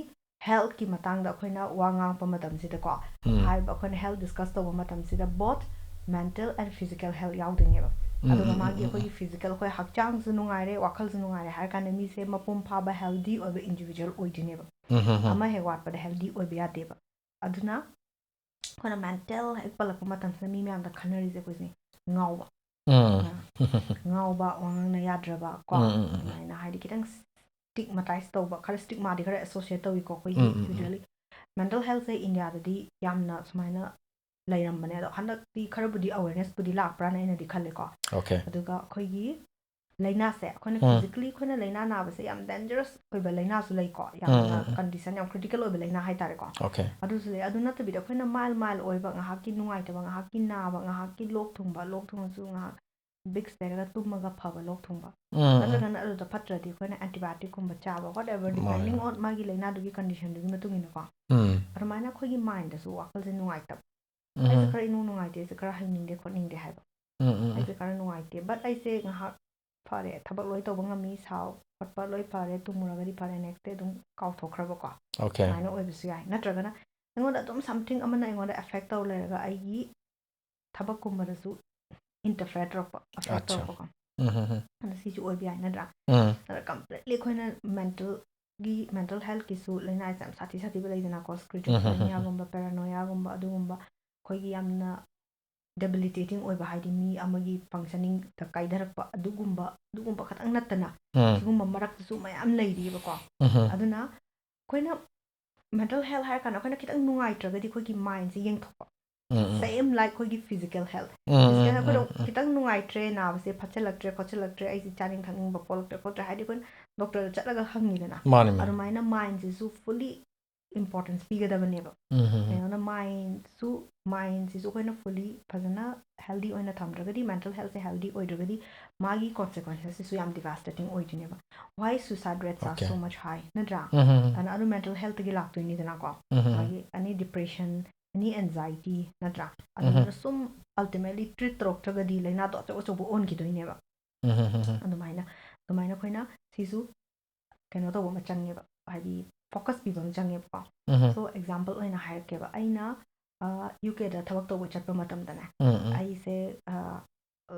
health ꯀꯤ ꯃꯇꯥꯡꯗ ꯑꯩꯈꯣꯏꯅ ꯋꯥ ꯉꯥꯡꯉꯛꯄ ꯃꯇꯝꯁꯤꯗꯀꯣ, ꯎꯝ꯫ ꯍꯥꯏꯔꯤꯕ ꯑꯩꯈꯣꯏꯅ health discuss ꯇꯧꯕ ꯃꯇꯝꯁꯤꯗ both mental and physical health ꯌꯥꯎꯗꯣꯏꯅꯦꯕ꯫ ꯎꯝ, ꯑꯗꯨꯒ ꯎꯝ, ꯃꯥꯒꯤ ꯎꯝ, ꯑꯩꯈꯣꯏꯒꯤ ꯎꯝ꯫ physical, ꯑꯩꯈꯣꯏ ꯍꯛꯆꯥꯡꯁꯨ ꯅꯨꯡꯉꯥꯏꯔꯦ, ꯋꯥꯈꯜꯁꯨ ꯅꯨꯡꯉꯥꯏꯔꯦ ꯍꯥꯏꯔ ꯀꯥꯟꯗ ꯃꯤꯁꯦ ꯃꯄꯨꯡ ꯐꯥꯕ healthy ꯑꯣꯏꯕ individual ꯑꯣꯏꯗꯣꯏꯅꯦꯕ꯫ ꯎꯝ, ꯎꯝ, ꯎꯝ꯫ ꯑꯃ ꯍꯦꯛ ꯋꯥꯠꯄꯗ healthy ꯑꯣꯏꯕ ꯌꯥꯗꯦꯕ꯫ ꯑꯗꯨꯅ ꯑꯩꯈꯣꯏꯅ ꯃꯦꯟꯇꯦꯜ ꯍꯦꯛ ꯄꯜꯂꯛꯄ ꯃꯇꯝꯁꯤꯗ ꯃꯤ ꯃꯌꯥꯝꯗ ꯈꯟꯅꯔꯤꯁꯦ ꯑꯩꯈꯣꯏꯁꯦ ꯉꯥꯎꯕ, ꯎꯝ ꯉꯥꯎꯕ, ꯋꯥ ꯉꯥꯡꯅ ꯌꯥꯗ꯭ꯔꯕ ꯀꯣ, ꯎꯝ, ꯎꯝ, ꯎꯝ. ꯑꯗꯨꯃꯥꯏꯅ ꯍꯥꯏꯗꯤ ꯈꯤꯇꯪ ꯁ꯭ꯇꯤꯛꯃꯇꯥꯏꯁ ꯇꯧꯕ, ꯈꯔ ꯁ꯭ꯇꯤꯛꯃꯥꯗꯤ ꯈꯔ ꯑꯦꯁꯣꯁꯤꯌꯦꯠ ꯇꯧꯏꯀꯣ ꯑꯩꯈꯣꯏꯒꯤ ꯎꯝ, ꯎꯝ, ꯎꯝ. ꯌꯨꯖ꯭ꯋꯦꯂꯤ꯫ ꯃꯦꯟꯇꯦꯜ ꯍꯦꯜꯊꯁꯦ ꯏꯟꯗꯤꯌꯥꯗꯗꯤ ꯌꯥꯝꯅ ꯁꯨꯃꯥꯏꯅ ꯂꯩꯔꯝꯕꯅꯦ, ꯑꯗꯣ ꯍꯟꯗꯛꯇꯤ ꯈꯔꯕꯨꯗꯤ ꯑꯋꯦꯔꯅꯦꯁꯄꯨꯗꯤ ꯂꯥꯛꯄ꯭ꯔꯥꯅ ꯑꯩꯅꯗꯤ ꯈꯜꯂꯦꯀꯣ꯫ Okay. ꯑꯗꯨꯒ ꯑꯩꯈꯣꯏꯒꯤ ꯂꯥꯏꯅꯥꯁꯦ, ꯑꯩꯈꯣꯏꯅ ꯎꯝ. ꯐꯤꯖꯤꯀꯦꯂꯤ ꯑꯩꯈꯣꯏꯅ ꯂꯥꯏꯅꯥ ꯅꯥꯕꯁꯦ ꯌꯥꯝ ꯗꯦꯟꯖꯔꯁ ꯑꯣꯏꯕ ꯂꯥꯏꯅꯥꯁꯨ ꯂꯩꯀꯣ, ꯌꯥꯝꯅ ꯎꯝ, ꯎꯝ. ꯀꯟꯗꯤꯁꯟ ꯌꯥꯝ ꯀ꯭ꯔꯤꯇꯤꯀꯦꯜ ꯑꯣꯏꯕ ꯂꯥꯏꯅꯥ ꯍꯥꯏꯇꯥꯔꯦꯀꯣ꯫ Okay. ꯑꯗꯨꯁꯨ ꯂꯩ꯫ ꯑꯗꯨ ꯅꯠꯇꯕꯤꯗ ꯑꯩꯈꯣꯏꯅ ꯃꯥꯏꯜ ꯃꯥꯏꯜ ꯑꯣꯏꯕ, ꯉꯥꯏꯍꯥꯛꯀꯤ ꯅꯨꯡꯉꯥꯏꯇꯕ, ꯉꯥꯏꯍꯥꯛꯀꯤ ꯅꯥꯕ, ꯉꯥꯏꯍꯥꯛꯀꯤ ꯂꯣꯛ ꯊꯨꯡꯕ, ꯂꯣꯛ ꯊꯨꯡꯉꯁꯨ ꯉꯥꯏꯍꯥꯛ ꯕꯤꯛꯁ ꯇꯩꯔꯒ ꯇꯨꯝꯃꯒ ꯐꯕ ꯂꯣꯛ ꯊꯨꯡꯕ, ꯎꯝ, ꯎꯝ. ꯅꯠꯇ꯭ꯔꯒꯅ ꯑꯗꯨꯗ ꯐꯠꯇ꯭ꯔꯗꯤ ꯑꯩꯈꯣꯏꯅ ꯑꯦꯟꯇꯤꯕꯥꯌꯣꯇꯤꯛꯀꯨꯝꯕ ꯆꯥꯕ, whatever, ꯃꯥꯅꯦ, depending ꯃꯥꯅꯦ. on ꯃꯥꯒꯤ ꯂꯥꯏꯅꯥꯗꯨꯒꯤ ꯀꯟꯗꯤꯁꯟꯗꯨꯒꯤ ꯃꯇꯨꯡ ꯏꯟꯅꯀꯣ꯫ ꯎꯝ. ꯑꯗꯨꯃꯥꯏꯅ ꯑꯩꯈꯣꯏꯒꯤ ꯃꯥꯏꯟꯗꯁꯨ ꯋꯥꯈꯜꯁꯦ ꯅꯨꯡꯉꯥꯏꯇꯕ, ꯎꯝ. ꯑꯩꯁꯦ ꯈꯔ ꯏꯅꯨꯡ ꯅꯨꯡꯉꯥꯏꯇꯦ, ꯑꯩꯁꯦ ꯈꯔ ꯍꯩꯅꯤꯡꯗꯦ ꯈꯣꯠꯅꯤꯡꯗꯦ ꯍꯥꯏꯕ, ꯎꯝ, ꯎꯝ, ꯎꯝ. ꯑꯩꯁꯦ ꯈꯔ ꯅꯨꯡꯉꯥꯏꯇꯦ, ꯕꯠ ꯑꯩꯁꯦ ꯉꯥꯏꯍꯥꯛ ꯐꯔꯦ, ꯊꯕꯛ ꯂꯣꯏ ꯇꯧꯕ ꯉꯝꯃꯤ, ꯁꯥꯎ ꯈꯣꯠꯄ ꯂꯣꯏ ꯐꯔꯦ, ꯇꯨꯝꯃꯨꯔꯒꯗꯤ ꯐꯔꯦ, ꯅꯦꯛꯁ ꯗꯦ ꯑꯗꯨꯝ ꯀꯥꯎꯊꯣꯛꯈ꯭ꯔꯕꯀꯣ꯫ Okay. ꯑꯗꯨꯃꯥꯏꯅ ꯑꯣꯏꯕꯁꯨ ꯌꯥꯏ꯫ ꯅꯠꯇ꯭ꯔꯒꯅ ꯑꯩꯉꯣꯟꯗ ꯑꯗꯨꯝ ꯁꯝꯊꯤꯡ ꯑꯃꯅ ꯑꯩꯉꯣꯟꯗ ꯑꯦꯐꯦꯛ ꯇꯧ ꯂꯩꯔꯒ ꯑꯩꯒꯤ ꯊꯕꯛꯀꯨꯝꯕꯗꯁꯨ ꯏꯟꯇꯔꯐꯤꯌꯔ ꯇꯧꯔꯛꯄ, ꯑꯦꯐꯦꯛ ꯑꯠꯆꯥ. ꯇꯧꯔꯛꯄꯀꯣ꯫ ꯎꯝ, ꯎꯝ, ꯎꯝ. ꯑꯗ ꯁꯤꯁꯨ ꯑꯣꯏꯕ ꯌꯥꯏ, ꯅꯠꯇ꯭ꯔꯥ? ꯎꯝ. ꯑꯗ ꯀꯝꯄ꯭ꯂꯤꯠꯂꯤ ꯑꯩꯈꯣꯏꯅ ꯃꯦꯟꯇꯦꯜꯒꯤ, ꯃꯦꯟꯇꯦꯜ ꯍꯦꯜꯊꯀꯤꯁꯨ ꯂꯥꯏꯅꯥꯁꯦ ꯌꯥꯝ ꯁꯥꯊꯤ ꯁꯥꯊꯤꯕ ꯂꯩꯗꯅꯀꯣ, ꯎꯝ, ꯎꯝ, ꯎꯝ. ꯁ꯭ꯀꯤꯖꯣꯐ꯭ꯔꯦꯅꯤꯌꯥꯒꯨꯝꯕ, ꯄꯦꯔꯥꯅꯣꯌꯥꯒꯨꯝꯕ, ꯑꯗꯨꯒꯨꯝꯕ ꯑꯩꯈꯣꯏꯒꯤ ꯌꯥꯝꯅ ꯗꯦꯕꯤꯂꯤꯇꯦꯇꯤꯡ ꯑꯣꯏꯕ, ꯍꯥꯏꯗꯤ ꯃꯤ ꯑꯃꯒꯤ ꯐꯪꯁꯅꯤꯡꯗ ꯀꯥꯏꯊꯔꯛꯄ, ꯑꯗꯨꯒꯨꯝꯕ, ꯑꯗꯨꯒꯨꯝꯕ ꯈꯛꯇꯪ ꯅꯠꯇꯅ ꯎꯝ. ꯁꯤꯒꯨꯝꯕ ꯃꯔꯛꯇꯁꯨ ꯃꯌꯥꯝ ꯂꯩꯔꯤꯕꯀꯣ꯫ ꯎꯝ. ꯑꯗꯨꯅ ꯑꯩꯈꯣꯏꯅ ꯃꯦꯟꯇꯦꯜ ꯍꯦꯜꯊ ꯍꯥꯏꯔ ꯀꯥꯟꯗ ꯑꯩꯈꯣꯏꯅ ꯈꯤꯇꯪ ꯅꯨꯡꯉꯥꯏꯇ꯭ꯔꯒꯗꯤ ꯑꯩꯈꯣꯏꯒꯤ ꯃꯥꯏꯟꯁꯦ ꯌꯦꯡꯊꯣꯛꯄ꯫ ꯎꯝ, ꯎꯝ. Same like ꯑꯩꯈꯣꯏꯒꯤ ꯐꯤꯖꯤꯀꯦꯜ ꯍꯦꯜꯊ꯫ ꯎꯝ, ꯐꯤꯖꯤꯀꯦꯜ ꯎꯝ, ꯑꯩꯈꯣꯏꯅ ꯎꯝ, ꯎꯝ. ꯈꯤꯇꯪ ꯅꯨꯡꯉꯥꯏꯇ꯭ꯔꯦ, ꯅꯥꯕꯁꯦ ꯐꯠꯆꯜꯂꯛꯇ꯭ꯔꯦ, ꯈꯣꯠꯆꯜꯂꯛꯇ꯭ꯔꯦ, ꯑꯩꯁꯦ ꯆꯥꯅꯤꯡ ꯊꯛꯅꯤꯡꯕ ꯄꯣꯛꯂꯛꯇ꯭ꯔꯦ, ꯈꯣꯠꯇ꯭ꯔꯦ ꯍꯥꯏꯗꯤ ꯑꯩꯈꯣꯏꯅ ꯗꯣꯛꯇꯔꯗ ꯆꯠꯂꯒ ꯍꯪꯉꯤꯗꯅ꯫ ꯃꯥꯅꯦ, ꯃꯥꯅꯦ. ꯑꯗꯨꯃꯥꯏꯅ ꯃꯥꯏꯟꯁꯤꯁꯨ ꯐꯨꯜꯂꯤ ꯏꯝꯄꯣꯔꯇꯦꯟꯁ ꯄꯤꯒꯗꯕꯅꯦꯕ꯫ ꯎꯝ, ꯎꯝ, ꯎꯝ. ꯀꯩꯅꯣꯅ ꯃꯥꯏꯟꯁꯨ, ꯃꯥꯏꯟꯁꯤꯁꯨ ꯑꯩꯈꯣꯏꯅ ꯐꯨꯜꯂꯤ ꯐꯖꯅ ꯍꯦꯜꯗꯤ ꯑꯣꯏꯅ ꯊꯝꯗ꯭ꯔꯒꯗꯤ, ꯃꯦꯟꯇꯦꯜ ꯍꯦꯜꯊꯁꯦ ꯍꯦꯜꯗꯤ ꯑꯣꯏꯗ꯭ꯔꯒꯗꯤ ꯃꯥꯒꯤ ꯀꯣꯟꯁꯤꯀ꯭ꯋꯦꯟꯁꯦꯁꯁꯤꯁꯨ ꯌꯥꯝ ꯗꯤꯚꯥꯁꯇꯦꯇꯤꯡ ꯑꯣꯏꯗꯣꯏꯅꯦꯕ꯫ Why suicide rates are Okay. so much high, ꯅꯠꯇ꯭ꯔꯥ? ꯎꯝ, ꯎꯝ, ꯎꯝ. ꯑꯗꯨꯅ ꯑꯗꯨ ꯃꯦꯟꯇꯦꯜ ꯍꯦꯜꯊꯇꯒꯤ ꯂꯥꯛꯇꯣꯏꯅꯤꯗꯅꯀꯣ꯫ ꯎꯝ, ꯎꯝ, ꯎꯝ. ꯃꯥꯒꯤ ꯑꯦꯅꯤ ꯗꯤꯄ꯭ꯔꯦꯁꯟ, ꯑꯦꯅꯤ ꯑꯦꯟꯖꯥꯏꯇꯤ, ꯅꯠꯇ꯭ꯔꯥ? ꯎꯝ, ꯎꯝ. ꯑꯗꯨꯅ ꯁꯨꯝ ꯑꯜꯇꯤꯃꯦꯠꯂꯤ ꯇ꯭ꯔꯤꯠ ꯇꯧꯔꯛꯇ꯭ꯔꯒꯗꯤ ꯂꯥꯏꯅꯥꯗꯣ ꯑꯆꯧ ꯑꯆꯧꯕ ꯑꯣꯟꯈꯤꯗꯣꯏꯅꯦꯕ꯫ ꯎꯝ, ꯎꯝ, ꯎꯝ, ꯎꯝ. ꯑꯗꯨꯃꯥꯏꯅ, ꯑꯗꯨꯃꯥꯏꯅ ꯑꯩꯈꯣꯏꯅ ꯁꯤꯁꯨ ꯀꯩꯅꯣ ꯇꯧꯕ ꯑꯃ ꯆꯪꯉꯦꯕ, ꯍꯥꯏꯗꯤ ꯐꯣꯀꯁ ꯄꯤꯕ ꯑꯃ ꯆꯪꯉꯦꯕꯀꯣ꯫ ꯎꯝ, ꯎꯝ. ꯁꯣ ꯑꯦꯛꯖꯥꯝꯄꯜ ꯑꯣꯏꯅ ꯍꯥꯏꯔꯛꯀꯦꯕ, ꯑꯩꯅ ꯌꯨ ꯀꯦꯗ ꯊꯕꯛ ꯇꯧꯕ ꯆꯠꯄ ꯃꯇꯝꯗꯅꯦ, ꯎꯝ, ꯎꯝ. ꯑꯩꯁꯦ,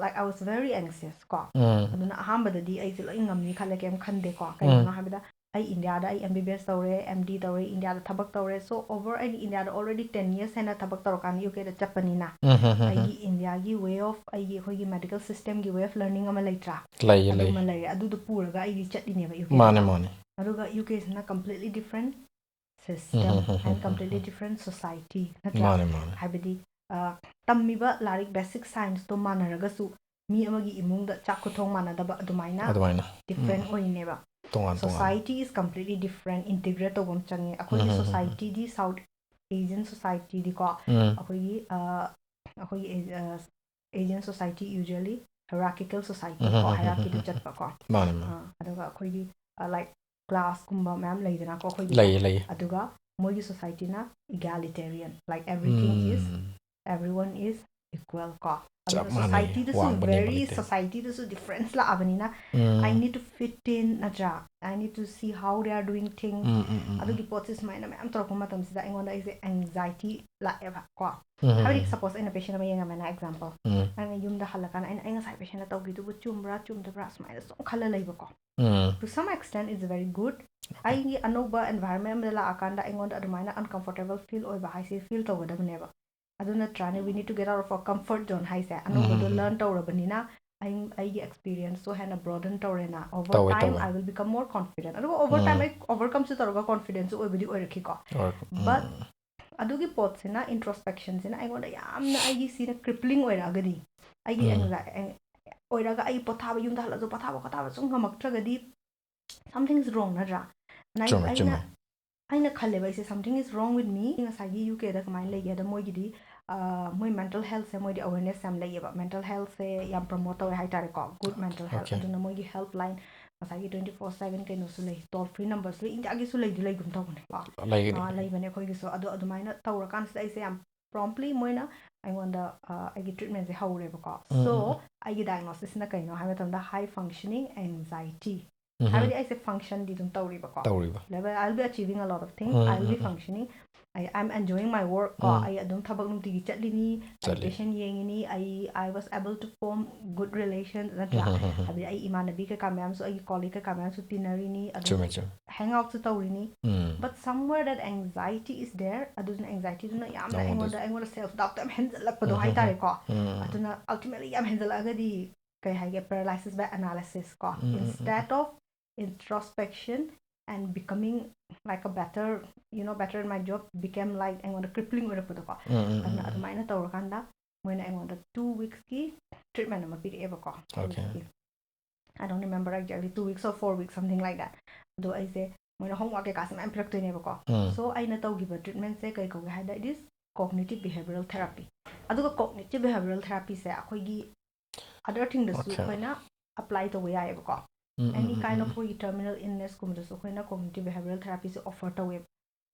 like, I was very anxious ꯀꯣ꯫ ꯎꯝ. ꯑꯗꯨꯅ ꯑꯍꯥꯟꯕꯗꯗꯤ ꯑꯩꯁꯦ ꯂꯣꯏ ꯉꯝꯅꯤ ꯈꯜꯂꯦ, ꯀꯩꯝ ꯈꯟꯗꯦꯀꯣ꯫ ꯀꯩꯒꯤꯅꯣ ꯎꯝ. ꯍꯥꯏꯕꯗ ꯑꯩ ꯏꯟꯗꯤꯌꯥꯗ ꯑꯩ M B B S ꯇꯧꯔꯦ, M D ꯇꯧꯔꯦ, ꯏꯟꯗꯤꯌꯥꯗ ꯊꯕꯛ ꯇꯧꯔꯦ, so over ꯑꯩꯅ ꯏꯟꯗꯤꯌꯥꯗ already ten years ꯍꯦꯟꯅ ꯊꯕꯛ ꯇꯧꯔꯀꯥꯟꯗ U K ꯗ ꯆꯠꯄꯅꯤꯅ, ꯑꯩꯒꯤ ꯏꯟꯗꯤꯌꯥꯒꯤ way of, ꯑꯩꯒꯤ ꯑꯩꯈꯣꯏꯒꯤ medical system ꯒꯤ way of learning ꯑꯃ ꯂꯩꯇ꯭ꯔꯥ? ꯂꯩꯌꯦ ꯑꯗꯨ ꯂꯩ ꯑꯃ ꯂꯩꯔꯦ, ꯑꯗꯨꯗꯣ ꯄꯨꯔꯒ ꯑꯩꯗꯤ ꯆꯠꯂꯤꯅꯦꯕ U K ꯃꯥꯅꯦ ꯗ꯫ ꯃꯥꯅꯦ ꯑꯗꯨꯒ U K ꯁꯤꯅ completely different system and completely different society ꯅꯠꯇ꯭ꯔꯥ? ꯃꯥꯅꯦ ꯃꯥꯅꯦ ꯍꯥꯏꯕꯗꯤ ꯑ, ꯇꯝꯃꯤꯕ ꯂꯥꯏꯔꯤꯛ basic science ꯇꯣ ꯃꯥꯟꯅꯔꯒꯁꯨ ꯃꯤ ꯑꯃꯒꯤ ꯏꯃꯨꯡꯗ ꯆꯥꯛ ꯈꯨꯊꯣꯡ ꯃꯥꯟꯅꯗꯕ ꯑꯗꯨꯃꯥꯏꯅ ꯑꯗꯨꯃꯥꯏꯅ different ꯑꯣꯏꯅꯦꯕ꯫ ꯇꯣꯉꯥꯟ ꯇꯣꯉꯥꯟ Society is completely different, integrate ꯇꯧꯕ ꯑꯃ ꯆꯪꯉꯦ꯫ ꯑꯩꯈꯣꯏꯒꯤ ꯎꯝ, ꯎꯝ, ꯎꯝ. Society ꯗꯤ South Asian society ꯗꯤꯀꯣ ꯎꯝ ꯑꯩꯈꯣꯏꯒꯤ ꯑ, ꯑꯩꯈꯣꯏꯒꯤ ꯑ, Asian society usually hierarchical society ꯎꯝ, ꯀꯣ, ꯎꯝ, ꯎꯝ, hierarchy ꯗ ꯎꯝ. ꯆꯠꯄꯀꯣ꯫ ꯃꯥꯅꯦ ꯃꯥꯅꯦ ꯑ, ꯑꯗꯨꯒ ꯑꯩꯈꯣꯏꯒꯤ ꯑ, like class ꯀꯨꯝꯕ ꯃꯌꯥꯝ ꯂꯩꯗꯅꯀꯣ ꯑꯩꯈꯣꯏꯒꯤ꯫ ꯂꯩꯌꯦ ꯂꯩꯌꯦ ꯑꯗꯨꯒ ꯃꯣꯏꯒꯤ society ꯅ egalitarian, like everything is, um. everyone is equal ꯀꯣ꯫ ꯆꯞ ꯑꯗꯨꯒ ꯃꯥꯟꯅꯩ꯫ Society ꯗꯁꯨ, ꯋꯥꯡꯕ ꯅꯦꯝꯕ very ꯂꯩꯇꯦ꯫ Society ꯗꯁꯨ difference ꯂꯥꯛꯑꯕꯅꯤꯅ, um. I need to fit in ꯅꯠꯇ꯭ꯔꯥ? I need to see how they are doing things. Um, um, um, ꯎꯝ. ꯑꯗꯨꯒꯤ ꯄꯣꯠꯁꯦ ꯁꯨꯃꯥꯏꯅ ꯃꯌꯥꯝ ꯇꯧꯔꯛꯄ ꯃꯇꯝꯁꯤꯗ ꯑꯩꯉꯣꯟꯗ ꯑꯩꯁꯦ anxiety ꯂꯥꯛꯑꯦꯕ ꯀꯣ꯫ ꯎꯝ, ꯍꯥꯏꯕꯗꯤ ꯎꯝ. Suppose ꯑꯩꯅ patient ꯑꯃ ꯌꯦꯡꯉꯝꯃꯦꯅ, example, ꯎꯝ. ꯑꯩꯅ ꯌꯨꯝꯗ ꯍꯜꯂꯀꯥꯟꯗ ꯑꯩꯅ ꯑꯩ ꯉꯁꯥꯏ patient ꯇꯧꯈꯤꯗꯨꯕꯨ ꯆꯨꯝꯕ꯭ꯔꯥ ꯆꯨꯝꯗꯕ꯭ꯔꯥ ꯁꯨꯃꯥꯏꯅ ꯁꯨꯝ ꯈꯜꯂ ꯂꯩꯕꯀꯣ꯫ ꯎꯝ. To some extent it's very good. ꯑꯩꯒꯤ ꯑꯅꯧꯕ environment ꯑꯃꯗ ꯂꯥꯛꯑꯀꯥꯟꯗ ꯑꯩꯉꯣꯟꯗ ꯑꯗꯨꯃꯥꯏꯅ uncomfortable feel ꯑꯣꯏꯕ ꯍꯥꯏꯁꯦ feel ꯇꯧꯒꯗꯕꯅꯦꯕ꯫ ꯑꯗꯨ ꯅꯠꯇ꯭ꯔꯥꯅꯦ, we need to get out of our comfort zone ꯍꯥꯏꯁꯦ꯫ ꯑꯅꯧꯕꯗꯣ ꯎꯝ. Learn ꯇꯧꯔꯕꯅꯤꯅ ꯑꯩ, ꯑꯩꯒꯤ experience ꯇꯣ ꯍꯦꯟꯅ broaden ꯇꯧꯔꯦꯅ, over ꯇꯧꯋꯦ, time ꯇꯧꯋꯦ. I will become more confident. ꯑꯗꯨꯒ over time ꯎꯝ. ꯑꯩ overcome ꯁꯨ ꯇꯧꯔꯒ confident ꯁꯨ ꯑꯣꯏꯕꯨꯗꯤ ꯑꯣꯏꯔꯛꯈꯤꯀꯣ꯫ ꯑꯣꯏ- ꯎꯝ. But ꯑꯗꯨꯒꯤ ꯄꯣꯠꯁꯤꯅ, introspection ꯁꯤꯅ ꯑꯩꯉꯣꯟꯗ ꯌꯥꯝꯅ ꯑꯩꯒꯤ ꯁꯤꯅ crippling ꯑꯣꯏꯔꯛꯑꯒꯗꯤ, ꯑꯩꯒꯤ ꯎꯝ. anxi- ꯑꯣꯏꯔꯒ ꯑꯩ ꯄꯣꯊꯥꯕ, ꯌꯨꯝꯗ ꯍꯜꯂꯁꯨ ꯄꯣꯊꯥꯕ ꯈꯣꯊꯥꯕ ꯁꯨꯝ ꯉꯝꯃꯛꯇ꯭ꯔꯒꯗꯤ, something is wrong ꯅꯠꯇ꯭ꯔꯥ? And ꯑꯩ- ꯆꯨꯝꯃꯦ, ꯑꯩꯅ ꯆꯨꯝꯃꯦ. ꯑꯩꯅ ꯈꯜꯂꯦꯕ ꯑꯩꯁꯦ, something is wrong with me. ꯉꯁꯥꯏꯒꯤ U K ꯗ ꯀꯃꯥꯏꯅ ꯂꯩꯒꯦꯗ, ꯃꯣꯏꯒꯤꯗꯤ ꯑ, ꯃꯣꯏ mental health ꯁꯦ ꯃꯣꯏꯗꯤ awareness ꯌꯥꯝ ꯂꯩꯌꯦꯕ, mental health ꯁꯦ ꯌꯥꯝ promote ꯇꯧꯋꯦ ꯍꯥꯏꯇꯥꯔꯦꯀꯣ, good mental health꯫ Okay. ꯑꯗꯨꯅ ꯃꯣꯏꯒꯤ helpline ꯉꯁꯥꯏꯒꯤ twenty four seven ꯀꯩꯅꯣꯁꯨ ꯂꯩ, toll free number ꯁꯨ ꯂꯩ, ꯏꯟꯗꯤꯌꯥꯒꯤꯁꯨ ꯂꯩꯗꯤ ꯂꯩꯒꯨꯝ ꯇꯧꯕꯅꯦꯀꯣ꯫ ꯂꯩ- ꯑ, ꯂꯩꯕꯅꯦ ꯑꯩꯈꯣꯏꯒꯤꯁꯨ꯫ ꯑꯗꯣ ꯑꯗꯨꯃꯥꯏꯅ ꯇꯧꯔꯀꯥꯟꯁꯤꯗ ꯑꯩꯁꯦ ꯌꯥꯝ promptly ꯃꯣꯏꯅ ꯑꯩꯉꯣꯟꯗ ꯑ, ꯑꯩꯒꯤ treatment ꯁꯦ ꯍꯧꯔꯦꯕꯀꯣ꯫ ꯎꯝ, So ꯎꯝ, ꯎꯝ. ꯑꯩꯒꯤ diagnosis ꯁꯤꯅ ꯀꯩꯅꯣ ꯍꯥꯏꯕ ꯃꯇꯝꯗ high functioning anxiety ꯍꯥꯏꯕꯗꯤ ꯑꯩꯁꯦ functionꯗꯤ ꯑꯗꯨꯝ ꯇꯧꯔꯤꯕꯀꯣ. ꯇꯧꯔꯤꯕ. Level, I'll be achieving a lot of things. Um, I'll be um, um. Functioning. I, I'm enjoying my work ꯀꯣ. ꯎꯝ. ꯑꯩ ꯑꯗꯨꯝ ꯊꯕꯛ ꯅꯨꯡꯇꯤꯒꯤ ꯆꯠꯂꯤꯅꯤ, ꯑꯩ ꯆꯠꯂꯤ. Patient ꯌꯦꯡꯉꯤꯅꯤ, ꯑꯩ I was able to form good relations, ꯅꯠꯇ꯭ꯔꯥ? ꯎꯝ, ꯎꯝ, ꯎꯝ. ꯍꯥꯏꯕꯗꯤ ꯑꯩ ꯏꯃꯥꯟꯅꯕꯤ ꯀꯩꯀꯥ ꯃꯌꯥꯝꯁꯨ, ꯑꯩꯒꯤ colleague ꯀꯩꯀꯥ ꯃꯌꯥꯝꯁꯨ ꯇꯤꯟꯅꯔꯤꯅꯤ, ꯑꯗꯨꯝ ꯆꯨꯝꯃꯦ, ꯆꯨꯝꯃꯦ. Hang outꯁꯨ ꯇꯧꯔꯤꯅꯤ. ꯎꯝ. But somewhere that anxiety is there. ꯑꯗꯨꯗꯨꯅ anxietyꯗꯨꯅ ꯌꯥꯝꯅ ꯅꯉꯣꯟꯗ ꯑꯩꯉꯣꯟꯗ, ꯑꯩꯉꯣꯟꯗ self doubtꯇ ꯌꯥꯝ ꯍꯦꯟꯖꯜꯂꯛꯄꯗꯣ ꯎꯝ, ꯎꯝ, ꯍꯥꯏꯇꯥꯔꯦꯀꯣ. ꯎꯝ, ꯎꯝ. ꯑꯗꯨꯅ ultimately ꯌꯥꯝ ꯍꯦꯟꯖꯜꯂꯛꯑꯒꯗꯤ ꯀꯩ ꯍꯥꯏꯒꯦ, paralysis by analysis ꯀꯣ. Um, um, um. Instead of introspection and becoming like a better, you know, better in my job, became like, ꯑꯩꯉꯣꯟꯗ crippling ꯑꯣꯏꯔꯛꯄꯗꯣꯀꯣ. ꯎꯝ, ꯎꯝ, ꯎꯝ, ꯑꯗꯨꯅ ꯎꯝ. ꯑꯗꯨꯃꯥꯏꯅ ꯇꯧꯔꯀꯥꯟꯗ ꯃꯣꯏꯅ ꯑꯩꯉꯣꯟꯗ two weeksꯀꯤ treatment ꯑꯃ ꯄꯤꯔꯛꯑꯦꯕꯀꯣ. Two Okay. weeksꯀꯤ. I don't remember exactly, two weeks or four weeks, something like that. ꯑꯗꯣ ꯑꯩꯁꯦ, ꯃꯣꯏꯅ homework ꯀꯩꯀꯥꯁꯦ ꯃꯌꯥꯝ ꯄꯤꯔꯛꯇꯣꯏꯅꯦꯕꯀꯣ. ꯎꯝ. So ꯑꯩꯅ ꯇꯧꯈꯤꯕ treatmentꯁꯦ ꯀꯩ ꯀꯧꯒꯦ ꯍꯥꯏꯗ, it is cognitive behavioral therapy. ꯑꯗꯨꯒ cognitive behavioral therapyꯁꯦ ꯑꯩꯈꯣꯏꯒꯤ other thingꯗꯁꯨ Okay. ꯑꯩꯈꯣꯏꯅ apply ꯇꯧꯕ ꯌꯥꯏꯑꯕꯀꯣ. ꯎꯝ, ꯎꯝ, Any um, kind um, of ꯎꯝ. ꯑꯩꯈꯣꯏꯒꯤ terminal illnessꯀꯨꯝꯕꯗꯁꯨ ꯑꯩꯈꯣꯏꯅ cognitive behavioral therapyꯁꯦ offer ꯇꯧꯋꯦꯕ.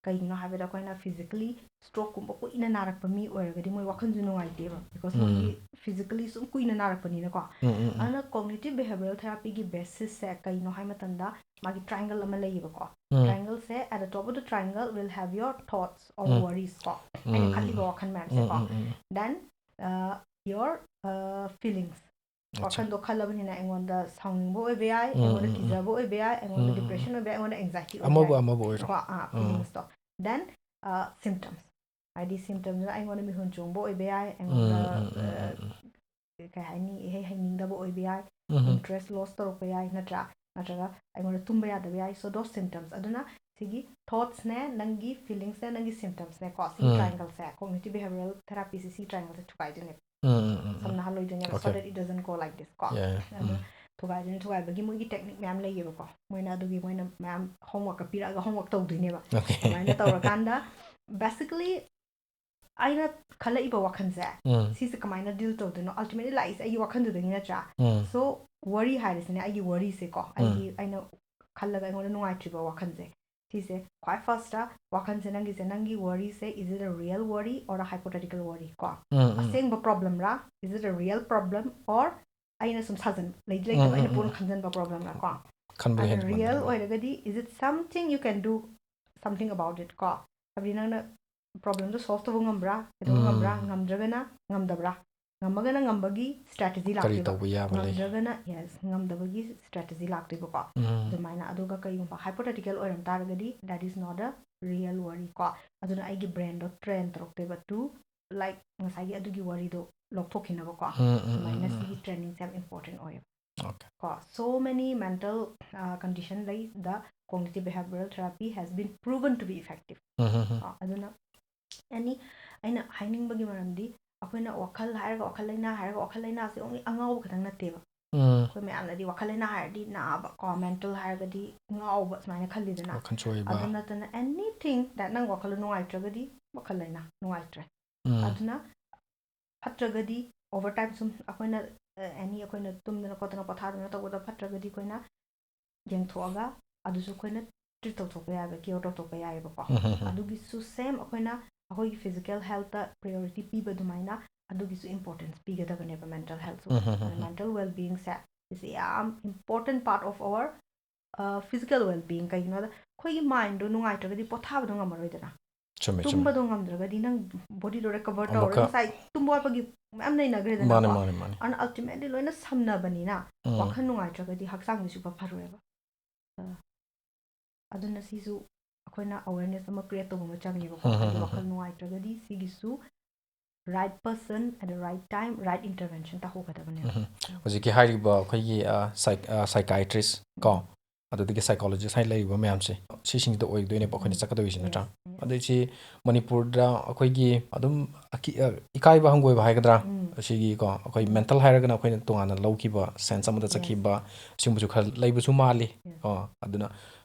ꯀꯩꯒꯤꯅꯣ ꯍꯥꯏꯕꯗ ꯑꯩꯈꯣꯏꯅ physically strokeꯀꯨꯝꯕ ꯀꯨꯏꯅ ꯅꯥꯔꯛꯄ ꯃꯤ ꯑꯣꯏꯔꯒꯗꯤ ꯃꯣꯏ ꯋꯥꯈꯜꯁꯨ ꯅꯨꯡꯉꯥꯏꯇꯦꯕ, because ꯎꯝ. ꯃꯣꯏꯒꯤ physically ꯁꯨꯝ ꯀꯨꯏꯅ ꯅꯥꯔꯛꯄꯅꯤꯅꯀꯣ. ꯎꯝ, ꯎꯝ, ꯎꯝ. ꯑꯗꯨꯅ cognitive behavioral therapyꯒꯤ basisꯁꯦ ꯀꯩꯅꯣ ꯍꯥꯏ ꯃꯇꯝꯗ, ꯃꯥꯒꯤ triangle ꯑꯃ ꯂꯩꯌꯦꯕꯀꯣ. ꯎꯝ. Triangleꯁꯦ, at the top of the triangle will have your thoughts or um. worries ꯀꯣ. ꯑꯩꯅ ꯎꯝ, ꯈꯜꯂꯤꯕ ꯎꯝ. ꯋꯥꯈꯜ ꯎꯝ, ꯃꯌꯥꯝꯁꯦꯀꯣ. Um, um. Then uh, your uh, feelings. ꯑꯠꯆꯥ. ꯋꯥꯈꯜꯗꯣ ꯈꯜꯂꯕꯅꯤꯅ ꯑꯩꯉꯣꯟꯗ ꯁꯥꯎꯅꯤꯡꯕ ꯑꯣꯏꯕ ꯌꯥꯏ, ꯎꯝ, ꯑꯩꯉꯣꯟꯗ ꯎꯝ, ꯎꯝ. ꯀꯤꯖꯕ ꯑꯣꯏꯕ ꯌꯥꯏ, ꯑꯩꯉꯣꯟꯗ ꯎꯝ, ꯎꯝ, depression ꯎꯝ. ꯑꯣꯏꯕ ꯌꯥꯏ, ꯑꯩꯉꯣꯟꯗ anxiety ꯑꯣꯏꯕ ꯑꯃꯕꯨ ꯌꯥꯏ. ꯑꯃꯕꯨ ꯑꯣꯏꯔꯣ. ꯀꯣ, ꯑꯥ, ꯎꯝ. feelingsꯇꯣ. Then uh, symptoms. ꯍꯥꯏꯗꯤ symptomsꯅ ꯑꯩꯉꯣꯟꯗ ꯃꯤꯍꯨꯟ ꯆꯣꯡꯕ ꯑꯣꯏꯕ ꯌꯥꯏ, ꯑꯩꯉꯣꯟꯗ ꯎꯝ, ꯎꯝ, ꯎꯝ, ꯑ, ꯎꯝ, ꯎꯝ. ꯀꯩ ꯍꯥꯏꯅꯤ, ꯏꯍꯩ ꯍꯩꯅꯤꯡꯗꯕ ꯑꯣꯏꯕ ꯌꯥꯏ, ꯎꯝ, ꯎꯝ. Interest loss ꯇꯧꯔꯛꯄ ꯌꯥꯏ, ꯅꯠꯇ꯭ꯔꯥ? ꯅꯠꯇ꯭ꯔꯒ ꯑꯩꯉꯣꯟꯗ ꯇꯨꯝꯕ ꯌꯥꯗꯕ ꯌꯥꯏ. So those symptoms. ꯑꯗꯨꯅ ꯁꯤꯒꯤ thoughtsꯅꯦ, ꯅꯪꯒꯤ feelingsꯅꯦ, ꯅꯪꯒꯤ symptomsꯅꯦ ꯀꯣ, ꯁꯤꯒꯤ ꯎꯝ. Triangleꯁꯦ, cognitive behavioral therapyꯁꯦ ꯁꯤ triangleꯁꯦ ꯊꯨꯒꯥꯏꯗꯣꯏꯅꯦꯕ. ꯎꯝ, um, um, um. ꯁꯝꯅꯍꯜꯂꯣꯏꯗꯣꯏꯅꯦꯕ, so Okay. that it doesn't go like this ꯀꯣ. Yeah, yeah. ꯑꯗꯨ ꯎꯝ. ꯊꯨꯒꯥꯏꯗꯣꯏꯅꯦ, ꯊꯨꯒꯥꯏꯕꯒꯤ ꯃꯣꯏꯒꯤ technique ꯃꯌꯥꯝ ꯂꯩꯌꯦꯕꯀꯣ. ꯃꯣꯏꯅ ꯑꯗꯨꯒꯤ, ꯃꯣꯏꯅ ꯃꯌꯥꯝ homeworkꯀ ꯄꯤꯔꯛꯑꯒ homework ꯇꯧꯗꯣꯏꯅꯦꯕ. Okay. ꯑꯗꯨꯃꯥꯏꯅ ꯇꯧꯔꯀꯥꯟꯗ basically ꯑꯩꯅ ꯈꯜꯂꯛꯏꯕ ꯋꯥꯈꯜꯁꯦ, ꯎꯝ. ꯁꯤꯁꯦ ꯀꯃꯥꯏꯅ deal ꯇꯧꯗꯣꯏꯅꯣ? Ultimately ꯂꯥꯛꯏꯁꯦ ꯑꯩꯒꯤ ꯋꯥꯈꯜꯗꯨꯗꯒꯤ, ꯅꯠꯇ꯭ꯔꯥ? ꯎꯝ. So worry ꯍꯥꯏꯔꯤꯁꯤꯅꯦ, ꯑꯩꯒꯤ worryꯁꯦꯀꯣ, ꯎꯝ. ꯑꯩꯒꯤ, ꯑꯩꯅ ꯈꯜꯂꯒ ꯑꯩꯉꯣꯟꯗ ꯅꯨꯡꯉꯥꯏꯇ꯭ꯔꯤꯕ ꯋꯥꯈꯜꯁꯦ, ꯁꯤꯁꯦ ꯈ꯭ꯋꯥꯏ firstꯇ ꯋꯥꯈꯜꯁꯦ, ꯅꯪꯒꯤꯁꯦ, ꯅꯪꯒꯤ worryꯁꯦ, is it a real worry or a hypothetical worry ꯀꯣ? ꯎꯝ, ꯎꯝ. ꯑꯁꯦꯡꯕ problemꯔꯥ? Is it a real problem or ꯑꯩꯅ ꯁꯨꯝ ꯁꯥꯖꯟ, ꯂꯩꯗꯤ ꯎꯝ, ꯂꯩꯇꯕ, ꯎꯝ, ꯑꯩꯅ ꯎꯝ, ꯄꯨꯡ ꯎꯝ. ꯈꯟꯖꯟꯕ problemꯔꯥ ꯀꯣ? ꯈꯟꯕꯗ ꯑꯗ ꯍꯦꯟꯅ ꯔꯤꯌꯦꯜ ꯃꯥꯟꯅꯩ꯫ ꯑꯣꯏꯔꯒꯗꯤ, is it something you can do something about it? ꯀꯣ, ꯍꯥꯏꯕꯗꯤ ꯅꯪꯅ ꯄ꯭ꯔꯣꯕ꯭ꯂꯦꯝꯗꯣ ꯁꯣꯜꯚ ꯇꯧꯕ ꯉꯝꯕ꯭ꯔꯥ, ꯀꯩꯗꯧꯕ ꯉꯝꯕ꯭ꯔꯥ? ꯎꯝ꯫ ꯉꯝꯗ꯭ꯔꯒꯅ ꯉꯝꯗꯕ꯭ꯔꯥ? ꯉꯝꯃꯒꯅ ꯉꯝꯕꯒꯤ ꯁ꯭ꯇ꯭ꯔꯦꯇꯦꯖꯤ ꯀꯔꯤ ꯂꯥꯛꯇꯣꯏꯕ, ꯇꯧꯕ ꯌꯥꯕ ꯂꯩ? ꯉꯝꯗ꯭ꯔꯒꯅ, ꯌꯦꯁ, ꯉꯝꯗꯕꯒꯤ ꯁ꯭ꯇ꯭ꯔꯦꯇꯦꯖꯤ ꯂꯥꯛꯇꯣꯏꯕꯀꯣ꯫ ꯎꯝ꯫ ꯑꯗꯨꯃꯥꯏꯅ꯫ ꯑꯗꯨꯒ ꯀꯩꯒꯨꯝꯕ ꯍꯥꯏꯄꯣꯊꯦꯇꯤꯀꯦꯜ ꯑꯣꯏꯔꯝ ꯇꯥꯔꯒꯗꯤ, that is not a real worry ꯀꯣ꯫ ꯑꯗꯨꯅ ꯑꯩꯒꯤ ꯕ꯭ꯔꯦꯟꯗꯣ ꯇ꯭ꯔꯦꯟ ꯇꯧꯔꯛꯇꯣꯏꯕ to, like, ꯉꯁꯥꯏꯒꯤ ꯑꯗꯨꯒꯤ ꯋꯥꯔꯤꯗꯣ ꯂꯧꯊꯣꯛꯈꯤꯅꯕꯀꯣ꯫ ꯎꯝ, ꯎꯝ, ꯑꯗꯨꯃꯥꯏꯅ ꯎꯝ, ꯎꯝ꯫ ꯁꯤꯒꯤ ꯇ꯭ꯔꯦꯅꯤꯡꯁꯦ ꯌꯥꯝ ꯏꯝꯄꯣꯔꯇꯦꯟ ꯑꯣꯏꯌꯦꯕ꯫ Okay. ꯀꯣ, so many mental, uh, condition ꯂꯩ, the cognitive behavioral therapy has been proven to be effective꯫ Um, um, ꯎꯝ꯫ ꯀꯣ, ꯑꯗꯨꯅ ꯑꯦꯅꯤ, ꯑꯩꯅ ꯍꯥꯏꯅꯤꯡꯕꯒꯤ ꯃꯔꯝꯗꯤ, ꯑꯩꯈꯣꯏꯅ ꯋꯥꯈꯜ ꯍꯥꯏꯔꯒ ꯋꯥꯈꯜ ꯂꯩꯅꯥ ꯍꯥꯏꯔꯒ ꯋꯥꯈꯜ ꯂꯩꯅꯥꯁꯦ only ꯑꯉꯥꯎꯕ ꯈꯛꯇꯪ ꯅꯠꯇꯦꯕ꯫ ꯎꯝ꯫ ꯑꯩꯈꯣꯏ ꯃꯌꯥꯝꯅꯗꯤ ꯋꯥꯈꯜ ꯂꯩꯅꯥ ꯍꯥꯏꯔꯗꯤ ꯅꯥꯕ ꯀꯣ, ꯃꯦꯟꯇꯜ ꯍꯥꯏꯔꯒꯗꯤ ꯉꯥꯎꯕ ꯁꯨꯃꯥꯏꯅ ꯈꯜꯂꯤꯗꯅ꯫ ꯋꯥꯈꯜ ꯆꯣꯏꯕ꯫ ꯑꯗꯨ ꯅꯠꯇꯅ anything that ꯅꯪ ꯋꯥꯈꯜ ꯅꯨꯡꯉꯥꯏꯇ꯭ꯔꯒꯗꯤ ꯋꯥꯈꯜ ꯂꯩꯅꯥ, ꯅꯨꯡꯉꯥꯏꯇ꯭ꯔꯦ꯫ ꯎꯝ꯫ ꯑꯗꯨꯅ ꯐꯠꯇ꯭ꯔꯒꯗꯤ, ꯑꯣꯚꯔ ꯇꯥꯏꯝ ꯁꯨꯝ ꯑꯩꯈꯣꯏꯅ, ꯑ, ꯑꯦꯅꯤ ꯑꯩꯈꯣꯏꯅ ꯇꯨꯝꯗꯅ ꯈꯣꯠꯇꯅ ꯄꯣꯊꯥꯗꯅ ꯇꯧꯕꯗ ꯐꯠꯇ꯭ꯔꯒꯗꯤ ꯑꯩꯈꯣꯏꯅ ꯌꯦꯡꯊꯣꯛꯑꯒ ꯑꯗꯨꯁꯨ ꯑꯩꯈꯣꯏꯅ ꯇ꯭ꯔꯤꯠ ꯇꯧꯊꯣꯛꯄ ꯌꯥꯏꯕ, ꯀ꯭ꯌꯣꯔ ꯇꯧꯊꯣꯛꯄ ꯌꯥꯏꯌꯦꯕꯀꯣ꯫ ꯎꯝ, ꯎꯝ, ꯎꯝ꯫ ꯑꯗꯨꯒꯤꯁꯨ ꯁꯦꯝ ꯑꯩꯈꯣꯏꯅ ꯑꯩꯈꯣꯏꯒꯤ ꯐꯤꯖꯤꯀꯦꯜ ꯍꯦꯜꯠꯇ ꯄ꯭ꯔꯥꯏꯌꯣꯔꯤꯇꯤ ꯄꯤꯕ ꯑꯗꯨꯃꯥꯏꯅ ꯑꯗꯨꯒꯤꯁꯨ ꯏꯝꯄꯣꯔꯇꯦꯟꯁ ꯄꯤꯒꯗꯕꯅꯦꯕ ꯃꯦꯟꯇꯜ ꯍꯦꯜꯠꯁꯨ꯫ Um, um, um, um. Mental well ꯕꯤꯌꯤꯡꯁꯦ is a ꯌꯥꯝ important part of our, uh, physical well being꯫ ꯀꯩꯒꯤꯅꯣꯗ ꯑꯩꯈꯣꯏꯒꯤ ꯃꯥꯏꯟꯗꯣ ꯅꯨꯡꯉꯥꯏꯇ꯭ꯔꯒꯗꯤ ꯄꯣꯊꯥꯕꯗꯣ ꯉꯝꯃꯔꯣꯏꯗꯅ꯫ ꯆꯨꯝꯃꯦ, ꯆꯨꯝꯃꯦ꯫ ꯇꯨꯝꯕꯗꯣ ꯉꯝꯗ꯭ꯔꯒꯗꯤ ꯅꯪ ꯕꯣꯗꯤꯗꯣ ꯔꯤꯀꯚꯔ ꯑꯃꯨꯛꯀ ꯇꯧꯔꯒ ꯉꯁꯥꯏ ꯇꯨꯝꯕ ꯋꯥꯠꯄꯒꯤ ꯃꯌꯥꯝ ꯂꯩꯅꯈ꯭ꯔꯦꯗꯅꯀꯣ꯫ ꯃꯥꯅꯦ, ꯃꯥꯅꯦ, ꯃꯥꯅꯦ꯫ ꯑꯗꯨꯅ ꯑꯜꯇꯤꯃꯦꯠꯂꯤ ꯂꯣꯏꯅ ꯁꯝꯅꯕꯅꯤꯅ ꯎꯝ꯫ ꯋꯥꯈꯜ ꯅꯨꯡꯉꯥꯏꯇ꯭ꯔꯒꯗꯤ ꯍꯛꯆꯥꯡꯗꯤ ꯁꯨꯡꯐ ꯐꯔꯣꯏꯕ꯫ ꯑ, ꯑꯗꯨꯅ ꯁꯤꯁꯨ ꯑꯩꯈꯣꯏꯅ ꯑꯋꯦꯔꯅꯦꯁ ꯑꯃ ꯀ꯭ꯔꯤꯌꯦꯠ ꯇꯧꯕ ꯑꯃ ꯆꯪꯉꯦꯕꯀꯣ꯫ ꯎꯝ, ꯍꯥꯏꯗꯤ ꯎꯝ, ꯋꯥꯈꯜ ꯎꯝ꯫ ꯅꯨꯡꯉꯥꯏꯇ꯭ꯔꯒꯗꯤ ꯁꯤꯒꯤꯁꯨ right person at the right time, right intervention ꯇꯧꯍꯧꯒꯗꯕꯅꯦꯕ꯫ ꯎꯝ꯫ ꯍꯧꯖꯤꯛꯀꯤ ꯍꯥꯏꯔꯤꯕ ꯑꯩꯈꯣꯏꯒꯤ, ꯑ, psych-, ꯑ, psychiatrist ꯀꯣ, ꯑꯗꯨꯗꯒꯤ psychologist ꯍꯥꯏꯅ ꯂꯩꯔꯤꯕ ꯃꯌꯥꯝꯁꯦ, ꯁꯤꯁꯤꯡꯁꯤꯗ ꯑꯣꯏꯗꯣꯏꯅꯦꯕ ꯑꯩꯈꯣꯏꯅ ꯎꯝ꯫ ꯆꯠꯀꯗꯣꯏꯁꯦ, ꯅꯠꯇ꯭ꯔꯥ? Yes, yes. ꯑꯗꯩ ꯁꯤ ꯃꯅꯤꯄꯨꯔꯗ ꯑꯩꯈꯣꯏꯒꯤ ꯑꯗꯨꯝ ꯑꯀꯤ-, ꯑ, ꯏꯀꯥꯏꯕ ꯍꯪꯒꯣꯏꯕ ꯍꯥꯏꯒꯗ꯭ꯔꯥ? ꯎꯝ꯫ ꯑꯁꯤꯒꯤꯀꯣ, ꯑꯩꯈꯣꯏ ꯎꯝ꯫ ꯃꯦꯟꯇꯜ ꯍꯥꯏꯔꯒꯅ ꯑꯩꯈꯣꯏꯅ ꯇꯣꯉꯥꯟꯅ ꯂꯧꯈꯤꯕ ꯁꯦꯟꯁ ꯑꯃꯗ Yes. ꯆꯠꯈꯤꯕ, ꯁꯤꯒꯨꯝꯕꯁꯨ ꯈꯔ ꯂꯩꯕꯁꯨ ꯃꯥꯜꯂꯤ꯫ Yes. ꯀꯣ, ꯑꯗꯨꯅ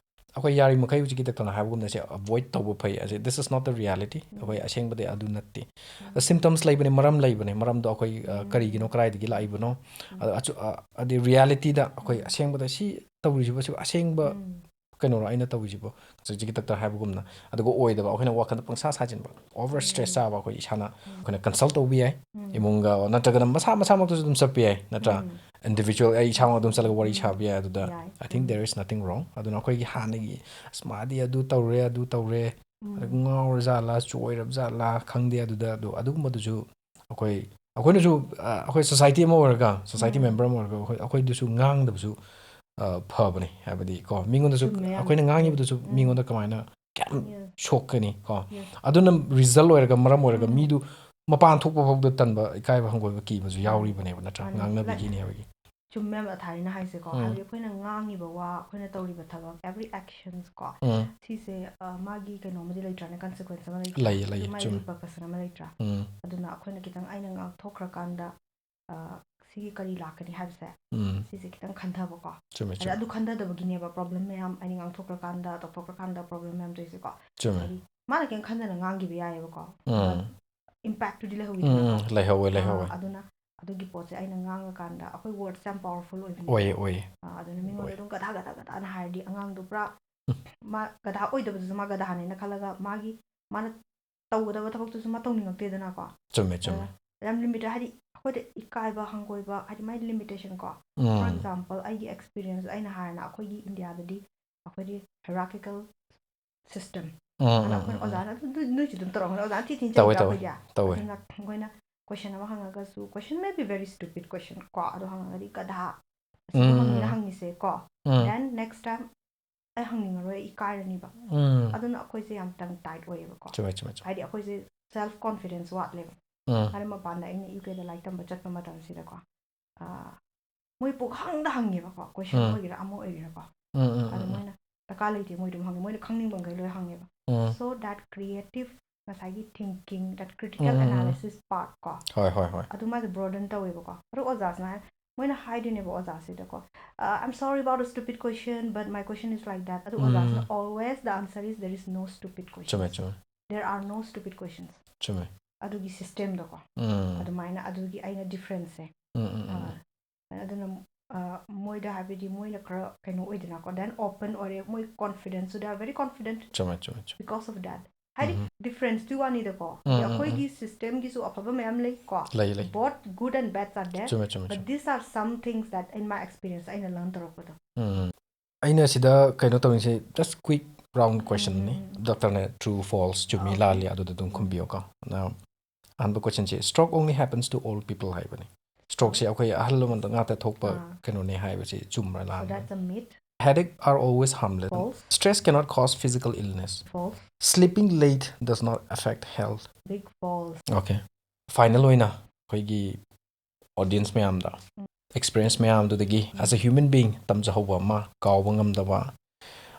ꯑꯩꯈꯣꯏ ꯌꯥꯔꯤꯃꯈꯩ ꯍꯧꯖꯤꯛꯀꯤ ꯗꯥꯛꯇꯔꯅ ꯍꯥꯏꯕꯒꯨꯝꯅ ꯁꯤ ꯑꯦꯚꯣꯏꯗ ꯇꯧꯕ ꯐꯩ꯫ ꯑꯁꯤ, this is not the reality꯫ ꯎꯝ꯫ ꯑꯩꯈꯣꯏ ꯑꯁꯦꯡꯕꯗꯤ ꯑꯗꯨ ꯅꯠꯇꯦ꯫ ꯎꯝ꯫ ꯁꯤꯝꯇꯝꯁ ꯂꯩꯕꯅꯦ, ꯃꯔꯝ ꯂꯩꯕꯅꯦ꯫ ꯃꯔꯝꯗꯣ ꯑꯩꯈꯣꯏ, ꯑ, ꯎꯝ꯫ ꯀꯔꯤꯒꯤꯅꯣ, ꯀꯗꯥꯏꯗꯒꯤ ꯂꯥꯛꯏꯕꯅꯣ? ꯎꯝ꯫ ꯑꯗ ꯑꯆꯨ-, ꯑ, ꯑꯗꯩ ꯔꯤꯌꯦꯂꯤꯇꯤꯗ ꯑꯩꯈꯣꯏ ꯎꯝ꯫ ꯑꯁꯦꯡꯕꯗ ꯁꯤ ꯇꯧꯔꯤꯁꯤꯕꯣ, ꯁꯤꯕꯨ ꯑꯁꯦꯡꯕ ꯎꯝ꯫ ꯀꯩꯅꯣꯔꯣ ꯑꯩꯅ ꯇꯧꯔꯤꯁꯤꯕꯣ? ꯍꯧꯖꯤꯛꯀꯤ ꯗꯥꯛꯇꯔ ꯍꯥꯏꯕꯒꯨꯝꯅ꯫ ꯑꯗꯨꯒ ꯑꯣꯏꯗꯕ ꯑꯩꯈꯣꯏꯅ ꯋꯥꯈꯜꯗ ꯄꯪꯁꯥ ꯁꯥꯖꯤꯟꯕ, ꯑꯣꯚꯔ ꯁ꯭ꯇ꯭ꯔꯦꯁ ꯎꯝ꯫ ꯆꯥꯕ ꯑꯩꯈꯣꯏ ꯏꯁꯥꯅ ꯎꯝ꯫ ꯑꯩꯈꯣꯏꯅ ꯀꯟꯁꯜ ꯇꯧꯕ ꯌꯥꯏ꯫ ꯎꯝ꯫ ꯏꯃꯨꯡꯒ ꯅꯠꯇ꯭ꯔꯒꯅ ꯃꯁꯥ ꯃꯁꯥꯃꯛꯇꯁꯨ ꯑꯗꯨꯝ ꯆꯠꯄ ꯌꯥꯏ, ꯅꯠꯇ꯭ꯔꯥ? ꯎꯝ꯫ individual ꯑꯩ ꯏꯁꯥꯃꯛ ꯑꯗꯨꯝ ꯆꯠꯂꯒ ꯋꯥꯔꯤ ꯁꯥꯕ ꯌꯥꯏ ꯑꯗꯨꯗ꯫ ꯌꯥꯏ꯫ I think there is nothing wrong. ꯑꯗꯨꯅ ꯑꯩꯈꯣꯏꯒꯤ ꯍꯥꯟꯅꯒꯤ "ꯑꯁ, ꯃꯥꯗꯤ ꯑꯗꯨ ꯇꯧꯔꯦ, ꯑꯗꯨ ꯇꯧꯔꯦ, ꯎꯝ꯫ ꯑꯗꯨ ꯉꯥꯎꯔ ꯖꯥꯠꯂꯥ, ꯆꯣꯏꯔꯕ ꯖꯥꯠꯂꯥ, ꯈꯪꯗꯦ ꯑꯗꯨꯗ" ꯑꯗꯨ ꯑꯗꯨꯒꯨꯝꯕꯗꯨꯁꯨ ꯑꯩꯈꯣꯏ ꯑꯩꯈꯣꯏꯅꯁꯨ ꯑ, ꯑꯩꯈꯣꯏ society ꯑꯃ ꯑꯣꯏꯔꯒ, society ꯎꯝ꯫ member ꯑꯃ ꯑꯣꯏꯔꯒ ꯑꯩꯈꯣꯏ ꯑꯩꯈꯣꯏꯗꯨꯁꯨ ꯉꯥꯡꯗꯕꯁꯨ ꯑ, ꯐꯕꯅꯤ꯫ ꯍꯥꯏꯕꯗꯤ ꯀꯣ, ꯃꯤꯉꯣꯟꯗꯁꯨ ꯆꯨꯝꯃꯦ ꯌꯥꯝ꯫ ꯑꯩꯈꯣꯏꯅ ꯉꯥꯡꯉꯤꯕꯗꯨꯁꯨ ꯎꯝ꯫ ꯃꯤꯉꯣꯟꯗ ꯀꯃꯥꯏꯅ ꯀꯌꯥꯝ Yes. ꯁꯣꯛꯀꯅꯤ ꯀꯣ? Yes. ꯑꯗꯨꯅ result ꯑꯣꯏꯔꯒ, ꯃꯔꯝ ꯑꯣꯏꯔꯒ ꯎꯝ꯫ ꯃꯤꯗꯨ ꯃꯄꯥꯟ ꯊꯣꯛꯄ ꯐꯥꯎꯗ ꯇꯟꯕ, ꯏꯀꯥꯏꯕ, ꯍꯪꯒꯣꯏꯕ, ꯀꯤꯕꯁꯨ ꯃꯥꯅꯦ꯫ ꯌꯥꯎꯔꯤꯕꯅꯦꯕ, ꯅꯠꯇ꯭ꯔꯥ? ꯃꯥꯅꯦ꯫ ꯉꯥꯡꯅꯕꯤꯒꯤꯅꯦ ꯍꯥꯏꯕꯒꯤ꯫ ꯆꯨꯝꯃꯦ ꯌꯥꯝ, ꯑꯊꯥꯔꯤꯅ ꯍꯥꯏꯁꯦꯀꯣ꯫ ꯎꯝ꯫ ꯍꯥꯏꯕꯗꯤ ꯑꯩꯈꯣꯏꯅ ꯉꯥꯡꯉꯤꯕ ꯋꯥ, ꯑꯩꯈꯣꯏꯅ ꯇꯧꯔꯤꯕ ꯊꯕꯛ, every actions ꯀꯣ, ꯎꯝ꯫ ꯁꯤꯁꯦ, ꯑ, ꯃꯥꯒꯤ ꯀꯩꯅꯣ ꯑꯃꯗꯤ ꯂꯩꯇ꯭ꯔꯥꯅꯦ, consequence ꯑꯃ ꯂꯩꯇ꯭ꯔꯥ? ꯂꯩꯌꯦ, ꯑꯗꯨ ꯂꯩꯌꯦ, ꯃꯥꯒꯤ ꯆꯨꯝꯃꯦ꯫ Repercussion ꯑꯃ ꯂꯩꯇ꯭ꯔꯥ? ꯎꯝ꯫ ꯑꯗꯨꯅ ꯑꯩꯈꯣꯏꯅ ꯈꯤꯇꯪ, ꯑꯩꯅ ꯉꯥꯡꯊꯣꯛꯈ꯭ꯔꯀꯥꯟꯗ, ꯑ, ꯁꯤꯒꯤ ꯀꯔꯤ ꯂꯥꯛꯀꯅꯤ ꯍꯥꯏꯕꯁꯦ, ꯎꯝ꯫ ꯁꯤꯁꯦ ꯈꯤꯇꯪ ꯈꯟꯊꯕꯀꯣ꯫ ꯆꯨꯝꯃꯦ, ꯍꯥꯏꯗꯤ ꯆꯨꯝꯃꯦ꯫ ꯑꯗꯨ ꯈꯟꯊꯗꯕꯒꯤꯅꯦꯕ problem ꯃꯌꯥꯝ, ꯑꯩꯅ ꯉꯥꯡꯊꯣꯛꯈ꯭ꯔꯀꯥꯟꯗ, ꯇꯧꯊꯣꯛꯈ꯭ꯔꯀꯥꯟꯗ problem ꯃꯌꯥꯝ ꯊꯣꯛꯏꯁꯦꯀꯣ꯫ ꯆꯨꯝꯃꯦ꯫ ꯍꯥꯏꯗꯤ ꯃꯥꯅ ꯀꯩꯝ ꯈꯟꯗꯅ ꯉꯥꯡꯈꯤꯕ ꯌꯥꯏꯑꯕꯀꯣ꯫ ꯎꯝ꯫ But impactꯇꯨꯗꯤ ꯎꯝ, ꯂꯩꯍꯧꯋꯤꯗꯅꯀꯣ꯫ ꯎꯝ, ꯂꯩꯍꯧꯋꯦ, ꯑꯥ, ꯂꯩꯍꯧꯋꯦ꯫ ꯑꯗꯨꯅ ꯑꯗꯨꯒꯤ ꯄꯣꯠꯁꯦ ꯑꯩꯅ ꯉꯥꯡꯉꯀꯥꯟꯗ ꯑꯩꯈꯣꯏ wordsꯁꯦ ꯌꯥꯝ powerful ꯑꯣꯏꯕꯅꯦ꯫ ꯑꯣꯏꯌꯦ, ꯑꯣꯏꯌꯦ꯫ ꯑꯥ, ꯑꯗꯨꯅ ꯃꯤꯉꯣꯟꯗ ꯑꯣꯏ꯫ ꯑꯗꯨꯝ ꯒꯙꯥ, ꯒꯙꯥ, ꯒꯙꯥꯅ ꯍꯥꯏꯔꯗꯤ ꯑꯉꯥꯡꯗꯣ ꯄꯨꯔꯥ ꯃꯥ ꯒꯙꯥ ꯑꯣꯏꯗꯕꯗꯨꯁꯨ ꯃꯥ ꯒꯙꯥꯅꯦꯅ ꯈꯜꯂꯒ ꯃꯥꯒꯤ, ꯃꯥꯅ ꯇꯧꯒꯗꯕ ꯊꯕꯛꯇꯨꯁꯨ ꯃꯥ ꯇꯧꯅꯤꯡꯉꯛꯇꯦꯗꯅꯀꯣ꯫ ꯆꯨꯝꯃꯦ, ꯆꯨꯝꯃꯦ꯫ ꯑꯗ ꯌꯥꯝ limit, ꯍꯥꯏꯗꯤ ꯑꯩꯈꯣꯏꯗ ꯏꯀꯥꯏꯕ, ꯍꯪꯒꯣꯏꯕ, ꯍꯥꯏꯗꯤ ꯃꯥꯏ limitation ꯀꯣ꯫ ꯎꯝ꯫ For example, ꯑꯩꯒꯤ experience ꯑꯩꯅ ꯍꯥꯏꯔꯅ ꯑꯩꯈꯣꯏꯒꯤ Indiaꯗꯗꯤ ꯑꯩꯈꯣꯏꯗꯤ hierarchical system꯫ ꯎꯝ, ꯑꯗ ꯎꯝ, ꯑꯩꯈꯣꯏꯅ ꯎꯝ, ꯎꯝ꯫ ꯑꯣꯖꯥꯅ ꯑꯗꯨꯝ ꯅꯣꯏ-, ꯅꯣꯏꯁꯨ ꯑꯗꯨꯝ ꯇꯧꯔꯝꯒꯅꯤ, ꯑꯣꯖꯥꯅ ꯊꯤ ꯊꯤꯅ ꯇꯧꯋꯦ, ꯆꯩꯗ꯭ꯔꯥ ꯇꯧꯋꯦ, ꯑꯩꯈꯣꯏꯗꯤ? ꯇꯧꯋꯦ꯫ ꯑꯗꯨꯅ ꯑꯩꯈꯣꯏꯅ question ꯑꯃ ꯍꯪꯉꯒꯁꯨ, question may be very stupid question ꯀꯣ, ꯑꯗꯣ ꯍꯪꯉꯒꯗꯤ "ꯒꯙꯥ, ꯑꯁꯤꯒꯨꯝꯕ ꯎꯝ꯫ ꯃꯤꯅ ꯍꯪꯉꯤꯁꯦ" ꯀꯣ, ꯎꯝ꯫ then next time ꯑꯩ ꯍꯪꯅꯤꯡꯉꯔꯣꯏ, ꯏꯀꯥꯏꯔꯅꯤꯕ꯫ ꯎꯝ꯫ ꯑꯗꯨꯅ ꯑꯩꯈꯣꯏꯁꯦ ꯌꯥꯝ tongue tied ꯑꯣꯏꯌꯦꯕꯀꯣ꯫ ꯆꯨꯝꯃꯦ, ꯆꯨꯝꯃꯦ, ꯆꯨꯝꯃꯦ꯫ ꯍꯥꯏꯗꯤ ꯑꯩꯈꯣꯏꯁꯦ self confidence ꯋꯥꯠꯂꯦꯕ꯫ ꯎꯝ꯫ ꯑꯗ ꯃꯄꯥꯟꯗ ꯑꯩꯅ ꯌꯨ ꯀꯦꯗ ꯂꯥꯏꯔꯤꯛ ꯇꯝꯕ ꯆꯠꯄ ꯃꯇꯝꯁꯤꯗꯀꯣ, ꯑꯥ, ꯃꯣꯏ ꯄꯨꯡꯍꯪꯗ ꯍꯪꯉꯦꯕꯀꯣ, question ꯎꯝ꯫ ꯑꯣꯏꯒꯦꯔꯥ ꯑꯃ ꯑꯣꯏꯒꯦꯔꯥꯀꯣ꯫ ꯎꯝ, ꯎꯝ, ꯑꯗꯣ ꯎꯝ, ꯎꯝ꯫ ꯃꯣꯏꯅ ꯗꯔꯀꯥꯔ ꯂꯩꯇꯦ, ꯃꯣꯏ ꯑꯗꯨꯝ ꯍꯪꯉꯦ, ꯃꯣꯏꯅ ꯈꯪꯅꯤꯡꯕ ꯃꯈꯩ ꯂꯣꯏ ꯍꯪꯉꯦꯕ꯫ ꯎꯝ꯫ So that creative, ꯉꯁꯥꯏꯒꯤ thinking, that um, critical um, um. analysis part ꯀꯣ, ꯍꯣꯏ, ꯍꯣꯏ, ꯍꯣꯏ꯫ ꯑꯗꯨ ꯃꯥꯁꯦ broaden ꯇꯧꯋꯦꯕꯀꯣ꯫ ꯑꯗꯣ ꯑꯣꯖꯥꯁꯤꯅ ꯍꯥꯏ-, ꯃꯣꯏꯅ ꯍꯥꯏꯗꯣꯏꯅꯦꯕ ꯑꯣꯖꯥꯁꯤꯗꯀꯣ, "Uh, I'm sorry about the stupid question, but my question is like that." ꯑꯗꯨ ꯑꯣꯖꯥꯁꯤꯅ, ꯎꯝ꯫ "Always the answer is there is no stupid ꯆꯨꯝꯃꯦ, questions. ꯆꯨꯝꯃꯦ꯫ There are no stupid questions." ꯆꯨꯝꯃꯦ꯫ ꯑꯗꯨꯒꯤ systemꯗꯀꯣ꯫ ꯎꯝ꯫ ꯑꯗꯨꯃꯥꯏꯅ ꯑꯗꯨꯒꯤ ꯑꯩꯅ differenceꯁꯦ꯫ ꯎꯝ, ꯎꯝ, ꯎꯝ, ꯑꯥ, ꯎꯝ꯫ ꯑꯗꯨꯅ, ꯑꯥ, ꯃꯣꯏꯗ ꯍꯥꯏꯕꯗꯤ ꯃꯣꯏꯅ ꯈꯔ ꯀꯩꯅꯣ ꯑꯣꯏꯗꯅꯀꯣ, then open ꯑꯣꯏꯔꯦ, ꯃꯣꯏ confidenceꯁꯨ, they are very confident ꯆꯨꯝꯃꯦ, ꯆꯨꯝꯃꯦ, ꯆꯨꯝꯃꯦ꯫ because of that. ꯍꯥꯏꯗꯤ ꯗꯤꯐ꯭ꯔꯦꯟꯁꯇꯨꯒꯤ ꯋꯥꯅꯤꯗꯀꯣ꯫ ꯎꯝ, ꯎꯝ, ꯑꯩꯈꯣꯏꯒꯤ ꯁꯤꯁꯇꯦꯝꯒꯤꯁꯨ ꯑꯐꯕ ꯃꯌꯥꯝ ꯂꯩ ꯀꯣ꯫ ꯂꯩ, ꯂꯩ꯫ Both good and bads are there, ꯆꯨꯝꯃꯦ, ꯆꯨꯝꯃꯦ, but ꯆꯨꯝꯃꯦ꯫ These are some things that in my experience ꯑꯩꯅ ꯂꯔꯟ ꯇꯧꯔꯛꯄꯗꯣ꯫ ꯎꯝ꯫ ꯑꯩꯅ ꯁꯤꯗ ꯀꯩꯅꯣ ꯇꯧꯅꯤꯡꯁꯦ, just quick round questionꯅꯤ꯫ ꯎꯝ, ꯎꯝ, ꯎꯝ꯫ ꯗꯣꯛꯇꯔꯅ true false ꯆꯨꯝꯃꯤ Okay. ꯂꯥꯜꯂꯤ ꯑꯗꯨꯗ ꯑꯗꯨꯝ ꯎꯝ꯫ ꯈꯨꯝꯕꯤꯌꯣꯀꯣ꯫ Now, ꯑꯍꯥꯟꯕ questionꯁꯦ, stroke only happens to old people ꯍꯥꯏꯕꯅꯤ꯫ Strokeꯁꯦ ꯑꯩꯈꯣꯏ ꯑꯍꯜ ꯂꯃꯟꯗ ꯉꯥꯛꯇ ꯊꯣꯛꯄ ꯑꯥ꯫ ꯀꯩꯅꯣꯅꯦ ꯍꯥꯏꯕꯁꯤ ꯆꯨꯝꯕ꯭ꯔꯥ So ꯂꯥꯟꯕ꯭ꯔꯥ? That's a myth. Headache are always harmless. False. Stress cannot cause physical illness. False. Sleeping late does not affect health. Big false. Okay. Final ꯑꯣꯏꯅ ꯑꯩꯈꯣꯏꯒꯤ audience ꯃꯌꯥꯝꯗ ꯎꯝ꯫ Experience ꯃꯌꯥꯝꯗꯨꯗꯒꯤ as a human being ꯇꯝꯖꯍꯧꯕ ꯑꯃ, ꯀꯥꯎꯕ ꯉꯝꯗꯕ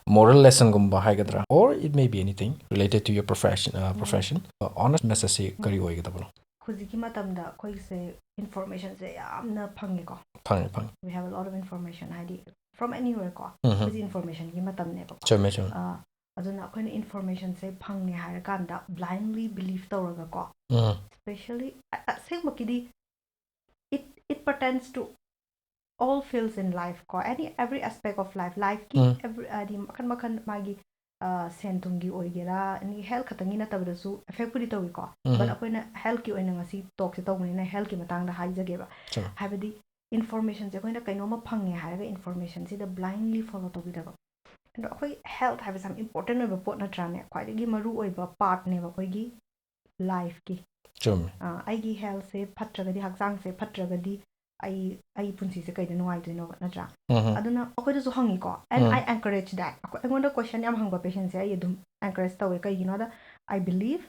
moral lessonꯒꯨꯝꯕ ꯍꯥꯏꯒꯗ꯭ꯔꯥ, or it may be anything related to your profession, uh, profession, uh, honest messageꯁꯤ ꯀꯔꯤ ꯑꯣꯏꯒꯗꯕꯅꯣ? ꯍꯧꯖꯤꯛꯀꯤ ꯃꯇꯝꯗ ꯑꯩꯈꯣꯏꯁꯦ informationꯁꯦ ꯌꯥꯝꯅ ꯐꯪꯉꯦꯀꯣ꯫ ꯐꯪꯉꯦ, ꯐꯪꯉꯦ꯫ We have a lot of information, ꯍꯥꯏꯗꯤ from anywhere ꯀꯣ꯫ ꯎꯝ꯫ ꯍꯧꯖꯤꯛ informationꯒꯤ ꯃꯇꯝꯅꯦꯕꯀꯣ꯫ ꯆꯨꯝꯃꯦ, ꯆꯨꯝꯃꯦ꯫ ꯑ, ꯑꯗꯨꯅ ꯑꯩꯈꯣꯏꯅ informationꯁꯦ ꯐꯪꯉꯦ ꯍꯥꯏꯔꯀꯥꯟꯗ blindly believe ꯇꯧꯔꯒꯀꯣ꯫ ꯎꯝ꯫ Especially ꯑ-, ꯑꯁꯦꯡꯕꯒꯤꯗꯤ it, it pertains to all fields in life ꯀꯣ, any, every aspect of life, lifeꯀꯤ um. every, ꯍꯥꯏꯗꯤ ꯃꯈꯜ ꯃꯈꯜ ꯃꯥꯒꯤ, ꯑ, ꯁꯦꯟ ꯊꯨꯝꯒꯤ ꯑꯣꯏꯒꯦꯔꯥ, any health ꯈꯛꯇꯪꯒꯤ ꯅꯠꯇꯕꯗꯁꯨ affectꯄꯨꯗꯤ ꯇꯧꯏꯀꯣ꯫ ꯎꯝ꯫ But ꯑꯩꯈꯣꯏꯅ healthꯀꯤ ꯑꯣꯏꯅ ꯉꯁꯤ talkꯁꯦ ꯇꯧꯕꯅꯤꯅ healthꯀꯤ ꯃꯇꯥꯡꯗ ꯍꯥꯏꯖꯒꯦꯕ꯫ ꯆꯨꯝꯃꯦ꯫ ꯍꯥꯏꯕꯗꯤ informationꯁꯦ ꯑꯩꯈꯣꯏꯅ ꯀꯩꯅꯣꯝꯃ ꯐꯪꯉꯦ ꯍꯥꯏꯔꯒ informationꯁꯤꯗ blindly follow ꯇꯧꯕꯤꯗꯕ꯫ ꯑꯗꯣ ꯑꯩꯈꯣꯏ health ꯍꯥꯏꯕꯁꯦ ꯌꯥꯝ important ꯑꯣꯏꯕ ꯄꯣꯠ ꯅꯠꯇ꯭ꯔꯥꯅꯦ? ꯈ꯭ꯋꯥꯏꯗꯒꯤ ꯃꯔꯨ ꯑꯣꯏꯕ partꯅꯦꯕ ꯑꯩꯈꯣꯏꯒꯤ lifeꯀꯤ꯫ ꯆꯨꯝꯃꯦ꯫ ꯑ, ꯑꯩꯒꯤ healthꯁꯦ ꯐꯠꯇ꯭ꯔꯒꯗꯤ, ꯍꯛꯆꯥꯡꯁꯦ ꯐꯠꯇ꯭ꯔꯒꯗꯤ ꯑꯩ, ꯑꯩ ꯄꯨꯟꯁꯤꯁꯦ ꯀꯩꯗ ꯅꯨꯡꯉꯥꯏꯗꯣꯏꯅꯣꯕ, ꯅꯠꯇ꯭ꯔꯥ? ꯎꯝ꯫ ꯑꯗꯨꯅ ꯑꯩꯈꯣꯏꯗꯁꯨ ꯍꯪꯉꯤꯀꯣ, and um. I encourage that. ꯑꯩꯈꯣꯏ, ꯑꯩꯉꯣꯟꯗ question ꯌꯥꯝ ꯍꯪꯕ patientꯁꯦ ꯑꯩ ꯑꯗꯨꯝ encourage ꯇꯧꯋꯦ꯫ ꯀꯩꯒꯤꯅꯣꯗ, I believe,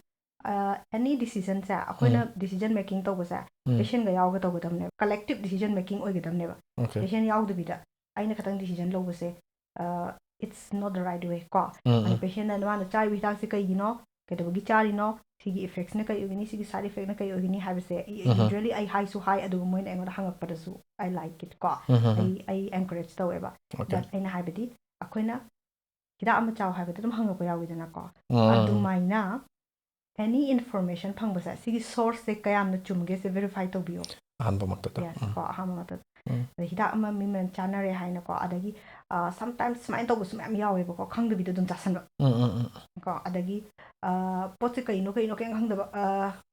uh, any decisionꯁꯦ ꯑꯩꯈꯣꯏꯅ ꯎꯝ꯫ decision making ꯇꯧꯕꯁꯦ ꯎꯝ꯫ patientꯒ ꯌꯥꯎꯔꯒ ꯇꯧꯒꯗꯕꯅꯦꯕ, collective decision making ꯑꯣꯏꯒꯗꯕꯅꯦꯕ꯫ Okay. Patient ꯌꯥꯎꯗꯕꯤꯗ ꯑꯩꯅ ꯈꯇꯪ decision ꯂꯧꯕꯁꯦ, uh, it's not the right way ꯀꯣ꯫ ꯎꯝ, ꯑꯗꯨ ꯎꯝ꯫ patientꯅ ꯃꯥꯅ ꯆꯥꯔꯤꯕ ꯍꯤꯗꯥꯛꯁꯦ ꯀꯩꯒꯤꯅꯣ, ꯀꯩꯗꯧꯕꯒꯤ ꯆꯥꯔꯤꯅꯣ, ꯁꯤꯒꯤ effectꯁꯤꯅ ꯀꯩ ꯑꯣꯏꯒꯅꯤ, ꯁꯤꯒꯤ side effectꯅ ꯀꯩ ꯑꯣꯏꯒꯅꯤ ꯍꯥꯏꯕꯁꯦ ꯑꯩ, ꯎꯝ꯫ usually ꯑꯩ ꯍꯥꯏꯁꯨ ꯍꯥꯏ, ꯑꯗꯨꯒ ꯃꯣꯏꯅ ꯑꯩꯉꯣꯟꯗ ꯍꯪꯉꯛꯄꯗꯁꯨ I like it ꯀꯣ꯫ ꯎꯝ, ꯎꯝ, ꯎꯝ꯫ ꯑꯩ, ꯑꯩ encourage ꯇꯧꯋꯦꯕ꯫ Okay. But ꯑꯩꯅ ꯍꯥꯏꯕꯗꯤ ꯑꯩꯈꯣꯏꯅ ꯍꯤꯗꯥꯛ ꯑꯃ ꯆꯥꯎ ꯍꯥꯏꯕꯗ ꯑꯗꯨꯝ ꯍꯪꯉꯛꯄ ꯌꯥꯎꯋꯤꯗꯅꯀꯣ꯫ ꯎꯝ꯫ ꯑꯗꯨꯃꯥꯏꯅ any information ꯐꯪꯕꯁꯦ ꯁꯤꯒꯤ sourceꯁꯦ ꯀꯌꯥꯝꯅ ꯆꯨꯝꯒꯦꯁꯦ verify ꯇꯧꯕꯤꯌꯣ꯫ ꯑꯍꯥꯟꯕꯃꯛꯇꯗ ꯌꯦꯁ ꯎꯝ. ꯀꯣ ꯑꯍꯥꯟꯕ ꯃꯇꯝꯗ ꯎꯝ. ꯑꯗ ꯍꯤꯗꯥꯛ ꯑꯃ ꯃꯤ ꯃꯌꯥꯝ ꯆꯥꯅꯔꯦ ꯍꯥꯏꯅꯀꯣ, ꯑꯗꯒꯤ ꯁꯝꯇꯥꯏꯝꯁ ꯁꯨꯃꯥꯏꯅ ꯇꯧꯕꯁꯨ ꯃꯌꯥꯝ ꯌꯥꯎꯋꯦꯕꯀꯣ, ꯈꯪꯗꯕꯤꯗ ꯑꯗꯨꯝ ꯆꯥꯁꯟꯕ ꯎꯝ ꯎꯝ ꯎꯝ ꯀꯣ, ꯑꯗꯒꯤ ꯑ, ꯄꯣꯠꯁꯦ ꯀꯩꯅꯣ ꯀꯩꯅꯣ ꯀꯩꯝ ꯈꯪꯗꯕ,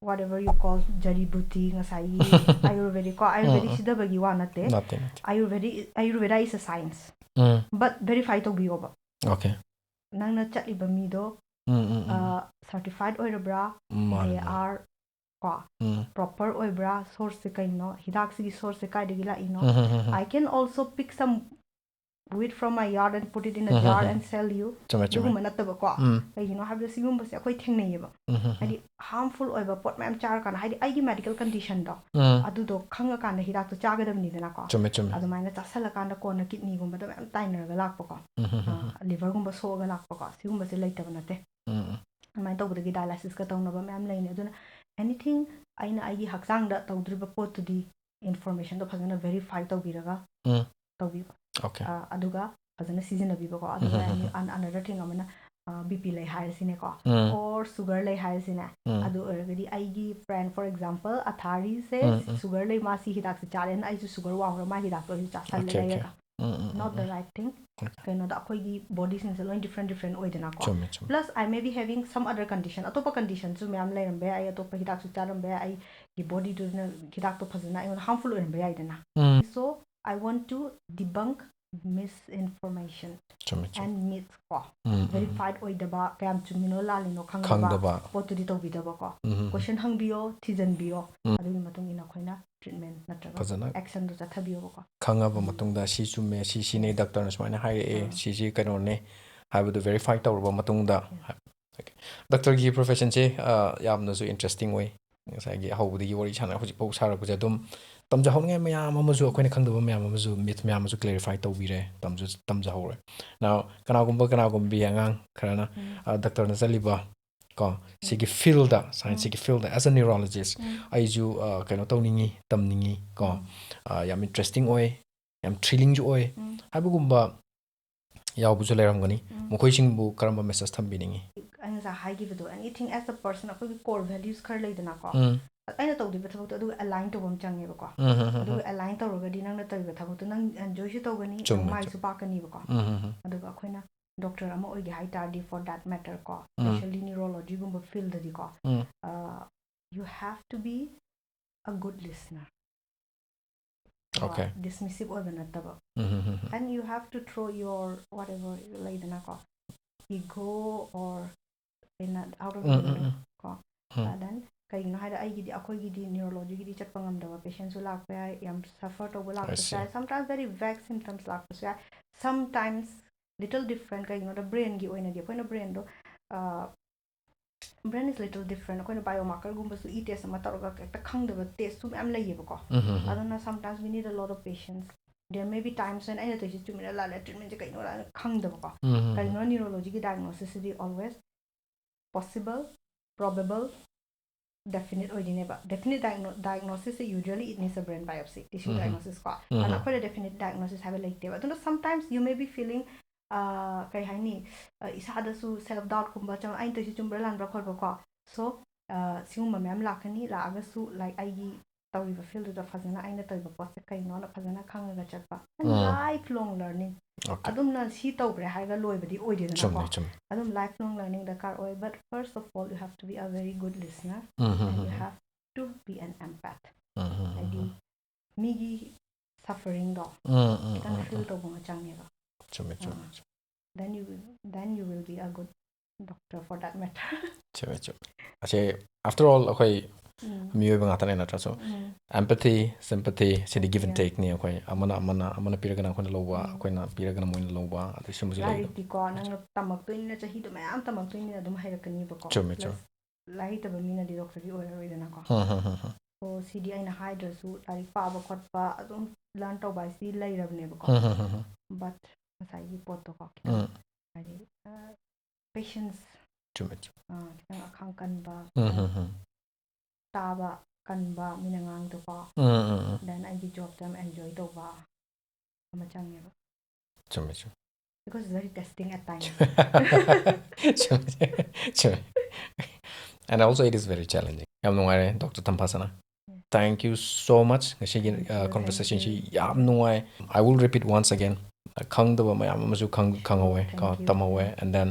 ꯋꯥꯠ ꯑꯦꯚꯔ ꯌꯨ ꯀꯣꯜ, ꯖꯔꯤꯕꯨꯇꯤ ꯉꯁꯥꯏꯒꯤ ꯑꯥꯌꯨꯔꯕꯦꯗꯤꯛ ꯀꯣ, ꯑꯥꯌꯨꯔꯕꯦꯗꯤꯛ ꯎꯝ, ꯁꯤꯗꯕꯒꯤ ꯋꯥ ꯅꯠꯇꯦ. ꯅꯠꯇꯦ ꯅꯠꯇꯦ Ayurvedic Ayurveda is a science, um but verify ꯇꯧꯕꯤꯌꯣꯕ. ꯑꯣꯀꯦ ꯅꯪꯅ ꯆꯠꯂꯤꯕ ꯃꯤꯗꯣ ꯎꯝ ꯎꯝ ꯎꯝ ꯁꯔꯇꯤꯐꯥꯏꯠ ꯑꯣꯏꯔꯕ꯭ꯔꯥ, ꯎꯝ ꯃꯥꯅꯦ they ꯃꯥꯅꯦ are ꯀꯣ, ꯎꯝ ꯄ꯭ꯔꯣꯄꯔ ꯑꯣꯏꯕ꯭ꯔꯥ, ꯁꯣꯔꯁꯁꯦ ꯀꯩꯅꯣ, ꯍꯤꯗꯥꯛꯁꯤꯒꯤ ꯁꯣꯔꯁꯁꯦ ꯀꯥꯏꯗꯒꯤ ꯂꯥꯛꯏꯅꯣ. ꯎꯝ um um um. I can also pick some weed from my yard and put it in a um, um, jar um. and sell you. ꯆꯨꯝꯃꯦ ꯆꯨꯝꯃꯦ ꯑꯗꯨꯒꯨꯝꯕ ꯅꯠꯇꯕꯀꯣ. ꯎꯝ ꯀꯩꯒꯤꯅꯣ ꯍꯥꯏꯕꯗ ꯁꯤꯒꯨꯝꯕꯁꯦ ꯑꯩꯈꯣꯏ ꯊꯦꯡꯅꯩꯌꯦꯕ. ꯎꯝ ꯎꯝ ꯎꯝ. ꯍꯥꯏꯗꯤ ꯍꯥꯔꯝꯐꯨꯜ ꯑꯣꯏꯕ ꯄꯣꯠ ꯃꯌꯥꯝ ꯆꯥꯔꯀꯥꯟꯗ, ꯍꯥꯏꯗꯤ ꯑꯩꯒꯤ ꯃꯦꯗꯤꯀꯦꯜ ꯀꯟꯗꯤꯁꯟꯗꯣ ꯎꯝ ꯑꯗꯨꯗꯣ ꯈꯪꯉꯀꯥꯟꯗ ꯍꯤꯗꯥꯛꯇꯣ ꯆꯥꯒꯗꯕꯅꯤꯗꯅꯀꯣ. ꯆꯨꯝꯃꯦ ꯆꯨꯝꯃꯦ ꯑꯗꯨꯃꯥꯏꯅ ꯆꯥꯁꯜꯂꯀꯥꯟꯗ ꯀꯣꯟꯅ ꯀꯤꯠꯅꯤꯒꯨꯝꯕꯗ ꯃꯌꯥꯝ ꯇꯥꯏꯅꯔꯒ ꯂꯥꯛꯄꯀꯣ, ꯎꯝ ꯎꯝ ꯎꯝ ꯎꯝ. ꯂꯤꯚꯔꯒꯨꯝꯕ ꯁꯣꯛꯑꯒ ꯂꯥꯛꯄꯀꯣ, ꯁꯤꯒꯨꯝꯕꯁꯦ ꯂꯩꯇꯕ ꯅꯠꯇꯦ. ꯎꯝ ꯎꯝ. ꯑꯗꯨꯃꯥꯏꯅ ꯇꯧꯕꯗꯒꯤ ꯗꯥꯏꯂꯥꯏꯁꯤꯁꯀ ꯇꯧꯅꯕ ꯃꯌꯥꯝ ꯂꯩꯅꯤ. ꯑꯗꯨꯅ ꯑꯦꯅꯤꯊꯤꯡ ꯑꯩꯅ ꯑꯩꯒꯤ ꯍꯛꯆꯥꯡꯗ ꯇꯧꯗ꯭ꯔꯤꯕ ꯄꯣꯠꯇꯨꯗꯤ ꯏꯟꯐꯣꯔꯃꯦꯁꯟꯗꯣ ꯐꯖꯅ ꯚꯦꯔꯤꯐꯥꯏ ꯇꯧꯕꯤꯔꯒ ꯎꯝ. ꯇꯧꯕꯤꯕ. ꯑꯣꯀꯦ. ꯑ, ꯑꯗꯨꯒ ꯐꯖꯅ ꯁꯤꯖꯤꯟꯅꯕꯤꯕꯀꯣ. ꯑꯗꯨꯒ ꯎꯝ, ꯎꯝ, ꯑꯅ- ꯑꯅ- another thing ꯑꯃꯅ, ꯕꯤ ꯄꯤ ꯂꯩ ꯍꯥꯏꯔꯁꯤꯅꯦꯀꯣ, ꯎꯝ. or sugar ꯂꯩ ꯍꯥꯏꯔꯁꯤꯅꯦ. ꯎꯝ. ꯑꯗꯨ ꯑꯣꯏꯔꯒꯗꯤ ꯑꯩꯒꯤ friend, for example, ꯑꯊꯥꯔꯤꯁꯦ um, um. sugar ꯂꯩ, ꯃꯥ ꯁꯤ ꯍꯤꯗꯥꯛꯁꯦ ꯆꯥꯔꯦꯅ ꯑꯩꯁꯨ sugar ꯋꯥꯡꯕ꯭ꯔꯥ, ꯃꯥ ꯍꯤꯗꯥꯛꯇꯣ ꯑꯩꯁꯨ ꯆꯥꯁꯜꯂꯦ Okay, okay. ꯂꯩꯔꯒ. ꯎꯝ, ꯎꯝ, Not um, the um. right thing. Okay. ꯀꯩꯅꯣꯗ ꯑꯩꯈꯣꯏꯒꯤ ꯕꯣꯗꯤꯁꯤꯡꯁꯦ ꯂꯣꯏ ꯗꯤꯐ꯭ꯔꯦꯟ ꯗꯤꯐ꯭ꯔꯦꯟ ꯑꯣꯏꯗꯅꯀꯣ. ꯆꯨꯝꯃꯦ ꯆꯨꯝꯃꯦ. Plus I may be having some other condition, ꯑꯇꯣꯞꯄ ꯀꯟꯗꯤꯁꯟꯁꯨ ꯃꯌꯥꯝ ꯂꯩꯔꯝꯕ ꯌꯥꯏ, ꯑꯩ ꯑꯇꯣꯞꯄ ꯍꯤꯗꯥꯛꯁꯨ ꯆꯥꯔꯝꯕ ꯌꯥꯏ, ꯑꯩꯒꯤ ꯕꯣꯗꯤꯗꯨꯅ ꯍꯤꯗꯥꯛꯇꯣ ꯐꯖꯅ ꯑꯩꯉꯣꯟꯗ ꯍꯥꯔꯝꯐꯨꯜ ꯑꯣꯏꯔꯝꯕ ꯌꯥꯏꯗꯅ. ꯎꯝ. So I want to debunk misinformation ꯆꯨꯝꯃꯦ ꯆꯨꯝꯃꯦ. and myths ꯀꯣ. ꯎꯝ, ꯎꯝ, ꯎꯝ. ꯚꯦꯔꯤꯐꯥꯏꯠ ꯑꯣꯏꯗꯕ, ꯀꯌꯥꯝ ꯆꯨꯝꯃꯤꯅꯣ ꯂꯥꯜꯂꯤꯅꯣ ꯈꯪꯗꯕ ꯈꯪꯗꯕ. ꯄꯣꯠꯇꯨꯗꯤ ꯇꯧꯕꯤꯗꯕꯀꯣ. ꯎꯝ, ꯎꯝ, ꯎꯝ. ꯀꯣꯏꯁꯟ ꯍꯪꯕꯤꯌꯣ, ꯊꯤꯖꯤꯟꯕꯤꯌꯣ. ꯎꯝ. ꯑꯗꯨꯒꯤ ꯃꯇꯨꯡ ꯏꯟꯅ ꯑꯩꯈꯣꯏꯅ ꯇ꯭ꯔꯤꯠꯃꯦꯟ ꯅꯠꯇ꯭ꯔꯒ ꯐꯖꯅ ꯑꯦꯛꯁꯟꯗꯣ ꯆꯠꯊꯕꯤꯌꯣꯕꯀꯣ. ꯈꯪꯉꯕ ꯃꯇꯨꯡꯗ ꯁꯤ ꯆꯨꯝꯃꯦ, ꯁꯤ ꯁꯤꯅꯦ, ꯗꯥꯛꯇꯔꯅ ꯁꯨꯃꯥꯏꯅ ꯍꯥꯏꯔꯛꯑꯦ, ꯑꯥ. ꯁꯤꯁꯤ ꯀꯩꯅꯣꯅꯦ ꯍꯥꯏꯕꯗꯨ ꯚꯦꯔꯤꯐꯥꯏ ꯇꯧꯔꯕ ꯃꯇꯨꯡꯗ. Okay. ꯗꯥꯛꯇꯔꯒꯤ ꯄ꯭ꯔꯣꯐꯦꯁꯟꯁꯦ, ꯑ, ꯌꯥꯝꯅꯁꯨ ꯏꯟꯇꯔꯦꯁꯇꯤꯡ ꯑꯣꯏ. ꯉꯁꯥꯏꯒꯤ ꯑꯍꯧꯕꯗꯒꯤ ꯋꯥꯔꯤ ꯁꯥꯟꯅ ꯍꯧꯖꯤꯛꯐꯥꯎ ꯁꯥꯔꯛꯄꯁꯦ ꯑꯗꯨꯝ ꯇꯝꯖꯍꯧꯅꯤꯡꯉꯥꯏ ꯃꯌꯥꯝ ꯑꯃꯁꯨ, ꯑꯩꯈꯣꯏꯅ ꯈꯪꯗꯕ ꯃꯌꯥꯝ ꯑꯃꯁꯨ, ꯃꯤꯠ ꯃꯌꯥꯝ ꯑꯃꯁꯨ ꯀ꯭ꯂꯦꯔꯤꯐꯥꯏ ꯇꯧꯕꯤꯔꯦ, ꯇꯝꯁꯨ ꯇꯝꯖꯍꯧꯔꯦ꯫ Now, ꯀꯅꯥꯒꯨꯝꯕ ꯀꯅꯥꯒꯨꯝꯕꯤ ꯑꯉꯥꯡ ꯈꯔꯅ, ꯎꯝ. ꯑ, ꯗꯥꯛꯇꯔꯅ ꯆꯠꯂꯤꯕ ꯀꯣ, ꯁꯤꯒꯤ ꯐꯤꯜꯗ, ꯁꯥꯏꯟꯁꯁꯤꯒꯤ ꯐꯤꯜꯗ, as a neurologist, ꯎꯝ. ꯑꯩꯁꯨ, ꯑ, ꯀꯩꯅꯣ ꯇꯧꯅꯤꯡꯉꯤ, ꯇꯝꯅꯤꯡꯉꯤ ꯀꯣ, ꯎꯝ. ꯑ, ꯌꯥꯝ ꯏꯟꯇꯔꯦꯁꯇꯤꯡ ꯑꯣꯏ, ꯌꯥꯝ ꯊ꯭ꯔꯤꯂꯤꯡꯁꯨ ꯑꯣꯏ ꯎꯝ. ꯍꯥꯏꯕꯒꯨꯝꯕ ꯌꯥꯎꯕꯁꯨ ꯂꯩꯔꯝꯒꯅꯤ꯫ ꯎꯝ. ꯃꯈꯣꯏꯁꯤꯡꯕꯨ ꯀꯔꯝꯕ ꯃꯦꯁꯦꯖ ꯊꯝꯕꯤꯅꯤꯡꯉꯤ? ꯑꯩ ꯉꯁꯥꯏ ꯍꯥꯏꯈꯤꯕꯗꯣ, anything as a person, ꯑꯩꯈꯣꯏꯒꯤ core values ꯈꯔ ꯂꯩꯗꯅꯀꯣ. ꯎꯝ. ꯑꯩꯅ ꯇꯧꯗꯣꯏꯕ ꯊꯕꯛꯇꯣ ꯑꯗꯨꯒ ꯑꯦꯂꯥꯏꯟ ꯇꯧꯕ ꯑꯃ ꯆꯪꯉꯦꯕꯀꯣ꯫ ꯑꯗꯨꯒ ꯑꯦꯂꯥꯏꯟ ꯇꯧꯔꯒꯗꯤ ꯅꯪꯅ ꯇꯧꯔꯤꯕ ꯊꯕꯛꯇꯣ ꯅꯪ ꯑꯦꯟꯖꯣꯏꯁꯨ ꯇꯧꯒꯅꯤ, ꯅꯪ ꯆꯨꯝꯃꯦ, ꯃꯥꯏꯁꯨ ꯄꯥꯛꯀꯅꯤꯕꯀꯣ꯫ ꯑꯗꯨꯒ ꯑꯩꯈꯣꯏꯅ ꯗꯣꯛꯇꯔ ꯑꯃ ꯑꯣꯏꯒꯦ ꯍꯥꯏ ꯇꯥꯔꯗꯤ, for that matter ꯀꯣ, especially neurology ꯒꯨꯝꯕ field ꯗꯗꯤꯀꯣ, um. uh, you have to be a good listener. Okay. Dismissive ꯑꯣꯏꯕ ꯅꯠꯇꯕ. ꯎꯝ, um, um, um. And you have to throw your whatever ꯂꯩꯗꯅꯀꯣ, ego or in a- out of um, the um, window ꯎꯝ. ꯀꯣ. ꯎꯝ. Uh, then ꯀꯩꯒꯤꯅꯣ ꯍꯥꯏꯔ ꯑꯩꯒꯤꯗꯤ, ꯑꯩꯈꯣꯏꯒꯤꯗꯤ neurology ꯒꯤꯗꯤ ꯆꯠꯄ ꯉꯝꯗꯕ patients ꯁꯨ ꯂꯥꯛꯄ ꯌꯥꯏ, ꯌꯥꯝ suffer ꯇꯧꯕ I ꯂꯥꯛꯄꯁꯨ see. ꯌꯥꯏ, sometimes very vague symptoms ꯂꯥꯛꯄꯁꯨ ꯌꯥꯏ, sometimes little different. ꯀꯩꯒꯤꯅꯣꯗ brain ꯒꯤ ꯑꯣꯏꯅꯗꯤ ꯑꯩꯈꯣꯏꯅ brain ꯗꯣ, uh, brain is little different. ꯑꯩꯈꯣꯏꯅ biomarker ꯒꯨꯝꯕꯁꯨ E test ꯑꯃ ꯇꯧꯔꯒ ꯍꯦꯛꯇ ꯈꯪꯗꯕ test ꯁꯨ ꯃꯌꯥꯝ ꯂꯩꯌꯦꯕꯀꯣ. ꯎꯝ, ꯎꯝ, ꯎꯝ. ꯑꯗꯨꯅ sometimes we need a lot of patience. There may be times when ꯑꯩꯅ ꯇꯧꯔꯤꯁꯦ ꯆꯨꯝꯃꯤꯔ ꯂꯥꯜꯂꯦ, treatment ꯁꯦ ꯀꯩꯅꯣ ꯂꯥꯜꯂꯦ ꯈꯪꯗꯕꯀꯣ. ꯎꯝ, ꯎꯝ, ꯎꯝ. ꯀꯩꯅꯣ neurology ꯒꯤ diagnosis ꯁꯤꯗꯤ always possible, probable, definite ꯑꯣꯏꯗꯣꯏꯅꯦꯕ. Definite diagno- diagnosis say usually it needs a brain biopsy, tissue um, um. diagnosis ꯀꯣ. ꯎꯝ, ꯑꯗ ꯎꯝ. ꯑꯩꯈꯣꯏꯗ definite diagnosis ꯍꯥꯏꯕ ꯂꯩꯇꯦꯕ. ꯑꯗꯨꯅ sometimes you may be feeling, uh, ꯀꯩ ꯍꯥꯏꯅꯤ, uh, ꯏꯁꯥꯗꯁꯨ self doubt ꯀꯨꯝꯕ ꯆꯪ- "ꯑꯩꯅ ꯇꯧꯔꯤꯁꯦ ꯆꯨꯝꯕ꯭ꯔꯥ ꯂꯥꯟꯕ꯭ꯔꯥ?" ꯈꯣꯠꯄꯀꯣ. So, uh, ꯁꯤꯒꯨꯝꯕ ꯃꯌꯥꯝ ꯂꯥꯛꯀꯅꯤ, ꯂꯥꯛꯑꯒꯁꯨ like ꯑꯩꯒꯤ ꯇꯧꯔꯤꯕ field ꯗꯨꯗ ꯐꯖꯅ ꯑꯩꯅ ꯇꯧꯔꯤꯕ ꯄꯣꯠꯁꯦ ꯀꯩꯅꯣꯅ ꯐꯖꯅ ꯈꯪꯉꯒ ꯆꯠꯄ. And um. lifelong learning. Okay. ꯑꯗꯨꯝꯅ ꯁꯤ ꯇꯧꯈ꯭ꯔꯦ ꯍꯥꯏꯔꯒ ꯂꯣꯏꯕꯗꯤ ꯑꯣꯏꯗꯦꯗꯅꯀꯣ. ꯆꯨꯝꯃꯦ, ꯆꯨꯝꯃꯦ. ꯑꯗꯨꯝ lifelong learning ꯗꯔꯀꯥꯔ ꯑꯣꯏ. But first of all, you have to be a very good listener. Um, um, And you um. have to be an empath. Um, um, ꯎꯝ, ꯍꯥꯏꯗꯤ ꯎꯝ. ꯃꯤꯒꯤ suffering ꯗꯣ ꯎꯝ, ꯎꯝ, ꯈꯤꯇꯪ ꯎꯝ, feel ꯎꯝ. ꯇꯧꯕ ꯑꯃ ꯆꯪꯉꯦꯕ. ꯆꯨꯝꯃꯦ, ꯆꯨꯝꯃꯦ, ꯑꯥ. ꯆꯨꯝꯃꯦ. Then you will, then you will be a good doctor for that matter. ꯆꯨꯝꯃꯦ, ꯆꯨꯝꯃꯦ. ꯑꯁꯤ, after all, ꯑꯩꯈꯣꯏ ꯎꯝ. ꯃꯤꯑꯣꯏꯕ ꯉꯥꯛꯇꯅꯦ ꯅꯠꯇ꯭ꯔꯥ? So, um. empathy, sympathy, CD give and Yeah. take ꯅꯤ ꯑꯩꯈꯣꯏ꯫ ꯑꯃꯅ, ꯑꯃꯅ, ꯑꯃꯅ ꯄꯤꯔꯒꯅ ꯑꯩꯈꯣꯏꯅ ꯂꯧꯕ, ꯎꯝ. ꯑꯩꯈꯣꯏꯅ ꯄꯤꯔꯒꯅ ꯃꯣꯏꯅ ꯂꯧꯕ, ꯑꯗꯩ ꯁꯨꯝꯕꯁꯨ ꯂꯩ꯫ ꯂꯥꯏꯔꯤꯛꯇꯤꯀꯣ, ꯅꯪꯅ ꯇꯝꯃꯛꯇꯣꯏꯅꯤꯅ, ꯆꯍꯤꯗꯣ ꯃꯌꯥꯝ ꯇꯝꯃꯛꯇꯣꯏꯅꯤꯅ ꯑꯗꯨꯝ ꯍꯩꯔꯛꯀꯅꯤꯕꯀꯣ꯫ ꯆꯨꯝꯃꯦ, Plus, ꯆꯨꯝꯃꯦ. ꯂꯥꯏꯔꯤꯛ ꯍꯩꯇꯕ ꯃꯤꯅꯗꯤ doctor ꯒꯤ ꯑꯣꯏꯔꯔꯣꯏꯗꯅꯀꯣ꯫ ꯍꯝ, ꯍꯝ, ꯍꯝ, ꯍꯝ. So, ꯁꯤꯗꯤ ꯑꯩꯅ ꯍꯥꯏꯗ꯭ꯔꯁꯨ ꯂꯥꯏꯔꯤꯛ ꯄꯥꯕ ꯈꯣꯠꯄ ꯑꯗꯨꯝ learn ꯇꯧꯕ ꯍꯥꯏꯁꯤꯗꯤ ꯂꯩꯔꯕꯅꯦꯕꯀꯣ꯫ ꯍꯝ, ꯍꯝ, ꯍꯝ, ꯍꯝ. But ꯉꯁꯥꯏꯒꯤ ꯄꯣꯠꯇꯣꯀꯣ, ꯈꯤꯇꯪ ꯎꯝ. ꯍꯥꯏꯗꯤ, uh, patience, ꯆꯨꯝꯃꯦ, ꯆꯨꯝꯃꯦ. ꯑꯥ, ꯈꯤꯇꯪ ꯑꯈꯥꯡ ꯀꯟꯕ, ꯎꯝ, ꯍꯝ, ꯍꯝ. ꯇꯥꯕ ꯀꯟꯕ, ꯃꯤꯅ ꯉꯥꯡꯗꯣꯀꯣ꯫ ꯎꯝ, ꯎꯝ, ꯎꯝ. Then ꯑꯩꯒꯤ job ꯇ ꯌꯥꯝ enjoy ꯇꯧꯕ ꯑꯃ ꯆꯪꯉꯦꯕ꯫ ꯆꯨꯝꯃꯦ, ꯆꯨꯝꯃꯦ. Because it's very testing at times. ꯆꯨꯝꯃꯦ, ꯆꯨꯝꯃꯦ. And also it is very challenging. ꯌꯥꯝ ꯅꯨꯡꯉꯥꯏꯔꯦ, doctor ꯇꯝꯐꯥꯁꯅꯥ. Thank you so much. ꯉꯁꯤꯒꯤ Thank you, thank you. Conversation ꯁꯤ ꯌꯥꯝ ꯅꯨꯡꯉꯥꯏ. I will repeat once again. ꯈꯪꯗꯕ ꯃꯌꯥꯝ ꯑꯃꯁꯨ ꯈꯪ ꯈꯪꯍꯧꯋꯦ, ꯀꯣ, Thank you. ꯇꯝꯍꯧꯋꯦ. And then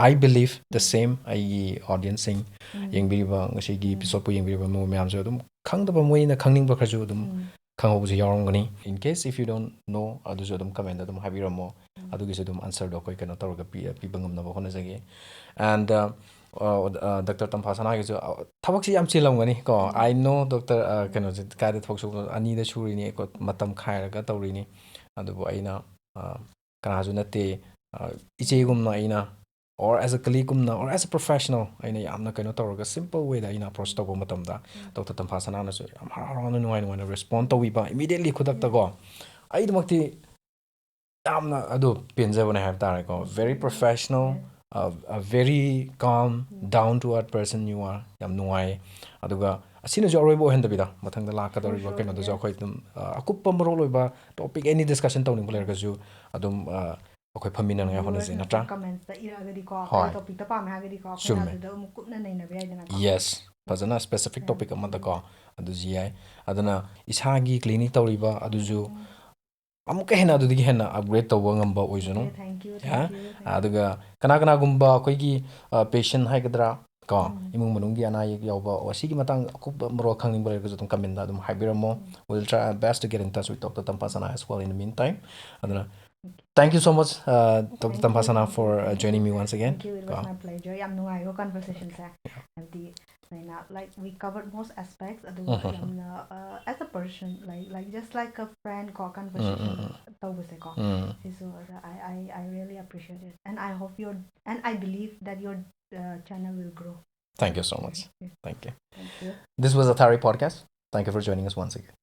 I believe the same. ꯑꯩꯒꯤ audience ꯁꯤꯡ, ꯎꯝ. ꯌꯦꯡꯕꯤꯔꯤꯕ, ꯉꯁꯤꯒꯤ ꯎꯝ. episode ꯄꯨ ꯌꯦꯡꯕꯤꯔꯤꯕ ꯃꯌꯥꯝꯁꯨ ꯑꯗꯨꯝ ꯈꯪꯗꯕ, ꯃꯣꯏꯅ ꯈꯪꯅꯤꯡꯕ ꯈꯔꯁꯨ ꯑꯗꯨꯝ ꯎꯝ. ꯈꯪꯍꯧꯕꯁꯨ ꯌꯥꯎꯔꯝꯒꯅꯤ. In case if you don't know, ꯑꯗꯨꯁꯨ ꯑꯗꯨꯝ comment ꯇ ꯑꯗꯨꯝ ꯍꯥꯏꯕꯤꯔꯝꯃꯣ. ꯎꯝ. ꯑꯗꯨꯒꯤꯁꯨ ꯑꯗꯨꯝ answer ꯗꯣ ꯑꯩꯈꯣꯏ ꯀꯩꯅꯣ ꯇꯧꯔꯒ ꯄꯤ ꯄꯤꯕ ꯉꯝꯅꯕ ꯍꯣꯠꯅꯖꯒꯦ. And ꯗꯣꯛꯇꯔ ꯇꯝꯐꯥꯁꯅꯥꯒꯤꯁꯨ, ꯑ, ꯊꯕꯛꯁꯤ ꯌꯥꯝ ꯆꯤꯜꯂꯝꯒꯅꯤ ꯀꯣ. ꯎꯝ. I know, ꯗꯣꯛꯇꯔ, ꯑ, ꯀꯩꯅꯣꯁꯦ, ꯀꯥꯏꯗ ꯊꯕꯛ ꯁꯨꯕ, ꯑꯅꯤꯗ ꯁꯨꯔꯤꯅꯤ, ꯀꯣ, ꯃꯇꯝ ꯈꯥꯏꯔꯒ ꯇꯧꯔꯤꯅꯤ. ꯑꯗꯨꯕꯨ ꯑꯩꯅ, ꯑ, ꯀꯅꯥꯁꯨ ꯅꯠꯇꯦ, ꯑ, ꯏꯆꯦꯒꯨꯝꯅ ꯑꯩꯅ, or as a colleague ꯒꯨꯝꯅ, or as a professional, ꯑꯩꯅ ꯌꯥꯝꯅ ꯀꯩꯅꯣ ꯇꯧꯔꯒ simple way ꯗ ꯑꯩꯅ approach ꯇꯧꯕ ꯃꯇꯝꯗ, ꯎꯝ. ꯗꯣꯛꯇꯔ ꯇꯝꯐꯥꯁꯅꯥꯅꯁꯨ ꯌꯥꯝ ꯍꯔꯥꯎ ꯍꯔꯥꯎꯅ, ꯅꯨꯡꯉꯥꯏ ꯅꯨꯡꯉꯥꯏꯅ respond ꯇꯧꯕꯤꯕ, immediately ꯈꯨꯗꯛꯇꯀꯣ. ꯑꯩꯗꯃꯛꯇꯤ ꯌꯥꯝꯅ ꯑꯗꯨ ꯄꯦꯟꯖꯕꯅꯦ ꯍꯥꯏꯕ ꯇꯥꯔꯦꯀꯣ. Very professional, a, a very calm, down to earth person you are. ꯌꯥꯝ ꯅꯨꯡꯉꯥꯏ꯫ ꯑꯗꯨꯒ ꯑꯁꯤꯅꯁꯨ ꯑꯔꯣꯏꯕ ꯑꯣꯏꯍꯟꯗꯕꯤꯗ, ꯃꯊꯪꯗ ꯂꯥꯛꯀꯗꯧꯔꯤꯕ Sure, sure, ꯀꯩꯅꯣꯗꯁꯨ yes. ꯑꯩꯈꯣꯏ ꯑꯗꯨꯝ, ꯑ, ꯑꯀꯨꯞꯄ ꯃꯔꯣꯜ ꯑꯣꯏꯕ topic, any discussion ꯇꯧꯅꯤꯡꯕ ꯂꯩꯔꯒꯁꯨ ꯑꯗꯨꯝ, ꯑ, ꯑꯩꯈꯣꯏ ꯐꯝꯃꯤꯟꯅꯅꯤꯡꯉꯥꯏ ꯍꯣꯠꯅꯖꯩ, Viewers ꯅꯠꯇ꯭ꯔꯥ? ꯅꯁꯨ comments ꯇ ꯏꯔꯛꯑꯒꯗꯤꯀꯣ, ꯍꯣꯏ. ꯀꯔꯤ topic ꯇ ꯄꯥꯝꯃꯦ ꯍꯥꯏꯔꯒꯗꯤꯀꯣ, ꯑꯩꯈꯣꯏꯅ ꯆꯨꯝꯃꯦ. ꯑꯗꯨꯗ ꯑꯃꯨꯛ ꯀꯨꯞꯅ ꯅꯩꯅꯕ ꯌꯥꯏꯗꯅꯀꯣ. Yes, ꯐꯖꯅ specific Yeah. topic ꯑꯃꯗꯀꯣ, ꯑꯗꯨꯁꯨ ꯌꯥꯏ꯫ ꯑꯗꯨꯅ ꯏꯁꯥꯒꯤ clinic ꯇꯧꯔꯤꯕ ꯑꯗꯨꯁꯨ ꯎꯝ. ꯑꯃꯨꯛꯀ ꯍꯦꯟꯅ ꯑꯗꯨꯗꯒꯤ ꯍꯦꯟꯅ upgrade ꯇꯧꯕ ꯉꯝꯕ ꯑꯣꯏꯁꯅꯨ꯫ Okay, thank you, Yeah? thank you, thank you. ꯑꯗꯨꯒ ꯀꯅꯥ ꯀꯅꯥꯒꯨꯝꯕ ꯑꯩꯈꯣꯏꯒꯤ, ꯑ, patient ꯍꯥꯏꯒꯗ꯭ꯔꯥ ꯀꯣ, ꯎꯝ. ꯏꯃꯨꯡ ꯃꯅꯨꯡꯒꯤ ꯑꯅꯥ ꯑꯌꯦꯛ ꯌꯥꯎꯕ, ꯑꯣ, ꯁꯤꯒꯤ ꯃꯇꯥꯡꯗ ꯑꯀꯨꯞꯄ ꯃꯔꯣꯜ ꯈꯪꯅꯤꯡꯕ ꯂꯩꯔꯒꯁꯨ ꯑꯗꯨꯝ comment ꯗ ꯑꯗꯨꯝ ꯍꯥꯏꯕꯤꯔꯝꯃꯣ꯫ ꯎꯝ. We'll try our best to get in touch with Dr. Tampasana as well in the meantime. ꯑꯗꯨꯅ Okay. thank you so much, uh, Dr. Thank you, Tampasana, thank you, for, uh, thank you. joining me once again. Thank you. It was ꯀꯣ꯫ My pleasure. ꯌꯥꯝ ꯅꯨꯡꯉꯥꯏꯀꯣ conversation ꯁꯦ꯫ Yeah. ꯍꯥꯏꯕꯗꯤ ꯑꯩꯅ, like, we covered most aspects, ꯑꯗꯨꯒ ꯎꯝ, um, ꯎꯝ꯫ ꯌꯥꯝꯅ, uh, as a person, like, like, just like a friend ꯀꯣ, conversation ꯎꯝ, ꯎꯝ. ꯇꯧꯕꯁꯦꯀꯣ꯫ ꯎꯝ. ꯁꯤꯁꯨ ꯑꯗ I, I, I really appreciate it. And I hope your, and I believe that your, uh, channel will grow. Thank you so much. Okay. Thank you. Thank you. This was Athari Podcast. Thank you for joining us once again.